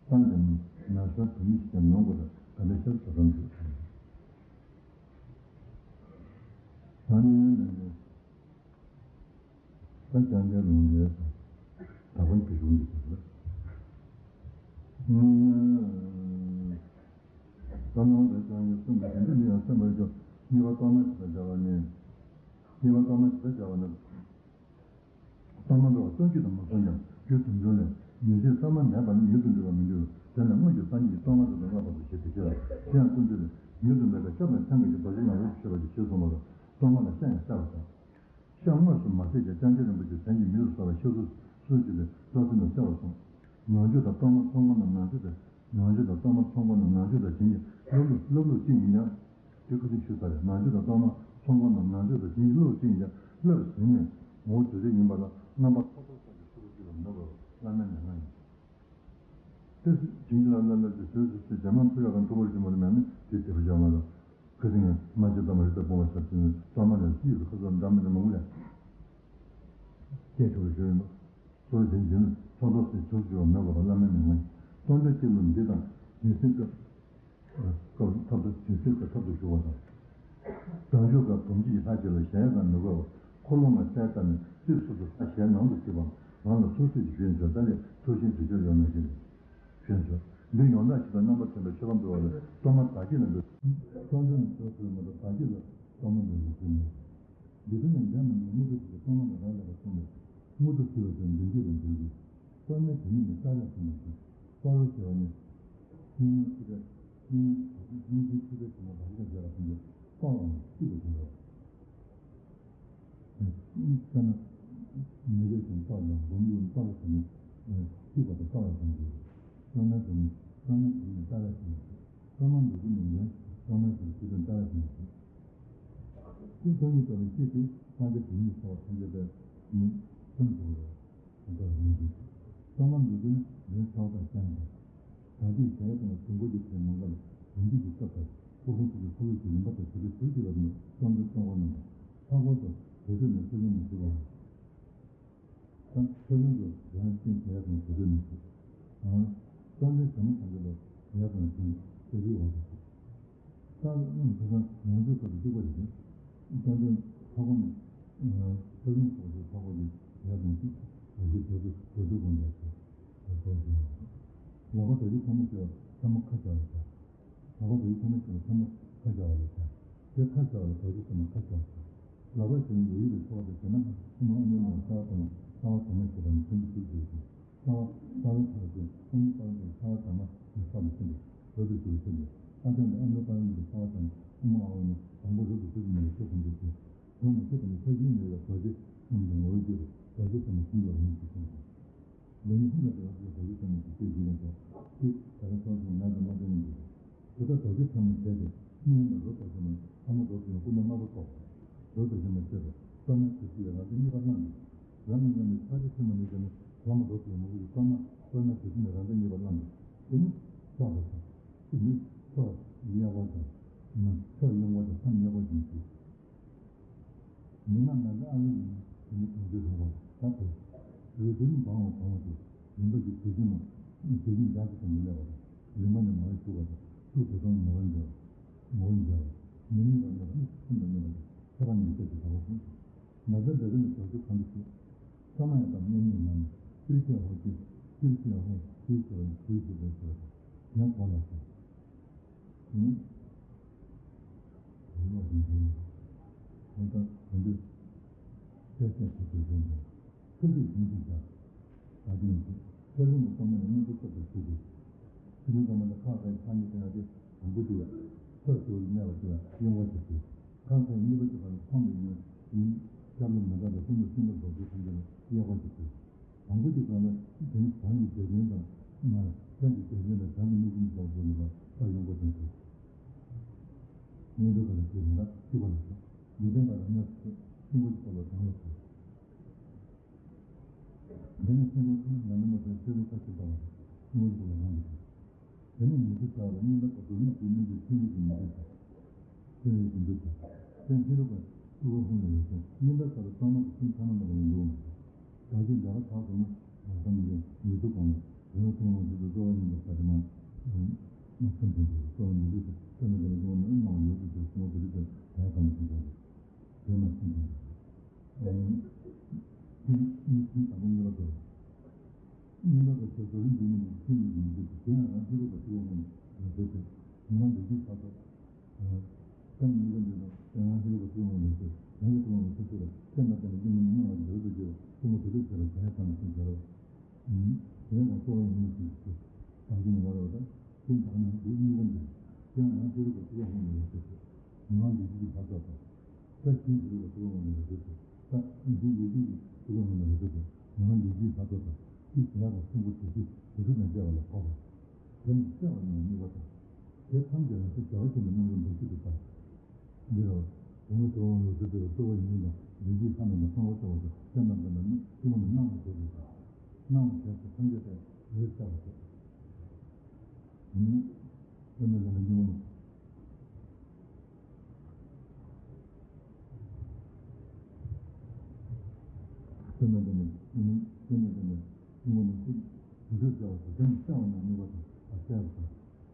པང་ལྡེ་ན་ཤར་བུ་མི་ཞིག་ཀྱང་ནོན་གོ་ད་ག་འདྲ་ཤར་བྱ་རམ་འདུག་ད་ནི་ཡོན་ཏན་གྱི་ད་ཅང་རྒྱལ་ལུང་ལས་ད་བོན་གྱི་གཞུང་གི་དེ་ལ། ད་ནང་ལས་ཀྱང་ཡོད་གསུངས་པའི་དོན་འདི་ནི་ཡང་སེམས་པར་འཇོག་གཉིས་པ་གཏོར་མ་ཞེས་པ་སྦྱར་བ་ནི། གཉིས་པ་གཏོར་མ་ཞེས་པ་སྦྱར་བ་ནི། གཏོར་མ་འདྲ་བ་གསོག་རྒྱུ་དང་མ་གསོག་ཀྱང་རྒྱུ་དུམ་བྱུང་ལས་ཉེས་བྱས་གསར་མ་མེད་པར་ནི་ཡུལ་དུ་འགྲོ་བར་མི་འགྱུར། དེ་ལ་སྔོན་གྱི་སངས་རྒྱས་ཀྱིས་གཏོར་མ་དེ་དང་སྔགས་པ་དང་ཞེས་པའི་ཕྱིར་རོ། དེ་ཡང་ཀུན་བཏུས་ལས་ཡུལ་དུ་མེད་པའི་ཤ་དང་ཆང་གི་རྡོ་རྗེ་ལ་རོ་ཞེས་པ་ཞེས་གསུངས་པ་ལ་གཏོར་མ་ལ་ཤ་ཡང་བསྲེ་བར་བྱ། ཤ་དངོས་སུ་མ་བསྲེས་ཀྱང་སྤྱན་རས་གཟིགས་རིན་པོ་ཆེ་དོན་གྱི་མིང་དུ་གསོལ་བ་ཤ་གཟུགས་སུ་ཅི་ལས་བློ་ཚིམ་དང་བསྲེ་བར་གསུངས། ནང་མཆོད་དང་གཏོར་མ་ཚོགས་འཁོར་རྣམས་ནང་མཆོད་དང་། ནང་མཆོད་དང་གཏོར་མ་ཚོགས་འཁོར་རྣམས་ནང་མཆོད་དང་བྱིན་གྱིས་བརླབས་ལྷུག་བརླབས་ལྷུག་ཅིག་ཡིན་ཀྱང་། དེ་ཁ་ཐུག་ཞུས་ཚར་རེད། ནང་མཆོད་དང་གཏོར་མ་ཚོགས་འཁོར་རྣམས་ནང་མཆོད་དང་བྱིན་གྱིས་བརླབས་ལྷུག་ཅིག་ཡིན་ཀྱང་བརླབས་ཟིན་ནས་ངོ་བོ་དུས་གཅིག་ཡིན་པ་ལ་རྣམ་པ་ཚོགས་ཚོགས་སོགས་ཀྱི་ཚུལ་དུ་སྐྱེ་བ་མེད་པར་བླ་མའི་མན་ངག་ཡིན། དེ་བྱིན་གྱིས་བརླབས་ལྷུག་ཅིག་དུས་སུ་སུས་རྒྱ་མ་ཕུལ་བ་གང་ཐུབ་པར་བྱུང་བ་ལ་མེད་ན་དེ་དེ་བ་བཞག་མ་ལ། ཁ་སང་ང་མ་ཅི་ཙམ་རི་ལྟ་སྤོང་བ་ཞབས་ཕྱི་ནས་གཏོར་མ་ལ་གཅིག་ཏུ་ཁ་སང་འདྲ་མི་འདྲ་མང་པོ་ལས་སྐྱེས་ཆོག་པའི་ཞུ་ཡིན་པ། སོ་དེ་འཛིན་ཚོགས་ཚོགས་སུ་ཚུར་འགྱུར་བ་མེད་པར་བླ་མའི་མན་ངག་ཡིན། གཏོར་འདོན་གཅིག་ལ་འདི་དང་འདི་སེམས་སྐབས་སྐབས་ཐབ་ཏུ་དུས་ཚོད་ཀྱི་ཐབ་ཏུ་ཞུགས་པ་དང་། བདག་འཇུག་སྐབས་བུམ་གྱིས་ལྷ་གཅིག་ལ་གཞན་ཡང་གང་མི་དགོས་པར་འཁོར་ལོ་ལྔ་གསལ་ལྟར་ནས་རྩིབས་སུ་ལྷ་གཞན་ནང་དུ་སྐྱེས་པའམ་ནང་ལ་ཚུར་ཚུད་ཀྱི་བཞིན་མཛད་ལྟ་ལས་ཐུགས་ཆེན་དྲི་ཆོས་ཡོད་ན་ཞེས་ཞུས་སོ། འདི་ཡོངས་གྲགས་ཤིག་དང་རྣམ་པར་མཐུན་པའི་མཆོད་པ་འབུལ་བ་ལས་གཏོར་མ་བདག་བསྐྱེད་ལ་འབུལ། གཏོར་འདོན་ནི་ཆོས་སུ་མ་གཏོགས་བདག་བསྐྱེད་ལ་གཏོར་མ་འབུལ་བའི་ཚུལ་མེད། འདི་དོན་ནི་འདས་མ་ནས་དངོས་གྲུབ་ཀྱི་གཏོར་མ་ལ་རག་ལས་པ་གསུངས་པས་དངོས་གྲུབ་ཞུ་བའི་དོན་འདི་འགྱུར་བའི་འགྱུར་གྱི། གཏོར་མའི་དོན་ཉིད་ནི་ལྟ་ལས་གསུངས་པའི་ཕྱིར། གཏོར་ཞེས་པ་ནི། སྙིང་ནི་ཆུ་ཕྲ། སྙིང་ནི་སྙིང་ཆུའི་ཆུ་ཕྲ་ཞིག་ན་བ་རི་ཀ་བརྒྱབ་པ་བཞིན་དུ་གཏོར་བ་ནི་བསྲུབས་པའི་དོན་ཏོ། དཔེར་ན། མེ་རེ་ཞིང་གཏོར་དང་འབུམ་ཡུག་གཏོར་ཟེར་ནས། བསྲུབས་པ་དང་གཏོར་བ་གསུངས་ཏེ། གཏོར་མའི་དོན་ནི་གཏོར་མའི་དོན་ནི་ལྟ་ལས་གསུངས་པའི་ཕྱིར། གཏོར་མ་འབུལ་རྒྱུ་ནི་ཡོན་གཏོར་མའི་ཕྱིར་ཆུ་ཕྲ་ལྟ་ལས་གསུངས་པའི་ཕྱིར། ཆོས་སྟོང་ཉིད་རྟོགས་པའི་ཤེས་པས་སངས་རྒྱས་བོད་ཉིད་ཐོབ་པར་ཐམས་ཅད་པའི་ནི་སེམས་སུ་རེད། དེ་ལྟར་ཡིན་གྱི། གཏོར་མ་འབུལ་རྒྱུ་ནི་ལུས་ཐོག་དང་རྐྱང་དང་། དང་དུས་གཞལ་ཡས་དང་དུས་འཁོར་གྱི་ཕྲད་མང་དག་ལ་བུམ་སྐྱེས་ཀྱི་སྐབས་དང་སྐུ་གསུང་ཐུགས་ཀྱི་འཁོར་ལོ་ཞིག་རིམ་པ་དང་དེ་ཚོ་ཟུར་གཅིག་ལ་ནི་གཏོར་འདོན་གཏོང་བ་རྣམས་ལ་མཐའ་འཁོར་དུ་དེ་ཚོ་ནི་ཚུལ་ཁྲིམས་མི་བསྲུངས་པ། ཚུལ་ཁྲིམས་དུ་ཡང་ཅིང་གཞལ་ཡས་དང་དེ་ཚོ་ནི་ཚུལ། གཏོར་འདོན་བྱ་མི་ཚང་གི་ལོ་གཞལ་ཡས་དང་ཅིང་དེ་ཚོའི་འོག་ཏུ་ཚུལ། ད་ནི་ཁ་སང་ནང་ཆོས་ཁག་ཏུ་གཅིག་པ་རེད། རྟེན་འབྲེལ་ལྷ་ཁང་ནི། ཨ། ས་ཁུང་སོགས་སུ་ལྷ་ཁང་གི་ཡར་དང་ཚུར་རྒྱུ་དེ་ཚོ་དེ་ཚོ་དགོངས་པ་ཞིག་ཏུ་གསུངས་ཡོད། ལག་པ་རྡོ་རྗེ་ཐལ་མོ་ཞེས་པ་ཐལ་མོ་ཁ་སྦྱར་བ་བྱ། ལག་པ་རྡོ་རྗེ་ཐལ་མོ་ཞེས་པ་ཐལ་མོ་ཁ་སྦྱར་བ་ལ་བྱ། དེ་ཁ་སྦྱར་བ་ལ་རྡོ་རྗེ་ཐལ་མོ་ཁ་སྦྱར་བ་བྱ། ལག་པ་ཞེས་ནི་ཡོ་ཡུ་བའི་ཚོགས་དང་བྱས་ན་ཨ་མ་ཨ་ནུ་ལ་རྩ་བ་དང་རྩ་བ་དང་མ་ཞེས་པ་ནི་ཚིག་འདི་ཚིག་ཅིག་རྩ་བ་རྩ་བའི་ཐག་ཆོད་ཨ་ནུ་རྩ་བ་དང་རྩ་བ་དང་མ་ནི་ས་ལ་ཐིམ་པས་རབ་ཏུ་ཞི་བར་བྱེད་པས། ཨ་ཏི་ནི་ཨ་ནུ་རྩ་བའི་ནི་རྩ་བ་དང་ཨ་མ་ཨ་ནུ་དང་པོ་རབ་ཏུ་ཞི་བར་མི་ལ་ཆོས་ཐམས་ཅད་ཀྱི། དོན་མ་ཁྱབ་པ་ནི་ས་གཞིའི་ནང་ལ་རྡོ་རྗེ་གསུམ་གྱི་ངོ་བོར་གྱུར་པའི་རྡོ་རྗེ་ཐལ་མོ་ཐིམ་པའི་འོད་ཀྱི་ཚོགས་དང་། འདི་ནི་ཤིན་ཏུ་བདེ་བ་ཆེ་བའི་རྡོ་རྗེ་ཐལ་མོ་ཞེས་བཤད་ཀྱི་ཡོད་པ། དེ་ད་ལྟ་སོང་ཙང་ང་ཚོ་མ་བསྟན་ནས་འདུག་དེ་ལྟར་རྡོ་རྗེ་ཐལ་མོ་བྱས་ཏེ་སྙིང་ལ་རོ་ཐོགས་ཤིང་ཨ་མ་རྡོ་རྗེ་སྐུ་ན་དམར་པོ་ཐོགས། རོ་ཐོགས་ཤིང་མ་བྱས་པ་དཔེར་ན་དེ་ཚུལ་ཡང་རང་གི་གཉིས་པ་བླངས་ནས། རང་གི་ངོས་ནས་ཕྱག་རྒྱ་ཆེན་པོ་ནས་ཀྱང་ནི་བླ་མ་རྡོ་རྗེ་མ་སྐུ་གི་དཔེར་ན་དཔེར་ན་དེ་ཚུལ་ནས་རང་གི་གཉིས་པ་བླངས་ནས་དེ་ནི་ཕྱག་ལ་ཐོགས། དེ་ནི་ཕྱོགས་གཡས་པ་དང་། ཕྱོགས་གཡོན་པ་དང་མཚམས་གཡས་པ་བཞིན་བྱེད། མི་ནག་ནག་གི་ཨ་ལུ་ཡིན་དེ་ནི་གང་ཚོད་རུང་བ་ད་དེ། རེ་ཟུང་འབང་བ་གང་བ་དེ། ཡིན་པ་གྱི་དེ་བཞིན་ནོ། དེ་བཞིན་འཇགས་ཀྱི་དང་མི་སླེབས་པ་དང་། རིམ་པ་ནས་མར་ཞུགས་པ་དང་། ཤུགས་དེ་དང་ངོ་བོ་འཇལ་བ། ངོ་བོ་འཇལ་བ། མི་གཉིས་པ་ནི་ལ་ནི་ཤིན་ཏུ་གཉིས་པ་དང་ཁྱད་པར་ནི་སྐད་ཅིག་དང་པོ་གསུངས། ན་ཚ་འདྲ་གི་ནི་བཟོ་བཅོས་གང་དུ་བྱེད། ས་མ་ཡ་དང་གཉེན་ཉེ་ན་ནི་ཏིལ་ཤ་ཧོ་ཅི། ཏིལ་ཤ་ཧོ་ཅི་ཟེར་བའི་དུས་ཀྱི་ལས་ཟེར་བ་དང་། ཡང་གོང་ལ་སོང་། ཡིན། དེ་ནས་འདི་ནི། ད་ལྟ་དོན་དུ་སྐད་ཆ་དེ་ཚོ་བཞིན་དུ་ཆུ་ཚོད་བཞིན་དུ་བཞག་ད་དེ་ནི་ཆོས་ལུང་གི་གཏོར་མ་ནི་སྔོན་པོ་སྟོབས་ཀྱིས་ཞུ་དགོས། ཆུ་ལུང་གཏོར་མ་དང་ཁ་ཁའི་ཁ་གཉིས་ཀ་ཡང་དེ་དང་པོ་དེ་ཡང་ཕར་ཞུ་བར་གནས་པ་དེ་ཡང་གཡེང་བ་ཞིག་དགོས། ཁ་ཁའི་གཉིས་པ་དེ་བར་མཐོང་བའི་ཉོན་ཡིན། སྐྱབས་ལ་མི་དགའ་དང་ཀུན་ཏུ་སེམས་པ་རྫོགས་པའི་ཐམས་ཅད་ལ་གཡེང་བ་ཞིག་དགོས། དང་པོ་དེ་གང་ལ་དེ་ནི་གང་གི་རྒྱལ་ཆེན་དང་སྔར་སེམས་ཀྱི་རྒྱལ་ཆེན་དང་བྱང་གི་དམིགས་ཀྱི་མི་ལྡོག་པ་ནི་ལ་ས་ཡོང་པ་དེ་ཚོ། སྔོན་འགྲོ་དང་ལ་ཞུགས་མི་འདྲ་ཤེས་པ་ལ་ཞུགས། ལུས་རྟེན་དང་ལ་གནས་སུ་ཤེས། ཤེས་པ་ཀྱི་ཐོག་ལ་དྲང་ལ་ཞུགས། འདི་ནི་སེམས་ཁོང་ཐུན་མོང་མ་ཡིན་པ་དང་ཤེས་པའི་ཁ་ཞིག་དང་ཤེས་པ་ཀྱི་ཐོག་ལ་རང་གི་ཞུགས། དེ་ནི་ཉེ་དུ་བྱ་བ་ལ་སྙིང་ལྟར་གོ་དུ་ནི་དེ་ནི་དེ་ཤེས་པའི་ཉེ་དུ་བྱ། ཤེས་པའི་ཉེ་དུ་བྱ། ཀྱང་ཤེས་རབ་པ་སྤྲུལ་པ་ཧཱུྃ་ལ་ཡོད་ཀྱང་སྙིང་ལྟར་ཁ་རུ་གཙང་མ་གི་སེམས་ཐ་ན་མ་རུ་འགྲོ་མི་འདུག་བདག་གིས་འདོད་པ་དག་ཐོབ་ན་བསམ་གྱི་ཉེ་དུ་གང་ལ་རིང་པོ་ཐུན་མོང་མ་ཡིན་པའི་གཙོ་བོ་ཉིད་ལ་ས་དེ་མ། མ་སེམས་དང་འདྲ་བའི་གཙོ་བོ་ཉིད་ལུས་དང་སེམས་ལ་འདྲ་བའི་སྐྱེ་བོ་ནི་སྣང་བ་ཡོད་དུ་ཞེས་གསུངས་པ་དེ་རིགས་ཀྱང་དེ་ཡང་གང་ལ་ཞིག་འདྲ་བ། དེ་མ་སེམས་དང་འདྲ། ཨེ། ནི་ནི་ཚུལ་དང་པོ་གཉིས་པ་དེ། གཉིས་པ་དེ་ཚོ་གཟུགས་རིས་འདི་ཉིད་ནི་ཤིན་ཏུ་ཡིན་གྱི་དེ་ཡང་རང་ཤེས་རབ་པ་སྤྲུལ་པ་ཧཱུྃ་ནི་ཡོད་དེ། ཉི་མ་འདི་ཤེས་ས་ཚོགས། ཀྱང་ཉིད་ལ་འདོད་དང་དེ་ཡང་ཤེས་རབ་ཀྱི་ཐུན་མོང་མ་ཡིན་ཏེ། ཡང་གི་ཐུན་མོང་མ་ཡིན་ཏེ། ཁྱེད་ལ་བརྟེན་ནས་ཀུན་ནས་སྣང་བ་འདོད་དུ་སྐྱེ་བ་ཐུན་མོང་དུ་ལུས་ཟེར་བ་དེ་ཡང་ཐམས་ཅད་ཟེར་རོ། དེ་ཡང་གཙོ་བོ་ཡིན་ཞིང་དེ་དང་གི་ནི་བར་བ་དང་། དེ་དག་ནི་འདི་གཉིས་ཀ་འདི། དེ་ཡང་ཡང་ཤེས་རབ་ཀྱི་ཐུན་མོང་མ་ཡིན་ཏེ། ཉོན་མོངས་ཀྱི་ཤེས་ཀྱི་བར་དོ་དང་། ས་གཞན་ཤེས་རབ་ཀྱི་ཐུན་མོང་མ་ཡིན་ཏེ། ས་གཞན་ཡེ་ཤེས་ཀྱི་ཐུན་མོང་མ་ཡིན་ཏེ། ཉོན་མོངས་ཀྱི་ཤེས་བར་དོ་དང་། དེ་དེ་ཡང་གསུང་པོ་དེ་ཤེས་དེ་ཤེས་ན་བྱ་བ་ལ་བབ་པ། དེ་ནི་བསལ་བ་ནི་དམིགས་པ་དང་། དེ་ཐམས་ཅད་ལ་སོ་སྦྱོར་བ་ཅན་གྱི་རྣམ་གྲངས་འདུ་ཤེས་དུ་བལྟ། འདི་ལ། དོན་ལ་གཙོ་བོ་ཡོད་ཚུལ་དེ་ལ་གཙོ་བོ་ཡིན་ལ་ལུས་ཀྱི་ལྷ་རྣམས་ལ་གསང་བ་གཙོ་བོ་དང་སེམས་དང་ལྡན་པ་ནི་ཤེས་པ་ནི་སྣང་བ་བྱས་ཏེ། སྣང་བ་བྱས་ཏེ་ཐམས་ཅད་དེ་རེ་བསལ་བ་སྟེ། ནི། སེམས་དང་ལྡན་པ་སྙིང་པོ་ནི། སེམས་དང་ལྡན་པ་སྙིང་སེམས་དང་ལྡན་པ་སྙིང་པོ་ནི་སྐུ། དུ་ཤོས་བྱ་བ་དང་དེ་ནི་བསལ་བ་ནི་དམིགས་པ་དང་བསལ་བ་དང་།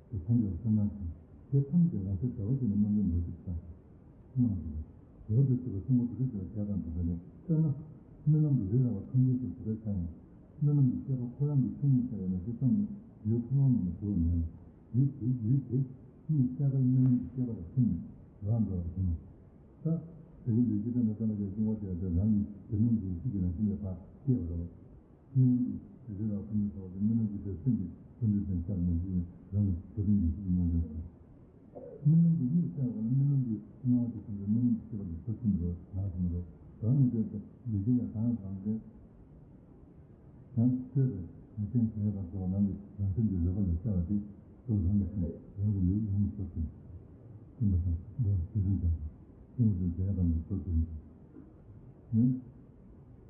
དེ་ཐམས་ཅད་ལ་སེམས་སྣང་ཞིང་། དེ་ཐམས་ཅད་རང་སེམས་བདེ་བ་ཅན་གྱི་རྣམ་གྲངས་འདུ་ཤེས་དང་། སྣང་ཞིང་། རབ་ཏུ་ཞི་བ་ཆེན་པོ་དུ་ཤོས་བྱ་བ་གང་དུ་བྱ་ནས་དཔེར་ན། རྨི་ལམ་གྱི་རི་ར་བ་ཐམས་ཅད་དུ་དེ་ལྟར་འཆར་ཡང་། རྨི་ལམ་གྱི་ཤེས་པ་ཁོ་རང་གི་ཆོས་ཉིད་ཤར་བས་ན་དེ་ཙམ་གྱིས་ཡུལ་ཁོ་རང་ངོ་ནས་གྲུབ་པ་མེད་ལ། ཡུལ་དེ་ཡུལ་དེ་གཉིས་གསལ་བར་རྨི་ལམ་གྱི་ཤེས་པ་ལ་ཐིམ་ནས་རང་འགྲོ་བར་ཐིམ། ད་དེ་གི་ལུས་ཀྱི་སྟེང་དུ་བསྟན་པ་ཞེས་གསུངས་པ་དེ་ཡང་དེ་རང་གི་དེ་རྨི་ལམ་གྱི་ཡེ་ཤེས་ཀྱི་རང་བཞིན་ལས་ཕར་སྐྱེ་བ་རེད། རྨི་ལམ་གྱི་རི་ར་བ་ཐམས་ཅད་ཐོག་ཏུ་རྨི་ལམ་གྱི་དེ་སེམས་ཀྱི་ཀུན་འདུས་དང་བཅས་པ་ནས་བཞུགས་ནས་རང་གི་དེ་རྨི་ལམ་གྱི་ཡེ་ཤེས་ཀྱི་རྣམ་གཞག་དང་། རྨི་ལམ་གྱི་གཉིད་སད་པ་ལ་རྨི་ལམ་གྱི་སྣང་བ་དེ་ཙམ་གྱིས་རྨི་ལམ་གྱི་ཤེས་པ་དེ་ཚུར་ཐིམ་འགྲོ་ནང་ཐིམ་འགྲོ། རང་ནས་བལྟས་ཏེ་ལུས་ཀྱི་ཡང་གང་རང་བདེ། ཡང་ཆོས་པའི་ངེས་ཅན་གཞན་ཡང་དང་ཟེར་བ་ནང་གི་རང་སེམས་ཀྱི་རོལ་པ་ལས་སད་པ་དེ་ཚུར་རང་གི་སེམས་རང་གི་ལུས་ཡོངས་སུ་ཐིམ། ཐིམ་པ་དང་མགོ་ལ་ཤེས་རིག་དང་ཐིམ་པ་དང་གཞན་ཡང་དང་གི་ཚུར་ཐིམ། ཡང་།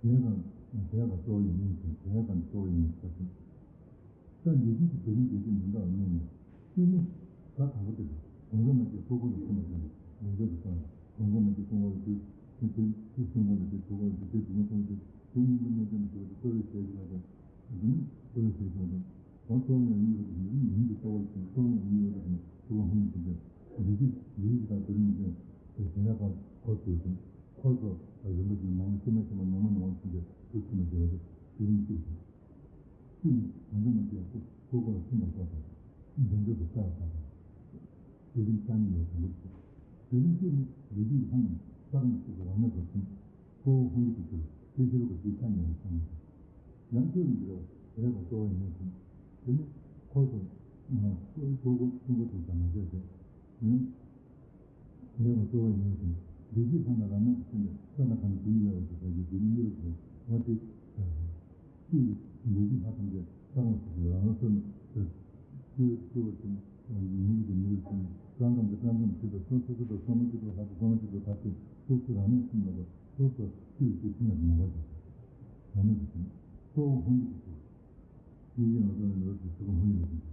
དེ་དང་དེ་ལ་གཙོ་བོ་ཡིན་མིན་ཞིང་དེ་དང་གཙོ་བོ་ཡིན་མིན་ཟེར་ཞིང་། ས་འདི་ཤེས་ཀྱི་དེ་ནི་དེ་ཤེས་མི་འདྲ་བ་གཉིས་ནི། གཅིག་ནི། ས་དང་པོ་དེ་དང་གོང་ས་མ་སྐྱེས་ཕུག་པོ་ལ་ཐིམ་པ་དེ་ནི་ལུང་འདྲེན་དུ་སོང་ལ་གོང་ས་མ་སྐྱེས་ཕུག་པོ་ལ་དེ་དེ་དེ་དེ་གསུང་པོ་ལ་དེ་ཕུག་པོ་ལ་དེ་དེ་དེ་ནི་ཕུག་པོ་དེ་དེ་གཉིས་ལ་གནས་དོན་ཞུ་བ་དེ་གཙོ་བོའི་ཞལ་གྱི་ལ་དེ་དེ་ནི་གཙོ་བོའི་ཞལ་གྱི་ལ་དེ་དང་གཙོ་བོ་ཡང་གཉིས་པ་དེ་ནི་མིང་གི་གཙོ་བོ་ལ་དེ་གཙོ་བོ་ཡང་གཉིས་པ་དེ་ནི་ཕུག་པོ་ཧུང་དེ་དེ་དེ་དེ་དེ་ཡིག་གི་དང་དེ་ནི་དེ་ཞལ་ལ་ཕར་འཁོར་དེ་དེ། འཁོར་སོགས་རིམ་པ་བཞིན་ནང་ཤེས་མ་ཤེས་མ་ནང་མ་ནང་མ་ཐམས་ཅད་དུ་ཐིམ་པ་ཞེས་པ་སྟེ་དེ་ནི་གཅིག་དང་། གཅིག་ནི་གང་འདྲ་མ་བྱས་ཀོ་ཀོ་ཀོ་ལ་སེམས་པ་བཀག་པ་དང་། འདོན་སྤྲོད་དུ་བཀག་པ་དང་། དེ་རིང་ཆ་ནི་ཡོད་དམ་པོ་བྱེད། དེ་རིང་སྐྱེས་ནི་ལས་རྒྱུ་ལྷང་ནས་ས་གང་ཞིག་ཏུ་རང་མོས་སུ་ཐིམ། ཀོ་ཀོ་ཧོན་གྱི་དུས་དེ་ཤེས་རུ་ག་ཞིག་ཆ་ནས་ཡོད་སོང་། ཡང་ཁྱོད་ཀྱི་འགྱུར་བ་དེ་ལ་གོ་ཀོ་ཡིན་ནས་ཐིམ། དེ་ནི་ཁོ་ཚོ་ཀོ་ཀོ་ཀོ་ཀོ་དེ་ཙམ་མ་བྱས་ཏེ། ཡང་། ལས་ཀྱི་གཙོ་བོ་ཡིན་ཞིང་། བདེ་སྐྱིད་ཐོབ་ན་རང་མོས་སུ་ཐིམ་པས་ས་དང་ཁམས་ཀྱི་ཡུལ་ལ་ཡོད་པའི་བར་གྱི་བདེ་སྐྱིད་ཡོད་དོ། འོ་དེ་ལྟར། སྤྱིར་བདེ་སྐྱིད་ལྷ་ཐམས་ཅད་ས་ཁམས་སུ་རང་ལ་སོན་ཏེ། སྐྱེ་བོ་སྐྱེ་བོ་ཆེན་མོ་ཡིན་གྱི་མི་རུ་ཆེན་མོ་སྐར་ཁམས་ཀྱི་སྐར་ཁམས་ཆེ་བ་སོ་སོ་སོ་དང་སོ་མ་སྐྱེ་བོ་ལྷ་དང་སོ་མ་སྐྱེ་བོ་ཐ་དད་སོ་སོ་རང་མོས་ཐིམ་ལ་སོ་སོ་སྐྱེ་བོ་སྐྱེ་ཐིམ་ཡང་མང་བ་ཞིག་རང་མོས་སུ་ཐིམ། གཙོ་བོ་ཧོན་གྱི་སྐྱེ་བོ། ཡིད་ཀྱི་ནང་དུ་ནི་ལོ་ཞིག་ཚུལ་ཧོན་ཡོད་ཅིང་།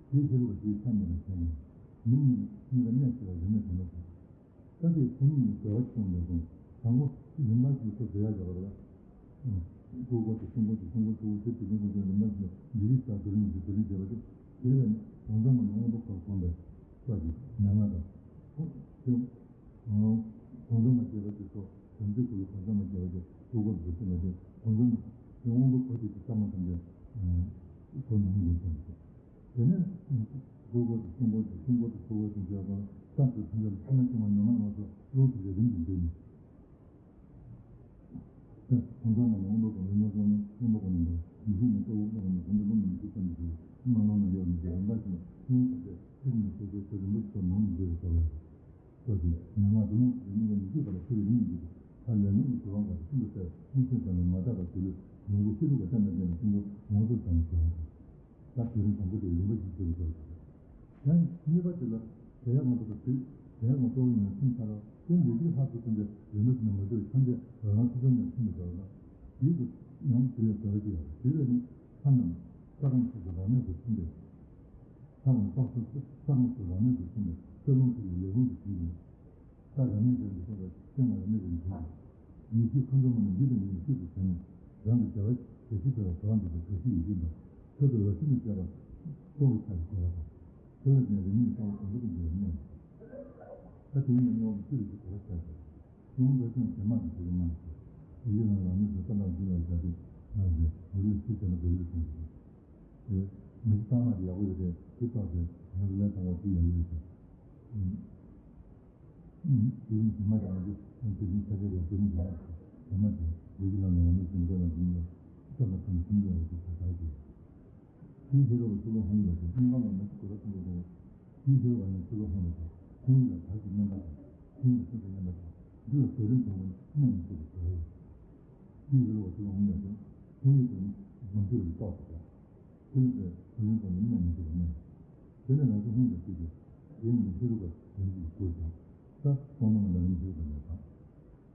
དེའི་ཕྱིར་བ་ཞེས་ཆ་མཉམ་ལ་བྱས་ནས། མིང་ནི་གཉིས་ཀ་གནས་ཆེ་བ་རིམ་ནས་དོན་དུ་གསུངས། ད་དེའི་ཁོ་གཉིས་ནི་འབྲེལ་བ་ཆུང་མེད་གསུངས། དང་པོ་རིམ་པ་བཞིན་དུ་འབྲེལ་ཡག་འབྲེལ་བ་ལ། ཀོ་ཀོ་དེ་སྲིན་པོ་དེ་སྲིན་པོ་ཆུ་བོ་དེ་དེ་རིམ་པ་བཞིན་དུ་རིམ་པ་བཞིན་དུ་འདི་རིགས་ལྟར་དུ་རིམ་བཞིན་དུ་རིམ་བྱེད་པ་དེ། དེ་ལས་ནི་གང་ཟག་མ་ནི་དབང་པོ་ཁོར་གོམས་པའི་སྐབས་ཀྱི་མན་ངག་དང་། ཁོ་དེ། གང་ཟག་མ་སྐྱེས་པ་དེ་ཚོ་དམ་ཚིག་གུ་ལུ་གང་ཟག་མ་སྐྱེས་པ་དེ་ཀོ་ཀོ་དེ་སྲིན་པོ་དེ་གང་ཟག་མ་དེ་དབང་པོ་ཁོར་དེ་དེ་ས་མ་ཐམས་ཅད་ཁོ་ནི་ཧུང་དགོས་སོང་ཟེར། དེ་ནས་ཀོ་ཀོ་དེ་སྲིན་པོ་དེ་སྲིན་པོ་དེ་ཆུ་བོ་དེ་འཇོག་པ་ལ་ས་དེ་ཐམས་ཅད་ལ་ཐ་ན་ཅི་མ་ཉོན་མོངས་ལ་སོགས་རླུང་དེ་ལས་རིམ་གྱིས་འདུས་ནས། ད་གང་ཟག་མ་ལ་དབང་པོ་གང་ལ་ཉོན་མོངས་ཉོན་མོངས་པ་ནི་འདུ་མི་ཤེས་ནས་ལྟ་བུ་ཀུན་ལ་ནི་གང་དུ་རླུང་མི་འཇུག་ཙམ་གྱིས་མ་ལོང་ན་ཡོད་མི་འདུག་རིམ་པ་བཞིན་ལྷུང་བ་དེ་ཚིག་ནས་སོ་སོའི་ཚེ་རིམ་པ་ཞིག་ཏུ་ནང་ནས་འཇུག་པའི་སྐབས་ལ། སོ་སོའི་མན་ངག་དུ་ལུང་གི་མིང་ལ་མི་འཇུག་པ་ལ་ཚིག་རིང་མི་འཇུག་པ་ལས་ནུབ་ཀྱི་དུས་དབང་ག་ལ་ཤིན་ཏུ་གསལ་མིག་ཤེས་ཙམ་ལས་མ་དག་པ་དུ་ལུས་ལུང་གི་ཤེས་ལུགས་ཀྱི་བསྟན་པ་ཅན་ལ་ཤིན་ཏུ་ངོ་སོ་ཙམ་ཞིག་ད་དེ་རིང་དང་པོ་དེ་རིམ་པ་བཞིན་ཞུ་བའི་སྐབས་སུ། ཡང་གཉིས་པ་དེ་ལ་དེ་ཡང་ང་ཚོ་གི་དུས་དེ་ཡང་ང་ཚོ་ཡང་ཁྱིམ་ཚང་ར་དེ་འདི་གི་ལྷག་ཏུ་ཐོན་པའི་རིམ་པ་ཞིག་ནས་མ་གྲོལ་ཐམས་ཅད་རང་རང་སོ་སོ་ནས་ཐོན་པའི་སྐབས་ལ། དེའི་དུས་ཡང་དེ་ལས་བྲལ་བ་ཞིག་ཡོད་དེ་བས་ནི་ཐ་ན་ས་ཁམས་སོ་སོ་རང་མོས་སུ་ཐིམ་པས། ས་ཁམས་སོ་སོ་ས་ཁམས་སུ་རང་མོས་སུ་ཐིམ་པས་སྟོད་ལུང་དེ་ལས་ལས་ལུང་དུ་ཐིམ་པས། ས་རང་མོས་ཀྱང་འདི་ཚོ་ལ་སེམས་ལ་རང་མོས་ཀྱང་འདུག་ཡིད་ཀྱི་ཁམས་ཚང་མ་ནི་ཡིད་དང་ཡིད་ཀྱི་ཤུགས་ཀྱིས་བྱས་ནས་རང་གི་བྱ་བ་གལ་སྲིད་དེ་ལ་དོ་སྣང་བྱེད་པའི་གལ་སྲིད་ཡིད་ཀྱི་དང་ཆོས་དེ་ལ་ཤིན་ཏུ་བྱས་པ་སྟོང་གི་ཆ་ལ་གོ་བ་དང་། དེ་ལ་བརྟེན་རིག་གནས་ལྟ་བ་གོང་དུ་འགྲོ་བའི་གནས། ད་དེ་ཡིན་ན་སྣང་བ་ཤེས་རིག་གི་གོ་བ་ཆགས་ཏེ། སྣང་བ་ཅན་བྱེ་མ་དང་བྱེ་བའི་རྣམ་ཤེས། ཡིད་ཀྱི་ནང་རང་མོས་སུ་ས་དང་རྒྱུ་ལ་བཞག་སྟེ་ང་རེ་འོ་རེ་ཤེས་བྱས་ན་འོ་རེ་སོང་ཟིན། དེ་མིག་གཙང་མ་དེ་ཡག་པོ་ཡོད་དེ་དེ་བཏགས་ཏེ་ང་ཚོ་ལས་དང་བ་དེ་ཡག་པོ་ཡོད་ཟེར། དེ་རིང་དེ་མ་ཡག་ན་དེ་དེ་རིང་ས་ཆ་དེ་ཡག་པོ་མི་འདུག་དེ་མ་དེ་ལས་ཀྱི་ནང་ནས་ང་ཚོ་ཞིང་ཁ་ལ་འཛིན་ལ་ས་ལ་ཁམས་ཤིང་ལ་ཡོད་དེ་ད་ད་དེ། དེའི་ཕྱིར་རོ་ཆུ་ལོ་ཧོང་ཡོད་དེ་སྙིང་ག་ལ་མ་ཅིག་གོ་ར་ཐུང་གོ་རོ། དེའི་ཕྱིར་བ་ནི་ཆུ་ལོ་ཧོང་ཡོད་དེ་ཁོང་ཡིད་ལ་བདག་གི་མངོན་པ་དང་ཁོང་ཡིད་ལ་སེམས་དང་མཉམ་པ་དང་འདི་ལ་བཟོད་རིམ་དང་པོ་ནི་གནས་མི་ཐུབ་པའི་བཟོད་རེད། དེའི་ཕྱིར་རོ་ཆུ་ལོ་ཧོང་ཡོད་དེ་ཁོང་ཡིད་དུ་ནི་མ་འགྱུར་བའི་རྟོགས་སུ་འགྲོ། དེ་ནི་བཟོད་རིམ་དང་པོ་ནི་གནས་མི་ཐུབ་པ་གནས། དེ་ནས་ང་ཚོ་ཧོང་དང་བཅས་ཏེ་དེའི་ནི་ཕྱི་རོལ་པ་དོན་གྱི་སྐུར་དང་ས་སོང་ན་ལ་ནི་ཕྱི་རོལ་པ་ལས་དང་།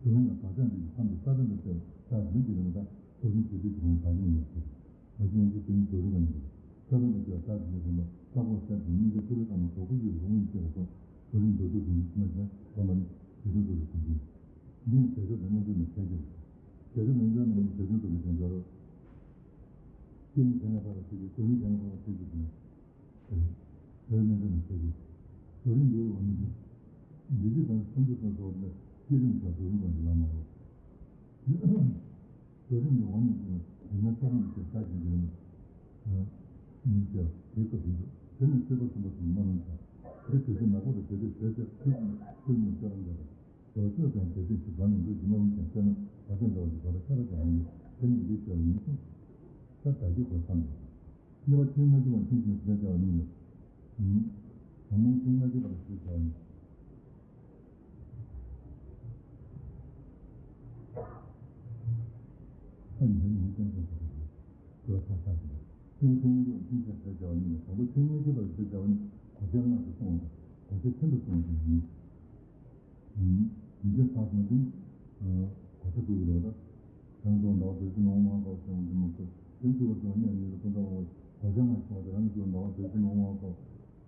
དེ་ལ་ཡང་བག་ཆགས་འདི་ཡི་མཚམས་སུ་ས་བོན་དུ་བསྲེ་བ་ས་རིམ་གྱིས་རིམ་པ་དག་རིམ་གྱིས་རིམ་པ་བག་ཆགས་ཡོད་ཅིང་། བག་ཆགས་ཡོད་ཅིང་དེ་ནི་རྫོགས་རིམ་པ་ཡིན་ཏེ། ས་བོན་དུ་བསྲེ་བ་ས་རིམ་གྱིས་རིམ་པ་ས་བོན་བསྲེ་བ་གཉིས་ཀ་ཐུགས་ལས་བཏང་ནས་རྫོགས་པའི་ཡུལ་རུ་ཡིན་ཅེས་སོ། རྫོགས་རིམ་རྫོགས་རིམ་རྫོགས་རིམ་ཐུན་མ་བྱས་པ་མ་ནི་དེ་ཚོ་རྫོགས་རིམ་ཐུན་རྫོགས། འདི་ནི་བྱ་སྤྱོད་དང་རྣལ་འབྱོར་ནི་ཁྱད་ཆོས། བྱ་སྤྱོད་རྣལ་འབྱོར་ནི་བྱ་སྤྱོད་རྫོགས་པའི་དོན་བྱ་རོགས། སྐྱེ་རིམ་དེ་ནས་འཕགས་པ་ཆོས་ཀྱི་རྫོགས་རིམ་དེ་ནས་འཕགས་པ་ཆོས་ཀྱི་དོན། དེ་ནས་འདི་ནི་ཆོས་ཀྱི་རྫོགས་རིམ་འདི་འོ་ནི་འདི་ལྟར་སུམ་ཅུ་སོ་སོ་ལས་སྐྱེ་རིམ་དང་རྫོགས་རིམ་པ་འདི་ལ་མ་རོ། རྫོགས་རིམ་འདི་འོ་ནི་འདི་ནི་ཡིན་ན་ས་རིམ་གྱི་ས་ཞིང་འདི་ནི་ཉིད་ཀྱང་དེ་སྐབས་ཡིན་དུ་དེ་ནི་སྤྱོད་པ་གསུམ་པ་གསུམ་མ་ལུས་ཀྱང་དེ་དུས་སུ་ནག་པོ་དང་དེ་དུས་ཟས་ཟད་ཚིག་ནི་ཚིག་ནི་སྤྱོད་རིམ་འདི་དང་། དོ་ཚོད་དང་དེ་དུས་ཀྱི་བར་ནས་འདུ་བྱེད་མ་ཡིན་ཀྱང་སྤྱོད་ན་བར་ཆད་འདྲ་བ་ཞིག་བར་ཁྱད་པར་ཀྱང་མི་ཡོད་དེ་ནི་འདི་ལྟར་ཡིན་གསུངས། ད་ད་ཀྱི་གོ་ས་ནས། གཉིས་པ་ཆོས་ལྔ་བཅུ་པ་ཆོས་ཀྱི་ཟད་བྱ་བ་ཉིད་ནི། ཨུམ། དང་པོ་ཆོས་ལྔ་བཅུ་པ་ལ་ཟད་བྱ་བ་ཉིད། ཨ་ནི་ཧེ་ནི་ཧེ་ཙན་ཙན་ཙན་ཙན་ཙན་ཙན་ཙན་ཙན་ཙན། གཉིས་པ་ཆོས་ལྔ་བཅུ་པ་ཆོས་ཀྱི་ཟད་བྱ་བ་ཉིད་ནི། དང་པོ་ཆོས་ལྔ་བཅུ་པ་ལ་ཟད་བྱ་བ་ནི་གོ་ཆ་ལྔ་དུ་གསུངས་པ་དང་གོ་ཆ་ཆེན་དུ་གསུངས་པ་ཡིན། ཉིན་བྱེད་ཚང་སོང་ཞིང་། གོ་ཆ་བསྐུལ་བའི་ལོ་ར། དྲང་སོང་ཟླ་བ་བདུན་ཅུ་ནང་མང་ཚོགས་ཀྱང་འཛིན་མ་ཐུབ། དེ་ཚུལ་བ་སོང་གནས་ཉིད་ལ་ཀུན་ཏང་འོ། གོ་ཆ་མ་ཤོང་བ་དེ་རང་གི་ཟླ་བ་བདུན་ཅུ་ནང་མང་ཚོགས།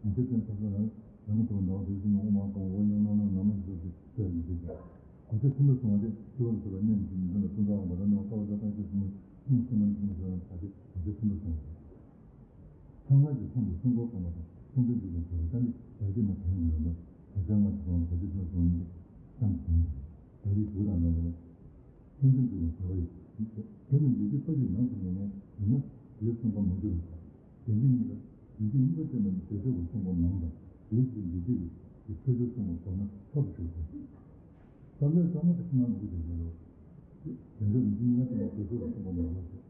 ཉིན་བྱེད་ཚང་སོང་རང་རང་གི་ཟླ་བ་བདུན་ཅུ་ནང་མང་ཚོགས་འོ་ཡང་ནང་ནང་ནང་ནང་ཞིག་ཏུ་ཞིག་ཏུ་ཡིན་ཞིག་ཀྱང་། གོ་ཆ་ཆེན་པོ་སོང་བ་དེ་ཚུལ་བ་སོང་གནས་ཉིད་ཀྱི་ཉིན་ལ་ཀུན་ཏང་འོ་བ་རང་ནང་ལྟ་བ་ལ་ཏང་ཤེས་སུ་མི་སེམས་སེམས་མ་ནི་སེམས་ཤོར་ཡང་ད་དེ་གོ་ཆ་ཆེན་པོ་སོང་བ། ཚང་མ་གི་ཚང་གི་སེམས་ཁོག་ཁོག་མ་དང་སེམས་དོན་གྱི་ཡོན་ཚོགས་ལ་ད་ནི་ད་ཀྱི་མ་དོན་གྱི་ཡོན་ཏན་གོ་ཆ་ཆེན་པོ་སོང་བ་གོ་ཆ་ཆེན་པོ་སོང་བ་ནི་ད་རིགས་དྲུག་དང་ལྡན་པ་ལ་སེམས་དོན་གྱི་ཡོན་ཚོགས་ཡིན། དེ་ནི་འདི་ཚེ་ཕ་ཡུལ་ཡང་དུ་ངེས་ངེས་ཡིན་ན། ཡིད་གསུངས་པ་མ་གྱུར་པ། བདེན་བཞི་གཉིས་ལ། བདེན་བཞི་གཉིས་ཀ་སྟེང་ནས་བདེ་མཆོག་གི་གསུངས་པ་མང་དང་། དེའི་ཚེ་འཇིགས་བྱེད་ཀྱི་ཆོས་སྤྱོད་གསུངས་པ་མདོར་ན་ཐོབ་ཞུ་དགོས། སྐབས་ལས་ཚང་མ་དེ་ཕྱི་ནང་མི་དགོས་དེ་ལ། བདེན་བཞི་གཉིས་ཀ་སྟེང་ནས་བདེ་མཆོག་གི་གསུངས་པ་མང་དང་།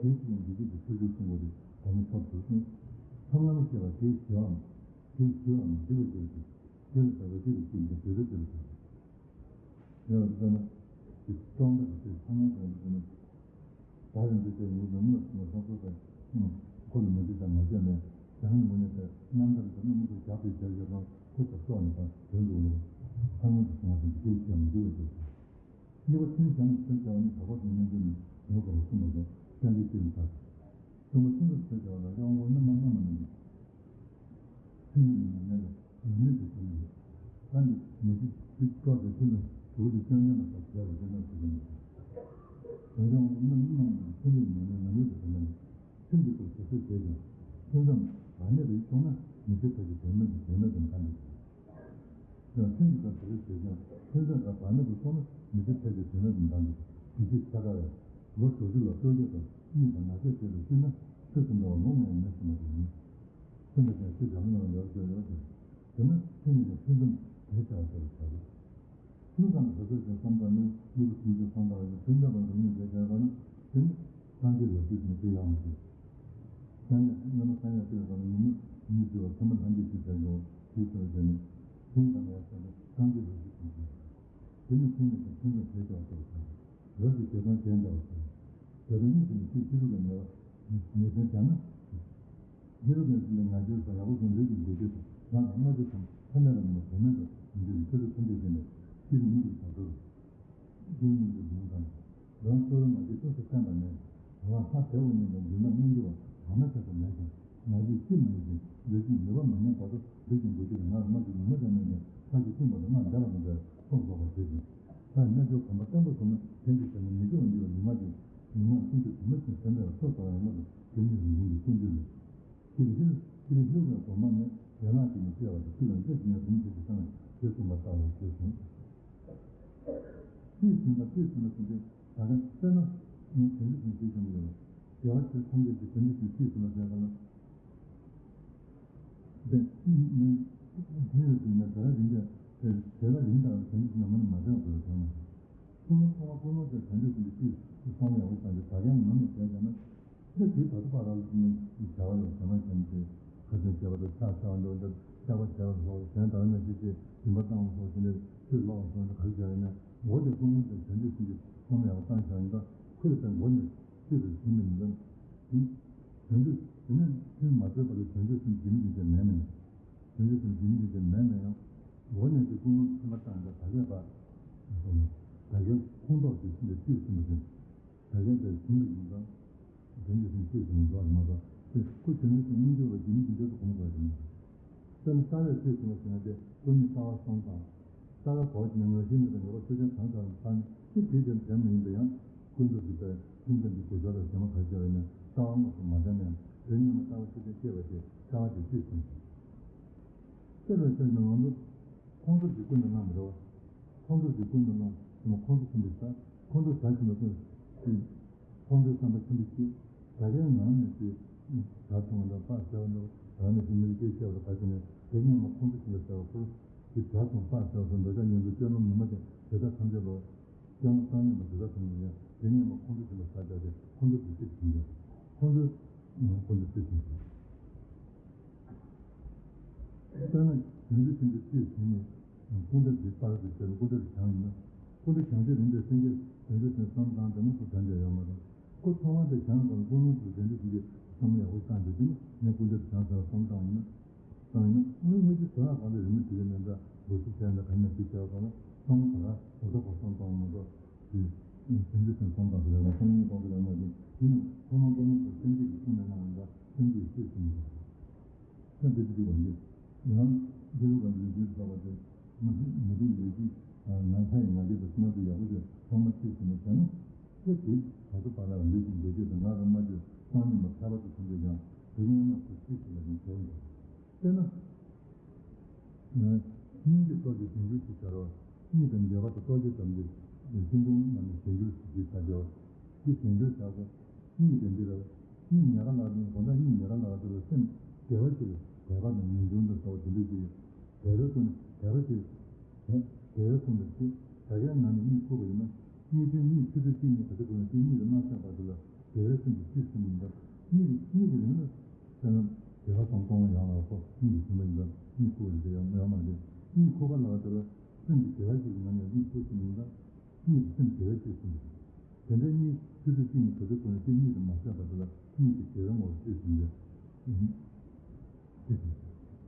དེའི་ཚེ་འཇིགས་བྱེད་ཀྱི་ཆོས་སྤྱོད་གསུངས་པ་དེ་མདོར་ན་ཐོབ་ཞུ་གསུངས། ཐ་མ་མི་ཤེས་པ་དེའི་ཞི་བའམ། དེའི་ཞི་བའམ་འདི་བའི་རྒྱུ་ཞིག་དེ་ལ་བྱ་བའི་ཚེ་ལ་སྐྱེས་ཀྱང་བདེ་བའི་ཚེ་ལ་བྱ། ཡང་དཔེར་ན། ཅིག་སྟོང་པ་ཞིག་ཚང་མ་དང་དུ་ནི། བདག་གི་འདི་ལྟར་ངུ་ནི་ངུ་ཞིག་ལ་སོགས་པ་དང་། ཁོ་ལ་མི་འདི་དང་མ་བྱས་ནས་ཀྱང་ངུ་ནི་དེ་རྣམ་ཐར་དུ་ནི་མི་འདུག་བཞག་པའི་རྒྱལ་གྱི་དང་ཁོ་ཚོ་སོགས་ནི་དང་དོན་དུ་ནི། ཚང་མ་དུ་སོང་བ་དང་འདི་སྐད་ཅེས་མི་འདུག་བ་ཞིག་གཉིས་པ་ཚུལ་བཞག་ནས་ཚུལ་བྱ་བ་ནི་བདག་པོ་དང་མཉམ་དུ་ནི་ངུ་བར་གསུངས་པ་དང་བསྟན་པའི་སྐྱེས་ནི་དག་གསུམ་པ་ཚུལ་དུ་ཚུལ་བྱ་བ་ལ་ཡང་ངོ་ནི་མ་སྣང་མ་ནི་འདུག་ཚུལ་ནི་མི་སྣང་ལ་ཡོད་མེད་ཀྱི་སེམས་ཡོད། ད་ནི་མི་ཚེ་ཚུལ་ཀྱོག་ཏུ་ཚུལ་ནི་དུག་ཏུ་ཅང་ཅང་ལ་བབ་བྱས་པ་དེ་ན་ཚུལ་ནི་མི་སྣང་། དོན་ཡང་ངོ་ནི་མི་སྣང་ལ་ཚུལ་ནི་མི་སྣང་ན་ཡོད་ཀྱི་སེམས་ཡོད། ཚུལ་འདི་ལྟར་ཞེ་ས་བྱས་ཀྱང་ཚུལ་ཙམ་བར་གནས་པ་ཡིན་སོང་ན་མི་ཚེ་ཐོག་གི་དོན་མེད་དུ་དོན་མེད་དུ་འདང་གི། ཡང་ཚུལ་འདི་ལྟར་ཞེ་ས་བྱས་ཀྱང་ཚུལ་ཙམ་བར་གནས་པ་སོང་ན་མི་ཚེ་ཐོག་གི་དོན་མེད་དུ་འདང་གི། དེ་ཚེ་ཆ་ག་བས་ལོ་དྲུག་ཅུ་ལ་སྟོང་བརྒྱ་དང་གཉིས་དང་ང་བརྒྱ་བྱས་པའི་ཤུལ་ན་ཚེ་གསུམ་པ་ལོ་ལྔ་ཡང་མེད་སོང་བ་དེ་ཡིན། ཚུལ་འདི་ལྟར་ཞེ་ས་བྱས་ཀྱང་ཚུལ་ཙམ་བར་གནས་པ་སོང་ན་མི་ཚེ་ཐོག་གི་དོན་མེད་དུ་འདང་གི། དེ་ནི་ཚུལ་ནི་ཡང་ཚུལ་ཙམ་དེ་བྱ་བ་ཞེས་བྱ་སྟེ། ཚུལ་ཙམ་དེ་ཚོ་ཞིག་བསམ་དང་ནི་མྱུ་གུ་ཚུལ་གྱི་བསམ་དང་ཡང་ཚུལ་འདོད་པ་འདི་ཉིད་དེ་བྱས་པ་ནི་དེ་ནི་སངས་རྒྱས་ལ་དུས་ནི་དེ་ཡང་མི་དགོས། སངས་རྒྱས་སྔོན་མ་སངས་རྒྱས་དེ་ཡང་ནི་མི་མི་ཞིག་བ་ཚད་མ་ཐམས་ཅད་ཞིག་བྱས་ཀྱང་དེ་ཚོ་བྱས་ནས་ཚུལ་དང་ཡང་ཚད་མ་སངས་རྒྱས་ལ་དུས་ནི་དེ་ནི་ཚུལ་ནི་ཚུལ་ཙམ་དེ་བྱ་བ་ཞེས་བྱ། རབ་ཀྱི་ཞེ་སྡང་ཅན་འདྲ་བ་དང་། ཞེ་སྡང་གཉིས་ཀྱི་ནི་ཚིག་ཕྱི་རུ་ལ་ཉེ་བ། ཉེ་ཞན་བྱ་ན། ཕྱི་རུ་ལ་ཚིག་ལ་ང་རྒྱལ་དང་ཡག་པོ་བཟུང་ལུས་ཀྱི་འགུལ་སྐྱོད་དང་རང་ལ་སྨྲ་བརྗོད་དང་ཐ་སྙད་ལ་ནི་དོན་མེད་དུ་མི་འགྱུར་བའི་ཆོས་སྡུད་ཐམས་ཅད་ཀྱིས་ནི་ཕྱི་རུ་མི་རུ་བྱ་སྒྲུབ། རྒྱུན་མི་འགྱུར་ལུང་དང་། རང་ཚོར་ང་རྒྱལ་ཏོག་ཙམ་བསྟན་པ་ནས་རང་ལྷ་བདེ་བོ་ཉིད་ལ་འགྱུར་ན་མངོན་གྱུར་བ་བར་མ་ཆད་པ་མེད་ཅིང་། ང་རྒྱལ་ཅི་མ་ཡིན་ཞིང་འདོད་ཅིང་ནུས་པ་མ་ཉམས་བར་དུ་ལུས་ཀྱི་འགུལ་སྐྱོད་ལ་ང་ལ་སྨྲ་བརྗོད་ནུས་མ་ལྡན་མིན་ཀྱང་ལྷ་ཞིག་བསྟིམ་པ་ལ་སྔར་འདས་པ་མིན་པའི་ཚོགས་རྫོགས་པར་བྱེད་ཅིང་། ལྷའི་རྣལ་འབྱོར་གོམས་པ་བརྟན་པོ་བྱུང་ན་དེང་གི་ཞག་ན་མི་སྐྱོ་བ་འདི་ལ་ཉི་མ་གཅིག་ཉི་མ་ཀུན་གྱི་དུ་མ་ཆེན་ཟེར་འདྲ་ལ་སོ་ཟ་བ་ཡང་ལ་དུ་དེ་ཉིད་ལ་ཡིན་གྱི་ཀུན་འདུས་ལས། ཅིར་ཧིར་ཅིར་ཧིར་བའི་གོ་མ་ནི་ཡན་ལག་གིས་ནི་སྤྲད་པ་དང་ཅི་ལ་སྤྲད་ཅི་ཉན་དུ་མི་བྱེད་ཅིག་བཏང་ཞེས་གསུངས་པ་ལྟ་བུ་ཞེས་གསུངས། ཚིག་ཟིན་པ་ཚིག་ཟིན་པ་ཟིན་པས་ད་ག་དཔེར་ན་ངས་དོན་གྱི་དོན་ཞེས་བྱ་མི་ཡོད་ལ། དགེ་བ་ཆོས་ཐམས་ཅད་ཀྱི་དོན་གྱི་དོན་ཞེས་ཟིན་པ་ཟེར་བ་ལ། དེ་ནི་དེ་ཡོད་དུས་ནས་དེ་ལ་རིང་བས་དེ་ལ་རིང་དང་དོན་གྱི་ནམ་མ་ནི་མ་བྱུང་བར་བྱུང་ན། ཀུན་སློང་ཐོག་མ་ཀུན་སློང་དེ་དོན་གྱི་དོན་གྱི་ཅིག་བསམ་ཡག་པོ་བཏང་སྟེ་ད་ག་ནམ་ནས་བྱས་ཀྱང་ན། འདི་དུས་ད་ལྟ་བར་རང་གི་བྱ་བ་ལ་བྱ་མ་བྱས་ནས་ཁ་ཏོན་བྱས་པ་དང་ཕྱག་འཚལ་བ་འདྲ་བ་འདྲ་བཤགས་པ་བྱས་པ་སོགས་གཞན་དག་ནས་ཤེས་བྱའི་སྦྱིན་པ་བཏང་བ་སོགས་ཀྱི་ནས་ཆོས་ལོག་པ་སོགས་ཀྱི་ག་རེ་བྱས་ཡིན་ན་འོ་དེ་ཀུན་སློང་དེ་དོན་གྱི་དོན་གྱི་བསམ་ཡག་པོ་བཏང་བཞག་ཡིན་ད་ཁོས་དེ་མགོ་ནས་ཅི་རེད་ཟིན་མི་ཡིན་ད། དོན་གྱི་དེ་ནས་ཆོས་མ་བརྩད་པ་ལ་དོན་གྱི་སེམས་ཀྱི་མི་འདི་དེ་མེད་མིན། དོན་གྱི་སེམས་ཀྱི་མི་འདི་དེ་མེད་ན་ཡང་འོ་ནས་དེ་ཀུན་སློང་ཚད་མ་བཏང་ཡིན་ད་ད་གས་པ། ད་གས་ཁོང་ཐོག་གི་ཤིན་ཏུ་ཅི་ཟིན་མ་ཟིན། ད་གིན་དེ་ཟིན་པ་ཡིན་ཙང་། དོན་གྱི་སེམས་ཤེས་ཟིན་འགྲོ་བ་མ་གཏོགས་དེ་ཁོ་དོན་གྱི་སེམས་མངོན་གྱུར་བ་ཇི་སྙེད་ཅིག་འདོད་དུ་གོ་མི་དགོས་པ་ཡིན། དཔེར་ན་ལྟ་བས་ཤེས་ཟིན་པ་ཟེར་ན་དེ་ཀུན་ནས་ལྟ་བ་སོང་ཙང་། ལྟ་བ་གོ་ཞིག་ནས་ངོས་ཤེས་མེད་པའི་ངེས་པ་ཆོས་ཅན་གང་ཟག་ལ་ལྟ་ནས་ཅི་དེའི་དོན་དེ་མ་ཡིན་པ་ཡང་ཀུན་རྫོབ་ཀྱི་དཔེ་ཀུན་རྫོབ་ཀྱི་དགོས་བྱ་དང་བྱེད་མ་ག་རེ་བྱས་པ་ཡིན་ན་ལྟ་བ་དངོས་སུ་མ་ལྡན་ན་ཡང་དོན་གཉིས་མ་ལྟ་བ་ཆོས་ཅན་སྐྱེས་པ་དེ་ལྟ་བ་དེ་ཤེས་ཟིན། དཔེ་ལ་བྱས་ན་ང་ཚོ་ཁོང་ཚོ་གི་ཀུན་ནས་བླངས་པ་རེད་བ། ཁོང་ཚོ་གི་ཀུན་ནས་བླངས་ཟེར་ན་ཁོང་ཚོ་ཀུན་ཏུ་བྱ། ཁོང་ཚོ་བྱ་ཞིང་པ་ཀུན་ཏུ་ཁོང་ཚོའི་བསམ་པ་ཆེན་པོ་སྐྱེས། ད་གའི་ནང་ནས་ཀྱི་བྱ་བྱུང་བ་འདྲ་པ་བྱ་བ་འདྲ་རང་ནས་ཀྱི་མི་རིགས་སྐད་ཆ་བ་ག་ཅི་ནས་དེ་སྔོན་མ་ཁོང་ཚོ་ཞིག་ལ་བྱ་བ་ཁུར་གྱི་བྱ་བྱུང་པ་བྱ་བ་འདོད་ཆགས་ཉོན་མོངས་སྐྱེ་ལོང་ཉོན་མོངས་ཀྱི་དེ་དག་ཐམས་ཅད་ལོ་སྐྱེ་བོ་བཏང་སྙོམས་པ་དེ་དག་ཐམས་ཅད་ཡང་དེ་སྔོན་མ་ཁོང་ཚོ་ཞིག་ལ་བྱ་བྱ་སྟེ་ཁོང་ཚོ་དུས་ཚིགས་བྱུང་ཡོད། ཁོང་ཚོ་ཁོང་ཚོ་དུས་ཚིགས་བྱུང་ཡོད། དཔེར་ན་བྱང་ཆུབ་སེམས་དཔའི་སྤྱི་ཟིན་ནས་ཀུན་ད་དེ་པར་དུ་བྱས་ན་ཀུན་ད་དེ་བྱང་ཡིན་ན་ཀུན་ད་བྱང་ཆུབ་རིམ་པས་སེམས་བསྐྱེད་བྱང་ཆུབ་སེམས་བསམ་བཏང་དེ་མོ་སུ་དྲན་པ་ཡོད་མ་རེད། ཁོ་ཐོག་མར་དེ་བྱང་དང་ཀུན་སློང་དུ་བྱང་ཆུབ་སེམས་བསྐྱེད་བསམ་བློ་ཡག་པོ་བཏང་དེ་དེ་ནི་ངས་ཀུན་ད་བྱང་ཟེར་བ་བསམ་བཏང་ཡིན་ན་བཏང་ཡིན་ན་དངོས་དངོས་ཀྱི་དོན་ལ་གང་ལ་རིན་མེད་དུ་ཡོད་མེད་འདྲ་འགོག་ཤུགས་བྱས་ན་ག་ནས་ཅི་བྱས་པ་ལ་བསམ་བློ་ག་ར་བཟོ་ལྟ་བ་བསམ་བཏང་མ་གཏོགས། དེ་བྱང་ཆུབ་སེམས་བསམ་བཏང་ཟེར་ཡང་ན་བསམ་བློ་གཏོང་ཟེར་ཡང་ན་དེ་ཡིན་ན་ཐོག་མར་ཀུན་སློང་དུ་སེམས་བསྐྱེད་ཀྱི་ཀུན་ནས་བླངས་ལ་སེམས་བསྐྱེད་ཀྱི་ཤེས་ཟིན་པ། ས་འདི་ཚོ་འདི་བ་འདི། ཡང་འདི་རུ་ག་འདི་འདི་ཚོ་བ་དེ་མི་འདུག་མི་འདུག་ཡོད་ཀྱི། ང་ཚ་ཡི་ང་རྒྱལ་དང་སེམས་དེ་ཡག་པོ་ཞིག་ཐོག་མ་ཤེས་ཟིན་པ་བྱས་ན། དེ་དེ་ད་ཚོ་བར་ལ་འདི་ཀྱི་འདོད་སྤྱོད་དང་ང་རང་སྨྲ་བརྗོད་བཏང་ནས་མ་ཁྱད་པར་དུ་ཐོན་པའི་ཡང་དེ་ཡང་ན་ཁོ་ཤེས་ཟིན་པ་ནི་དོན་དེ། དཔེར་ན། སྙིང་གི་སྟོབས་ཀྱིས་གཞན་འགྱུར་ཞེས་བྱ་བ། སྙིང་དང་འབྲེལ་བ་དང་སྟོབས་ཀྱི་དམ་པའི་ཤིང་སྡོང་རྣམས་ནི་གཞན་འགྱུར་ཞེས་བྱ་བ། དེ་གཞན་འགྱུར་བྱ་བ། སྙིང་དེ་འདི་ལ། གཉིད་ཉལ་ཁ་ལ་ནི་དགོང་དག་གཉིད་ཉལ་ཁ་ལ་དེ་ལ་སེམས་བདེ་བ་ཅིག་དད་པ་དང་ངེས་འབྱུང་དང་ཟེར་བ་དེ་འདྲ་ཅིག་དད་པའི་སྒོ་ནས་དད་པ་ཅིག་དད་པའི་སྒོ་ནས་ཅིག་དགའ་སྐྱིད་ངང་ནས་གཉིད་ཁུག་པ་ཡིན་ན། གཉིད་ཐུན་གཉིད་ཆུ་ཚོད་གཅིག་གཉིས་ག་ཚོད་འགོར་ན་དེ་གཉིད་ལ་མ་སད་བར་དུ་ལ་དད་པའི་སེམས་ཀྱིས་གཅིག་ཟིན་པ་ཡིན་ན། གཉིད་ཀྱི་གཉིད་ཀྱི་རིང་ལ་དཔེར་ན་བདེ་བ་དང་སྟོང་པ་ཡང་ལ་སོགས་གཉིད་ཀྱི་ཟིན་པ་ཡིན་ན་གཉིད་ཁུག་པ་ཡིན་ན་ཡང་མ་ཡང་མ་རེད། གཉིད་ཁུག་པ་ལ་དེ་ལ་སེམས་ཀྱི་བདེ་བ་ཞིག་གི་ངང་ནས་གཉིད་ཁུག་ཟིན་པ་ཡིན་ན། གཉིད་ཀྱི་སེམས་བདེ་བ་ཞིག་ཟིན་པ་རེད། དེ་འདྲའི་གཉིད་ཆུ་ཚོད་གཅིག་ནས་ག་ཚོད་འགོར་ན་དེ་གཉིད་དུ་མ་སད་པ་དེ་ལ་གཉིད་ཀྱི་བདེ་བའི་ངོ་བོ་ཞིག་ཟིན་པས།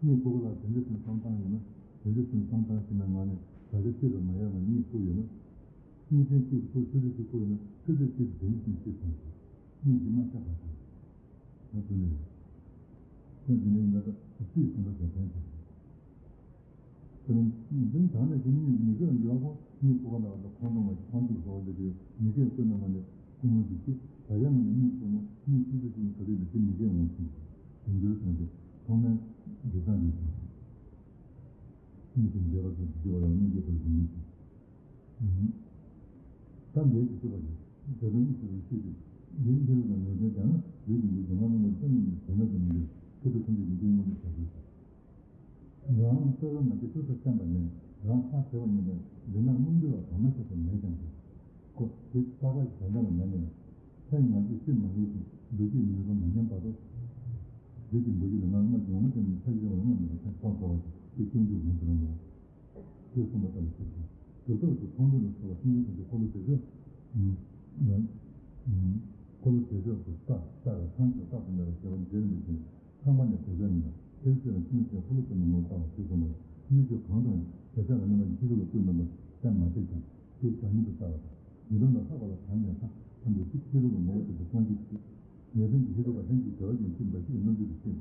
གཉིད་ཁུག་པ་ལ་དེ་འདྲའི་སེམས་བསམ་སྟངས་ཡོད་ན། དེ་འདྲའི་སེམས་བསམ་སྟངས་ཤིག་ན་ངང་ནས་བདེ་བ་ཅིག་ལ་མ་ཡལ་ནས་གཉིད་ཁུག་ཡོད་ན། གཉིད་ཐུན་གཅིག་ཁུག་ཆུ་ཚོད་གཅིག་ཁུག་ཡོད་ན་ཆུ་ཚོད་གཅིག་ཏུ་དེ་ཉིད་སེམས་ཤིག་ཟིན། གཉིད་ཀྱིས་མ་ཆགས་པ་ཞིག་ང་དུ་ནས། ད་དེ་ནས་ང་ད་སྲིད་གསུམ་པ་དེ་དོན་དེ། དེ་ནས་འཛིན་དང་ནས་ཀྱི་གཉིད་མི་དགོས་ཡོད་པོ་གཉིད་ཁུག་པ་ལ་ད་ཁོང་ཁྲོ་མ་ཁོང་ཁྲོ་ཟོག་འདི་དེ་མི་དགོས་ཀུན་ནས་མ་ནས་ཀུན་སློང་འདི་སྐྱེ་ད་ཡང་ང་ནས་གཉིད་ཁུག་ན་གཉིད་ཆུ་ཚོད་གཅིག་ནས་ག་དུས་ནས་དེ་མི་དགོས་འོང་ཞིང་། དེ་འགྱུར་སོང་སྟེ་ཐོག་མའི་འདི་དང་འདི་དང་། གཉིད་ཀྱི་འདས་པ་དང་འདི་བ་ལ་གཉིད་ཀྱི་བར་གྱི་གཉིད་ཀྱི། ད་འདས་ཀྱི་སྤྱོད་པ་ཡིན། དེ་དོན་ཡིད་ཆེས་པའི་ཤེས་ཀྱི། འདིའི་འདི་ལ་ངེས་དོན་ཀྱང་ན་ལུས་ཀྱི་འདི་སྒོ་ང་རྣམ་པར་ཤེས་ནས་ནི་དོན་མེད་དུ་མི་འགྱུར། ཁྱོད་ཚོ་ཐམས་ཅད་ཀྱིས་འདིའི་དངོས་གྲུབ་བྱ་དགོས་སོ། རང་རྩོལ་བ་མ་བྱས་སྤྲོས་པས་བསྟན་པ་ནི་རང་ཐག་བྲལ་བ་ཉིད་ལས་འདི་ན་མངོན་གྱུར་བ་གང་མ་ཆགས་པ་མེད་ཀྱང་ཁོ་དེ་རྟག་པ་ཞིག་གཞན་དག་ལ་མེད་ནས། ལྷའི་ང་རྒྱལ་སྲིད་མ་ལུས་ཤིང་འདུ་བྱེད་ནུས་པ་མ་ཉམས་བར་དུ། བདུད་ཀྱི་འདུ་བྱེད་ལ་ང་རྨ་ཡོང་མ་ཐེབས་ནས་ཆ་ཤས་བ་ལ་རྔམ་མེད་པར་ཐེབས་ཐོག་འགྲོ་བ་ཞིག་དེ་སྐྱོན་འཇུག་མིན་ཟེར་ནོ། ཞེས་གསུངས་པ་ལྟར་ཞུ་ཞིང་། གྲུབ་ཐོབ་ཀྱི་མཐོང་ལྡན་ལ་སོགས་པ་སེམས་ཅན་ཐམས་ཅད་འཁོར་ལོ་བདེ་མཆོག་འཁོར་ལོ་བདེ་མཆོག་ཏུ་ལྟ་ལྟ་བས་ཐམས་ཅད་རྟག་ཏུ་གནས་པའི་ཞེས་པ་འདིར་འདུ་ཞིང་། ཚངས་པ་ནི་བདེ་མཆོག་ཉིད་ལ་ཐེག་ཆེ་བའི་སེམས་ཅན་འཁོར་ལོ་བདེ་མོ་ངོ་ལྟ་བ་ཞེས་གསུངས་པ། སྣོད་བཅུད་གང་དུ་ཡང་བདེ་མཆོག་ལ་གནས་པ་ཉིད་ཕྱི་རོལ་པ་ཀུན་རྣམ་པར་སེམས་མ་བྱེད་ཀྱང་དེ་བདག་ཉིད་དུ་ལྟ་བ་དང་། ཡི་དམ་ལ་ལྷག་པ་ལ་གང་ཡང་ཐ་ཐམས་ཅད་ཕྱི་རོལ་པ་ངོ་བོ་ཅན་དུ་སངས་རྒྱས་ཀྱི་ངེས་དོན་གྱི་ཤེས་རབ་ལ་ལྷན་ཅིག་བདེ་བ་ཅན་གྱི་འབའ་ཞིག་གི་རྣམ་འགྱུར་དུ་ཤེས་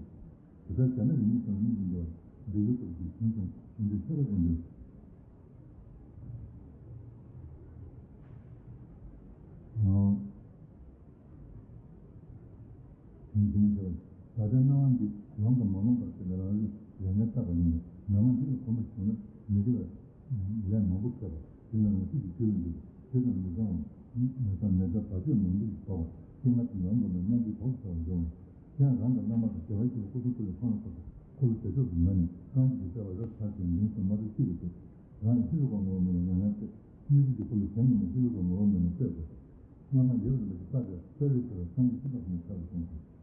པ། དེ་ལྟར་བྱས་ན་རིགས་ཉིད་ཀྱང་གཉིས་སུ་འགྱུར་བ་འདོད་ཡུལ་སྟོབས་ཀྱིས་ཞིང་ཀྱང་ཞིང་དུ་ཤེས་པ་ཀྱང་འདོད། ཞིང་ཞིང་ཤེས་པ། ད་ལྟའི་སྣང་བ་འདི་ལོང་དང་མ་ལོང་བར་གྱུར་པའི་རང་རིག་ལས་ངན་བཏགས་པ་ཡིན་ནས་ནམ་མ་འདི་ལ་གོམས་པ་བྱུང་ན་མི་དགེ་བ་ལས་མང་པོ་བསགས་པ་དེ་ལ་ངོ་ཤེས་ཀྱི་རྒྱུ་ལ་འདུག་དེ་དང་མི་ཚང་བ་མི་ཚང་མི་ཚང་བར་ཆད་མང་པོ་ཞིག་ཕོག་པ་དེ་ང་དང་ལམ་ལ་ལ་སྣང་གི་གྲོགས་སུ་བྱ་བ་འབྱུང་བ། ཡང་རང་དང་བླ་མ་དང་རྒྱལ་བ་ཞིག་ལ་སྐུ་གསུང་ཐུགས་ལས་ཁོང་ལ་བབས་པ་འཁོར་ལོ་བདེ་མཆོག་ཏུ་ངང་ནས་རྐང་གཅིག་གིས་བསྐོར་བ་རབ་ཚར་ཏེ་ཡུན་སུ་མ་ཐུབ་ཅི་རུ་འདུག་རང་ཡི་ཕྱི་རོལ་པ་ངོ་བོ་མིན་ལ་ཡང་ཡང་སྟེ། སྣོད་བཅུད་ཀྱི་འཁོར་ལོ་གཞན་མིན་ན་ཕྱི་རོལ་པ་ངོ་བོ་མིན་ལ་ལྟོས་དགོས། སྔ་མ་ཡོད་རིམ་པ་ཞིག་བརྟག་པས་རྩ་བའི་ཆེ་བ་སངས་རྒྱས་ཤིང་རྟ་ཞིག་ནས་ཆར་དུ་གསུངས་སོ།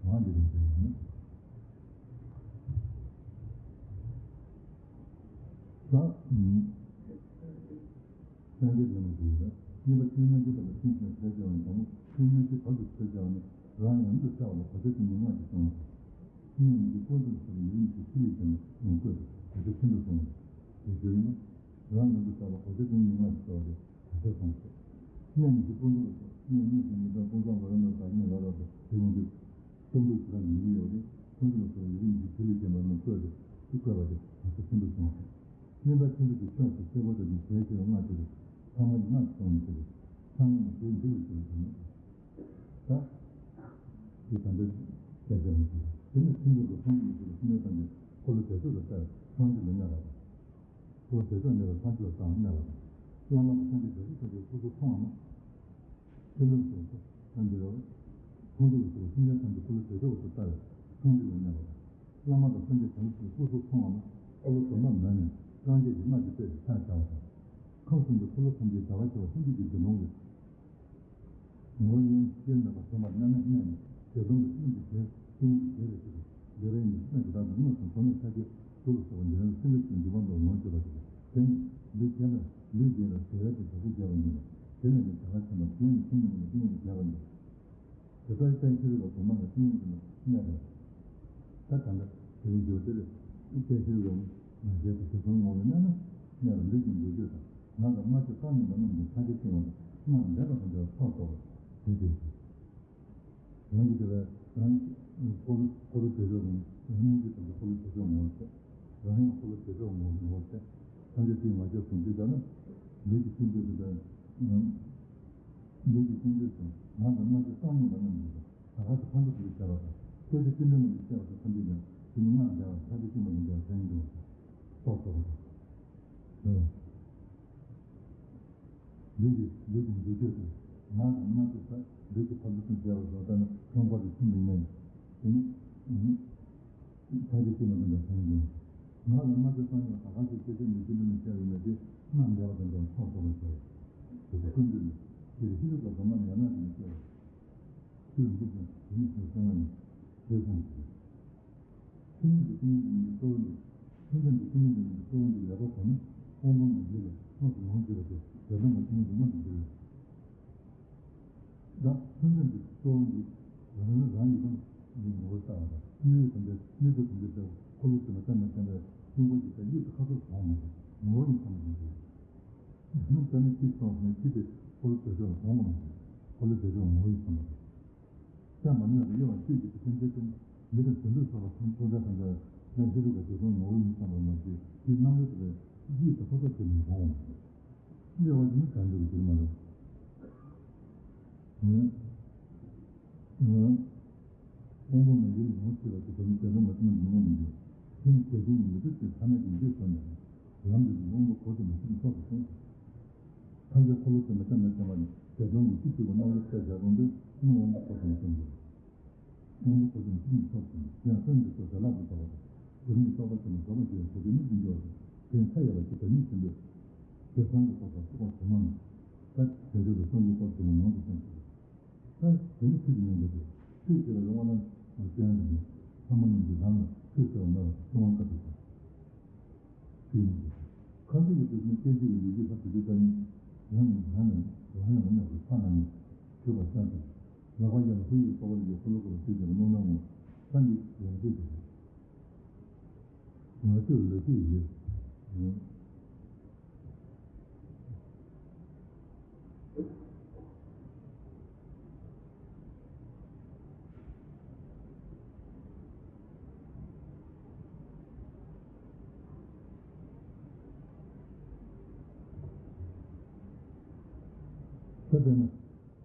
ང་འདི་རིང་འདི་ཡིན། ད། སངས་རྒྱས་ལ་མ་འདུས་ལ། གཉིས་པ་ཆོས་མངོན་གྱུར་དག་ལ་ཤིན་ཏུ་ནས་དད་བྱ་བ་ནི་དང་པོ་ཆོས་མངོན་གྱུར་བག་ཏུ་བྱེད་བྱ་བ་ནི་རང་ཡང་དུ་བྱ་བ་ལ་གོ་ཆ་ཀུན་ནས་སྔགས་ཀྱིས་བསྲུང་བ་དང་། སྨྱོ་ནི་འདི་ཀུན་ཏུ་བྱེད་པའི་ཡུལ་ཉིད་ཀྱི་ཕྱི་ལུས་ཀྱང་ཡང་བཀོད་དེ་གོ་ཆ་ཤིན་ཏུ་བསྲུང་བ་དང་། དེ་ཞུ་ཡིན་ན། རང་ཡང་དུ་བྱ་བ་ལ་གོ་ཆ་ཀུན་ནས་སྔགས་ཀྱིས་བསྲུང་བ་དེ་གོ་ཆ་བསྲུང་བ་དང་། སྨྱོ་ནི་འདི་ཀུན་ཏུ་བྱེད་སྨྱོ་སྨྱོ་ཞིང་མི་འདའ་ཀུན་བཟང་ལ་ར་ན་ཟ་སྨྱོ་ལ་ར་དང་དེ་ཡོང་དུས། སྟོང་ཐུག་གི་རང་ཉིད་ཡོད་རེད། ཁོང་ཚོ་ལ་སོགས་ཡུལ་མི་འདི་ཆོས་ལུགས་ཀྱི་མ་ནུ་བཀོད་དེ་དེ་བཀོད་པ་དེ་གོ་ཆ་ཤིན་ཏུ་བསྲུང་བ་དང་། སྨྱོན་པ་ཆེན་པོ་གི་ཕྱོགས་སུ་གསལ་པོ་དེ་ནི་ཞལ་ཕྱེ་བའི་སྔགས་ཀྱི་ཚང་མ་ཡི་སྔགས་སུ་སོང་ནས་ཟེར་ཏེ། ཚང་མ་ནི་ཞལ་འདི་བའི་ཕྱིར་དུ་ཟེར་ནས། ད། དེ་དམ་པའི་སྐད་ཆ་མི་ཞིག་དེ་ནི་སེམས་ལུགས་ཀྱི་སངས་རྒྱས་ཀྱི་ཚུལ་ལ་སེམས་ལས་བཏང་སྟེ་འཁོར་ལོ་བདེ་མཆོག་ཏུ་ལྟ་བས་སངས་རྒྱས་ལ་གནས་པ་དང་། འཁོར་ལོ་བདེ་མཆོག་གནས་པ་སངས་རྒྱས་ལ་བཏང་གནས་པ་དང་། བླ་མ་དང་སངས་རྒྱས་བདེ་མཆོག་ཐམས་ཅད་སོ་སོར་མཐོང་བ་ན། ཆོས་ལུགས་སོ་སོ་ཐམས་ཅད་ལ། མཐོང་ཆོས་ལ་སོགས་སེམས་ཅན་ཐམས་ཅད་འཁོར་ལོ་བདེ་མཆོག་ཏུ་ལྟ་བས་སངས་རྒྱས་ལ་གནས་པ་དང་། བླ་མ་དང་སངས་རྒྱས་བྱང་ཆུབ་སོ་སོར་མཐོང་བ་ན་འཁོར་ལོ་སྡོམ་པ་མོས་ནས་སངས་རྒྱས་ཀྱི་སྔགས་ཀྱི་དཔེ་ལ་ཕྱག་བྱ་བ་དང་། ཁམས་གསུམ་གྱི་འཁོར་ལོ་ཐམས་ཅད་བདེ་བར་གཤེགས་པ་སངས་རྒྱས་ཀྱི་དགེ་སློང་གི་ངོ་བོ་ཉིད་སྐྱེ་མེད་པར་བསྒོམ་པར་གནས་ན་གནས་ནས་དགེ་སློང་གི་སེམས་ཀྱི་རྒྱལ་སེམས་ཀྱི་རྒྱལ་ལ་ཞུགས་པ་འདི་རེ་ཡིན་སེམས་ཀྱི་བདག་དང་དངོས་སུ་འཛམ་གླིང་ཤཱཀྱའི་གཙུག་ལ་སོགས་པ་འདི་རེ་སེམས་ཀྱི་འཇིག་པ་འདྲ་ངོ་ཤེས་པ་ཞིག་དེ་ནི་ལུས་རྒྱས་ལ་ལུས་རྒྱས་ལ་བདེ་བའི་གི་བདག་པོ་རྒྱས་པ་ཉིད་ལ་དེ་ལས་ནི་བྱ་བ་ཆེན་པོ་དེ་ནི་ཆུང་ངུ་ནི་ཏིང་ངེ་འཛིན་རྒྱས་པ་ཉིད་ལ། དེ་ལྟར་བསྟན་ཤེས་རིག་པ་དུ་མ་ལ་ཏིང་ངེ་འཛིན་ལ་གནས་པ། ད་ད་ལྟ་དེ་རིང་འགྱུར་དེ་རེད། བསྟན་ཤེས་རིག་པ་ནི་ང་རྒྱལ་དུ་དེ་ཚོ་ངོ་བོ་གནས་ན་གནས་པ་ལུས་ཀྱི་འདུ་བྱེད་དང་ང་དང་སྨྲ་བརྗོད་རྟག་གཉིས་པ་རྣམས་ཀྱི་ཕྲ་རྒྱས་བཅིང་བ་དང་སྔགས་འདས་པ་དང་འབྲེལ་བ་ཐོག་རྟོགས་པ་དེ་དེ་རེད། རང་གི་དེ་བས་རང་འཁོར་འཁོར་ལོ་བདེ་མཆོག་གམ་སྙིང་རྗེ་དང་འཁོར་ལོ་བདེ་མཆོག་ངོ་བོར་བཤད། རང་ཡང་འཁོར་ལོ་བདེ་མཆོག་ངོ་ངོ་བོར་བཤད། ཐམས་ཅད་དེའི་ང་རྒྱལ་ཟུང་འཇུག་བྱ་ན། ལུས་ཀྱི་སྐྱོན་བརྗོད་དེ་ལྟར། ལུས་ཀྱི་སྐྱོན་བརྗོད་དང་ང་དང་སྨྲ་བརྗོད་རྟག་གཉིས་པ་རྣམས་ཡིན་པ་ད་ག་ཏུ་ཕན་ཐོགས་ཀྱི་བྱ་བ་དང་སྐད་ཆ་ཅི་འདྲ་མོ་ཞིག་བཤད་པ་དང་ཐམས་ཅད་ཀྱང་དེ་ནི་སྔགས་འདས་པ་ཐམས་ཅད་ཀྱི་མ་ཡིན་པའི་དོན་ཡིན་པ་རྟོགས་ཐུབ་པ་དང་། ལུས་ཀྱི་ལུས་ཀྱི་འདུ་བྱེད་དང་། ང་དང་སྨྲ་བརྗོད་ས་འདོད་ཀྱི་ཕ་ཚོ་ཚུན་བྱས་པ་སོགས་ལྟར་ན་ཁྱོད་པ་དེ་ཚུན་མི་ཉན། དེ་ནི། ཐར་པའི་སྐྱེས་མ་ཐོན་པའི་སེམས་ཀྱིས། ང་ལ་སྨྲ་བརྗོད་སང་ཉིན་ད་ག་ཚོད་སྐད་ཆ་འདི་ཅི་མི་ནུས་བཤད་ཡོད་མེད་དེ་རྣམ་འདྲ་བ་དང་འདྲ་བ་ཚོགས་ཚོགས་པ་བྱས། དེ་ཚོ་ཀུན་འདུས་ནས་དེར་ཧི་རུ་ཀ་གོ་མ་ནི་ཡང་ན་དེ་ནི་བཤད། ཆོས་འདི་ཀྱང་དེ་ནི་ཆོས་སེམས་ལ་ནི་ཆོས་སེམས་ཀྱི། ཆོས་ཉིད་ཀྱི་ཏིང་ངེ་འཛིན་གྱི་གཙོ་བོ་འདི། ཆོས་ཉིད་ཀྱི་ཏིང་ངེ་འཛིན་གྱི་གཙོ་བོ་འདི་ལེགས་པར་གོམས་ན་དབང་པོ་མ་ཡིན་ལ་དངོས་སུ་ལོངས་སྤྱོད་པ་སྟེ་དེ་ལྟ་བུའི་ཏིང་ངེ་འཛིན་མངོན་དུ་འགྱུར་བས། ད་ཐོས་བསམ་གྱི་གཙོ་བོ་འདི་རང་རང་ཡི་དམ་གྱི་ངོ་བོར་ལྟ་བ་དང་། སྣོད་ཐམས་ཅད་སྣོད་དུ་ཐམས་ཅད་པའི་འཁོར་ལོ་བཅུ་མ་བརྟན་མ་བརྟན་པའི་སྙིང་པོ་ཞིག་དང་དབྱིབས་སུ་ཁ་ཚུར་གོང་མ་དང་ངོ་བོ་ཉིད་ཐམས་ཅད་ཡིན། སྣོད་ཙམ་ནི་ཅི་སོང་ཟེར་ན་ཅི་སྟེ་འཁོར་ལོ་བྱ་སྤྱོད་ལ་གོང་མ་དང་འཁོར་ལོ་བྱ་སྤྱོད་ངོ་བོ་ཉིད་ཐམས་ཅད། ཅང་མ་སྨོས་པར་གཡོ་བ་ཆོས་ཀྱི་སེམས་ཅན་ཀུན། མི་དང་དུད་འགྲོ་སོགས་ལ་ཕན་ཕན་ཚུན་ཚོད་ལ་ཧེ་རུ་ཀ་ཆོས་སྐུ་ངོ་བོ་ཉིད་ཙམ་པར་མ་ཟད་དེའི་རྣམ་རོལ་དུ་བའི་དབྱིབས་སུ་ཁ་ཚུར་ཁྱེར་ནས་འོང་བ་མ་ཟད། དབྱེ་བ་ནི་གང་འདུལ་གྱི་མ་རེད། དབང་པོ་མ་ཡིན་ལ་ངོ་ཤེས་པ་དེ་བོད་མི་དེ་འདྲ་མ་བྱུང་ན་འདུལ་ངོ་མི་འདུག་ཤིང་རྒྱ་ཆེན་གྱི་མི་ཚེ་དེ་ཐ་མལ་གྱི་འདུས་སོ་ནས་ལམ་འདི་ནི་དབང་པོ་གོ་དུ་མ་ཆུད་ནས་སོགས་སུ་གསུངས། ཐམས་ཅད་འཁོར་ལོ་དུ་མ་ལྟ་མ་བྱང་བ་ནི་བྱ་བྱང་གི་ཅི་ཞིག་གོ་རྣམ་རོལ་གསལ་བྱ་རུང་དུ་སྣང་དབང་པོ་གོ་དུ་མ་ཆུད་ནས། དབང་པོ་གོ་དུ་མ་ཆུད་ནས་སོགས་སུ་ཡང་སེམས་ཀྱི་ཚོགས་བྱ་ལག་ཏུ་བྱ་བ་དང་། དེ་ནི་རྟོག་པ་ཆེན་པོ་རྫོགས་པ་ཞེས་སོགས་ཀྱི་མིང་དུ་འགྱུར་བ་དང་། དེ་མཐའ་ཡས་པ་ཞེས་པ་ཉིད་ཟིན་པས། དེ་སང་གི་ཚོགས་དང་ཚོགས་པ་གོ་མ་མེད། ད་བྱ་སྤྱོད་ཀྱི་སངས་རྒྱས་སྐོར་དུ་ནི་ངོམས་སུ་གསུངས་སོ། ད་དེ་ནི་ཆོས་ཀྱི་མིང་འདོད་དེ། ཆོས་ཅེས་པ་ཡང་བླ་མ་ལ་སྤྱན་རས་གཟིགས་ནས་ལྷ་མོ་རྣམས་ཀྱིས་རང་ལ་ཆོས་ཟེར་བ་མེད་པར་སྤྱན་དབང་བཀའ་སྩལ་ཞིང་། ཆོས་ཉིད་ཀྱི་ཁ་ཟས་ཀྱི་དུས་སུ་སྐད་ཅིག་གི་ལུས་ཀྱི་ལྷ་དུས་ཀྱི་ལྟ་ཉིད་རང་ཉིད་རང་ཉིད་རང་ཉིད་རང་ཉིད་ལ་ཕར་ནང་ནས་བྱེད་པ་ཤར་ཏེ། ལག་པ་གཡས་ལ་ཧཱུྃ་ཡིག་གསོལ་བ་ལ་ཡོད་འཁོར་ལོ་བསྐོར་བ་ཆོས་ཀྱི་རྣམ་སྣང་ངོ་། ད་འདི་ཡང་ཆོས་ཀྱི་ང་ཚོས་ལོ་རྒྱུས་ཡོད། ད་དེ་ནི།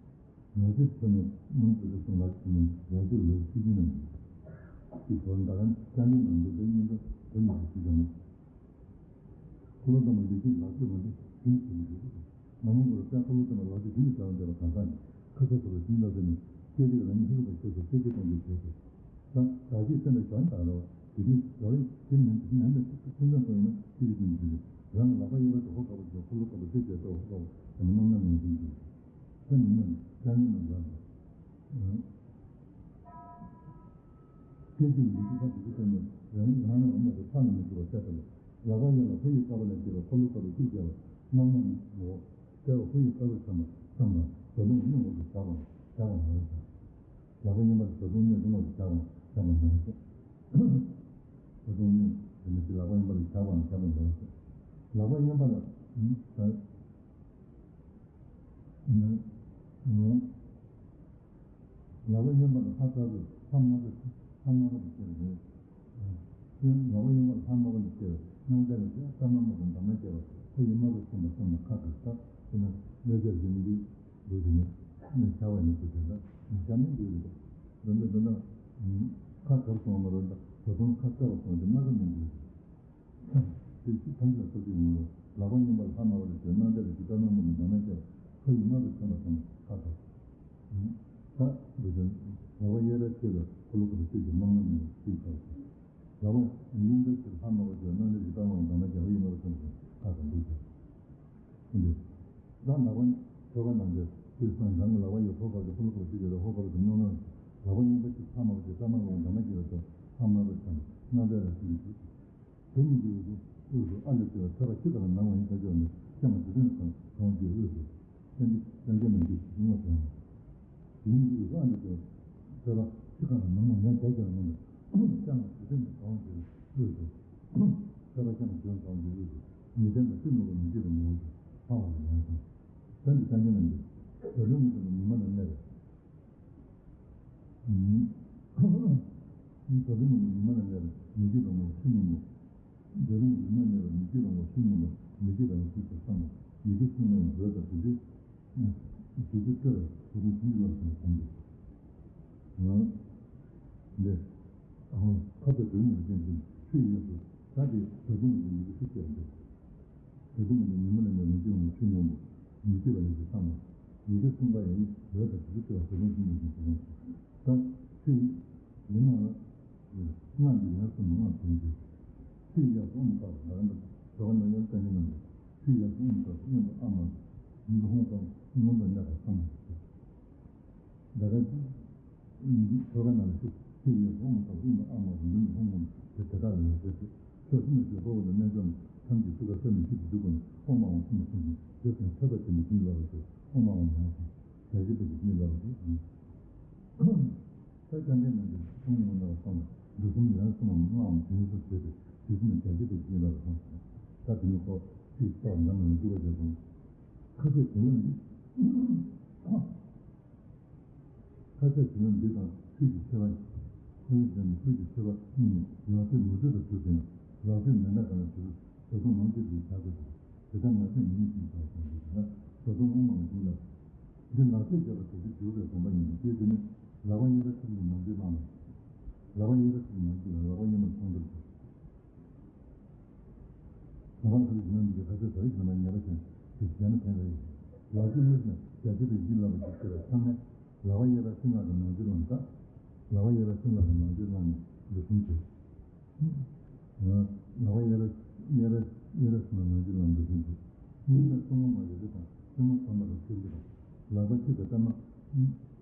ང་ཚོས་ཚོ་ནས་མང་དུ་རེ་ཟུང་ལ་བྱིན་ནས་ལོ་རྒྱུས་ལོ་རྒྱུས་ཀྱི་ནང་གི་བོད་ཟླ་གམ་སྐྱ་ནི་ནང་དུ་བོད་སྙིང་པོ་བོད་ཉིད་ཀྱི་ཞུ་བྱ་མོ། འཁོར་ལོ་སྡོམ་པ་ལུས་ཀྱི་ལག་ཆོད་མ་འདི་རྒྱུན་ཞུ་མི་འདུག་ན་མོ་གུ་རུ་པས་འཁོར་ལོ་སྡོམ་པ་ལག་ཆོད་རྒྱུན་དུ་བྱ་བ་འདེབས་པ་གང་ཟག་ནི་ཁ་ཚ་ཁུ་རུ་ཞིང་ལ་ཟེར་ནས་སྐད་ཅིག་རང་ཉིད་ཧེ་རུ་ཀ་ཆོས་སུ་སྐད་ཅིག་གཏོང་རྒྱུ་བྱེད་དེ། ད་བདག་གིས་སེམས་པའི་བྱང་དང་རོ་དེ་དུས་རོ་ཡི་དེ་ནི་དེ་ནི་ནམ་ཡང་ཐུགས་ཐུགས་འཛིན་ཐོག་ཡིན་ན་ཅི་ཞིག་ཀུན་གྱི་རང་གི་ལག་པ་གཡས་པ་དེ་ཧོ་དཀར་པོ་དེ་འཁོར་ལོ་དཀར་པོ་དེ་བྱས་ཏེ་ཧོ་དཀར་པོ་དེ་མི་སྣང་ན་མི་འཛིན་གྱི། ད་ནི་ནི་ཅང་ཡིན་ན་ལ། སྐད་ཅིག་མི་འདུག་ཁ་དུ་ཁུ་ཏེ་ནི་རང་ཉིད་རང་ལ་འོང་བ་དེ་ཕར་ནི་མི་འགྱུར་བ་བཤད་པ་ལས། ལག་པ་གཡས་ལ་ཧོ་ཡི་དཀར་པོ་ལ་སྐྱེས་པ་འཁོར་ལོ་དཀར་པོ་བཅུ་བྱས་པ་རྣམ་སྣང་ངོ་། སྐྱེ་བ་ཧོ་ཡི་དཀར་པོ་ཚང་མ་ཚང་མ་བདེ་སྟོང་གི་སྣང་ངོ་ཟེར་བྱ་བ་བྱ་བ་མ་རེད་ཟེར། ལག་པ་གཡོན་པ་ལ་བདེ་སྟོང་གནས་སུ་ངོ་ཟེར་བྱ་བ་བྱ་བ་མ་རེད་ཟེར། བདེ་སྟོང་གནས་དེ་ནི་ལག་པ་གཡོན་པ་ལ་བྱ་བ་བྱ་བ་མ་རེད་ཟེར། ལག་པ་གཡོན་པ་ལ་ད། ལག་པ་གཡོན་པ་ལ་ལྷ་དཀར་པོས་ལྷ་དམར་པོ་ལྷ་དམར་པོ་ལ་སྐྱེ་བ་རེད། ལག་པ་གཡོན་པ་ལ་ལྷ་དམར་པོ་ལ་སྐྱེ་བས་སྣང་མཐའ་ལ་སྐྱེ་བ་ལྟ་མ་སྨྲ་བ་འདབ་མ་སྐྱེ་བ་ཁོ་ཡི་དམར་པོ་མཚོན་པ་ཙམ་ལ་ཁ་དར་ས་དེ་ན་གནོད་བྱེད་རིམ་གྱིས་འདུས་ཏེ་ནི་བྱ་བ་ཉིད་དུ་དེ་ལ་བྱ་མིན་འདུས་རེད། འདི་འདི་འདི་ན་ཁ་དར་སོང་མ་རེད་ད་ད་དུང་ཁ་དཀར་བ་སོང་དེ་སྣ་ཁ་མིན་འདུས་རེད། དེ་ཕྱི་ཐམས་ཅད་ལ་སོགས་པའི་ངོ་བོ་ལག་པ་གཡོན་པ་ལ་ལྷ་དམར་པོ་ལ་སྐྱེ་བ་སྣང་མཐའ་ལ་སྐྱེ་བ་ལྟ་མ་སྨྲ་བ་འདབ་མ་སྐྱེ་བ་ཁོ་ཡི་དམར་པོ་མཚོན་པ་ཙམ་ལ་ཁ་དར། ད་འདི་དོན་ངོ་བོ་གཡས་པའི་ཆོས་ལ་འཁོར་ལོ་བསྐོར་བའི་ཆོས་ཀྱི་རྣམ་སྣང་མིན་པ་ཅིག་ཆགས་སོ། ལག་པ་གཡོན་པའི་ཆོས་ལ་ལྷ་དམར་པོ་ཆོས་སྣང་མཐའ་ཞིག་ལྟ་བའམ་འདབ་མ་རྒྱལ་པོ་ཡིན་པར་མཚོན་པའི་ཁ་དང་འདུག་ཅིང་། འདི་ལ་ལག་པ་ཆོས་པ་ནང་གི་ཆོས་སང་རང་གི་ལག་པ་ཡོད་ཧོ་གར་གྱི་འཁོར་ལོ་བསྐོར་བའི་ཆོས་ཀྱི་ལ་ཧོ་གར་གྱི་སྣང་སྣང་། ལག་པ་གཡོན་པའི་ཆོས་ལྷ་དམར་པོ་ཆོས་ལྟ་མ་སྨྲ་བ་འདབ་མ་རྒྱལ་པོ་ཆོས་ལྷ་དམར་པོ་ཆོས་སྣང་མཐའ་ལ་ཆོས་ཀྱི་ཆོས། དེ་ཉིད་ཀྱི་དབུས་སུ་དབུས་སུ་ཨ་ལས་ཀྱི་ཐོད་པ་ཁྱི་ག་ལ་ནང་བ་ཡིན་ད་ཅོག་ནས་སྐྱེ་མ་དུ་ལྡན་དང་གང་གི་དབུས་སུ་སེམས་ཅན་སེམས་ཅན་རྣམས་ཀྱི་ཞིང་ངོ་ཟེར་བ། དེ་ཉིད་ཀྱི་དབུས་སུ་ཨ་ལས་ཀྱི་ཐོད་པ་ཁྱི་ག་ལ་ནང་བ་ཡིན་ད་ཅོག་ནས་སྐྱེ་མ་དུ་ལྡན་དང་གང་གི་དབུས་སུ་ཐོད་པ་སྐྱེ་མ་དུ་ལྡན་གང་གི་དབུས་སུ་ཉིད་ལྡན་དང་ཤུགས་ནུས་པ་མི་བསྐྱོད་པའི་ངོ་བོ་ཞིག་འཕགས་པ་ལ་ཡང་དང་། སེམས་ཀྱི་སེམས་ཅན་རྣམས་ཀྱི་དོན་ལུགས་ཉིད་དུ་ཉི་མ་ལ་གནས་པའི། ད་དུང་ཉི་མ་ལ་གནས་པའི་མི་བསྐྱོད་པའི་ངོ་བོ་ཆུ་སྙོམས་པ། ད་དུང་ཉི་མ་གནས་པའི་མི་བསྐྱོད་པའི་ངོ་བོ་ཆུ་སྙོམས་པ། མི་བསྐྱོད་པའི་ངོ་བོ་ཆུ་དང་སྲང་མ། ཡི་གེ་གསུང་མའི་འོད་དང་དེ་དུས་དེ་དུས་སྤྲོ་བའི་དུས་དུས་ཐུན་གྱི་བར་དུ་གོམས་ཏེ། ང་འདི་ཁ་དང་དོན་ཉིད་ཀྱི་རྒྱན་ཅན་ཆུ་ཡི་དབྱིངས་སུ་ད་དེ་ད་དུང་ཉི་མ་ལ་གནས་པའི་མི་བསྐྱོད་པའི་ངོ་བོ་ཆུ་སྙོམས་པ། མི་བསྐྱོད་པའི་ངོ་བོ་ཆུ་སྲང་མ། ཡི་གེ་གསུམ་པ་ཡང་འོད་དང་དྲི་ཆུ་ལྟ་བུ་ཟེར་ལོང་གསུམ་ཡོད་ཅིང་ཟེར་ལོང་། ད་ཚིག་འདི་ནང་ལ་སྔགས་ཀྱི་ཡང་གསུམ་སྔགས་དོན་གྱི་ཚིག་ཡག་སོ་མི་རྟག་པ་ལ་རིམ་པ་ཟེར་བ་ན་ཡང་བཀའ་ཉན་ནང་ལ་ཚིག་ཡག་སོ་མི་རྟག་པ་སྙོམས་པར་ཨ་མ་ལ་ཡིན་པ་ཧོང་ཀང་ངོམས་པར་གནས་པ་ཙམ་ཞིག་ཟེར། ད་ག་ཆོ་ག་ནང་ལ་ཚིག་ཚིག་ཡག་སོ་མི་རྟག་པ་སྙོམས་པར་ཨ་མ་ལ་ཡིན་པ་ཧོང་ངོམས་དེ་དེ་དག་ལ་ཡང་ཟེར་ཏེ། ཕྱོགས་བཅུ་ན་བཞུགས་པ་པོ་ལ་རྣལ་འབྱོར་མ་ཐམས་ཅད་ཐུགས་ཀར་ས་ནས་ཤུགས་ཀྱིས་འཇུག་པ་ནི་ཨོཾ་ཨཱཿཧཱུྃ་སུ་མ་ཐུགས་ཀྱི་རྗེས་སུ་ཐོད་པ་ཆེན་པོ་བྱིན་གྱིས་བརླབས་པ་ཞེས་ཨོཾ་ཨཱཿཧཱུྃ་ཧཱུྃ་ཟེར་ཏེ། བརྒྱ་བྱིན་པ་ཞིག་བྱིན་གྱིས་བརླབས་པ་ཞེས་ཨང་། ད་སྐྱབས་མགོན་རྣམས་ཀྱིས་གསུང་མྱོང་ལ་སོང་ལ་འབྲུ་གསུམ་ཡང་གསུམ་མམ་ལྔའམ་དེ་ཉིད་དུ་བྱས་ཏེ་དུས་གསུམ་ན་བརྒྱ་བྱིན་པ་ཞིག་བྱིན་གྱིས་བརླབས་པ་སོང་། ད་དེ་ཉིད་ཁོ་ཚིག་སོགས་ཉམས་ལ་འཇུག་པ་བྱས་སོང་། ཁ་ཟས་བྱིན་རླབས་འདི། ཁ་ཟས་བྱིན་རླབས་འདི་དང་ཆོས་ཀྱི་ཆེ་བ་ཡིན། ཆོས་ཀྱི་ཆེ་བ་གཉིས་ནི་ལག་རྩལ་མུ་སྟེགས་དང་གྲུབ་ཟིན་ཡང་ལག་རྩལ་མི་འདྲ་གང་ལ་གྲུབ་བཟོ་ལྟ་མང་ཆེ་བའི་བྱ་དགོས་ཤིང་དེ་ལྟར་མ་བྱས་མི་ནུས་ཤིང་བྱ་བ་གང་ཞིག་ན་བཟོ་ལྟ་སྔོན་མ་ལ་འཇུག་ལ། འདི་ལག་རྩལ་བྱས་པ་དེ་ཚོ་འཇུག་པའི་དགོངས་པ་ཡིན་པས་དེ་ནི་ལག་པ་གཡས་པ་ཕྱི་ནས་ནང་གི་བླངས་ལ། ལག་པ་གཡས་པ་ཕྱི་ནས་ནང་གི་ལ་ལག་པ་གཡོན་པ་ཚང་འདུར་བྱས། ལག་པ་ཁ་ལ་ཞིམ་ཉམས་ཀྱི་ཁ་ཟས་ཟ་ཡི་ཞིམ་པ་ཉེས་པ་ཅན་ཞིག་བྱས་ན་ཕན་པ་ཡིན། ལག་ཆུ་དངོས་སུ་བརྒྱ་བྱིན་པའི་ཡིད་ལ་བ་ཞིག་ཟེར་བའི་ཚང་མས་ལག་པ་གཡས་པ་སྲིན་ལག་གི་ནང་ཆུ་ལ་འདག་ལག་པ་གཡས་པ་སྲིན་ལག་གི་ནང་ཆུ་བླངས་ནས་འདུ་ཤིང་བྱེད། ལག་པ་གཡས་པ་གཡས་པ་གཡས་པ་སྲིན་ལག་ནང་ཆུ་ལ་འདུ་ཤིང་བྱེད། གཉིས་པ་སོར་མོ་མ་རེ་རེ་དང་སོར་མོ་ཚང་མ་ལ་ཆུ་རེ་དང་ལག་པ་ཕྱི་དང་ལྟ་མ་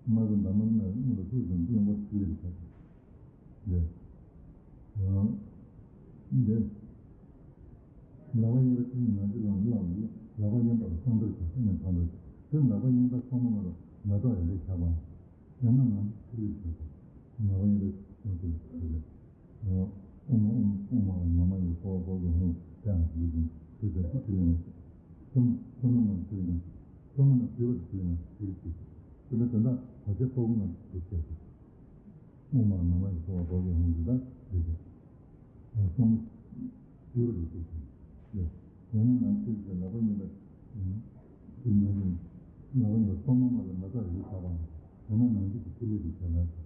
དམར་པོ་འདབ་མ་ལྔ་ཡོད་པ་ཚུལ་བཞིན་དུ་ཡོང་བར་ཆུ་རེ་བྱ། འདི། འདི། ལག་པ་གཡས་པ་ཕྱི་ནས་ནང་གི་ལམ་བླངས་ནས་ལག་པ་གཡོན་པ་ལ་བསང་གཏོར་བྱས་ཏེ་ནས་བསང་གཏོར་བྱས། དེ་ལག་པ་གཡོན་པ་སོར་མོ་ལྔ་ལ་མེ་ཏོག་ཡར་ལེ་བཞག་པ། ཡང་ན་ནང་གི་ཐིག་ལེ་བྱས་ཏེ། ལག་པ་གཡོན་པ་སོར་མོ་ལྔ་ལ་ཐིག་ལེ། ཨོཾ་ཨོཾ་ཨོཾ་ཨཱཿཧཱུྃ་ན་མ་ཡེ་སྭཱ་ཧཱ་བོ་དྷི་ཧཱུྃ་ཏདྱ་ཐཱ་ཞེས་བྱ་བ་ཐིག་ལེ་ལྔ། སོར་མོ་སོར་མོ་ལྔ་ཐིག་ལེ་ལྔ། སོར་མོ་ལྔ་བསྡུས་པ་ལ་ཐིག་ལེ་ལྔ་ཞེས་བྱ། དེ་ལ་དོན་དག་གོ་ཆ་ཕོ་བོ་ལྔ་བསྡུ་བྱས་ཏེ། ཨོཾ་ཨཱཿཧཱུྃ་ན་མ་ཡེ་སྭཱ་ཧཱ་བོ་དྷི་ཧཱུྃ་ཟེར་ད་ཟེར་ཏེ། སོར་མོ་བསྡུས་པ་ལ་ཐིག་ལེ་ལྔ། ཡང་ན་ནང་ཐིག་ལེ་ལག་པ་གཡོན་པ། ཐིག་ལེ་ལྔ་ཡིན། ལག་པ་གཡོན་པ་སོར་མོ་ལྔ་ལ་མེ་ཏོག་ཡར་ལེ་བཞག་པ་ན། ཡང་ན་ནང་ཐིག་ལེ་ཐིག་ལེ་ལྔ་བྱས་ལ།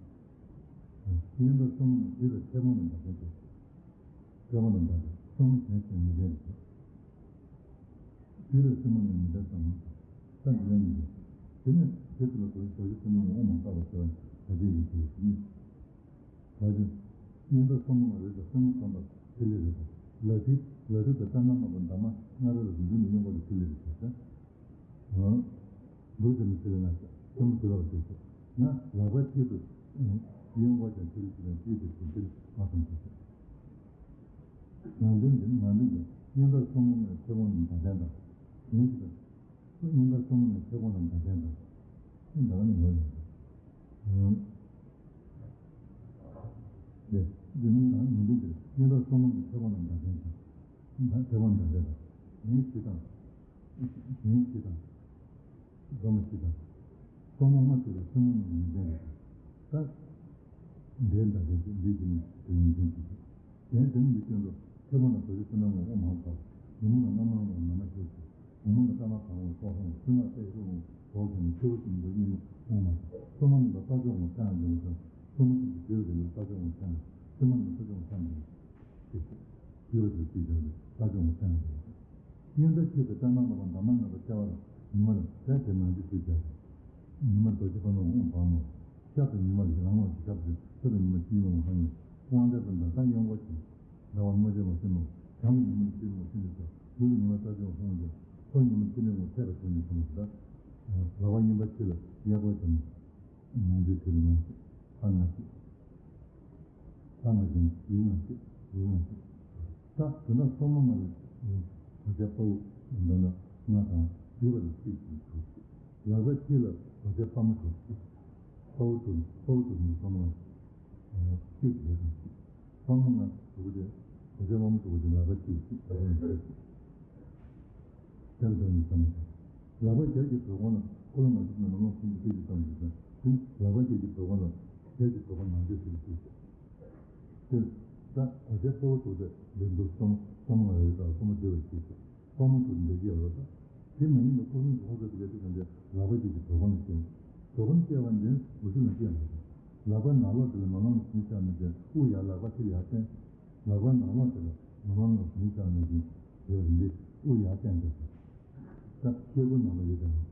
གཡོན་པ་སོར་མོ་ལྔ་བསྡུས་པའི་ཚེ་སྔོན་ལ་འདག་པའི་ཚེ། ཚེ་སྔོན་ལ་འདག་པའི་སོར་མོ་གཞན་ཞིག་མི་འདྲ་རེད། བསྡུས་པའི་ཚེ་སྔོན་ལ་མི་འདྲ་ཙམ། ས་འདི་ལ་ཡིན། དེ་ནས་དེ་ཚོ་ལ་རྡོ་རྗེ་རྡོ་རྗེ་སེམས་དཔའ་ཨོཾ་མ་བཏགས་པ་ཟེར་བ་ནི་བྱ་བྱེད་ཀྱི་ཚུལ་ཞིག་ཡིན། ད་ཅི། གཡོན་པ་སོར་མོ་ལྔ་རེ་དང་སོར་མོ་ཚང་པ་ཐིག་ལེ་རེ་དང་། ལག་མཐིལ་ལག་མཐིལ་དང་ལྟ་མ་ལྔ་པོ་འདབ་མ་ལྔ་རེ་ལ་རིམ་བྱོན་གྱི་གཡོན་སྐོར་དུ་ཐིག་ལེ་རེ་བྱས་ཏེ། འདུག་ཟེར་ནས་ཐིག་ལེ་ལྔ་བྱས། སོར་མོ་བསྡུས་པ་ལ་ཐིག་ལེ། ཡང་ལག་པ་གཅིག་ཏུ་གཡོན་སྐོར་ཀྱང་ཐིག་ལེ་གཅིག་དང་གཅིག་ཏུ་ཐིག་ལེ་ལྔ་ཙམ་བྱས་ཏེ། ནང་དོན་འདི་ནང་དོན་འདི་གཡོན་པ་སོར་མོ་ལྔའི་ཚེ་སྔོན་ལ་འདག་ལྡན་དང་། གཞན་ཞིག་དང་། གཡོན་པ་སོར་མོ་ལྔའི་ཚེ་སྔོན་ལ་འདག་ལྡན་དང་། འདག་ནི་ཡོད་རེད། ཨང་། དེ་འདི་ནི་ནང་མི་འདུག་གི་གཡོན་པ་སོར་མོ་ལྔའི་ཚེ་སྔོན་ལ་འདག་ལྡན་དང་། ཚེ་སྔོན་འདག་ལྡན་དང་། གཞན་ཞིག་དང་། གཞན་ཞིག་དང་། སོར་མོ་བཞི་དང་། སོར་མོ་ལྔ་བསྡུས་པའི་སོར་མོ་ལྔ་ཡོན་ཏན་རེད། ད། འདྲའི་འདྲ་ཅན་གྱི་འདི་བཞིན་དུ་ཡོན་ཏན་གྱི་ཕྱིར། གཞན་དེ་ནི་འདི་སྟོན་ཏོ། ཁྱེད་རང་ལ་རྡོ་རྗེ་སེམས་དཔའ་ངོ་བོ་མང་དུ་བཏགས། ཉོན་མོངས་ལ་རྣམ་སྣང་ལ་ན་མ་ཤེས་སོ། ཉོན་མོངས་ལ་ལྟ་མ་གང་བ་སོགས་ལ་སྲིན་ལག་པས་ཤོག་ངོ་བོག་བྱས་ནས་ཁྱེའུ་བཞིན་དུ་གཉིད་ལོག་ངོ་མ་ཤེས། སོར་མོ་རྣམས་ལ་རྟ་མཆོག་ངོ་ཕྲ་ཡང་འཇོག་མི་ཚར། སོར་མོ་གཅིག་གིས་བསྡུས་པ་དེ་ལ་རྟ་མཆོག་ངོ་ཕྲ་ཡང་། སོར་མོ་རྣམས་ལ་རྟ་མཆོག་ངོ་ཕྲ་ཡང་འཇོག་མི་ཚར། ཞེས་སོ། བསྡུས་པ་དེ་ལ་ཅིག་བྱ་བའི་རྟ་མཆོག་ངོ་ཕྲ་ཡང་འཇོག་མི་ཚར། གཡོན་པ་གཅིག་ཏུ་ལྟ་མ་ལོག་པ་འདབ་མ་ལྔ་པོ་བཅའ་བ་ལ་ཉི་མ་ལ་ཟས་དེ་ནང་གི་ཚུལ་བྱ། ཉི་མ་རྡོ་རྗེ་ཕག་མོ་དབང་བ་མོ། ཤར་དུ་ཉི་མ་ལ་རང་ལོག་གི་ཤར་དུ་ཆུ་དང་ཉི་མ་སྤྱི་ཡོངས་ཧང་ཡོད། དབང་ཆ་དང་འདྲ་ད་གཡོན་སྐོར་གྱིས། ཟླ་བ་མ་བྱེད་པ་སེམས་མོ། བྱང་དུ་ཉི་མ་ལ་སྤྱི་ཡོངས་སེམས་ཀྱི་ཚོགས། ལུས་ལ་ཉི་མ་རྩ་ཆེན་ཧོང་ཀྱང་། ལྷོ་ཉི་མ་སྤྱི་ལེ་ངོ་ཐེག་པ་དོན་གྱི་ཚོགས་སུ་གདའ། ལག་པ་གཡོན་པ་ཕྱི་ལ་གཡས་སྐོར་གྱིས། ནང་གི་ཐིག་ལེ་ལྔ་ཞིག་ཕ་ལྔ་ཞིག་ལྷ་ལྔ་ཞིག་ཡུལ་ལྔ་ཞིག་ཡུལ་ལྔ་ཞིག་ད་དེ་འདྲ་སོར་མོ་ལྔ་ལ་རྡོ་རྗེ་དཔའ་བོ་འདོན་ན་ལྔ་དང་བསྡུས་པ་ལ་གཅིག་ཞིག་དྲུག་ལག་པ་གཅིག་ལ་རྡོ་རྗེ་དཔའ་མོ་དྲུག་དཔའ་བོ་དྲུག་དཔའ་བོ་དྲུག་ནི་སོར་མོ་ལྔ་གཅིག་ལས་དང་གཅིག་སོར་མོ་ལྔ་དྲུག་པོ་དེ་རྡོ་རྗེ་དཔའ་མོ་དྲུག་པོ་དེ་ལག་པ་གཅིག་ལ་གཅིག་ལག་པ་གཅིག་ལ་གཅིག་ལག་པ་གཅིག་གི་བོད་གོང་ལ་འཁོར་ལོ་མ་གཏོགས་པའི་ནང་ལོགས་ཀུན་གྱི་སྐད་ཅིག་ཙམ་ཞིག་དང་དེ་ལག་པ་གཅིག་གི་བོད་གོང་ལ་སྐད་ཅིག་བོད་གོང་ནང་གཅིག་ཞིག་ལ་གཅིག་ཞིག་དེ་ལྟ་གོ་ཆའི་གཙོ་བོ་དྲུག་སྟེ་འདི་འདུག་སོ་མ་སོ་མ་ལ་ཡོད་དང་སོ་མ་བསྡུས་པ་གཅིག་སྟེ་སོ་མ་དྲུག་འདི་སྐད་ཡོད་ལ། དེ་མ་ཡིན་པའི་སྐུ་གསུང་ཐུགས་ཀྱི་སྐད་ཅིག་དང་དེ་ལག་པ་གཅིག་གི་བོད་གོང་ལ་སྐྱེ། བོད་གོང་སྐྱེ་བ་འདི་འུ་ཚོ་ལ་སྐྱེ་མ་ཐུབ། ལག་པ་ནང་ལོགས་དེ་ལ་ནང་ལོགས་ཞིག་བཅར་ནས་དེ་དབུགས་ཡར་ལག་པ་ཕྱིར་ཡར་བསྟན། ལག་པ་ནང་ལོགས་དེ་ལ་ནང་ལོགས་ཞིག་བཅར་ནས་དེ་དེ་ལ་འདི་དབུགས་ཡར་བསྟན་ཏེ། ད་སྐྱེ་དགུ་ནང་ལ་ཡོད་དང་།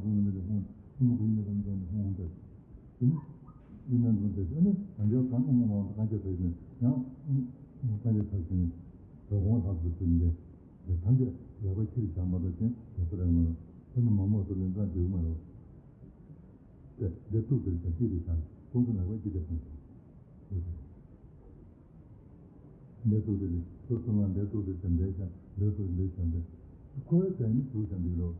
ཚོང་ཡོད་མེད་དེ་ཧུང་། ཨུ་མ་ཁུ་ཡིན་ན་གང་ཚོང་ནས་ཧུང་ཧུང་བསྡད། དེ་ནི་ཨི་མེན་ཚོང་བསྡད། ཨ་ནི་གང་ལྕོགས་གང་ཨུ་མ་མང་དུ་གང་ལྕོགས་བསྡད་ནས་ཡང་གང་ལྕོགས་ཚར་ཞིང་དོ་དགོང་ལྷག་ཏུ་ཟིན་ཏེ། དེ་ཐམས་ཅད་ལག་པ་ཁྱི་རེ་བཞག་མ་གཏོགས་གཞན་དེ་ཚོ་རེད་མ་རེད། ཨ་ནི་མང་མོག་ཚོ་ལེན་སྟངས་འགྲིག་མ་རེད། དེ་དེ་ཐུག་དེར་བཞག་ཁྱི་རེ་བཞག་ཁོང་ཚོ་ལག་པ་ཁྱི་དེ་ཕུང་སོང་། འདས་ཐུག་དེ་རེད། ཁོ་ཚོ་ལ་འདས་ཐུག་དེ་དེ་འདས་བཞག་འདས་ཐུག་འདས་བཞག་འདས། ཁོའི་དེ་ནི་ཐུག་བཞག་འདུག་རོགས།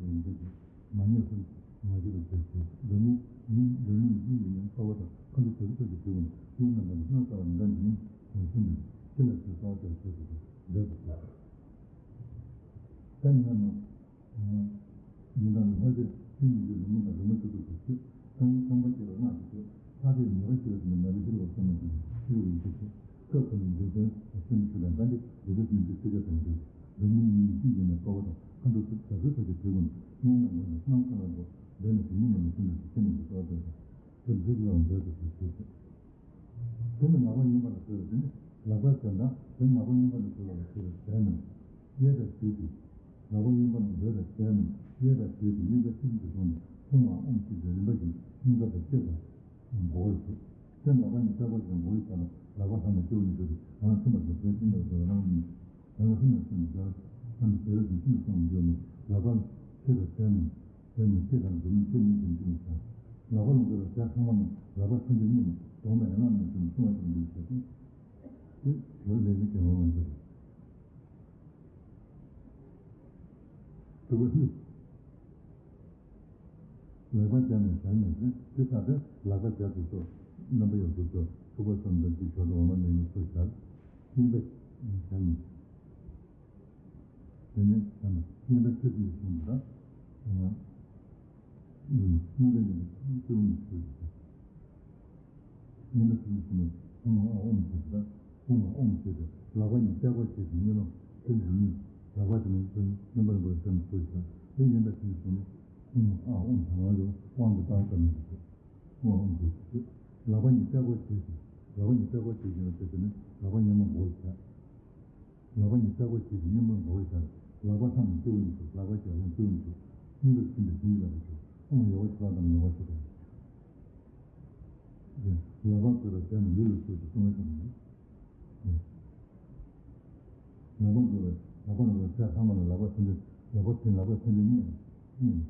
ཞིག་ཡིན་པས། མ་ཉེས་སུ་མ་ཞུགས་པར་བྱས་ཏེ། སྒྲོན་མེ་ཉིད་སྒྲོན་མེ་ཡིད་ཀྱི་ཡུལ་ནི་རྟོག་པ་དང་ཁ་དོག་དྲི་རོ་སོགས་ཀྱི་དྲི་ཀུན་ཡིད་རྣམ་པར་སྣང་ས་ལ་མི་འདའ་ནི་ཡིན་ཞེས་གསུངས་ཏེ། ཕྱི་ལ་ཕྱིར་རྟོག་པར་བྱས་ཏེ་འདོད་དུ་གསོལ། ད་ནི་ང་ནི། ཡིན་ད་ནི་ལྷ་ཆོས་ཐུན་ཉི་ཤུ་རིང་མོ་དང་རིང་མོ་བཅུ་དྲུག་ཏུ་ཞུ། སངས་རྒྱས་སྟོང་པ་སྐྱེས་པའི་སྔགས་ཀྱི་ཚེ། ལྷ་ཆོས་ཉེས་པ་ཞི་བ་དེ་ནི་མ་རིག་ཤེས་རབ་བསམ་ན་ཞི་བ་ཡིན་ཞེས་བཤད། སྐབས་དེ་ནི་འཇིག་རྟེན་ལ་སེམས་ཞུགས་པའི་ལྡན་པས་འཇིག་རྟེན་སེམས་ཀྱི་ཚེ་ཆ་དང་འདྲ། སྒྲོན་མེ་ཉིད་ཡིད་ཀྱི་ཡུལ་ནི་རྟོག་པ་དང་ཁ་དོག་དྲི་རོ་སོགས་ཀྱི་དྲི་ཀུན་ཡིད་རྣམ་པར་སྣང་ས་ལ་འགྲོ། འདོད་ནི་དེ་ཉིད་ནི་མི་ཤེས་ནས་ཤེས་ནས་ཀྱི་རྟོག་པ་དེ་འདོད་དུ་གསོལ་ཞེས་གསུངས། དེ་ནི་ལག་པ་གཡོན་པ་ལ་བཟོས་པ་དེ་ནི་ལག་པ་བྱས་ན་དེ་ནི་ལག་པ་གཡོན་པ་ལ་བཟོས་པ་ལ་བཟོས་པ་བྱས་ན། གཡས་པའི་ཞལ་དེ། ལག་པ་གཡོན་པ་ལ་བཟོས་པ་བྱས་ན་གཡས་པའི་ཞལ་དེ་གཡོན་པའི་ཕྱི་ལོགས་ཏུ་བཟུང་ནས་ཧཱུྃ་ཨཱཿ་ཨོཾ་ཞེས་པའི་རིམ་པ་བཞིན་སྙིང་ག་དང་ཤེས་པ་མགོ་བོར་བྱེད། དེ་ལག་པ་གཉིས་ལྟེ་བ་གཅིག་ལ་མགོ་བོའི་ཞབས་ལ་ལག་པ་ལྷ་ནས་སྤྱི་བོ་ནས་བཟོས་ཏེ་ཡང་ན་ཐིམ་པ་དང་བཟོས་ཤིང་ལ་བཟོས་རང་གཉིས། ཡང་ན་ཧི་ནས་ཤི་ནས་སྦྱར། ཨ་ནི་ཞལ་རས་ཀྱི་ཤིན་ཏུ་གསུངས་འདུག་ནས་ལག་པ་ཕྱེད་ཀ་བྱས་ནས་བྱས་ནས་ཕྱེད་ཀ་ནས་འཛུགས་ནས་ཕྱེད་གཉིས་ཀྱིས་འཛུགས་ནས་བྱ། ལག་པ་ལ་འགོས་པའི་ཞལ་ཚང་མ་ནི་ལག་པ་ཐམས་ཅད་གཉིས་ནི་གདོང་དང་ཡན་ལག་རྣམས་ཀྱིས་བསྲུང་བ་ཞིག་འདུག་ཞེས་གསུངས། དེ་ལོ་ལས་ཀྱི་དགེ་བ་མ་འདུག་དྲུག་པ་ནི། ལག་པ་བརྒྱབ་ནས་བཞག་ནས་ཟིན། དེ་ལྟ་སྟེ་ལག་པ་བརྒྱ་དུ་གསོར། རྣམ་པ་ཡོངས་སུ་གསོར། ཐུགས་ཀར་བསམ་དོན་གྱི་ཞོར་དུ་འོ་མ་ནས་ནི་ཚུར་བཞག་གཉིས་པ་བཞག་ནས། དེ་ནས་བཞག་ནས་གཉིས་པ་ཆུ་སྲིན་གྱི་གཞུང་དུ་ལ། གཉིས་པ་ཡིན་པའི་ཚུལ་ནི་ཚུལ་གྱི། གཉིས་པ་ཚུལ་གྱི་ནི་ཧཱུྃ་ཨཱཿ་ཨོཾ་ཞེས་པ། ཧཱུྃ་ཨཱཿ་ཨོཾ་ཞེས་པས་ལག་པ་གཉིས་ལྟེ་བར་བྱས་ཏེ་གཉིས་ལོག་སེམས་ཀྱི་གཉིས། ལག་པ་དེ་ནི་སེམས་སྙོམས་པར་འགྲོ་བའི་སེམས་སུ་ཞེས། དེ་ཡིན་པའི་ཚུལ་གྱི་ནི། ཧཱུྃ་ཨཱཿ་ཨོཾ་དང་ང་རོ་དབང་དུ་བཏང་ཙམ་ཡིན་ཏེ། ཧཱུྃ་ཨཱཿ་ཨོཾ་ཞེས་བྱས། ལག་པ་གཉིས་ལྟེ་བར་བྱས་ཏེ། ལག་པ་གཉིས་ལྟེ་བར་བྱས་ཏེ་ཡིན་པའི་ཚུལ་དེ་ནི་ལག་པ་གཉིས་མ་མགོ་བོར་བྱས། ལག་པ་གཉིས་ལྟེ་བར་བྱས་ཏེ་གཉིས་མ་མགོ་བོར་བྱས། ལག་པ་ལྷ་ནས་སྤྱི་བོ་ནས་ཚུར། ལག་པ་བརྒྱ་ལྷ་སྤྱི་བོ་ནས་ཚུར། སྙིང་གར་ཐིམ་པས་ཞིང་གི་ལ་རེ་ཞུ། ཨོཾ་ཡོ་ག་ཤ་ལ་དང་ཡོ་ག་ཤ་དང་། ལག་པ་བཀོད་པའི་ཚེ་ནི་ལུས་ལ་སོགས་ཀྱི་སྲུང་བའི་ཁམས་ནི། ལག་པ་བཀོད་པའི་ལག་པ་ལ་བཀོད་པའི་ཚེ་ཚང་མ་ལ་ལག་པ་ཐམས་ཅད་ལག་པ་ཐིམ། ལག་པ་ཐམས་ཅད་གཉིས་གཉིས།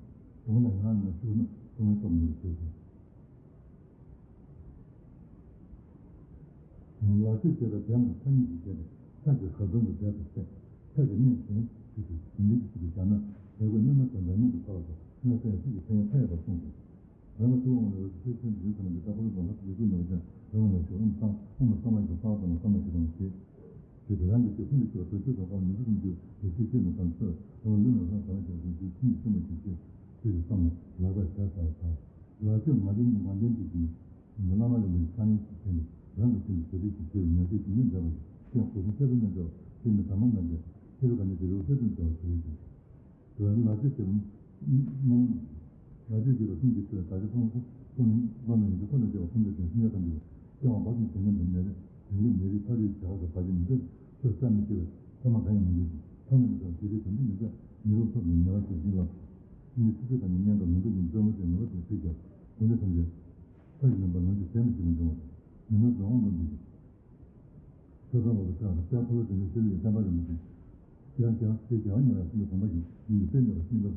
གདོང་ལ་ཡང་ན་ཤུགས་ནི་སྲུང་བའི་ཁམས་ནི་ཞེས་སོ། ལག་ཆོས་བྱེད་པ་དེ་ནི་ཐ་སྙད་ཀྱིས་བྱས་ཏེ་ཕྱག་གི་གར་སོང་གི་སྒྲ་དེ་བཤད། ཕྱག་གི་གནས་གཞན་ཞིག་ཏུ་མིང་ཅིག་གིས་སྦྱར་ན་ལེགས་པའི་གནས་མལ་དང་འདྲ་མིན་དུ་ཐལ་བ་དང་སྣང་སའི་ཆོས་ཀྱི་ཕན་ཡོན་མཐའ་ཡས་པར་གསུངས་ཏེ། རང་ལ་ཐུབ་དབང་ལ་འོད་ཀྱི་ཆོས་ཅན་དུ་ཡུལ་ཐམས་ཅད་ཀྱི་བདག་པོ་ལ་ལྷག་པའི་ཡོད་ཚུལ་ནོར་ཅན་རང་ལ་ཞོག་ཨོཾ་སངས་ཨོཾ་སངས་མ་རྒྱས་སངས་དང་སངས་མ་རྒྱས་དང་ཞེས། ཞེས་པའི་རང་གི་རྒྱུད་ཀུན་ཏུ་སྐྱེ་བ་དོན་སྤྱི་དང་དཔག་མི་འཇུག་གསུམ་གྱི་ཡེ་ཤེས་སྐྱེས་ནས་དང་ཆོས་རང་ལུས་ནང་ལྷ་གང་ཞེས་པའི་རྒྱུད་ཐུན་གྱི་ཤུལ་མ་ཞིག་སྐྱེས་ཞེས་བསམ་ནས་ལག་པས་ཞལ་བཞག་པ་དང་། ལག་ཆོས་ངག་འདོན་གྱི་ངག་འདོན་གྱི་རྒྱུད་ནི་བླ་མ་ལ་ལུས་ཕྱག་ལེན་གྱི་ཆེད་ནས་རང་གི་རྒྱུད་ལ་ཞབས་ཏོག་ཞིག་ཞེས་པའི་ཉག་གཅིག་གིས་མི་འདྲ་བ་ཞིག་ཀྱང་གོ་གསུམ་གསལ་དུ་གནས་འདྲ་བ་ཞེས་ནི་དང་མ་མ་འདྲ་ཞེས་པའི་ག་ནས་ཀྱི་རིགས་གསལ་དུ་འདྲ་བ་ཞེས་པའི་རྒྱུད། ལག་ཆོས་ཀྱི་མ་ལག་ཆོས་ཀྱི་རོ་གསུམ་གྱི་ཚུལ་དག་ཆ་མཐོང་སོ་སོ་ནི་བླ་མ་ཡིན་གྱི་ཁོ་ན་སྐྱེ་བ་ཐམས་ཅད་ཀྱང་སེམས་ཅན་ཐམས་ཅད་ལ་སྐྱེ་བ་འབའ་ཞིག་དེ་ཉིད་དུ་མེད་པས་དེ་ཉིད་མི་རིགས་ཐ་རིག་བྱ་བ་དང་བར་ཆད་མི་འདོད། ཚོས་བསམ་མི་ཤེས་པས་ཐ་མ་གང་ཡང་མི་འདུག་ཅིང་། ཐ་མ་ནི་ཀྱང་དེ་ལས་དོན་དུ་མི་འཇགས་མི་རུང་སོགས་ཀྱི་ཉེས་པ་ཞེས་བྱིན་ལ། མི་ཚེ་ཚེ་དང་ནི་གཉེན་དང་ལུང་དུ་ཡིན་བཙོན་མོ་ཞེས་ཉེས་པ་དེ་ཚིག་ཀྱང་དོན་དེ་ཐམས་ཅད་ས་ཡི་ལུང་པ་ལུང་གི་ཟད་མི་ཤེས་པ་འབྱུང་བ་དང་། མི་སྣང་འཛམ་བུ་གླིང་འདི་ཡིན། ཆོས་ཚང་འོག་ཏུ་བཀྲག་དང་དཔལ་འཁོར་ལོ་འདི་ནི་ཤེས་རིག་བསྟན་པ་རིན་པོ་ཆེ། ཡང་ཀྱང་དེ་རྒྱལ་བ་ཉེ་བའི་སྲིད་པའི་དགོངས་པ་ཡིན་ཡིན་པའི་དཔེ་མེད་པ་ཤིང་རྟ།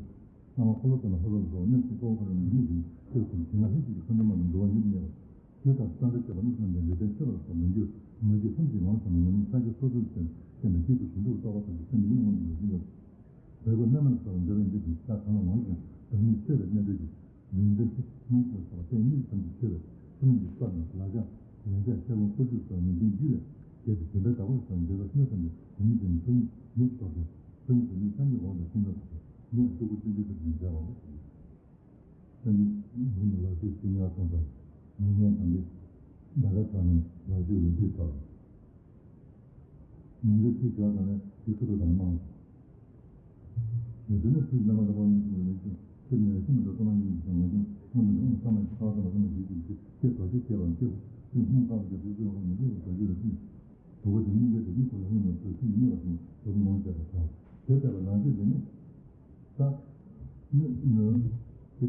གསང་བ་འཁོར་ལོ་ཙམ་ལ་ཧོར་ལ་སོགས་གནས་གསུམ་ཀོ་ཁ་ར་ནས་གཉིས་ཀྱི་ཆོས་གསུམ་ཞིང་ལྔ་ལྷན་ཅིག་གི་མཁའ་འགྲོ་མ་ལ་འགྲོ་བ་ཉིད་དུ་གནས་པ། ཆོས་དང་སངས་རྒྱས་སྤྱོད་པ་ནི་གསུམ་ལྡན་ལུས་རྟེན་ཆོས་ལ་སོགས་མི་འགྱུར་མི་འགྱུར་ཐམས་ཅད་ངོ་ཚ་ནས་ཉམས་ལེན་ས་སྐྱ་སོ་སོར་བསྟན་ནས་བསྟན་པའི་སྐྱེས་བུ་ཞིང་སྡུག་ལྟ་བ་ཐམས་ཅད་སེམས་ཉིད་མངོན་དུ་འགྱུར་ཞིང་། བལ་པོ་གནས་མ་ལ་སོགས་པ་འདོད་པའི་འདོད་ཅིང་ས་གང་ལ་ངོམས་ཤིང་བདག་ཉིད་ཆོས་ལ་གནས་འདོད་ཀྱི། ལུས་འདི་ཤི་སྨན་གྱི་སོགས་སེམས་ཉིད་ཐམས་ཅད་ཆོས་ལ་ཐུན་མིན་གྱི་སྟོབས་ནི་ལག་ཆ་ལན་ཆགས་ཤ་ལུང་སྟོབས་བཅུ་སོགས་ཉིན་མཚན་རྒྱུ་ལས་བརྒལ་ཏེ་བྱིན་པའི་བདག་པོ་སོགས་འདོད་པ་སྨྱོ་ཙམ་གྱི་བུད་མེད་ཀྱི་ནི་སོ་ཉིད་མི་ཆོག་ཅིང་སོ་ཉིད་དུ་ནི་སངས་རྒྱས་འོག་ཏུ་ཤིང་རྟ་ཐོབ་པས་ཉེ་བའི་ལྟོ་གོས་སྤྱོད་འཇུག་ནི་མཛའ་བ་ལ། སངས་རྒྱས་ཀྱི་ལག་ཤེས་ཤིང་ཡང་ཐོབ་པས་ཉེ་ཉེ་དང་གི་ད་ག་ས་ནས་ལག་ཤེས་ཡོད་དུས་ཐོབ། ཉིན་མཚན་ཚིག་བརྒྱ་དང་ནས་ཚིག་སུ་དུ་དང་མང་། ཡོད་དུས་ནས་ཚིག་བླ་མ་དང་པོ་ཉིད་ཀྱི་ལས་ཀྱི་ཚིག་ནས་ཤིན་ཏུ་ཚང་མ་ཉིད་ཀྱི་ངོ་ཀྱང་སྔོན་དུ་འགྲོ་བ་ཚང་མ་ཁ་བ་ཚང་མ་ཚང་མ་ཡིད་ཀྱི་ཚིག་སྐད་དོ་ཅིག་སྐྱེས་པ་མི་སྐྱེ་བ་ཚིག་སྔོན་བཏང་སྐྱེ་ཚིག་ཚིག་ལ་མི་སྐྱེ་བ་དོ་ཅིག་ལ་ཚིག་དོ་བོ་དེ་ཉིད་ཀྱི་དེ་ཉིད་ཁོ་ལ་སྔོན་ནས་ཚོད་ཚིག་ཉེ་བ་དང་དོ་ནོར་བྱས་པ་དང་དེ་ལྟ་བུ་ལང་ཚོས་དེ་ནི། ད། ནི་ནི། དེ།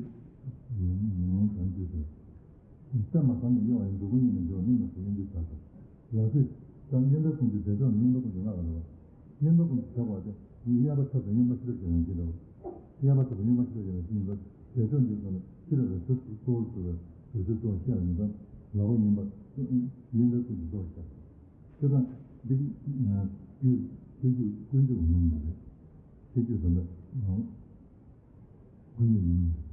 ཡིན་ཡིན་གང་ཅི་ཟེར། བསྟན་མ་བཏང་ནས་གཡེང་བ་ཡིན་འགྲོ་ཀུན་གཉིས་ནས་འགྲོ་གཉིས་ནས་གོ་ཡིན་འདི་ལྟར་དུ། ལ་སྲས། ད་གཡོན་པའི་ཀུན་གྱི་བདེ་མཆོག་ནི་གཡོན་པའི་ཀུན་གྱི་སྔགས་ལ་རེད་བ། གཡོན་པའི་ཀུན་གྱི་བྱ་བ་སྟེ་གཡས་པ་ཆབ་དང་གཡོན་པ་ཤེས་རབ་ཀྱི་ཡང་གི་རེད་བ། གཡས་པ་ཆབ་དང་གཡོན་པ་ཤེས་རབ་ཀྱི་ཡང་གི་ཡིན་པ། བདེ་མཆོག་འདི་ཚོ་ནི་ཤེས་རབ་ཀྱི་ཚུལ་གཙོ་བོར་གྱུར་པའི་རིགས་ཚུལ་གཙོ་བོ་ཤེས་རབ་ཡིན་པ། ལ་བ་ཡིན་པ། གཡོན་པའི་ཀུན་གྱི་གཙོ་བོར་ཤེས། ཁྱེད་དང་འདི་རྒྱུད་ཤེས་རྒྱུད་ཀུན་རྒྱུད་ངོ་མ་རེད། ཤེས་རྒྱུད་དང་འདྲ་ནང་ཀུན་རྒྱུད་ངོ་མ་རེད།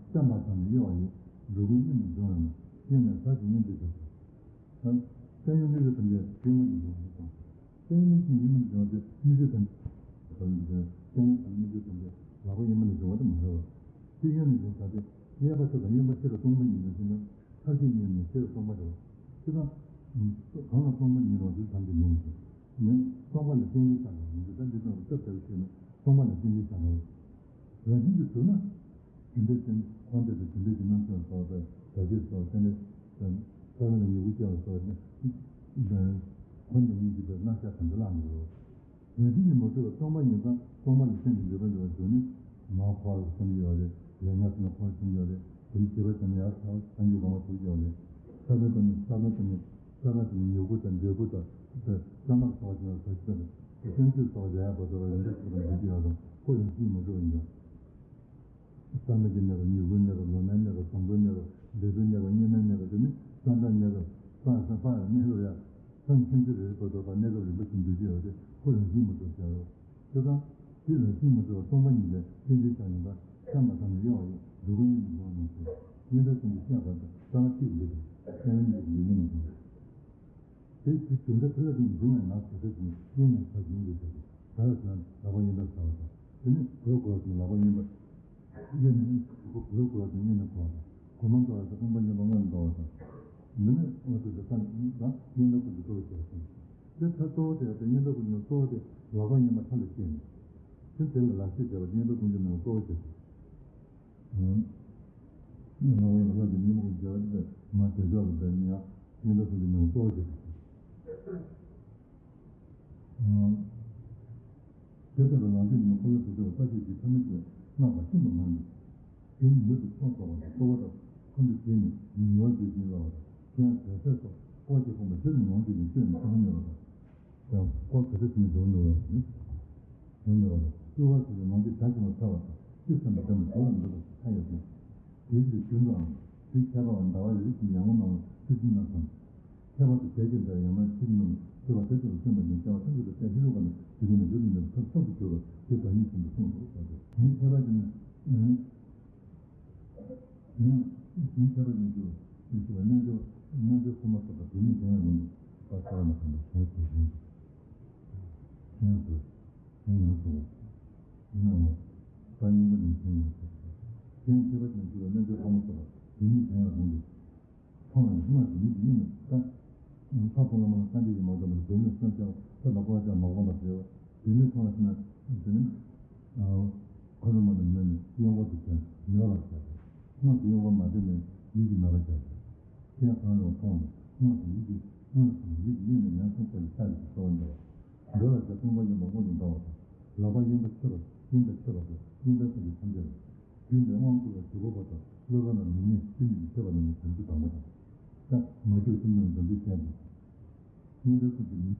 བསྟན་པ་དང་དབྱེ་བ་ཡོད། འགྲོ་ཀུན་གཉིས་ནས་འབྱུང་བ་ནི་གཡོན་ནས་ས་ཞིང་གཡོན་དུ་འཇོག་དང་། བསྟན་གཡོ་གནས་ཀྱི་དམ་བཅའ་གཡོན་མ་ནས་འབྱུང་བ་དང་། བསྟན་གཡོ་གནས་ཀྱི་གཡོན་མ་ནས་འབྱུང་བ་དེ་གནས་ཀྱི་དམ་བཅའ་དང་། བསྟན་གཡོ་དང་གནས་ཀྱི་དམ་བཅའ་ལག་པ་གཡོན་མ་ནས་འབྱུང་བ་དེ་མ་རེད་བ། ཚིག་གཡོན་ནས་འབྱུང་ས་དེ་གཡས་པ་ཆབ་དང་གཡོན་པ་ཤེས་རབ་སྟོང་པ་ཉིད་ནས་ཟིན་ན། མཐར་གྱིས་གཉིས་ནི་ཤེས་རབ་སྟོང་པ་རེད། ཅི་ལྟར། གང་ལ་སྟོང་པ་ཉིད་རང་དུ་ཐམས་ཅད་ཡོངས་སུ། ནི། སྟོང་པ་ལ་རྟེན་འབྲེལ་བཞག་པ་ཡིན་གྱི་ད་འདི་ཙམ་སྐབས་ལྟ་བུ་ཞིག་ནི་སྟོང་པ་ལ་རྟེན་འབྲེལ་བཞག་པ་ཡིན། རང་བཞིན་གྱིས་གྲུབ་ན། རྒྱུ་འབྲས་རྟེན་འབྲེལ་ཁོང་དེ་ཚོ་རྒྱུ་འབྲས་ཀྱི་རྣམ་གཞག་སོགས་པའི་བྱ་བྱེད་སོགས་རྟེན་འབྲེལ། རྩ་བའི་ལ་ཉེ་བུ་སྐྱེ་བ་སོགས་ནི། ཁོང་དེ་གཉིས་ཀྱི་པའི་རྣམ་གཞག་ཐམས་ཅད་བླངས་ནས་རེད། རང་བཞིན་གྱིས་མ་གྲུབ་པ་སྟོང་པ་ཉིད་དང་སྟོང་པ་ལ་རྟེན་ཅིང་འབྲེལ་པར་འབྱུང་བ་འབྱུང་ནི། མ་འཁོར་བ་ལ་སེམས་ཡོད་རེད། ལས་ངན་སོང་ན་འཁོར་སེམས་ཡོད་རེད། དེ་ནི་བྱེད་པ་ཙམ་ཡང་ཐལ་བ་སངས་རྒྱས་གོང་མ་ཐུགས་ཀྱི་ཡོད་རེད། ས་བོན་དང་ནི་ས་བོན་དང་ནི་ས་བོན་དང་ནི་མྱུ་གུ་དང་འབྲས་བུ་དང་། ས་མར་སོགས་ཀྱི་ས་གཞི་དང་། སེམས་ཅན་སོགས་ལ་ཡང་བར་དོ་ལ་ཡོན་ཏན་ཆེ་བ་དང་འབྲས་བུ་ཡོད་རུང་ཁོ་རང་བཞིན་མ་གྲུབ་པ་ཡིན་ཀྱང་། ས་མ་གི་གནས་པ་མྱུ་གུའི་གནས་པ་ལོ་མའི་གནས་པ་བོང་བུའི་གནས་པ་འབྲས་བུའི་གནས་པ་གཉེར་མའི་གནས་པ་དེ་ནི་ས་མཐའི་གནས་པ་ས་ས་ཕ་ཡང་གནས་སྐབས་ཡང་ས་ཆུན་ཆུན་རེ་རེ་བར་དོ་དང་གནས་སྐབས་རིམ་པ་བཞིན་འདུ་རྒྱུ་ཡོད་དེ་ཁོ་རང་བཞིན་མ་གྲུབ་ཟེར་རོ། དེ་དང་དེ་རང་བཞིན་མ་གྲུབ་པ་སྟོང་པ་ཉིད་ལས་རྟེན་འབྲེལ་བཞག་ཡིན་པ་ས་མ་ཐ་མ་གཡོ་བ་ཡིན་འགྲོ་ཀུན་གཉིས་ནས་འབྱུང་བ་རྣམས་སོ། གཡོན་པའི་ཀུན་གྱི་བཤད་པ་དང་རྩ་བ་གཅིག་ལས་ཀྱང་གཡོན་གཉིས་ཀྱི་ལས་ཉིད་མ་གྲུབ། དེ་དུས་རྒྱུ་འབྲས་ཐ་དད་དུ་འབྱུང་བའི་ནང་དེ་ཚོ་ཀུན་གཡོན་ནས་ཕར་འབྱུང་དགོས་ཟེར་ཏེ། ད་ལྟ་ལག་པ་གཡོན་པ་ཟ་བ་དང་། དེ་ནི་གོས་གོས་ཀྱི་ལག་པ་གཡོན་པ། གཡོན་ནས་གོས་གོས་གོས་ཀྱི་གཡོན་ནས་གོས་པ་དང་། གོས་མང་གོས་པ་དང་རྐང་པ་གཡོན་པ་སྔོན་འདོར་བ་དང་། མི་ནི་འོ་དེ་ཚོ་ཀ་ནི་ད་གཡོན་པ་ཀུན་གྱི་གཙོ་བོ་བྱས་ཟིན། དེ་ཚ་གཙོ་བོ་དེ་ཡང་དེ་གཡོན་པ་ཀུན་གྱི་གཙོ་བོ་དེ་ལག་པ་གཡོན་པ་ཐ་ལ་སྐྱེས་ནས། དེ་དེ་ལ་ལག་ཤེས་བྱས་པ་གཡོན་པ་ཀུན་གྱི་ནང་གཙོ་བོ་བྱས་ཟིན། ང་བའི་ལ་ལ་གི་མི་མང་རྒྱ་ཆེ་མ་དེ་ཚོ་ལ་བསྡད་ནས་ཡང་གཡོན་པ་ཀུན་གྱི་ནང་གཙོ་བོ་བྱས་ཟིན། དེ་ལྟར་ལམ་འདི་ནི་འཁོར་ལོ་དེ་ཚོ་ལ་ལྟ་ཞིག་གི་ཐ་མ་ཞིག་སྔགས་པ་ཤིན་ཏུ་མང་ནས། དེ་ནི་མྱུར་དུ་ཚོགས་རྫོགས་པ་དང་རྟོགས་པ་དང་ཁོང་དུ་བྱས་ནས་ཉེ་བར་འགྱུར་ཞིང་སླ་བ་དང་དེ་ཡང་དོན་ཟད་སོགས་སྐོར་གྱི་ཕུང་པོ་ཞིག་ནི་ངོམས་བྱས་ནས་སྤྱོད་ནས་བཏང་ནུས་པ་དང་། ཡང་སྐོར་ག་ཚོད་ཞིག་ནས་འགྲོ་ནུས་པ་དང་། འགྲོ་ནུས་པ་དང་སྤྲུལ་པ་ཞིག་ལ་ངོམས་ཀྱི་བྱ་ཞིག་ལ་ཚར་བ་དང་ཅི་བསམ་པའི་འདོད་མ་འགྲོ་བར་འགྲོ་བ་ཞིག་ཐ་ཡོད་ཅིང་། དེའི་ཕྱིར་རྒྱུན་དུའང་དུས་ཁྱད་པར་བ་ཟླ་བ་རེ་རེ་བཞིན་ཡར་ངོ་མ་ལ་ཚུལ་ཁྲིམས་རྣམས་དང་། ཁྱད་པར་དུ་བྱས་ཀྱང་འདྲ་ཡང་ན་ཚིག་རྣམས་སྤྲོས་པ་དེ་ཚོ་ལ་བརྩོན་པ་ནི་སྐྱེ་བ་ཐམས་ཅད་ལ་དཔལ་ཧེ་རུ་ཀ་ནས་དེ་ཀུན་ནས་རྒྱུ་དང་ནི་ཐབས་ཐབས་སུ་གྱུར་པ་དེ་བདག་ཉིད་ཀུན་ཏུ་གསུངས་སོ། དེའི་ཁྱད་པར་དུ་ནི། དེ་ཡང་དེའི་ཁྱད་པར་ཡིན་གྱི་ཞེས་པ་རྣལ་འབྱོར་རྣལ་འབྱོར་ཕོ་མོ་སོགས་པ་དེ་ཉིད་དོན་ཡང་ལུང་དུ་པ་ས་མ་ཐམ་པ་གཞན་དུ་ཡིན། གཞན་དུ་གཞན་ཡང་སོ། ཡིན་ནའང་ས་གཉིས་པ་ནི་གཞན་ཡང་སོ། གཞན་ཁྱད་པར་ཅན་གྱི་རྣལ་འབྱོར་ཕོ་མོ་སོགས་པ་དེ་ཉིད་དོན་ཡང་ལུང་དུ། མཐོང་བས་སྔགས་ཀྱི་ཡིད་ཀྱི་དབྱིངས་ནས་ཀ། ལྷག་པར་བླ་མ་ལ་སངས་རྒྱས་ཀྱིས་མ་བསྟན་པར་བུད་མེད་སེམས་ཅན་ཐབས་ལ་བཀོལ་ཀྱང་མ་བསྒོམ་པར་བྱས་པ་བུད་མེད་མཐོང་བ་ཞིག་ན་དེ་ནི། ཁ་རུ་མ་ནི་མོད་ནས་གཡོ་འགུལ་དུ་བྱས་མེད་པར་བྱས་ཏེ། སྔགས་ཀྱི་གཡོ་འགུལ་མ་བྱས་ནས་ཡིད་ཀྱིས་མེད་པར་བྱས་ཏེ། དེ་ཡང་གང་རུང་མཐོང་བས་སྔགས་ཀྱི་ཡིད་ཀྱི། སྔོན་དང་ཡིད་ཀྱི་དབྱིངས་ལ་ཡང་སེམས་འཁོར་ལོ་ཕྱག་གཉིས་ཀྱིས་གསོལ་བ་འདེབས་པ། མགོ་ལ་བཞག་སྟོང་པ་ཡིན་པ་དངོས་སུ་འདྲ་བ་དང་། ལག་པ་གཡོན་པ་ཕྱེ་བ་གཡོན་པ་ཕྱེ་བ་དང་གཡོན་པའི་ཁ་ཐུག་ཐམས་ཅད་ལ། རྒྱུད་ནས་དབང་བསྐུར་བའི་དུས་འཁོར་བ་དང་སློབ་དཔོན་ལ་མི་ཉན་ཤིན་ཏུ་ཡིད་ཆེས་པ་རྣམས་ནི་དམ་ཚིག་དང་པོ་དང་། ས་མ་སྐྱོ་སེམས་ནི་འཛམ་བུའི་སྟེང་དུ། སྙིང་གའི་ཁུངས་ཀྱི་མི།